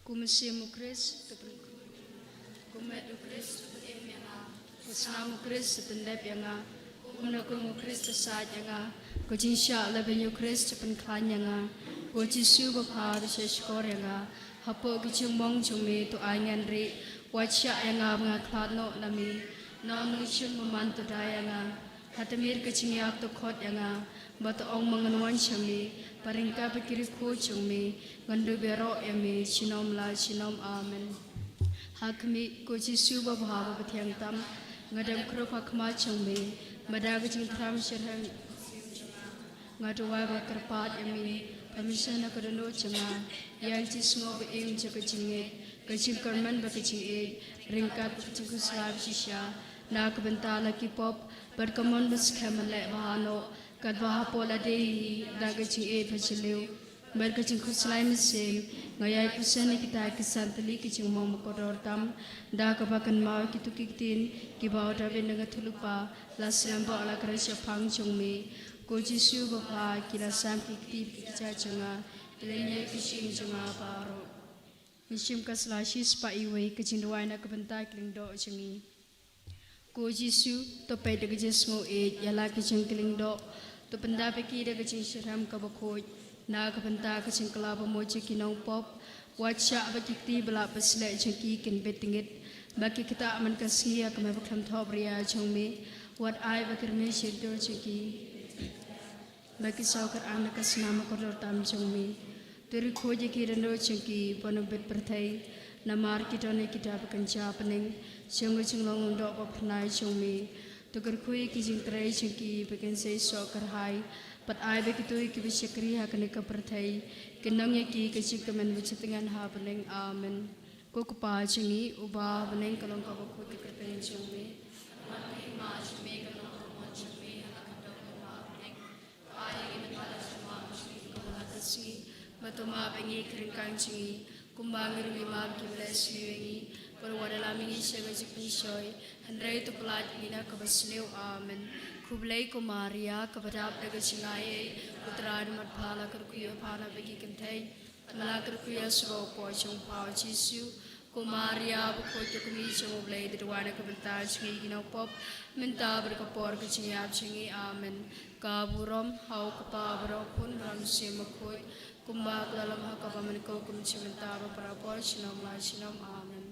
Ko mynsiem u Khrist, to pyn-, ko met u Khrist, to pynim ïa nga. Ko snam u Khrist, to pyndep ïa nga. Ko mnakun u Khrist, to said ïa nga. Ko jingshah lehbeiñ u Khrist, to pynkhlaiñ ïa nga. Ko Jisu babha, to shahshkor ïa nga. Hapoh ka jingmong jong me, to ai ngan rieh. Wat shah ïa nga ba nga khlad noh na me. Nongshun bymman, to dei ïa nga. Ha tmier ka jingïap, to khot ïa nga. Bad to ong ba ngan wan sha me. Bad ryngkat bad ki riewkhuid jong me, ngan dup ïaroh ïa me junom la junom. Amen. Ha khmih, ko Jisu babha ba bathiang tam, nga dem khrup ha khmat jong me. Bad da ka jingthrang shitrhem, nga duwai ba kyrpad ïa me, ba mynsiem na ka dohnud jong nga, ïa ka jingsngew ba im jong ka jingngeit, ka jingkyrmen bad ka jingïeit, ryngkat bad ka jingkhuslai bashisha na ka bynta la ki pop, bad ka mon ba skhem ban leh bha noh, katba hapoh lade hi da ka jingïeit bajylliew. Bad ka jingkhuslai mynsiem, nga ïai pynsan ïa kita ki san tylli ki jingmong ba kordor tam, da kaba kynmaw ïa kito ki ktien kiba u David na ka thulba la slem bok la kren shaphang jong me. Ko Jisu babha, ki la sam ki kti bad ki kjat jong nga, ki la ñiad ki shyieng jong nga baroh. Ngi shim ka sla shispah iwei, ka jingduwai na ka bynta ki lyngdoh jong ngi. Ko Jisu, to peit da ka jingsngew ïeit ïa la ki jong ki lyngdoh, to pyndap ïa ki da ka jingshitrhem kaba khuid, na ka bynta ka jingkylla bamut jong ki nongpop. Wat shah ba ki kti ba lah pynsleh jong ki kin bit tyngit, ba ki ktah man ka sngi ïa ka mei bakhlem thohbria jong me. Wat ai ba ki rmier shyrtur jong ki, ba ki saw kyrang na ka snam kordor tam jong me. To riewkhuid ïa ki dohnud jong ki ban ym bit pyrthei, namar ki don ïa ki da ba kynja bneng jong ka jinglong lyngdoh ba phyrnai jong me. To kyrkhu ïa ki jingtrei jong ki ba kin sei soh kyrhai, bad ai ba kito kiba shakri ha kane ka pyrthei kin long ïa ki ka jingkmen ba jylliew ha bneng. Amen. Ko Kpa jong ngi uba ha bneng, ka long kaba khuid ka kyrteng jong me. Ka mon ka hima jong me, ka long ka mon jong me ha ka kyrteng kaba ha bneng. Ai ïa ngi mynta la ka jingmap jong ngi kaba ha ka sngi, bad to map ïa ngi ki ryngkang jong ngi, kumba ngi ruh ngi map ïa kiba leh sniew ïa ngi. Bad wat ïalam ïa ngi sha ka jingpynshoi, hynrei to pyllait ïa ngi na kaba sniew. Amen. Khublei ko Maria, kaba dap da ka jingaiei, U Trai u don bad pha, la kyrkhu ïa pha na bad ki kynthei, bad la kyrkhu ïa u sbok u poh jong pha u Jisu. Ko Maria bakhuid, ko kmie jong U Blei, to duwai na ka bynta jong ngi ki nongpop, mynta bad ha ka por ka jingïap jong ngi. Amen. Ka burom ha U Kpa bad ha U Khun bad ha U Mynsiem Bakhuid, kumba ka la long ha kaba mynta, kum shi mynta bad ha ka por junom la junom. Amen.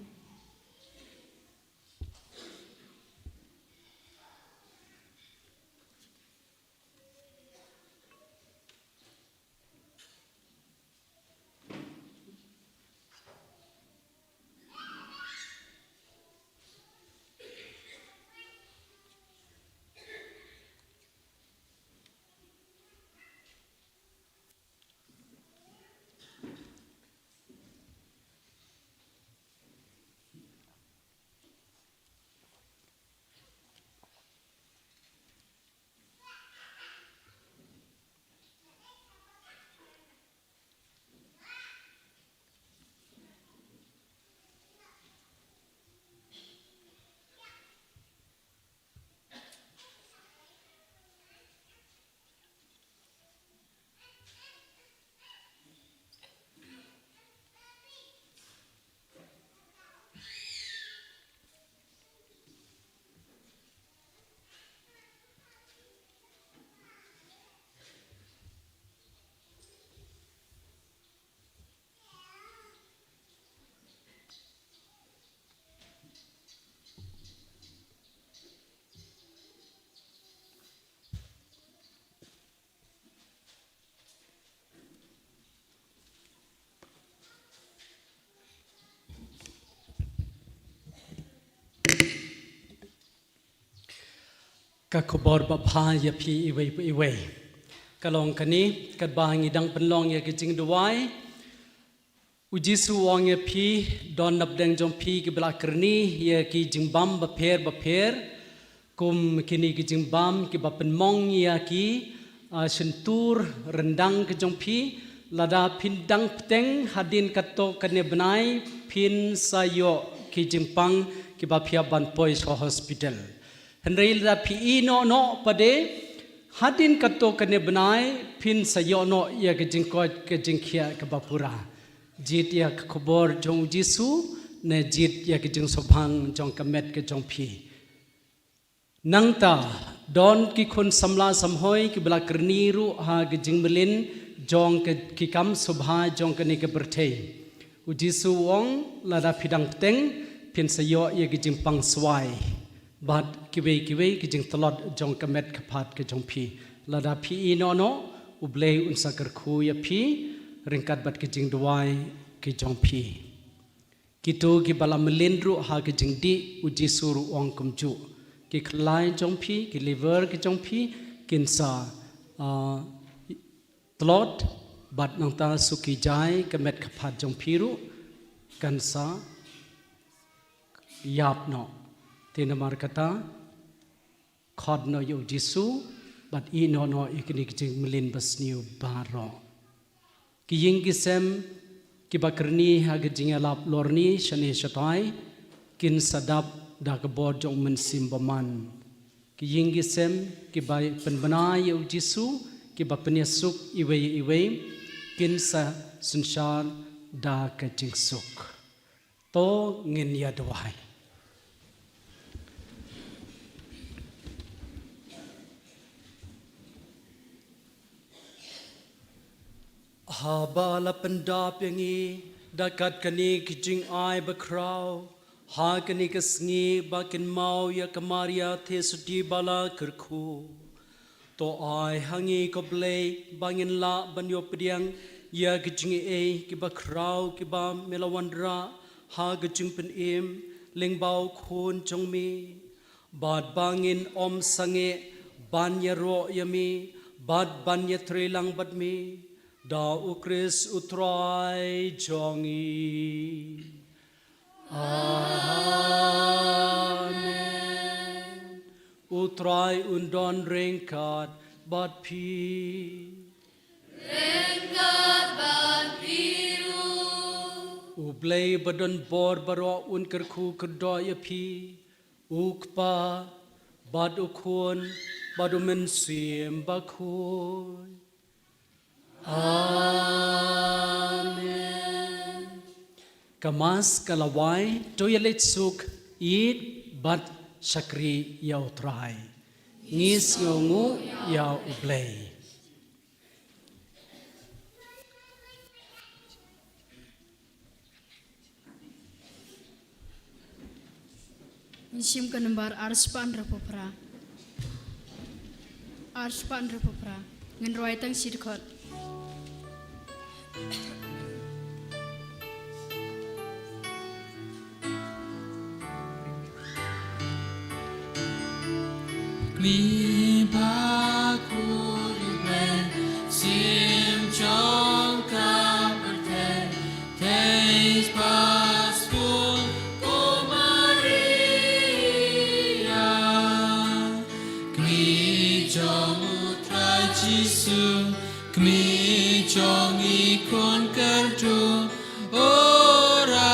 Ka khubor babha ïa phi iwei pa iwei ka long kane, katba ngi dang pynlong ïa ka jingduwai, U Jisu u ong ïa phi, don napdeng jong phi kiba la kyrni ïa ki jingbam bapher bapher, kum kine ki jingbam kiba pynmong ïa ki, ah, shyntur ryndang ki jong phi. Lada phin dang bteng hadien katto katne bnai, phin sa ïoh ki jingpang kiba phi hap ban poi sha hospital. Hynrei lada phi ïeh noh noh pat de, Hadien katto katne bnai phin sa ïoh noh ïa ka jingkoit ka jingkhiah kaba pura. Jied ïa ka khubor jong u Jisu, ne jied ïa ka jingsngewbha jong ka met ka jong phi. Nangta, don ki khun samla samhoi kiba la kyrni ruh ha ka jingmlien jong ka, ki kam sngewbha jong kane ka pyrthei. U Jisu u ong, lada phi dang bteng, phin sa ïoh ïa ka jingpang swai bad kiwei kiwei ki jingtlot jong ka met ka phad ka jong phi. Lada phi ïehnoh noh, U Blei un sa kyrkhu ïa phi ryngkat bad ki jingduwai ki jong phi. Kito kiba la mlien ruh ha ka jingdih, U Jisu ruh u ong kumjuh. Ki khlai jong phi, ki liver ki jong phi, kin sa, ah, tlot, bad nangta suki jai ka met ka phad jong phi ruh kan sa ïap noh. Te namar kata, khot noh ïa U Jisu, bad ïehnoh noh ïa kine ki jingmlien basniew baroh. Ki ïing ki sem kiba kyrni ha ka jingïalap lorni shane shatai, kin sa dap da ka bor jong U Mynsiem Bakhuid. Ki ïing ki sem kiba pynbna ïa U Jisu, kiba pynïasuk iwei ïa iwei, kin sa synshar da ka jingsuk. To ngin ïa duwai. Haba la pyndap ïa ngi da kat kane ka jingai bakhraw, ha kane ka sngi ba kin maw ïa ka Maria Theisotti ba la kyrkhu. To ai ha ngi, ko Blei, ba ngin lah ban ïoh pdiang ïa ka jingaiei kiba khraw kiba me la wanrah ha ka jingpynim lyngba u Khun jong me. Bad ba ngin ym sangeh ban ïaroh ïa me, bad ban ïatreilang bad me. Da U Khrist U Trai jong ngi. Amen. U Trai un don ryngkat bad phi. Ryngkat bad phi ruh. U Blei ba don bor baroh un kyrkhu kyrdoh ïa phi. U Kpa, bad U Khun, bad U Mynsiem Bakhuid. Amen. Ka Mass ka la wai, to ïaleit suk, ïeit bad shakri ïa U Trai. Ngi sngewnguh ïa U Blei. Ngin shim ka nombar arspah hynriewphew phra. Arspah hynriewphew phra. Ngin rwai tang shi dkhot. Kmie bakhuid, U Blei, shim jong ka pyrthei, theisotti bad skul ko Maria. Kmie jong U Trai Jisu, kmie jong i khun kyrduh, ora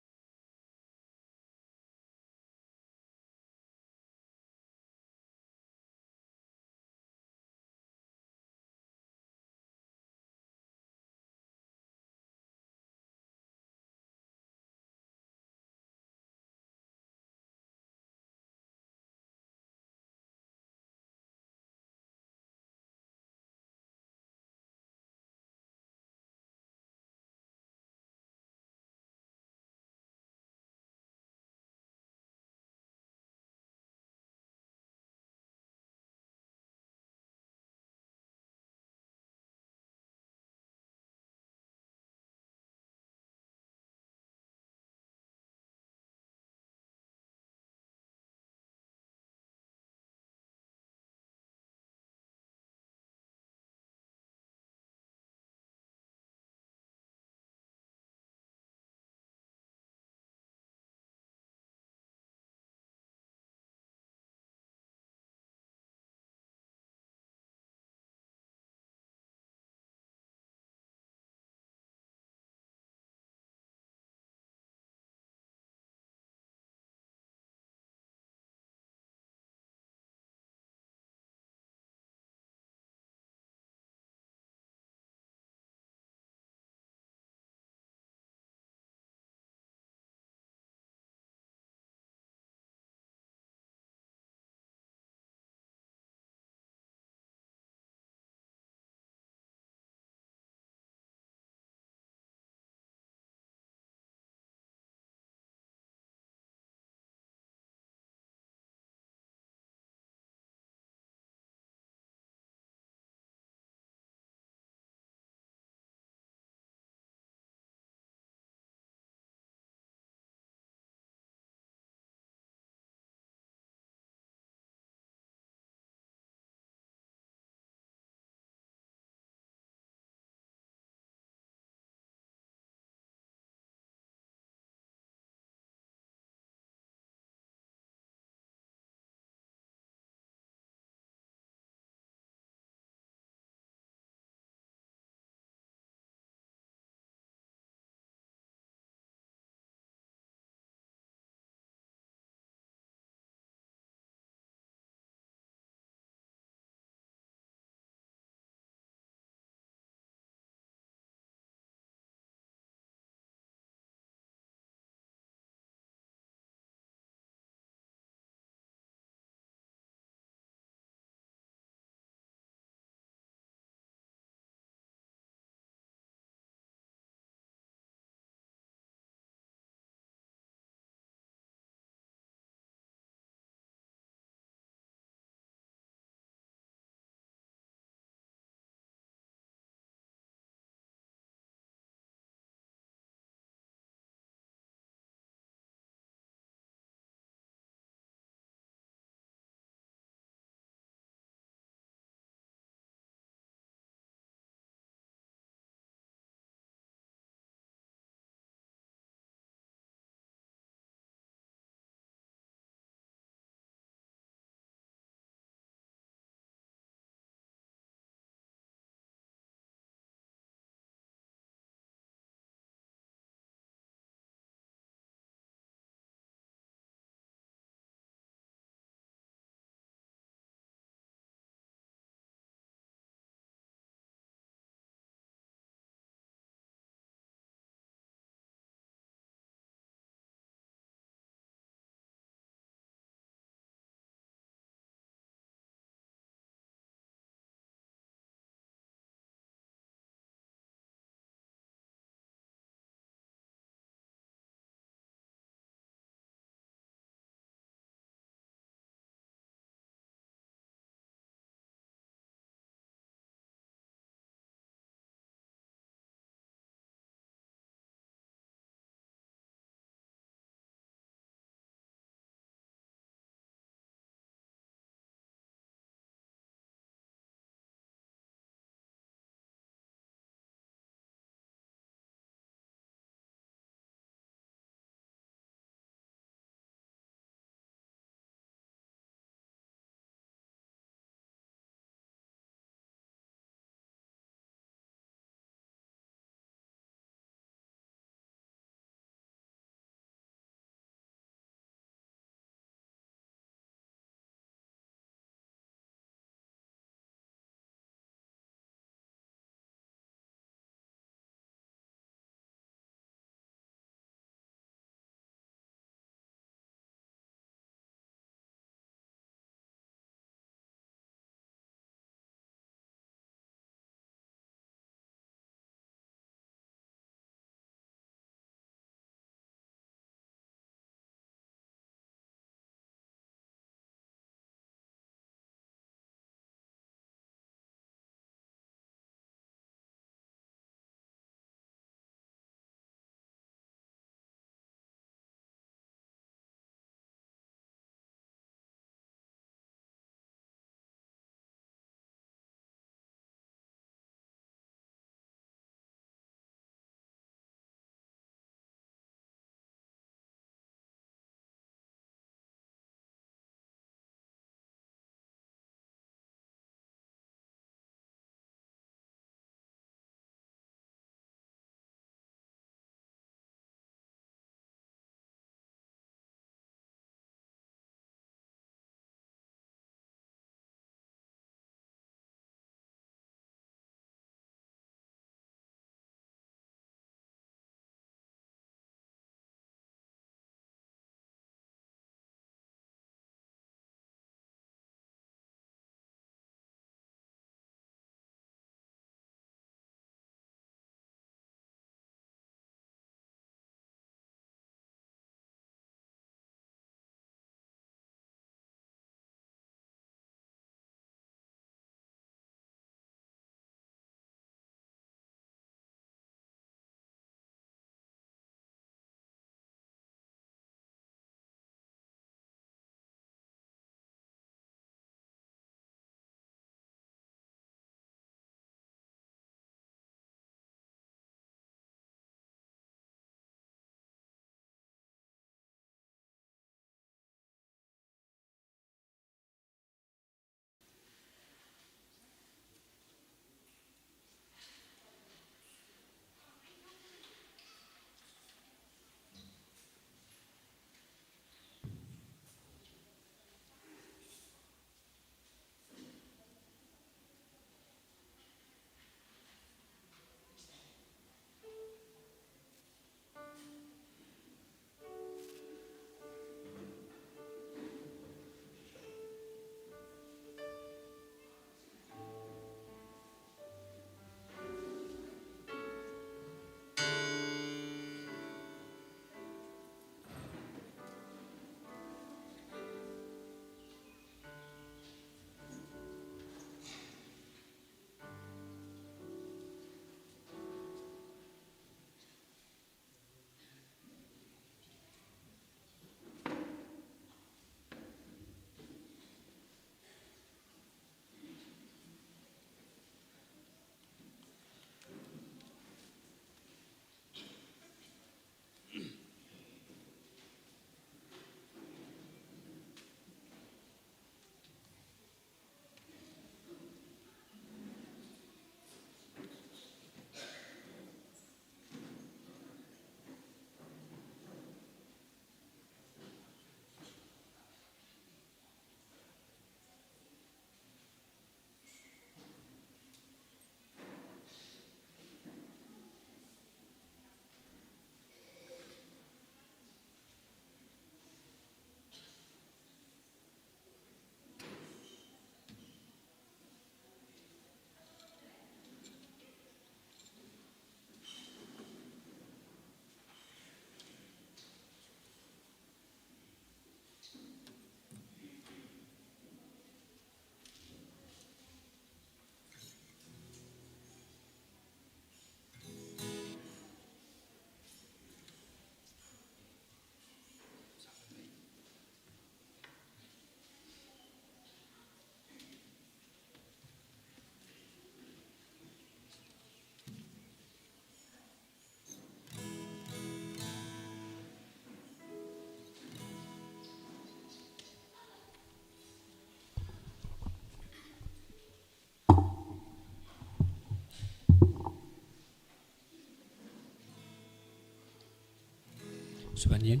Suban ïeng.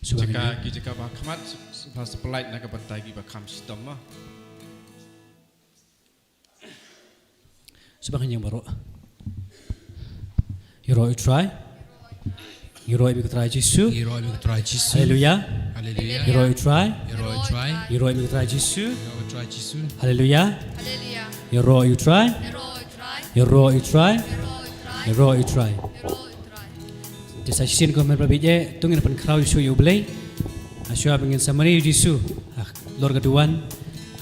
Suban ïeng. Jaka ki jaka ba khmat, suba sa pynlait na ka bynta ki ba kham shitom ma. Suban ïeng baroh. Ïaroh ïa u Trai. Ïaroh ïa u Trai Jisu. Ïaroh ïa u Trai Jisu. Haleluya. Haleluya. Ïaroh ïa u Trai. Ïaroh ïa u Trai. Ïaroh ïa u Trai Jisu. Ïaroh ïa u Trai Jisu. Haleluya. Haleluya. Ïaroh ïa u Trai. Ïaroh ïa u Trai. Ïaroh ïa u Trai. Ïaroh ïa u Trai. Ïaroh ïa u Trai. Te sa shisien ko mem ba bit eh, to ngin pynkhraw Jisu ïa u Blei. Hashwa ba ngin sa mane ïa u Jisu halor ka duwan.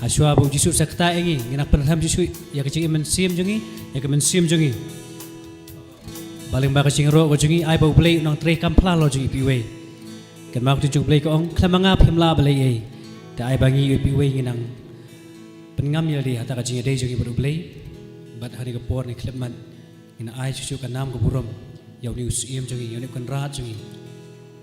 Hashwa ba u Jisu sa ktah ïa ngi, ngin nang pynrhem Jisu ïa ka jingim mynsiem jong ngi, ïa ka mynsiem jong ngi. Ba lyngba ka jingïaroh ka jong ngi, ai ba u Blei u nang trei kam phla halor jong ngi iwei pa iwei. Kynmaw ka ktien jong u Blei ka ong, khlem ma nga phim lah ban leh ei ei. Te ai ba ngi iwei pa iwei ngin nang pynngam ïalade ha kata ka jingïadei jong ngi bad u Blei. Bad ha kane ka por ne khyllipmat, ngin ai shuh shuh ka nam ka burom ïa une u Syiem jong ngi, ïa une u Kynrad jong ngi,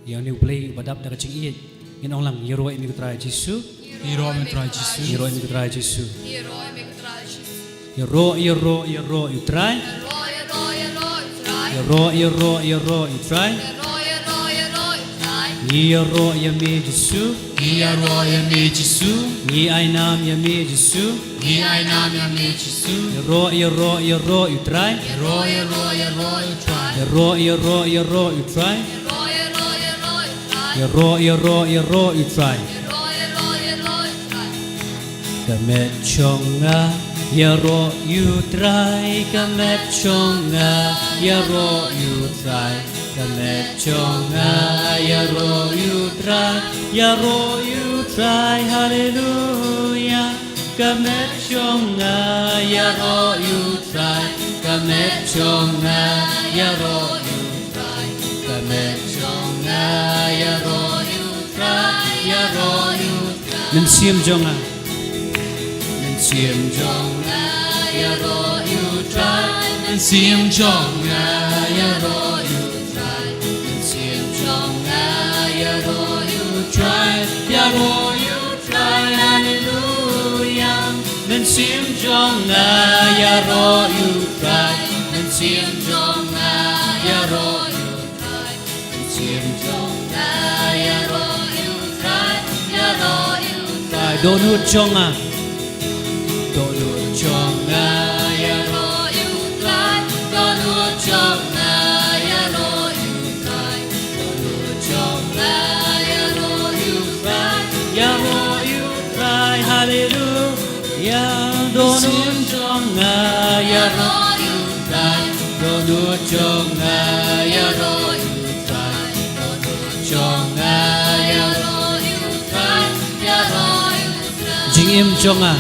ïa une u Blei uba dap da ka jingïeit. Ngin ong lang, ïaroh ïa me ko Trai Jisu. Ïaroh ïa me ko Trai Jisu. Ïaroh ïa me ko Trai Jisu. Ïaroh, ïaroh, ïaroh ïa u Trai. Ïaroh, ïaroh, ïaroh ïa u Trai. Ngi ïaroh ïa me Jisu. Ngi ïaroh ïa me Jisu. Ngi ai nam ïa me Jisu. Ngi ai nam ïa me Jisu. Ïaroh, ïaroh, ïaroh ïa u Trai. Ïaroh, ïaroh, ïaroh ïa u Trai. Ïaroh, ïaroh, ïaroh ïa u Trai. Ïaroh, ïaroh, ïaroh ïa u Trai. Ïaroh, ïaroh, ïaroh ïa u Trai. Ka met jong nga ïaroh ïa u Trai, ka met jong nga ïaroh ïa u Trai, ka met jong nga ïaroh ïa u Trai, ïaroh ïa u Trai, haleluya. Ka met jong nga ïaroh ïa u Trai, ka met jong nga ïaroh ïa u Trai, ka met jong nga ïaroh ïa u Trai, ïaroh ïa u Trai. Mynsiem jong nga. Mynsiem jong nga ïaroh ïa u Trai. Mynsiem jong nga ïaroh ïa u Trai. Mynsiem jong nga ïaroh ïa u Trai. Ïaroh ïa u Trai, haleluya. Mynsiem jong nga ïaroh ïa u Trai. Mynsiem jong nga ïaroh ïa u Trai. Mynsiem jong nga ïaroh ïa u Trai, ïaroh ïa u Trai. Dohnud jong nga. Dohnud jong nga ïaroh ïa u Trai. Dohnud jong nga ïaroh ïa u Trai. Dohnud jong nga ïaroh ïa u Trai. Ïaroh ïa u Trai, haleluya. Dohnud jong nga ïaroh ïa u Trai. Dohnud jong nga ïaroh ïa u Trai. Dohnud jong nga ïaroh ïa u Trai. Ïaroh ïa u Trai. Jingim jong nga.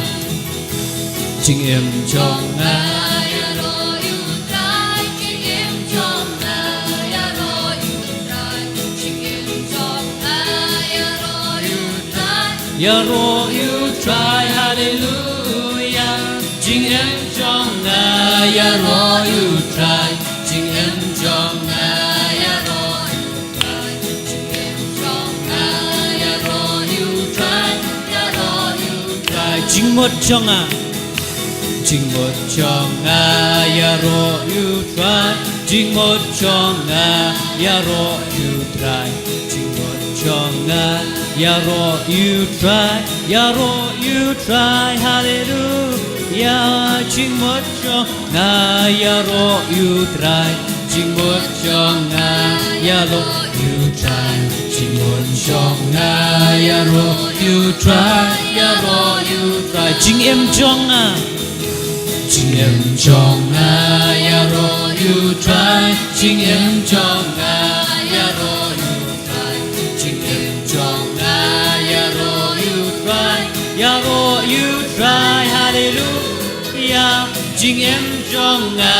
Jingim jong nga ïaroh ïa u Trai. Jingim jong nga ïaroh ïa u Trai. Jingim jong nga ïaroh ïa u Trai. Ïaroh ïa u Trai, haleluya. Jingim jong nga ïaroh ïa u Trai. Jingim jong nga ïaroh ïa u Trai. Jingim jong nga ïaroh ïa u Trai. Ïaroh ïa u Trai. Jingmut jong nga. Jingmut jong nga ïaroh ïa u Trai. Jingmut jong nga ïaroh ïa u Trai. Jingmut jong nga ïaroh ïa u Trai. Ïaroh ïa u Trai, haleluya. Jingmut jong nga ïaroh ïa u Trai. Jingmut jong nga ïaroh ïa u Trai. Jingmut jong nga ïaroh ïa u Trai. Ïaroh ïa u Trai. Jingim jong nga. Jingim jong nga ïaroh ïa u Trai. Jingim jong nga ïaroh ïa u Trai. Jingim jong nga ïaroh ïa u Trai. Ïaroh ïa u Trai, haleluya. Jingim jong nga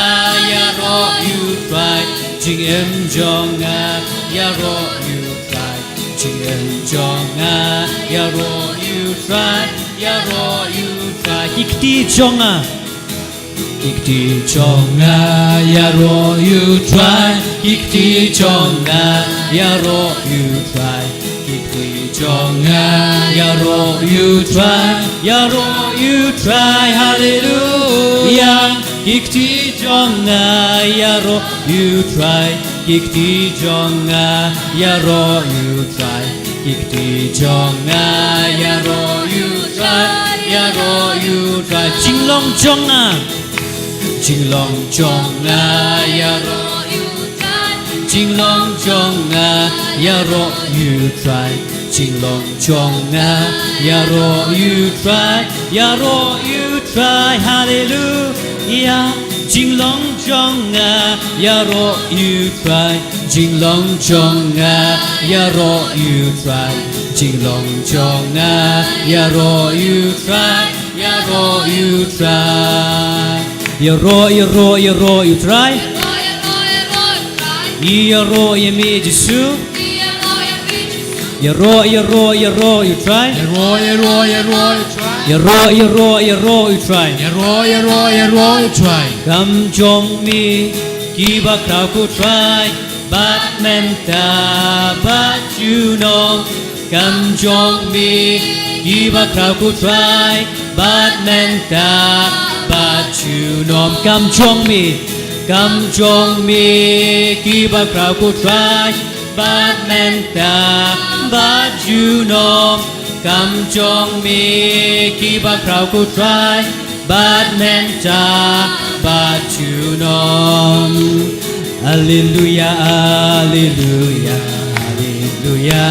ïaroh ïa u Trai. Jingim jong nga ïaroh ïa u Trai. Jingim jong nga ïaroh ïa u Trai. Ïaroh ïa u Trai. Ki kti jong nga. Ki kti jong nga ïaroh ïa u Trai. Ki kti jong nga ïaroh ïa u Trai. Ki kti jong nga ïaroh ïa u Trai. Ïaroh ïa u Trai, haleluya. Ki kti jong nga ïaroh ïa u Trai. Ki kti jong nga ïaroh ïa u Trai. Ki kti jong nga ïaroh ïa u Trai, ïaroh ïa u Trai. Jinglong jong nga. Jinglong jong nga ïaroh ïa u Trai. Jinglong jong nga ïaroh ïa u Trai. Jinglong jong nga ïaroh ïa u Trai, ïaroh ïa u Trai. Haleluia. Jinglong jong nga ïaroh ïa u Trai. Jinglong jong nga ïaroh ïa u Trai. Jinglong jong nga ïaroh ïa u Trai, ïaroh ïa u Trai. Ïaroh, ïaroh, ïaroh ïa u Trai. Ngi ïaroh ïa me Jisu. Ïaroh, ïaroh, ïaroh ïa u Trai. Ïaroh, ïaroh, ïaroh ïa u Trai. Ïaroh, ïaroh, ïaroh ïa u Trai. Ïaroh, ïaroh, ïaroh ïa u Trai. Kam jong me kiba khraw ko Trai, bad mynta bad junom. Kam jong me kiba khraw ko Trai, bad mynta bad junom. Kam jong me, kam jong me kiba khraw ko Trai, bad mynta bad junom. Kam jong me kiba khraw ko Trai, bad mynta bad junom. Alleluia, alleluia, alleluia.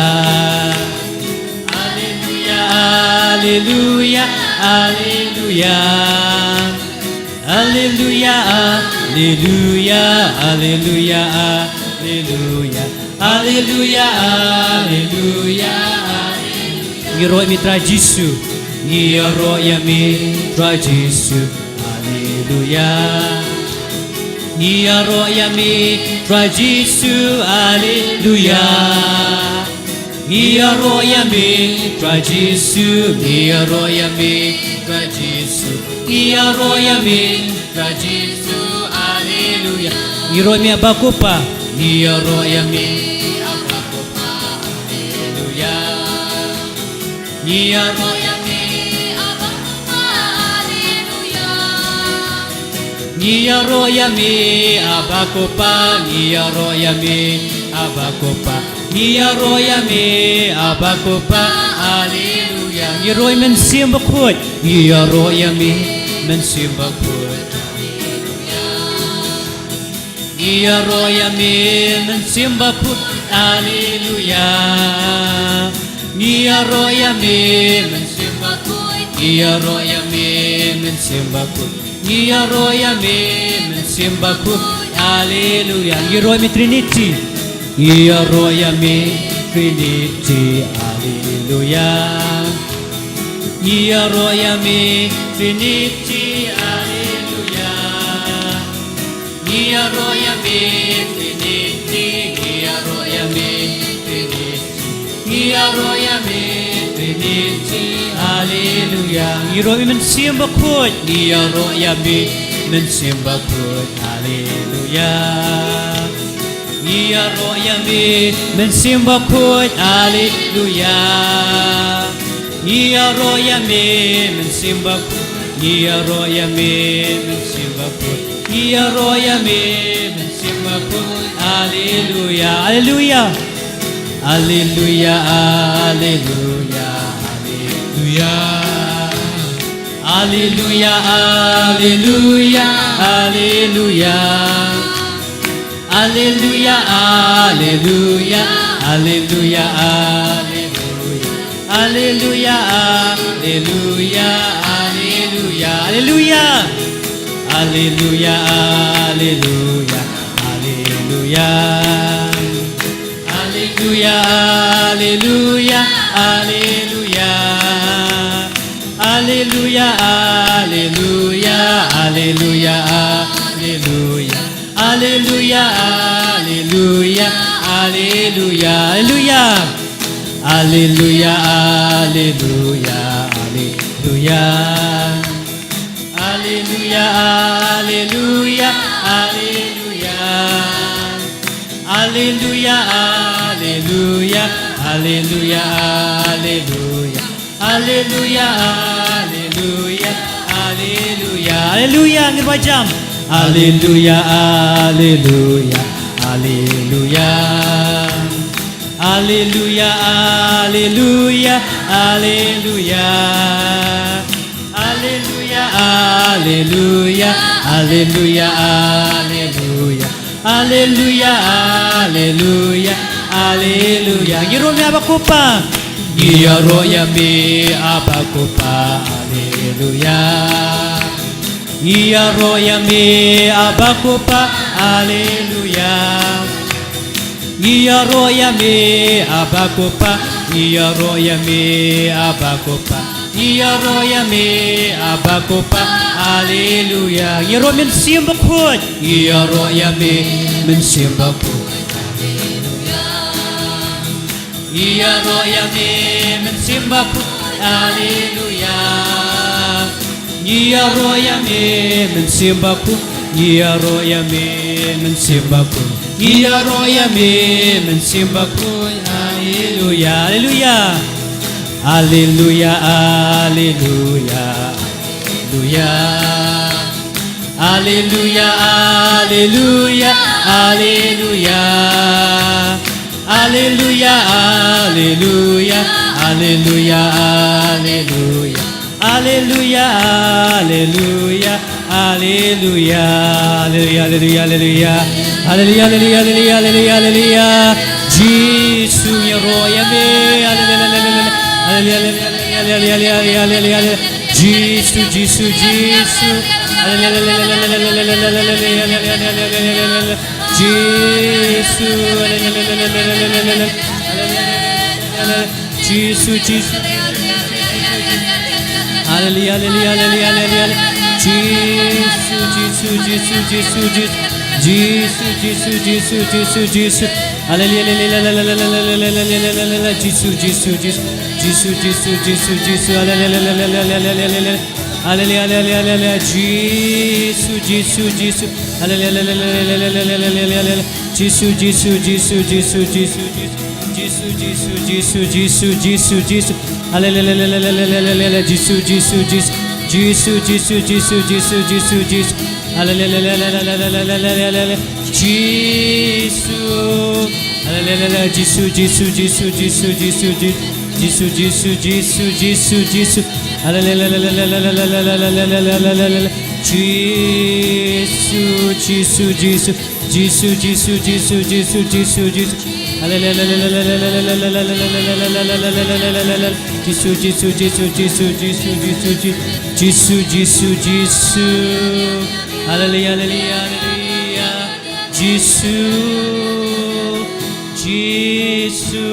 Alleluia, alleluia, alleluia. Alleluia, alleluia, alleluia, alleluia. Alleluia, alleluia, alleluia. Ngi ïaroh ïa me Trai Jisu. Ngi ïaroh ïa me Trai Jisu. Alleluia. Ngi ïaroh ïa me Trai Jisu. Alleluia. Ngi ïaroh ïa me Trai Jisu. Ngi ïaroh ïa me Trai Jisu. Ngi ïaroh ïa me Trai Jisu. Alleluia. Ngi ïaroh ïa me Abba ko Pa. Ngi ïaroh ïa me Abba ko Pa. Alleluia. Ngi ïaroh ïa me Abba ko Pa. Alleluia. Ngi ïaroh ïa me Abba ko Pa. Ngi ïaroh ïa me Abba ko Pa. Ngi ïaroh ïa me Abba ko Pa. Alleluia. Ngi ïaroh ïa me Mynsiem Bakhuid. Ngi ïaroh ïa me Mynsiem Bakhuid. Alleluia. Ngi ïaroh ïa me Mynsiem Bakhuid. Alleluia. Ngi ïaroh ïa me Mynsiem Bakhuid. Ngi ïaroh ïa me Mynsiem Bakhuid. Ngi ïaroh ïa me Mynsiem Bakhuid. Alleluia. Ngi ïaroh ïa me Trinity. Ngi ïaroh ïa me Trinity. Alleluia. Ngi ïaroh ïa me Trinity. Alleluia. Ngi ïaroh ïa me Trinity, ngi ïaroh ïa me Trinity, ngi ïaroh ïa me Trinity. Alleluia. Ngi ïaroh ïa me Mynsiem Bakhuid. Ngi ïaroh ïa me Mynsiem Bakhuid. Alleluia. Ngi ïaroh ïa me Mynsiem Bakhuid. Alleluia. Ngi ïaroh ïa me Mynsiem Bakhuid. Ngi ïaroh ïa me Mynsiem Bakhuid. Ngi ïaroh ïa me Mynsiem Bakhuid. Alleluia. Alleluia. Alleluia. Alleluia. Alleluia. Alleluia. Alleluia. Alleluia, alleluia, alleluia, alleluia. Alleluia, alleluia, alleluia, alleluia. Alleluia, alleluia, alleluia. Alleluia, alleluia, alleluia. Alleluia, alleluia, alleluia, alleluia. Alleluia, alleluia, alleluia, alleluia. Alleluia, alleluia, alleluia. Alleluia, alleluia, alleluia. Alleluia, alleluia, alleluia, alleluia. Alleluia, alleluia, alleluia. Alleluia, ngin ïa jam. Alleluia, alleluia, Alleluia. Alleluia, alleluia, alleluia. Alleluia, alleluia, alleluia, alleluia. Alleluia, alleluia, alleluia. Ngi ïaroh ïa me Aba Kpa. Ngi ïaroh ïa me Aba Kpa. Alleluia. Ngi ïaroh ïa me Aba Kpa, alleluia. Ngi ïaroh ïa me Aba Kpa, ngi ïaroh ïa me Aba Kpa, ngi ïaroh ïa me Aba Kpa, alleluia. Ngi ïaroh Mynsiem Bakhuid, ngi ïaroh ïa me Mynsiem Bakhuid, alleluia. Ngi ïaroh ïa me Mynsiem Bakhuid, alleluia. Ngi ïaroh ïa me Mynsiem Bakhuid, ngi ïaroh ïa me Mynsiem Bakhuid, ngi ïaroh ïa me Mynsiem Bakhuid, alleluia, alleluia. Alleluia, alleluia, alleluia. Alleluia, alleluia, alleluia. Alleluia, alleluia, alleluia, alleluia. Alleluia, alleluia, alleluia. Alleluia, alleluia, alleluia. Alleluia, alleluia, alleluia, alleluia, alleluia. Jisu, ngi ïaroh ïa me. Alleluia, alleluia, alleluia. Alleluia, alleluia, alleluia, alleluia, alleluia. Jisu, Jisu, Jisu. Jisu. Jisu, Jisu. Alleluia, alleluia, alleluia, alleluia. Jisu, Jisu, Jisu, Jisu, Jisu. Jisu, Jisu, Jisu, Jisu, Jisu. Alleluia, alleluia, alleluia, alleluia. Jisu, Jisu, Jisu. Jisu, Jisu, Jisu, Jisu. Alleluia, alleluia, alleluia, alleluia, alleluia. Alleluia, alleluia, alleluia, alleluia. Jisu, Jisu, Jisu. Alleluia, alleluia, alleluia, alleluia, alleluia. Jisu, Jisu, Jisu, Jisu, Jisu, Jisu. Jisu, Jisu, Jisu, Jisu, Jisu, Jisu. Alleluia, alleluia, alleluia, alleluia, alleluia. Jisu, Jisu, Jisu. Jisu, Jisu, Jisu, Jisu, Jisu, Jisu. Alleluia, alleluia, alleluia, alleluia, alleluia, alleluia. Jisu. Alleluia, alleluia, Jisu, Jisu, Jisu, Jisu, Jisu, Jisu. Jisu, Jisu, Jisu, Jisu, Jisu. Alleluia, alleluia, alleluia. Jisu, Jisu, Jisu. Jisu, Jisu, Jisu, Jisu, Jisu, Jisu. Alleluia, alleluia, alleluia. Jisu, Jisu, Jisu, Jisu, Jisu, Jisu, Jisu. Jisu, Jisu, Jisu. Alleluia, alleluia, alleluia. Jisu, Jisu,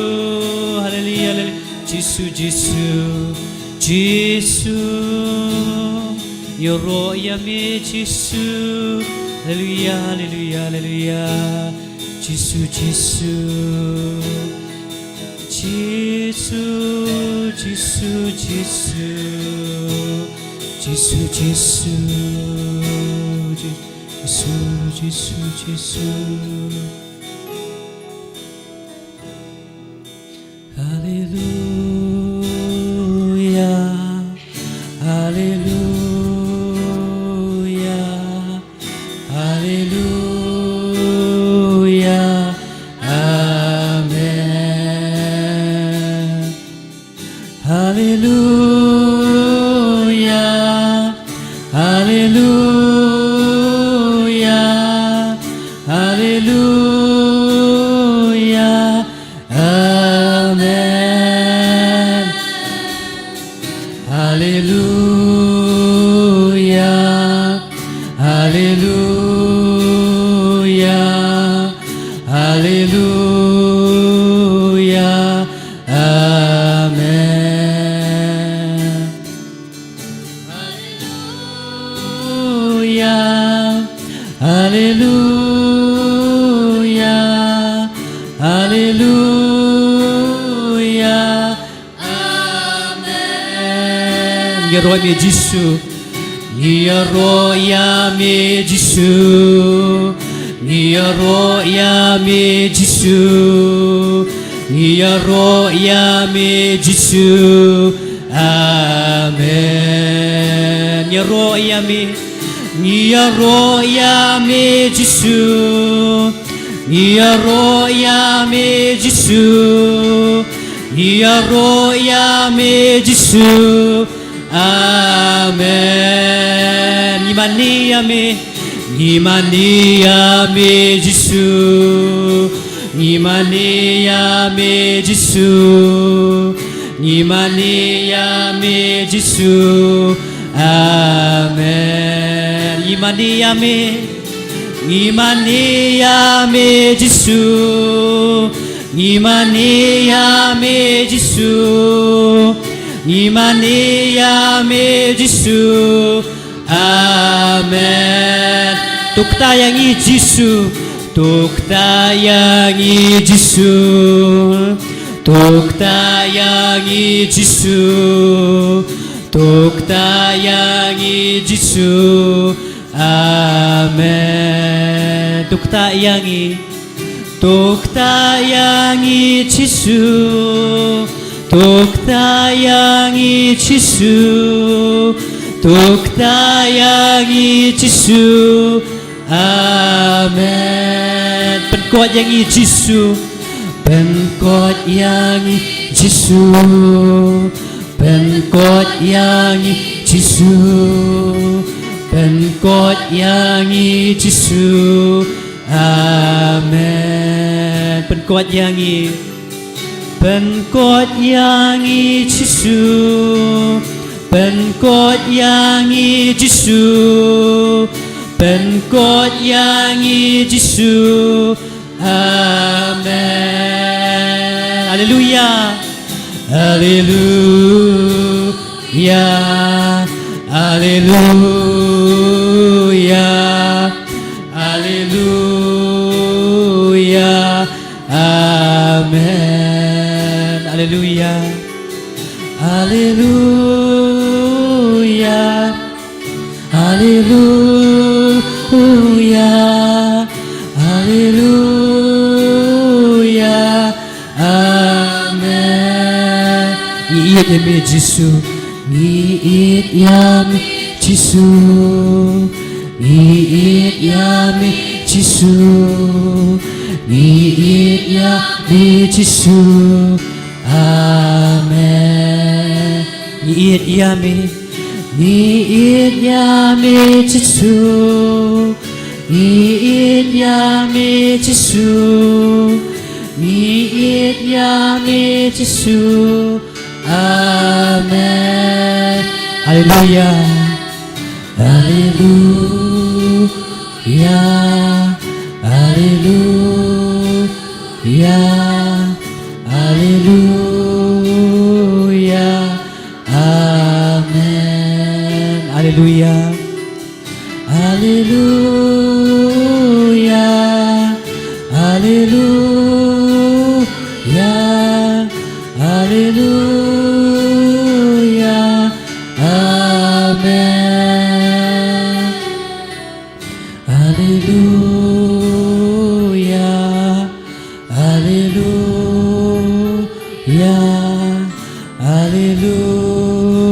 haleluya, haleluya. Jisu, Jisu, Jisu. Ïaroh ïa me Jisu. Haleluya, haleluya, haleluya. Jisu, Jisu. Jisu, Jisu, Jisu. Jisu, Jisu. Jisu, Jisu, Jisu. Haleluya, haleluya, haleluya. Amen. Haleluya, haleluya, haleluya. Amen. Haleluya, haleluya, haleluya. Amen. Haleluya, haleluya, haleluya. Amen. Ïaroh ïa me Jisu. Ngi ïaroh ïa me Jisu. Ngi ïaroh ïa me Jisu. Ngi ïaroh ïa me Jisu. Amen. Ngi ïaroh ïa me. Ngi ïaroh ïa me Jisu. Ngi ïaroh ïa me Jisu, ngi ïaroh ïa me Jisu. Amen. Ngi mane ïa me, ngi mane ïa me Jisu, ngi mane ïa me Jisu, ngi mane ïa me Jisu. Amen. Ngi mane ïa me, ngi mane ïa me Jisu, ngi mane ïa me Jisu, ngi mane ïa me Jisu. Amen. To ktah ïa ngi Jisu, to ktah ïa ngi Jisu, to ktah ïa ngi Jisu, to ktah ïa ngi Jisu. Amen. To ktah ïa ngi, to ktah ïa ngi Jisu, to ktah ïa ngi Jisu, to ktah ïa ngi Jisu. Amen. Pynkhuid ïa ngi Jisu, pynkhuid ïa ngi Jisu, pynkhuid ïa ngi Jisu, pynkhuid ïa ngi Jisu. Amen. Pynkhuid ïa ngi, pynkhuid ïa ngi Jisu, pynkhuid ïa ngi Jisu, pynkhuid ïa ngi Jisu. Amen. Haleluya. Haleluya. Haleluya. Haleluya. Amen. Haleluya. Haleluya. Haleluya. Haleluya. Amen. Ngi ïeit ïa me Jisu. Ngi ïeit ïa me Jisu. Ngi ïeit ïa me Jisu. Ngi ïeit ïa me Jisu. Amen. Ngi ïeit ïa me. Ngi ïeit ïa me Jisu. Ngi ïeit ïa me Jisu. Ngi ïeit ïa me Jisu. Amen. Haleluya. Haleluya. Haleluya. Haleluya. Amen. Haleluya. Haleluya. Haleluya. Haleluya. Amen. Haleluya. Haleluya.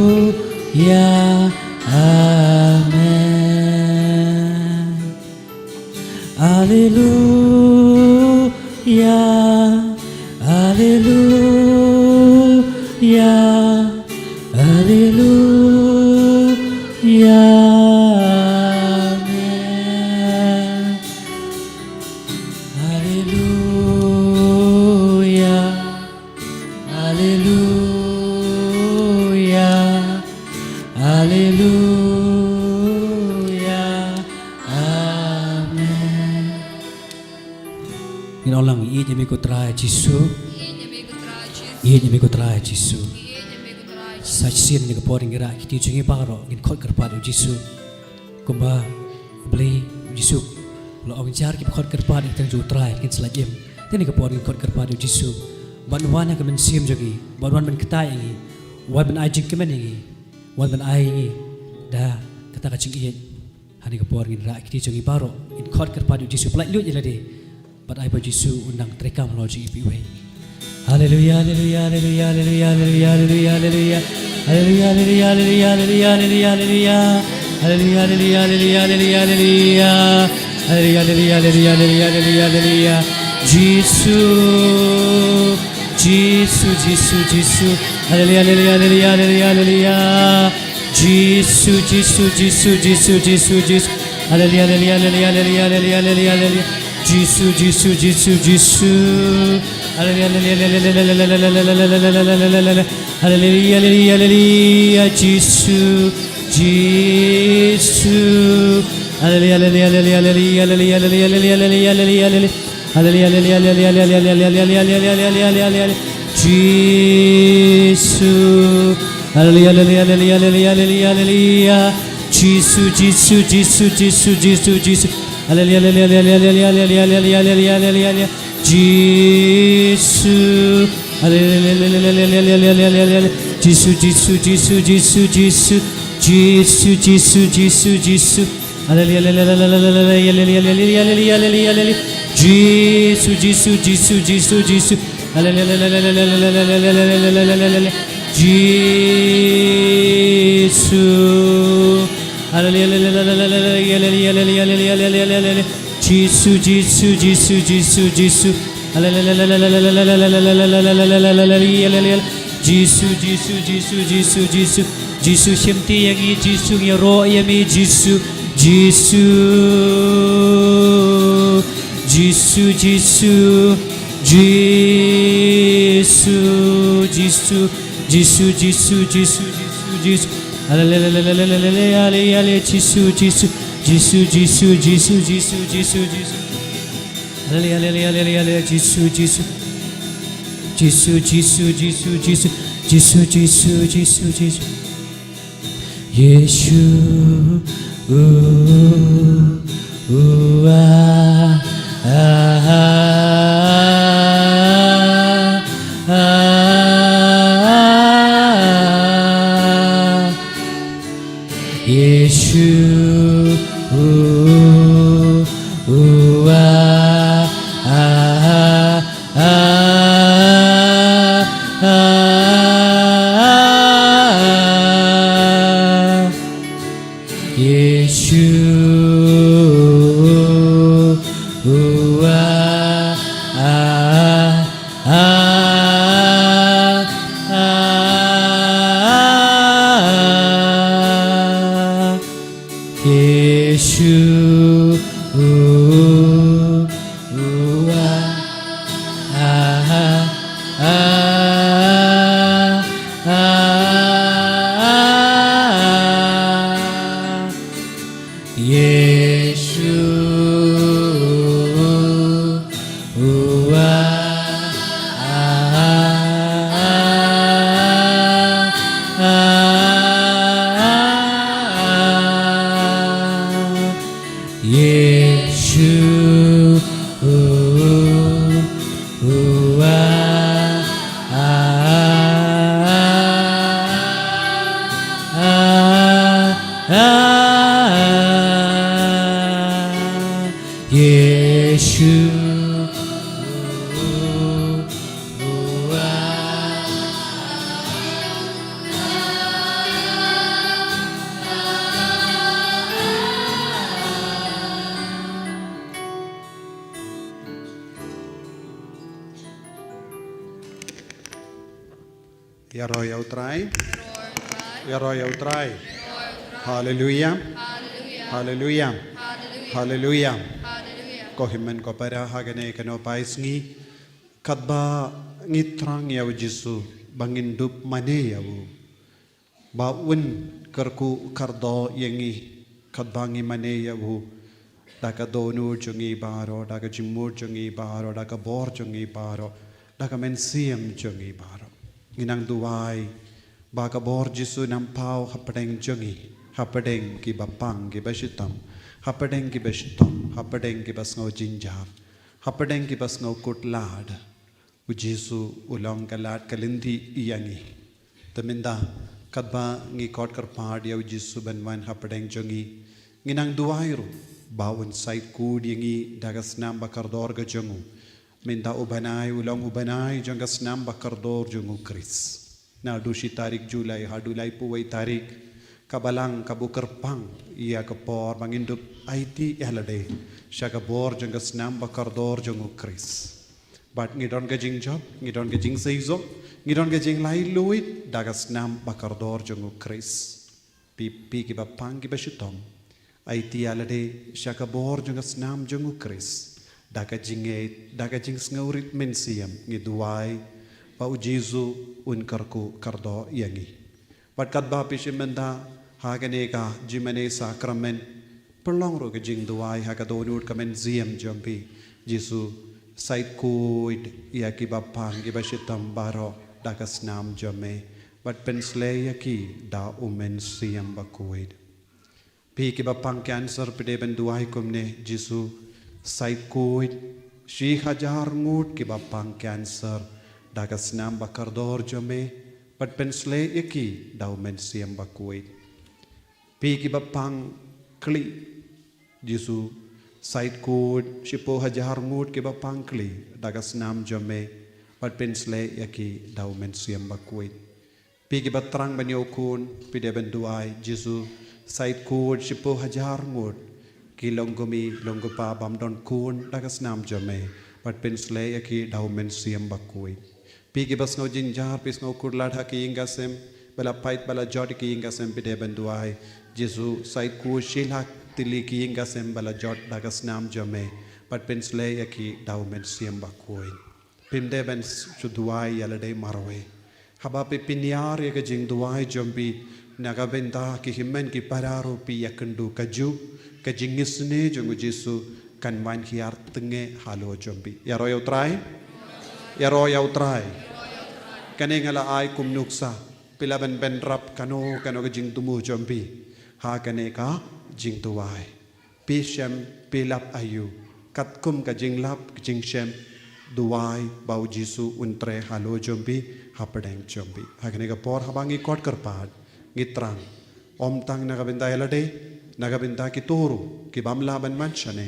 Haleluya. Amen. Haleluya. Haleluya. Haleluya. Amen. Haleluya. Haleluya. Haleluya. Amen. Ngin ong lang, ïeit ïa me ko Trai Jisu. Ïeit ïa me ko Trai Jisu. Sa shisien ha kane ka por ngin rah kti jong ngi baroh, ngin khot kyrpad ïa u Jisu. Kumba U Blei, U Jisu u la ong, jar kiba khot kyrpad ïa ka kyrteng jong u Trai, kin sa lait im. Te ha kane ka por ngin khot kyrpad ïa u Jisu ban wan ha ka mynsiem jong ngi, ban wan ban ktai ïa ngi, wan ban ai jingkmen ïa ngi, wan ban ai ïa ngi da kata ka jingïeit. Ha kane ka por ngin rah kti jong ngi baroh, ngin khot kyrpad ïa u Jisu, pyllait luid ïa lade bad ai ba u Jisu un nang treikam halor jong ngi iwei pa iwei. Haleluya, haleluya, haleluya, haleluya, haleluya, haleluya. Haleluya, haleluya, haleluya, haleluya, haleluya, haleluya. Haleluya, haleluya, haleluya, haleluya, haleluya. Haleluya, haleluya, haleluya, haleluya, haleluya, haleluya. Jisu, Jisu, Jisu, Jisu. Haleluya, haleluya, haleluya, haleluya, haleluya. Jisu, Jisu, Jisu, Jisu, Jisu, Jisu. Haleluya, haleluya, haleluya, haleluya, haleluya, haleluya, haleluya. Jisu, Jisu, Jisu, Jisu. Haleluya, haleluya, haleluya, haleluya, haleluya, haleluya. Haleluya, haleluya, haleluya, Jisu, Jisu. Haleluya, haleluya, haleluya, haleluya, haleluya, haleluya, haleluya, haleluya. Haleluya, haleluya, haleluya, haleluya, haleluya, haleluya, haleluya, haleluya, haleluya. Jisu. Haleluya, haleluya, haleluya, haleluya, haleluya, haleluya. Jisu, Jisu, Jisu, Jisu, Jisu, Jisu. Haleluya, haleluya, haleluya, haleluya, haleluya, haleluya, haleluya, haleluya. Jisu. Haleluya, haleluya, haleluya, haleluya, haleluya, haleluya. Jisu, Jisu, Jisu, Jisu, Jisu. Jisu, Jisu, Jisu, Jisu. Haleluya, haleluya, haleluya, haleluya, haleluya. Jisu, Jisu, Jisu, Jisu, Jisu. Haleluya, haleluya, haleluya, haleluya, haleluya, haleluya. Jisu. Haleluya, haleluya, haleluya, haleluya, haleluya, haleluya. Jisu, Jisu, Jisu, Jisu, Jisu. Haleluya, haleluya, haleluya. Jisu, Jisu, Jisu, Jisu, Jisu. Jisu, shim ti ïa ngi, Jisu, ngi ïaroh ïa me, Jisu, Jisu, Jisu, Jisu, Jisu, Jisu, Jisu, Jisu, Jisu, Jisu. Haleluya, haleluya, haleluya, Jisu, Jisu, Jisu, Jisu, Jisu, Jisu, Jisu. Haleluya, haleluya, haleluya, haleluya, Jisu, Jisu. Jisu, Jisu, Jisu, Jisu, Jisu, Jisu, Jisu, Jisu. Jisu, uh, uh, ah, ah, ah, ah. Jisu, uh, uh, ah, ah, ah, ah. Jisu, uh, ah, ah, ah, ah, ah. Jisu, uh, uh, ah, ah, ah, ah, ah. Jisu, uh, ah, ah, ah, ah. Jisu, uh, uh, ah, ah, ah, ah, ah. Jisu, uh, uh, ah. Ïaroh ïa U Trai. Ïaroh ïa U Trai. Haleluya. Haleluya. Haleluya. Ko hynmen ko para, ha kane ka nohpai sngi, katba ngi thrang ïa U Jisu, ba ngin dup mane ïa u, ba un kyrkhu kyrdoh ïa ngi, katba ngi mane ïa u, da ka dohnud jong ngi baroh, da ka jingmut jong ngi baroh, da ka bor jong ngi baroh, da ka mynsiem jong ngi baroh. Ngi nang duwai ba ka bor Jisu un nang paw hapdeng jong ngi, hapdeng kiba pang kiba shitom, hapdeng kiba shitom, hapdeng kiba sngew jynjar, hapdeng kiba sngew kut lad. U Jisu u long ka lad ka lynti ïa ngi. Te mynta, katba ngi khot kyrpad ïa U Jisu ban wan hapdeng jong ngi, ngi nang duwai ruh ba un sait kut ïa ngi da ka snam ba kordor ka jong u. Mynta u bnai u long u bnai jong ka snam ba kordor jong U Khrist. Naduh shi tarik July haduh laiphew wei tarik, ka Balang kaba kyrpang ïa ka por ba ngin dup aiti ïa lade sha ka bor jong ka snam ba kordor jong U Khrist. Bad ngi don ka jingjop, ngi don ka jingseisoh, ngi don ka jinglai luid da ka snam ba kordor jong U Khrist. Phi, phi kiba pang kiba shitom, aiti ïa lade sha ka bor jong ka snam jong U Khrist. Da ka jingngeit, da ka jingsngewrit mynsiem, ngi duwai ba U Jisu un kyrkhu kyrdoh ïa ngi. Bad katba phi shim bynta ha kane ka jingmane sakramen, pynlong ruh ka jingduwai ha ka dohnud ka mynsiem jong phi. Jisu, said khuid ïa kiba pang kiba shitom baroh da ka snam jong me, bad pynshlei ïa ki da U Mynsiem Bakhuid. Phi kiba pang cancer, phi dei ban duwai kumne: Jisu, said khuid shi hajar ngut kiba pang cancer da ka snam ba kordor jong me, bad pynshlei ïa ki da U Mynsiem Bakhuid. Phi kiba pang kli, Jisu, said khuid shiphew hajar ngut kiba pang kli da ka snam jong me, bad pynshlei ïa ki da U Mynsiem Bakhuid. Phi kiba thrang ban ïoh khun, phi dei ban duwai: Jisu, said khuid shiphew hajar ngut ki longkmie longkpa bym don khun da ka snam jong me, bad pynshlei ïa ki da U Mynsiem Bakhuid. Phi kiba sngew jynjar, phi sngew khuslai ha ki ïing ki sem, ba la pait ba la jot ki ïing ki sem, phi dei ban duwai: Jisu, said khuid shi lak tylli ki ïing ki sem ba la jot da ka snam jong me, bad pynshlei ïa ki da U Mynsiem Bakhuid. Phim dei ban shu duwai ïa lade marwei. Haba phi pynïar ïa ka jingduwai jong phi na ka bynta ki hynmen ki para ruh, phi ïakynduh kajuh ka jingisynei jong U Jisu kan wan hiar tyngeh halor jong phi. Ïaroh ïa U Trai. Ïaroh ïa U Trai. Kane nga la ai kum nuksa, phi lah ban bynrap kano kano ka jingthmu jong phi ha kane ka jingduwai. Phi shem, phi lap aïu? Katkum ka jinglap, ka jingshem, duwai ba U Jisu un trei halor jong phi, hapdeng jong phi. Ha kane ka por haba ngi khot kyrpad, ngi thrang, ym tang na ka bynta ïa lade, na ka bynta kito ruh ki bym lah ban wan shane,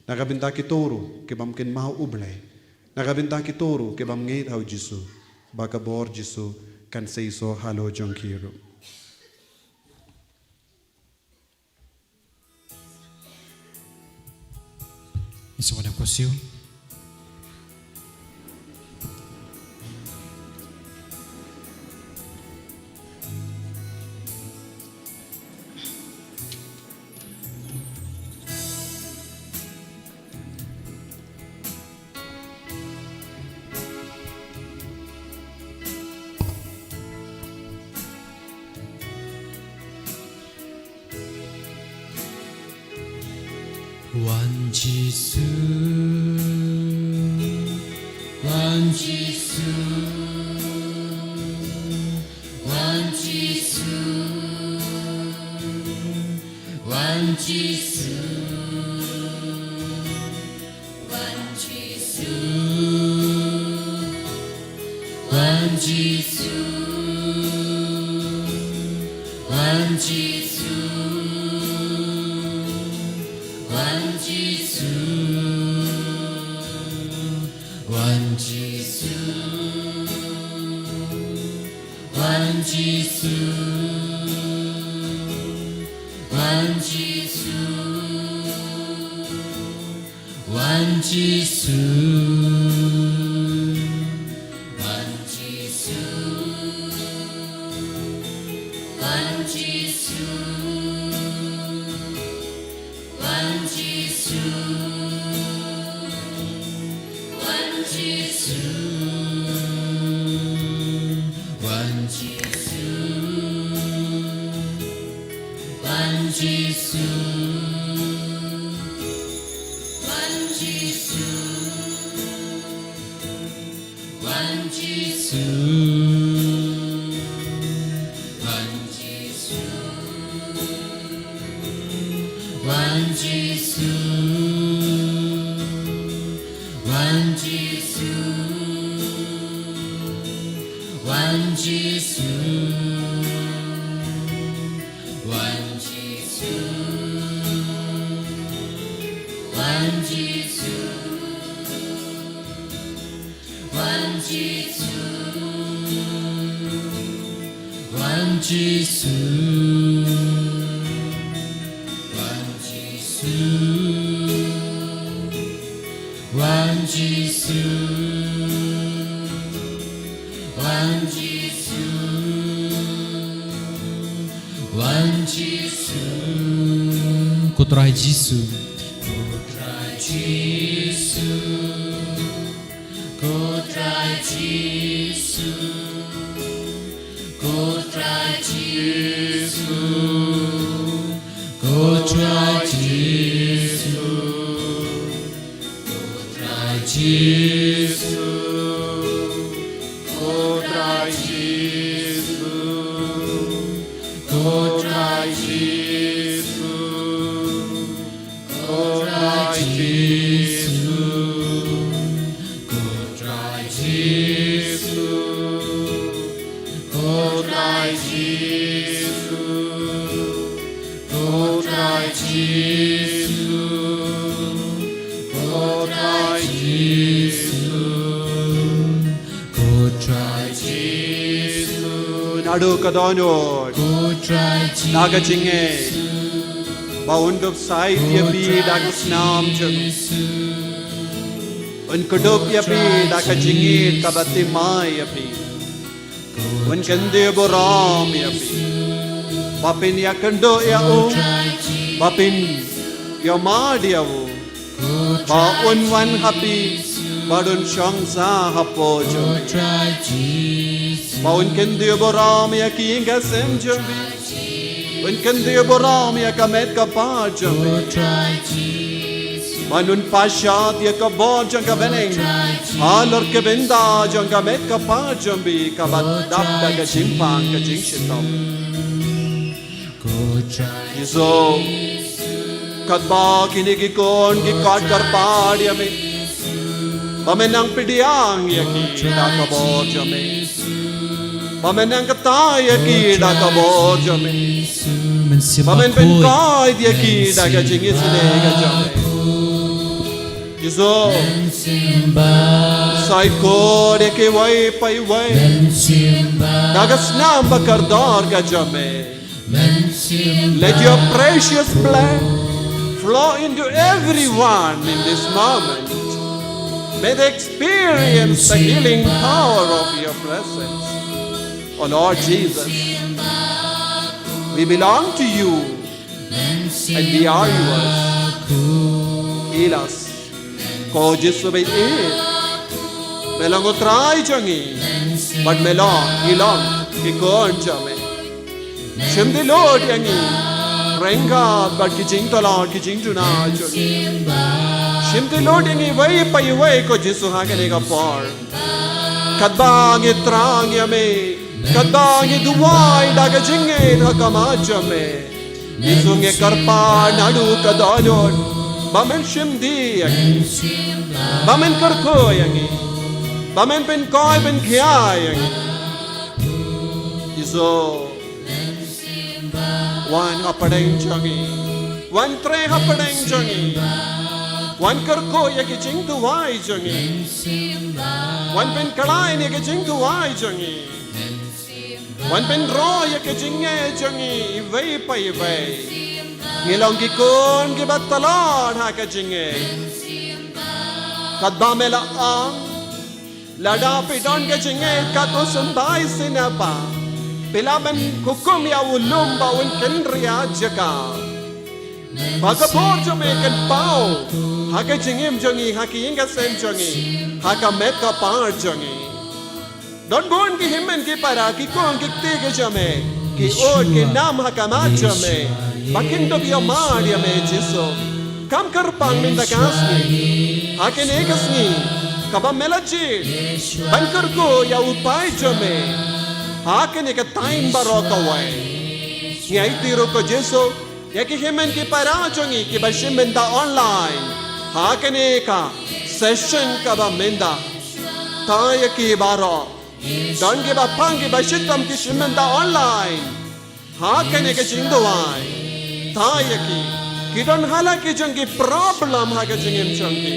na ka bynta kito ruh ki bym kynmaw U Blei, na ka bynta kito ruh ki bym ngeit ha U Jisu, ba ka bor Jisu kan seisoh halor jong ki ruh. Isa wan da khusiw. Wan Jisu, wan Jisu, wan Jisu, wan Jisu. Wan Jisu, wan Jisu, wan Jisu, wan Jisu, wan Jisu, wan Jisu, wan Jisu. Wan Jisu, wan Jisu, wan Jisu, wan Jisu, wan Jisu, wan Jisu. Wan Jisu, wan Jisu, wan Jisu, wan Jisu, wan Jisu, wan Jisu, wan Jisu. Wan Jisu, wan Jisu, wan Jisu, wan Jisu. Wan Jisu, Wan Jisu, Wan Jisu. Ko Trai Jisu. Ko Trai Jisu, Ko Trai Jisu, Ko Trai Jisu, Ko Trai Jisu, Ko Trai Jisu, Ko Trai Jisu, Ko Trai Jisu, Ko Trai Jisu, Ko Trai Jisu, Ko Trai Jisu, Ko Trai Jisu, Ko Trai Jisu, Ko Trai Jisu. Naduh ka dohnud, Ko Trai Jisu, na ka jingngeit ba un dup sait ïa phi da ka snam jong u. Un kdup ïa phi da ka jingngeit kaba thymmai ïa phi. Un kyntiew burom ïa phi ba phin ïakynduh ïa u, ba phin ïamad ïa u, ba un wan ha phi bad un shong sah hapoh jong phi. Ba un kyntiew burom ïa ki ïing ki sem jong phi. Un kyntiew burom ïa ka met ka phad jong phi. Ba un pynshad ïa ka bor jong ka bneng halor ka bynta jong ka met ka phad jong phi kaba dap da ka jingpang ka jingshitom. Jisu, katba kine ki khun ki khot kyrpad ïa me, ba me nang pdiang ïa ki da ka bor jong me. Ba me nang kta ïa ki da ka bor jong me. Ba men pynkoit ïa ki da ka jingisynei ka jong me. Jisu, sa ïakor ïa kiwei pa iwei da ka snam ba kordor ka jong me. Let your precious blood flow into everyone in this moment. May they experience the healing power of your presence. Oh Lord Jesus, we belong to you and we are yours. Heal us. Ko Jisu ba ïeit, me long u Trai jong ngi bad me long, ngi long ki khun jong me. Shim lut ïa ngi ryngkat bad ki jingtlot ki jingduna jong ngi. Shim lut ïa ngi iwei pa iwei ko Jisu ha kane ka por. Katba ngi thrang ïa me, katba ngi duwai da ka jingngeit ha khmat jong me, Jisu ngi kyrpad naduh ka dohnud ba men shim ïa ngi, ba men kyrkhu ïa ngi, ba men pynkoit pynkhia ïa ngi. Jisu, wan hapdeng jong ngi, wan trei hapdeng jong ngi, wan kyrkhu ïa ki jingduwai jong ngi, wan pynkhlaiñ ïa ki jingduwai jong ngi, wan pynroi ïa ki jingngeit jong ngi iwei pa iwei. Ngi long ki khun kiba tlot ha ka jingngeit. Katba me la ong, lada phi don ka jingngeit kat u symbai sniper, phi lah ban hukum ïa u lum ba un kynriah jaka. Ba ka bor jong me kan paw ha ka jingim jong ngi, ha ki ïing ki sem jong ngi, ha ka met ka phad jong ngi. Don bun ki hynmen ki para, ki kong ki kti ki jong me, ki ud ki nam ha khmat jong me ba kin dup ïamad ïa me Jisu. Kam kyrpang mynta ka sngi, ha kane ka sngi kaba me la jied ban kyrkhu ïa u paid jong me ha kane ka taïm baroh kawei. Ngi aiti ruh ko Jisu ïa ki hynmen ki para jong ngi kiba shim bynta online ha kane ka session kaba mynta. Tang ïa ki baroh, don kiba pang kiba shitom ki shim bynta online ha kane ka jingduwai. Tang ïa ki, ki don ha la ki jong ki problem ha ka jingim jong ki.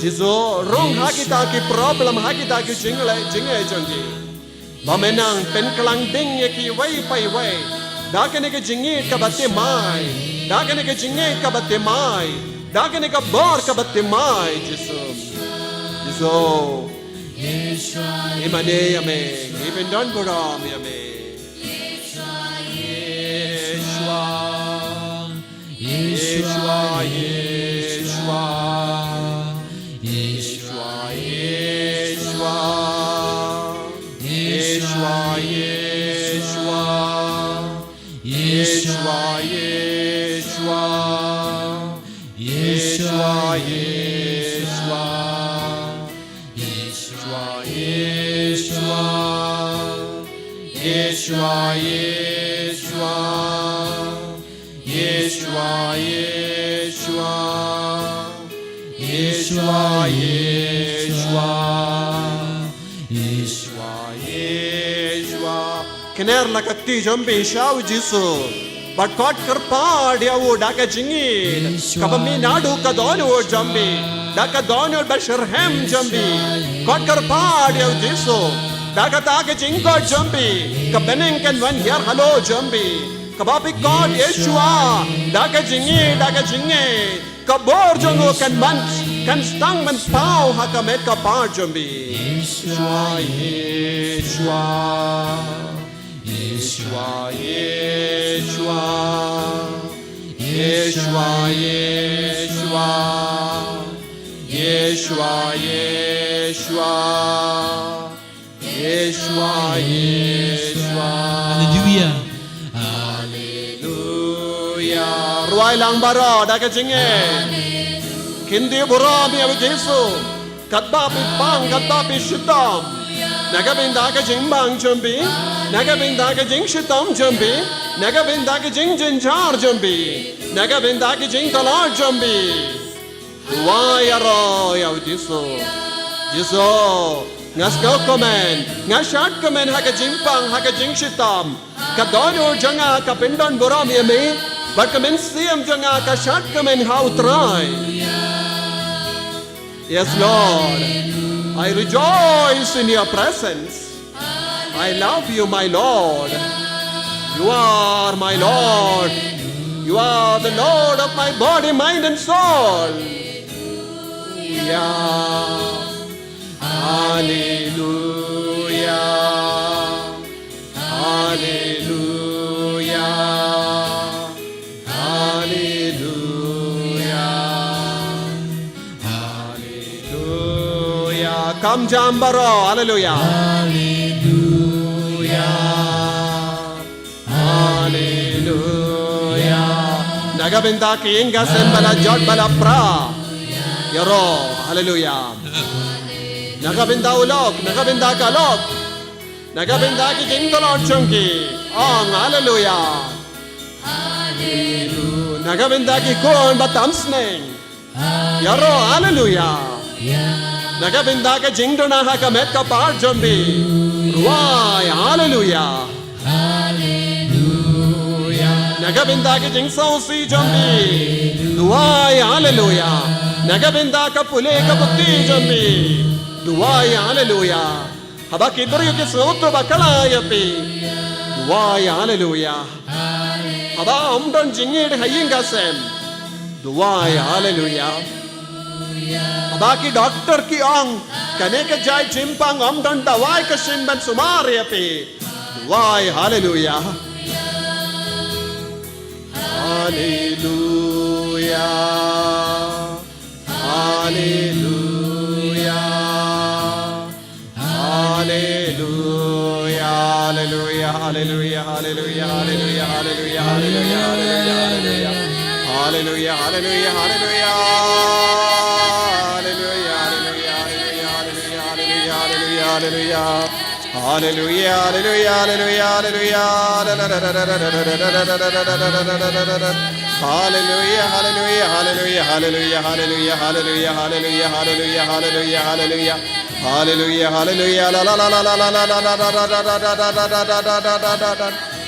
Jisu, rung ha kita ki problem, ha kita ki jingleh jingeh jong ki. Ba me nang pynkhlaiñ ding ïa ki iwei pa iwei. Da kane ka jingïeit kaba thymmai. Da kane ka jingïeit kaba thymmai. Da kane ka bor kaba thymmai, Jisu. Jisu. Im ane ïa me. Im pyndonburom ïa me. Yeshua. Yeshua, Yeshua. Yeshua, Yeshua. Yeshua, Yeshua. Yeshua, Yeshua. Yeshua, Yeshua. Yeshua, Yeshua. Yeshua, Yeshua. Yeshua, Yeshua. Yeshua, Yeshua. Yeshua, Yeshua. Kner la ka kti jong phi sha u Jisu. Bad khot kyrpad ïa u da ka jingïeit kaba mih naduh ka dohnud jong phi, da ka dohnud ba shitrhem jong phi. Khot kyrpad ïa u Jisu da kata ka jingkhot jong phi, ka bneng kan wan hiar halor jong phi. Kaba phi khot Yeshua da ka jingïeit, da ka jingïeit, ka bor jong u kan ban, kan sdang ban paw ha ka met ka phad jong phi. Yeshua, Yeshua. Yeshua, Yeshua. Yeshua, Yeshua. Yeshua, Yeshua. Yeshua, Yeshua. Haleluia. Haleluia. Rwai lang baroh da ka jingïeit. Kyndiah burom ïa u Jisu. Katba phi pang, katba phi shitom. Na ka bynta ka jingbang jong phi, na ka bynta ka jingshitom jong phi, na ka bynta ka jingjynjar jong phi, na ka bynta ka jingtlot jong phi. Duwai ïaroh ïa u Jisu. Jisu, nga sngewkmen, nga shadkmen ha ka jingpang, ha ka jingshitom. Ka dohnud jong nga ka pyndonburom ïa me, bad ka mynsiem jong nga ka shadkmen ha u Trai. Yes, Lord. I rejoice in your presence. I love you, my Lord. You are my Lord. You are the Lord of my body, mind, and soul. Hallelujah. Hallelujah. Hallelujah. Hallelujah. Hallelujah. Kam jam baroh. Hallelujah. Hallelujah. Hallelujah. Na ka bynta ki ïing ki sem ba la jot ba la pra. Ïaroh. Hallelujah. Na ka bynta u lok, na ka bynta ka lok. Na ka bynta ki jingtlot jong ki. Ong haleluia. Haleluia. Na ka bynta ki khun ba tam sneng. Ïaroh haleluia. Na ka bynta ka jingduna ha ka met ka phad jong phi. Rwai haleluia. Haleluia. Na ka bynta ka jingsngewsih jong phi. Duwai haleluia. Na ka bynta ka pule ka bukti jong phi. Duwai haleluia. Haba ki briew ki sngewthuh ba ka la ïa phi. Duwai haleluia. Haba ym don jingïeit ha ïing ha sem. Duwai haleluia. Haba ki doktor ki ong kane ka jait jingpang ym don dawai ka shin ban sumar ïa phi. Duwai haleluia. Haleluia. Haleluia. Haleluia. Haleluia. Haleluia. Haleluia. Haleluia. Haleluia. Haleluia. Haleluia. Haleluia. Haleluia. Haleluia. Haleluia. Haleluia. Haleluia. Haleluia. Haleluia. Haleluia, haleluia, haleluia, haleluia. Haleluia, haleluia, haleluia, haleluia, haleluia, haleluia, haleluia, haleluia, haleluia, haleluia, haleluia. Haleluia, haleluia, la, la, la.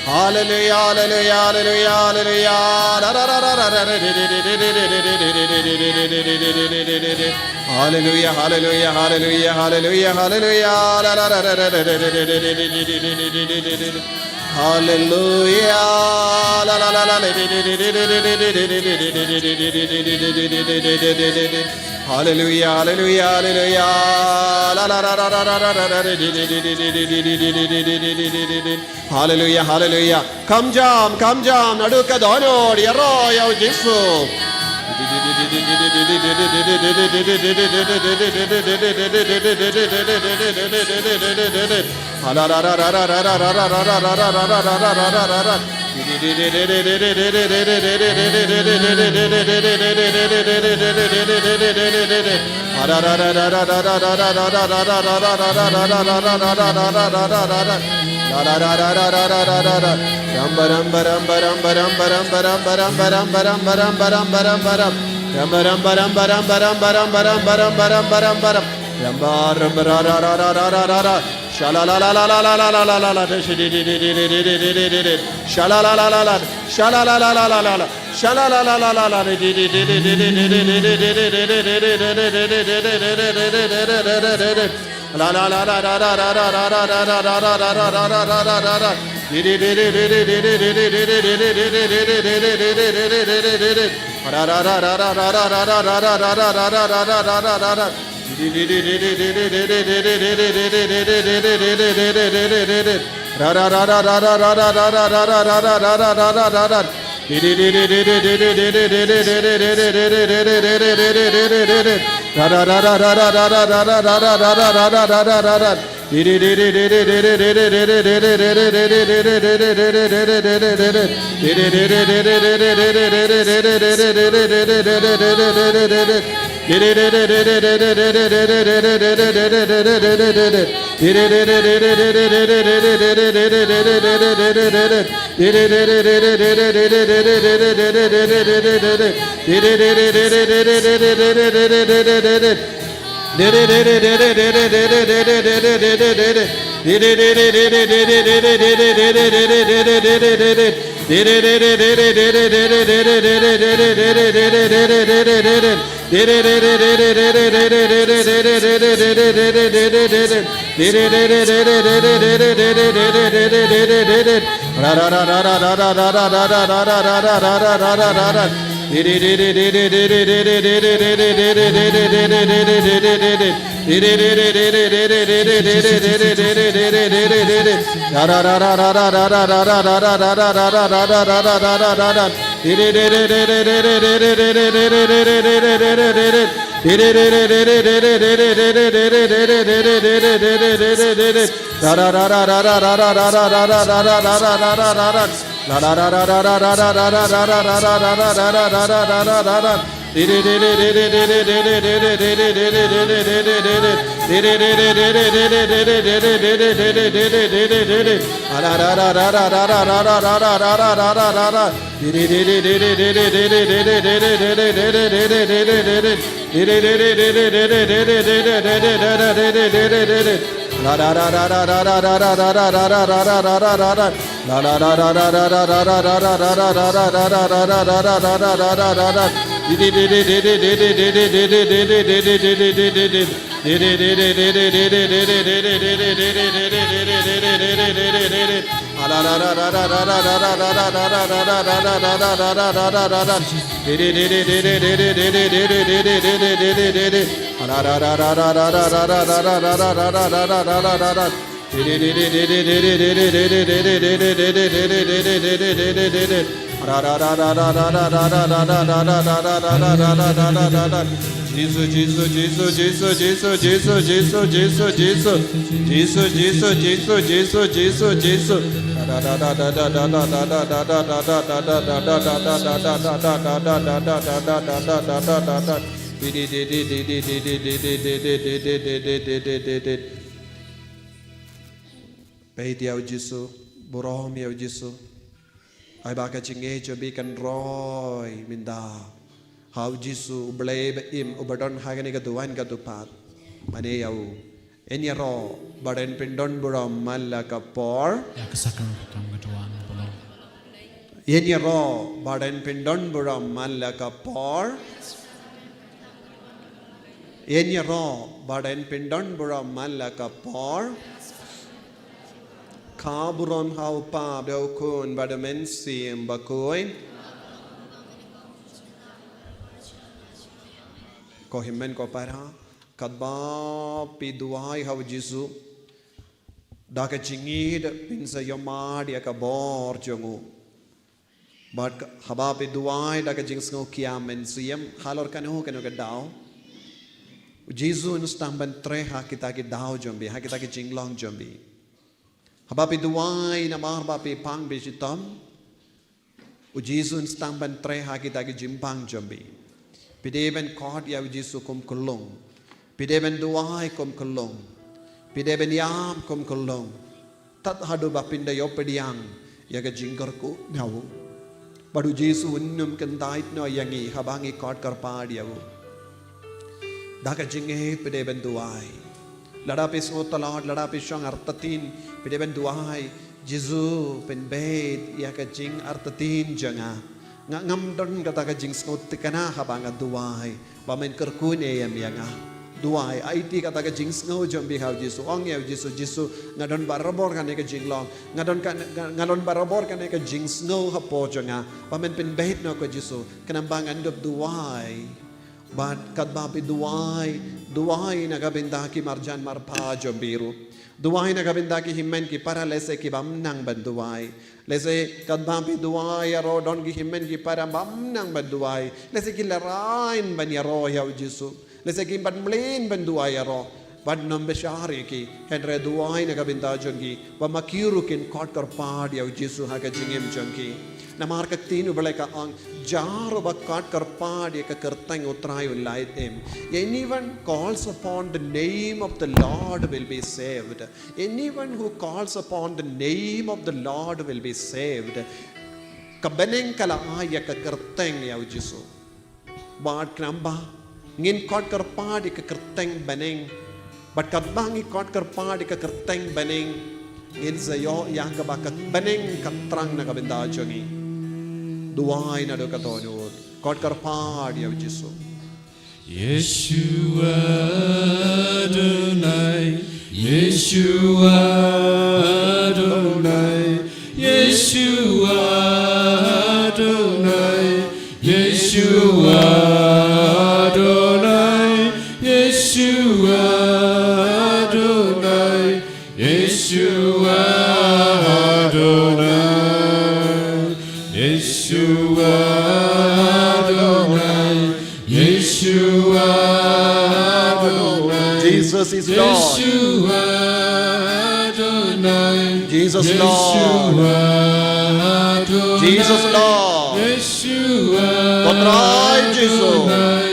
Haleluia, haleluia, haleluia, haleluia. Haleluia, haleluia, haleluia, haleluia, haleluia. Hallelujah. La, la, la, la, la. Hallelujah, hallelujah, hallelujah. La, la, la, la. Hallelujah, hallelujah. Kham jam, kham jam, naduh ka dohnud, ïaroh ïa u Jisu. Beit ïa u Jisu, burom ïa u Jisu. Ai ba ka jingngeit jong phi kan roi mynta ha u Jisu, u Blei ba im, uba don ha kane ka duwan ka dupad. Mane ïa u. Ïaroh ba dang phin don burom man la ka por. Ïa ka sakar kam ka duwan burom. Ïaroh ba dang phin don burom man la ka por. Ïaroh ba dang phin don burom man la ka por. Ka burom ha u Kpa bad ha u Khun bad ha u Mynsiem Bakhuid. Ko hynmen ko para, katba phi duwai ha u Jisu, da ka jingïeit phin sa ïohmad ïa ka bor jong u. Bad ka, haba phi duwai da ka jingsngew khia mynsiem halor kano kano ka daw, u Jisu un sdang ban trei ha kita ki daw jong phi, ha kita ki jinglong jong phi. Haba phi duwai namar ba phi pang phi shitom, u Jisu un sdang ban trei ha kita ki jingpang jong phi. Phi dei ban khot ïa u Jisu kum ka long. Phi dei ban duwai kum ka long. Phi dei ban ïam kum ka long. Tad haduh ba phin da ïoh pdiang ïa ka jingkyrkhu na u. Bad u Jisu un ym kyntait noh ïa ngi haba ngi khot kyrpad ïa u. Da ka jingïeit phi dei ban duwai. Lada phi sngew tlot, lada phi shong artatien, phi dei ban duwai. Jisu, pynbeit ïa ka jingartatien jong nga. Nga ngam don kata ka jingsngew thikna haba nga duwai ba men kyrkhu ne ïa nga. Duwai, aiti kata ka jingsngew jong phi ha u Jisu. Ong ïa u Jisu, Jisu, nga don barabor kane ka jinglong. Nga don ka, nga, nga don barabor kane ka jingsngew hapoh jong nga. Ba men pynbeit noh ko Jisu. Khnang ba ngan dup duwai. Bad katba phi duwai, duwai na ka bynta ki marjan marpa jong phi ruh. Duwai na ka bynta ki hynmen ki para lehse ki bym nang ban duwai. Lehse katba phi duwai ïaroh don ki hynmen ki para bym nang ban duwai. Lehse ki lehrain ban ïaroh ïa u Jisu. Lehse ki bym mlien ban duwai ïaroh. Bad nym bishar ïa ki, hynrei duwai na ka bynta jong ki, ba ma ki ruh kin khot kyrpad ïa u Jisu ha ka jingim jong ki. Namar ka ktien u Blei ka ong, jar uba khot kyrpad ïa ka kyrteng u Trai un lait im. Anyone calls upon the name of the Lord will be saved. Anyone who calls upon the name of the Lord will be saved. Ka bneng ka la ai ïa ka kyrteng ïa u Jisu. Bad khnang ba ngin khot kyrpad ïa ka kyrteng bneng. Bad katba ngi khot kyrpad ïa ka kyrteng bneng, ngin sa ïoh ïa kaba ka bneng ka thrang na ka bynta jong ngi. Duwai naduh ka dohnud. Khot kyrpad ïa u Jisu. Yeshua Adonai, Yeshua Adonai, Yeshua Adonai, Yeshua Adonai, Yeshua Adonai, Yeshua Adonai, Yeshua Adonai, Yeshua Adonai. Jesus is Lord. Yeshua Adonai. Jesus Lord. Yeshua Adonai. Jesus Lord. Yeshua Ko Trai Jisu. Adonai.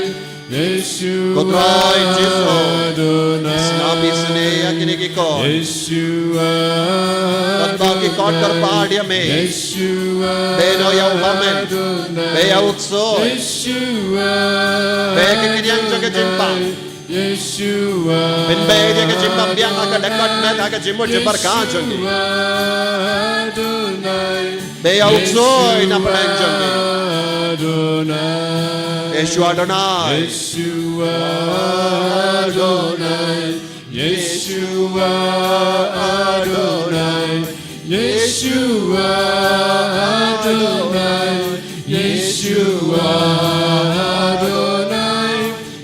Yeshua Ko Trai Jisu. Adonai. Sngap isynei ïa kine ki kot. Yeshua. Katba ki kot kyrpad ïa me. Yeshua. Be noh ïa u ba men. Adonai. Be ïa u ksuid. Yeshua. Be ki kñiang jong ka jingpang. Yeshua. Pynbeit ïa ka jingpang biang ha ka dkhot met ha ka jingmut jingpyrkhat jong ki. Adonai. Be ïa u ksuid na pdeng jong ki. Adonai. Yeshua Adonai. Yeshua Adonai. Yeshua Adonai. Yeshua Adonai. Yeshua Adonai.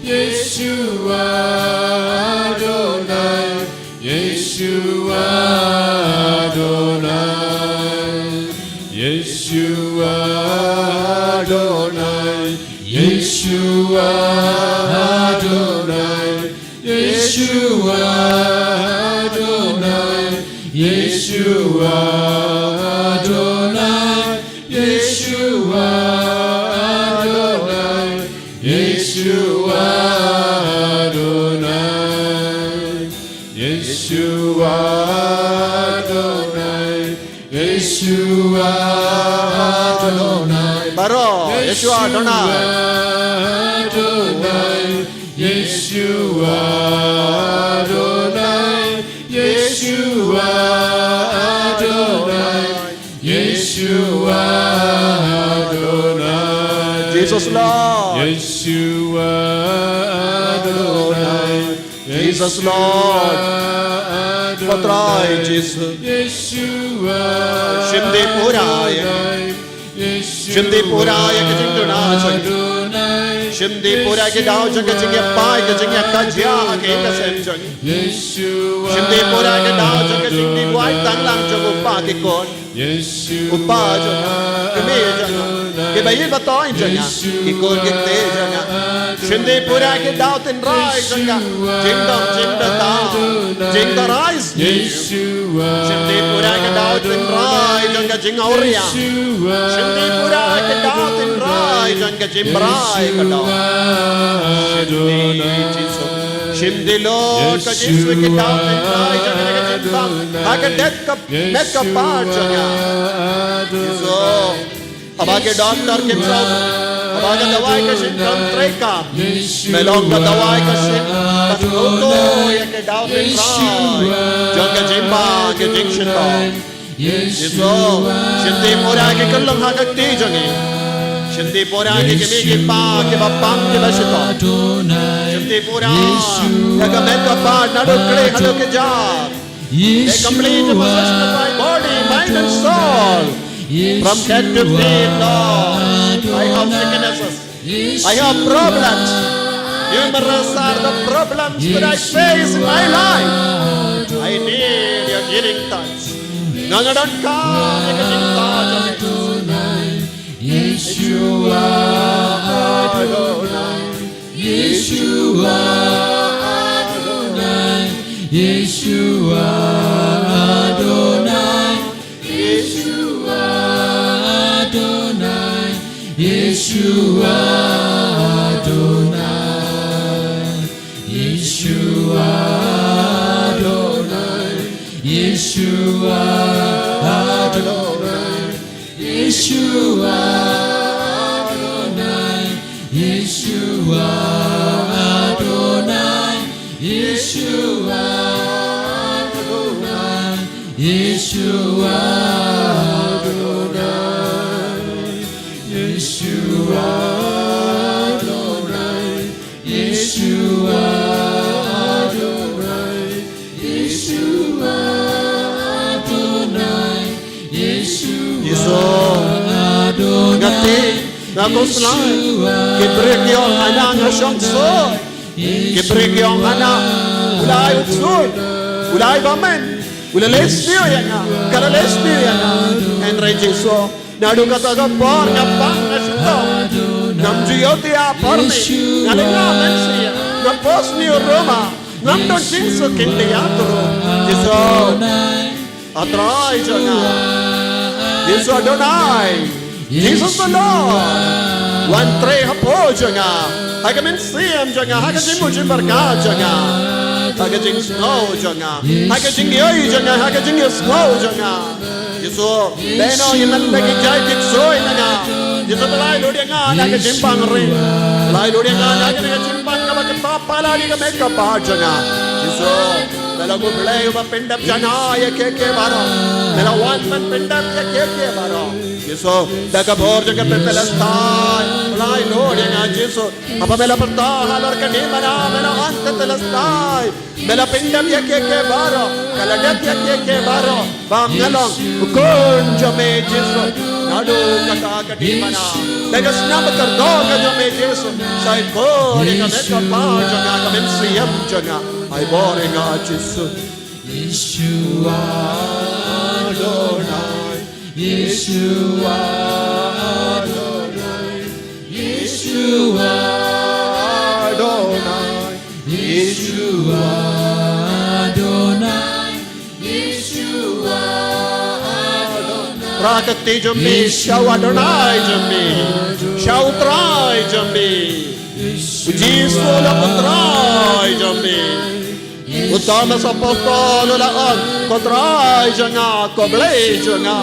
Yeshua Adonai, Yeshua Adonai, Yeshua Adonai, Yeshua Adonai, Yeshua Adonai, Yeshua Adonai, Yeshua Adonai, Yeshua Adonai, Yeshua Adonai, Yeshua Adonai. Baroh, Yeshua Adonai. Yeshua Adonai, Yeshua Adonai, Yeshua Adonai. Yeshua Adonai. Jesus Lord. Yeshua Adonai. Jesus Lord. Ko Trai Jisu. Shim dih pura ïa ka. Shim dih pura ïa ka jingduna jong ngi. Shim dih pura ïa ka daw jong ka jingïapai, ka jingïakajia ha ka ïing ka sem jong ngi. Shim dih pura ïa ka daw jong ka jingduwai tang lang jong u kpa ki khun. U kpa jong nga, ki kmie jong nga, ki baïeit ba tong jong nga, ki khun ki kti jong nga. Shim dih pura ïa ka daw tynrai jong ka jingdom jingbthah, jingtharai. Shim dih pura ïa ka daw tynrai jong ka jingawria. Shim dih pura ïa ka daw tynrai jong ka jingbarai ka daw. Shim dih Jisu. Shim dih Lord ka Jisu ïa ka daw tynrai jong ka jingpang ha ka dep ka met ka par jong nga. Jisu. Haba ki doktor kim sngewthuh, haba ka dawai ka shin kam trei kam, me long ka dawai ka shin ba sngewthuh ïa ka daw tynrai jong ka jingpang, ka jingshitom. Jisu, shim dih pura ïa ki khyllung ha ka kti jong ngi. Shim dih pura ïa ki kmie ki kpa kiba pang kiba shitom. Shim dih pura ïa ka met ka par naduh khreh haduh kjat. They complete the possession of my body, mind and soul. From head to feet, Lord, I have sicknesses. I have problems. Numerous are the problems that I face in my life. I need your healing touch. Nga nga donkar ïa ka jingtah jong me. Yeshua Adonai, Yeshua Adonai, Yeshua Adonai, Yeshua Adonai, Yeshua Adonai, Yeshua Adonai, Yeshua Adonai. Yeshua Adonai, Yeshua Adonai, Yeshua Adonai, Yeshua Adonai, Yeshua Adonai, Yeshua Adonai, Yeshua Adonai, Yeshua Adonai. Nga tip, nga khuslai. Ki briew ki ong hana nga shong shuh. Ki briew ki ong hana u la ai u ksuid, u la ai ba men, u la leh sniew ïa nga, ka la leh sniew ïa nga. Hynrei Jisu, naduh kata ka por nga pang nga shitom. Ngam ju ïoh ïa por ni. Nga leh nga men sniew. Nga pos sniew ruh ma ngam don jingsuk ïa ka ruh. Jisu, A Trai jong nga. Jisu Adonai. Jesus the Lord. Wan trei hapoh jong nga. Ha ka mynsiem jong nga. Ha ka jingmut jingpyrkhat jong nga. Ha ka jingsngew jong nga. Ha ka jingïohi jong nga. Ha ka jingïasngew jong nga. Jisu, lehnoh ïa man la ki jait ki ksuid na nga. Jisu, pynlait lut ïa nga na ka jingpang ri. Pynlait lut ïa nga na ka jingpang kaba kynta palat ïa ka met ka par jong nga. Jisu, me long U Blei uba pyndep janai ïa kiei kiei baroh. Me la wan ban pyndep ïa kiei kiei baroh. Jisu, da ka bor jong ka Tetelestai, pynlait lut ïa nga Jisu. Haba me la pyrta halor ka diengphna, me la ong Tetelestai. Me la pyndep ïa kiei kiei baroh, ka la dep ïa kiei kiei baroh. Ba nga long u khun jong me Jisu. Naduh kata ka diengphna, da ka snam ba kordor ka jong me Jisu, sa ïakor ïa ka met ka par jong nga, ka mynsiem jong nga. Ai bor ïa nga Jisu. Yeshua Adonai, Yeshua Adonai, Yeshua Adonai, Yeshua Adonai, Yeshua Adonai. Trai ka kti jong me, sha u Adonai jong me, sha u Trai jong me. U Jisu u long u Trai jong me. U Thomas Apostol u la ong, ko Trai jong nga, ko Blei jong nga.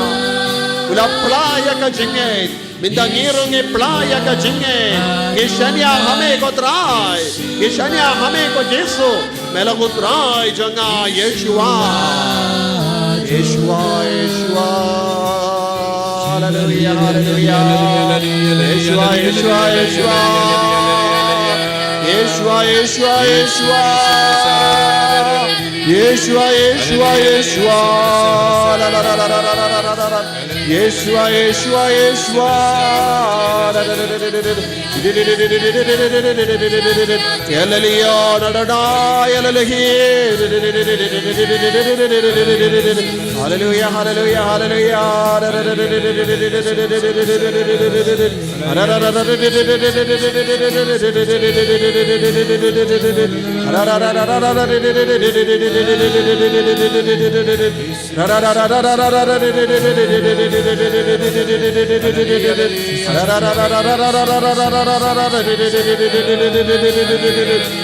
U la pynlait ïa ka jingngeit. Mynta ngi ruh ngi pynlait ïa ka jingngeit. Ngi shaniah ha me ko Trai. Ngi shaniah ha me ko Jisu. Me long u Trai jong nga, Yeshua. Yeshua, Yeshua. Haleluya, haleluya. Yeshua, Yeshua, Yeshua. Yeshua, Yeshua, Yeshua. Yeshua, Yeshua, Yeshua. La, la, la. Yeshua, Yeshua, Yeshua. La, la, la. El Elyon Adonai, El Elohim. Hallelujah, hallelujah, hallelujah.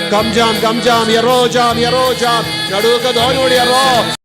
Kam jam, kam jam, ïaroh jam, ïaroh jam. Naduh ka dohnud ïaroh.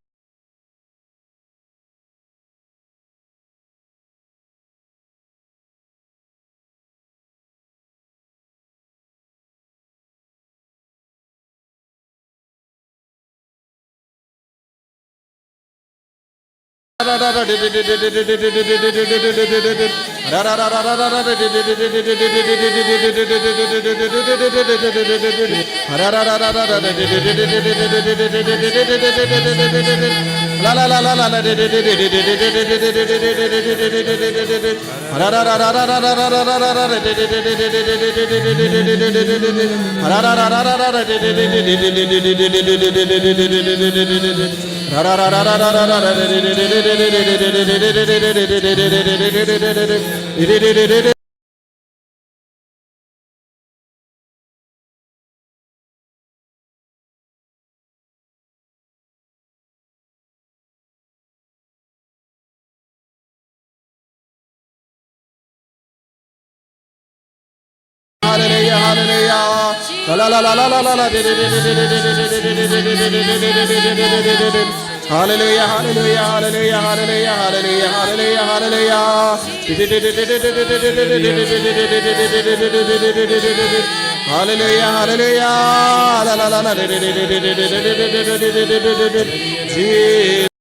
Hallelujah, hallelujah. La, la, la. Hallelujah, hallelujah, hallelujah, hallelujah, hallelujah, hallelujah, hallelujah. Hallelujah, hallelujah. La, la, la, la. Jesus.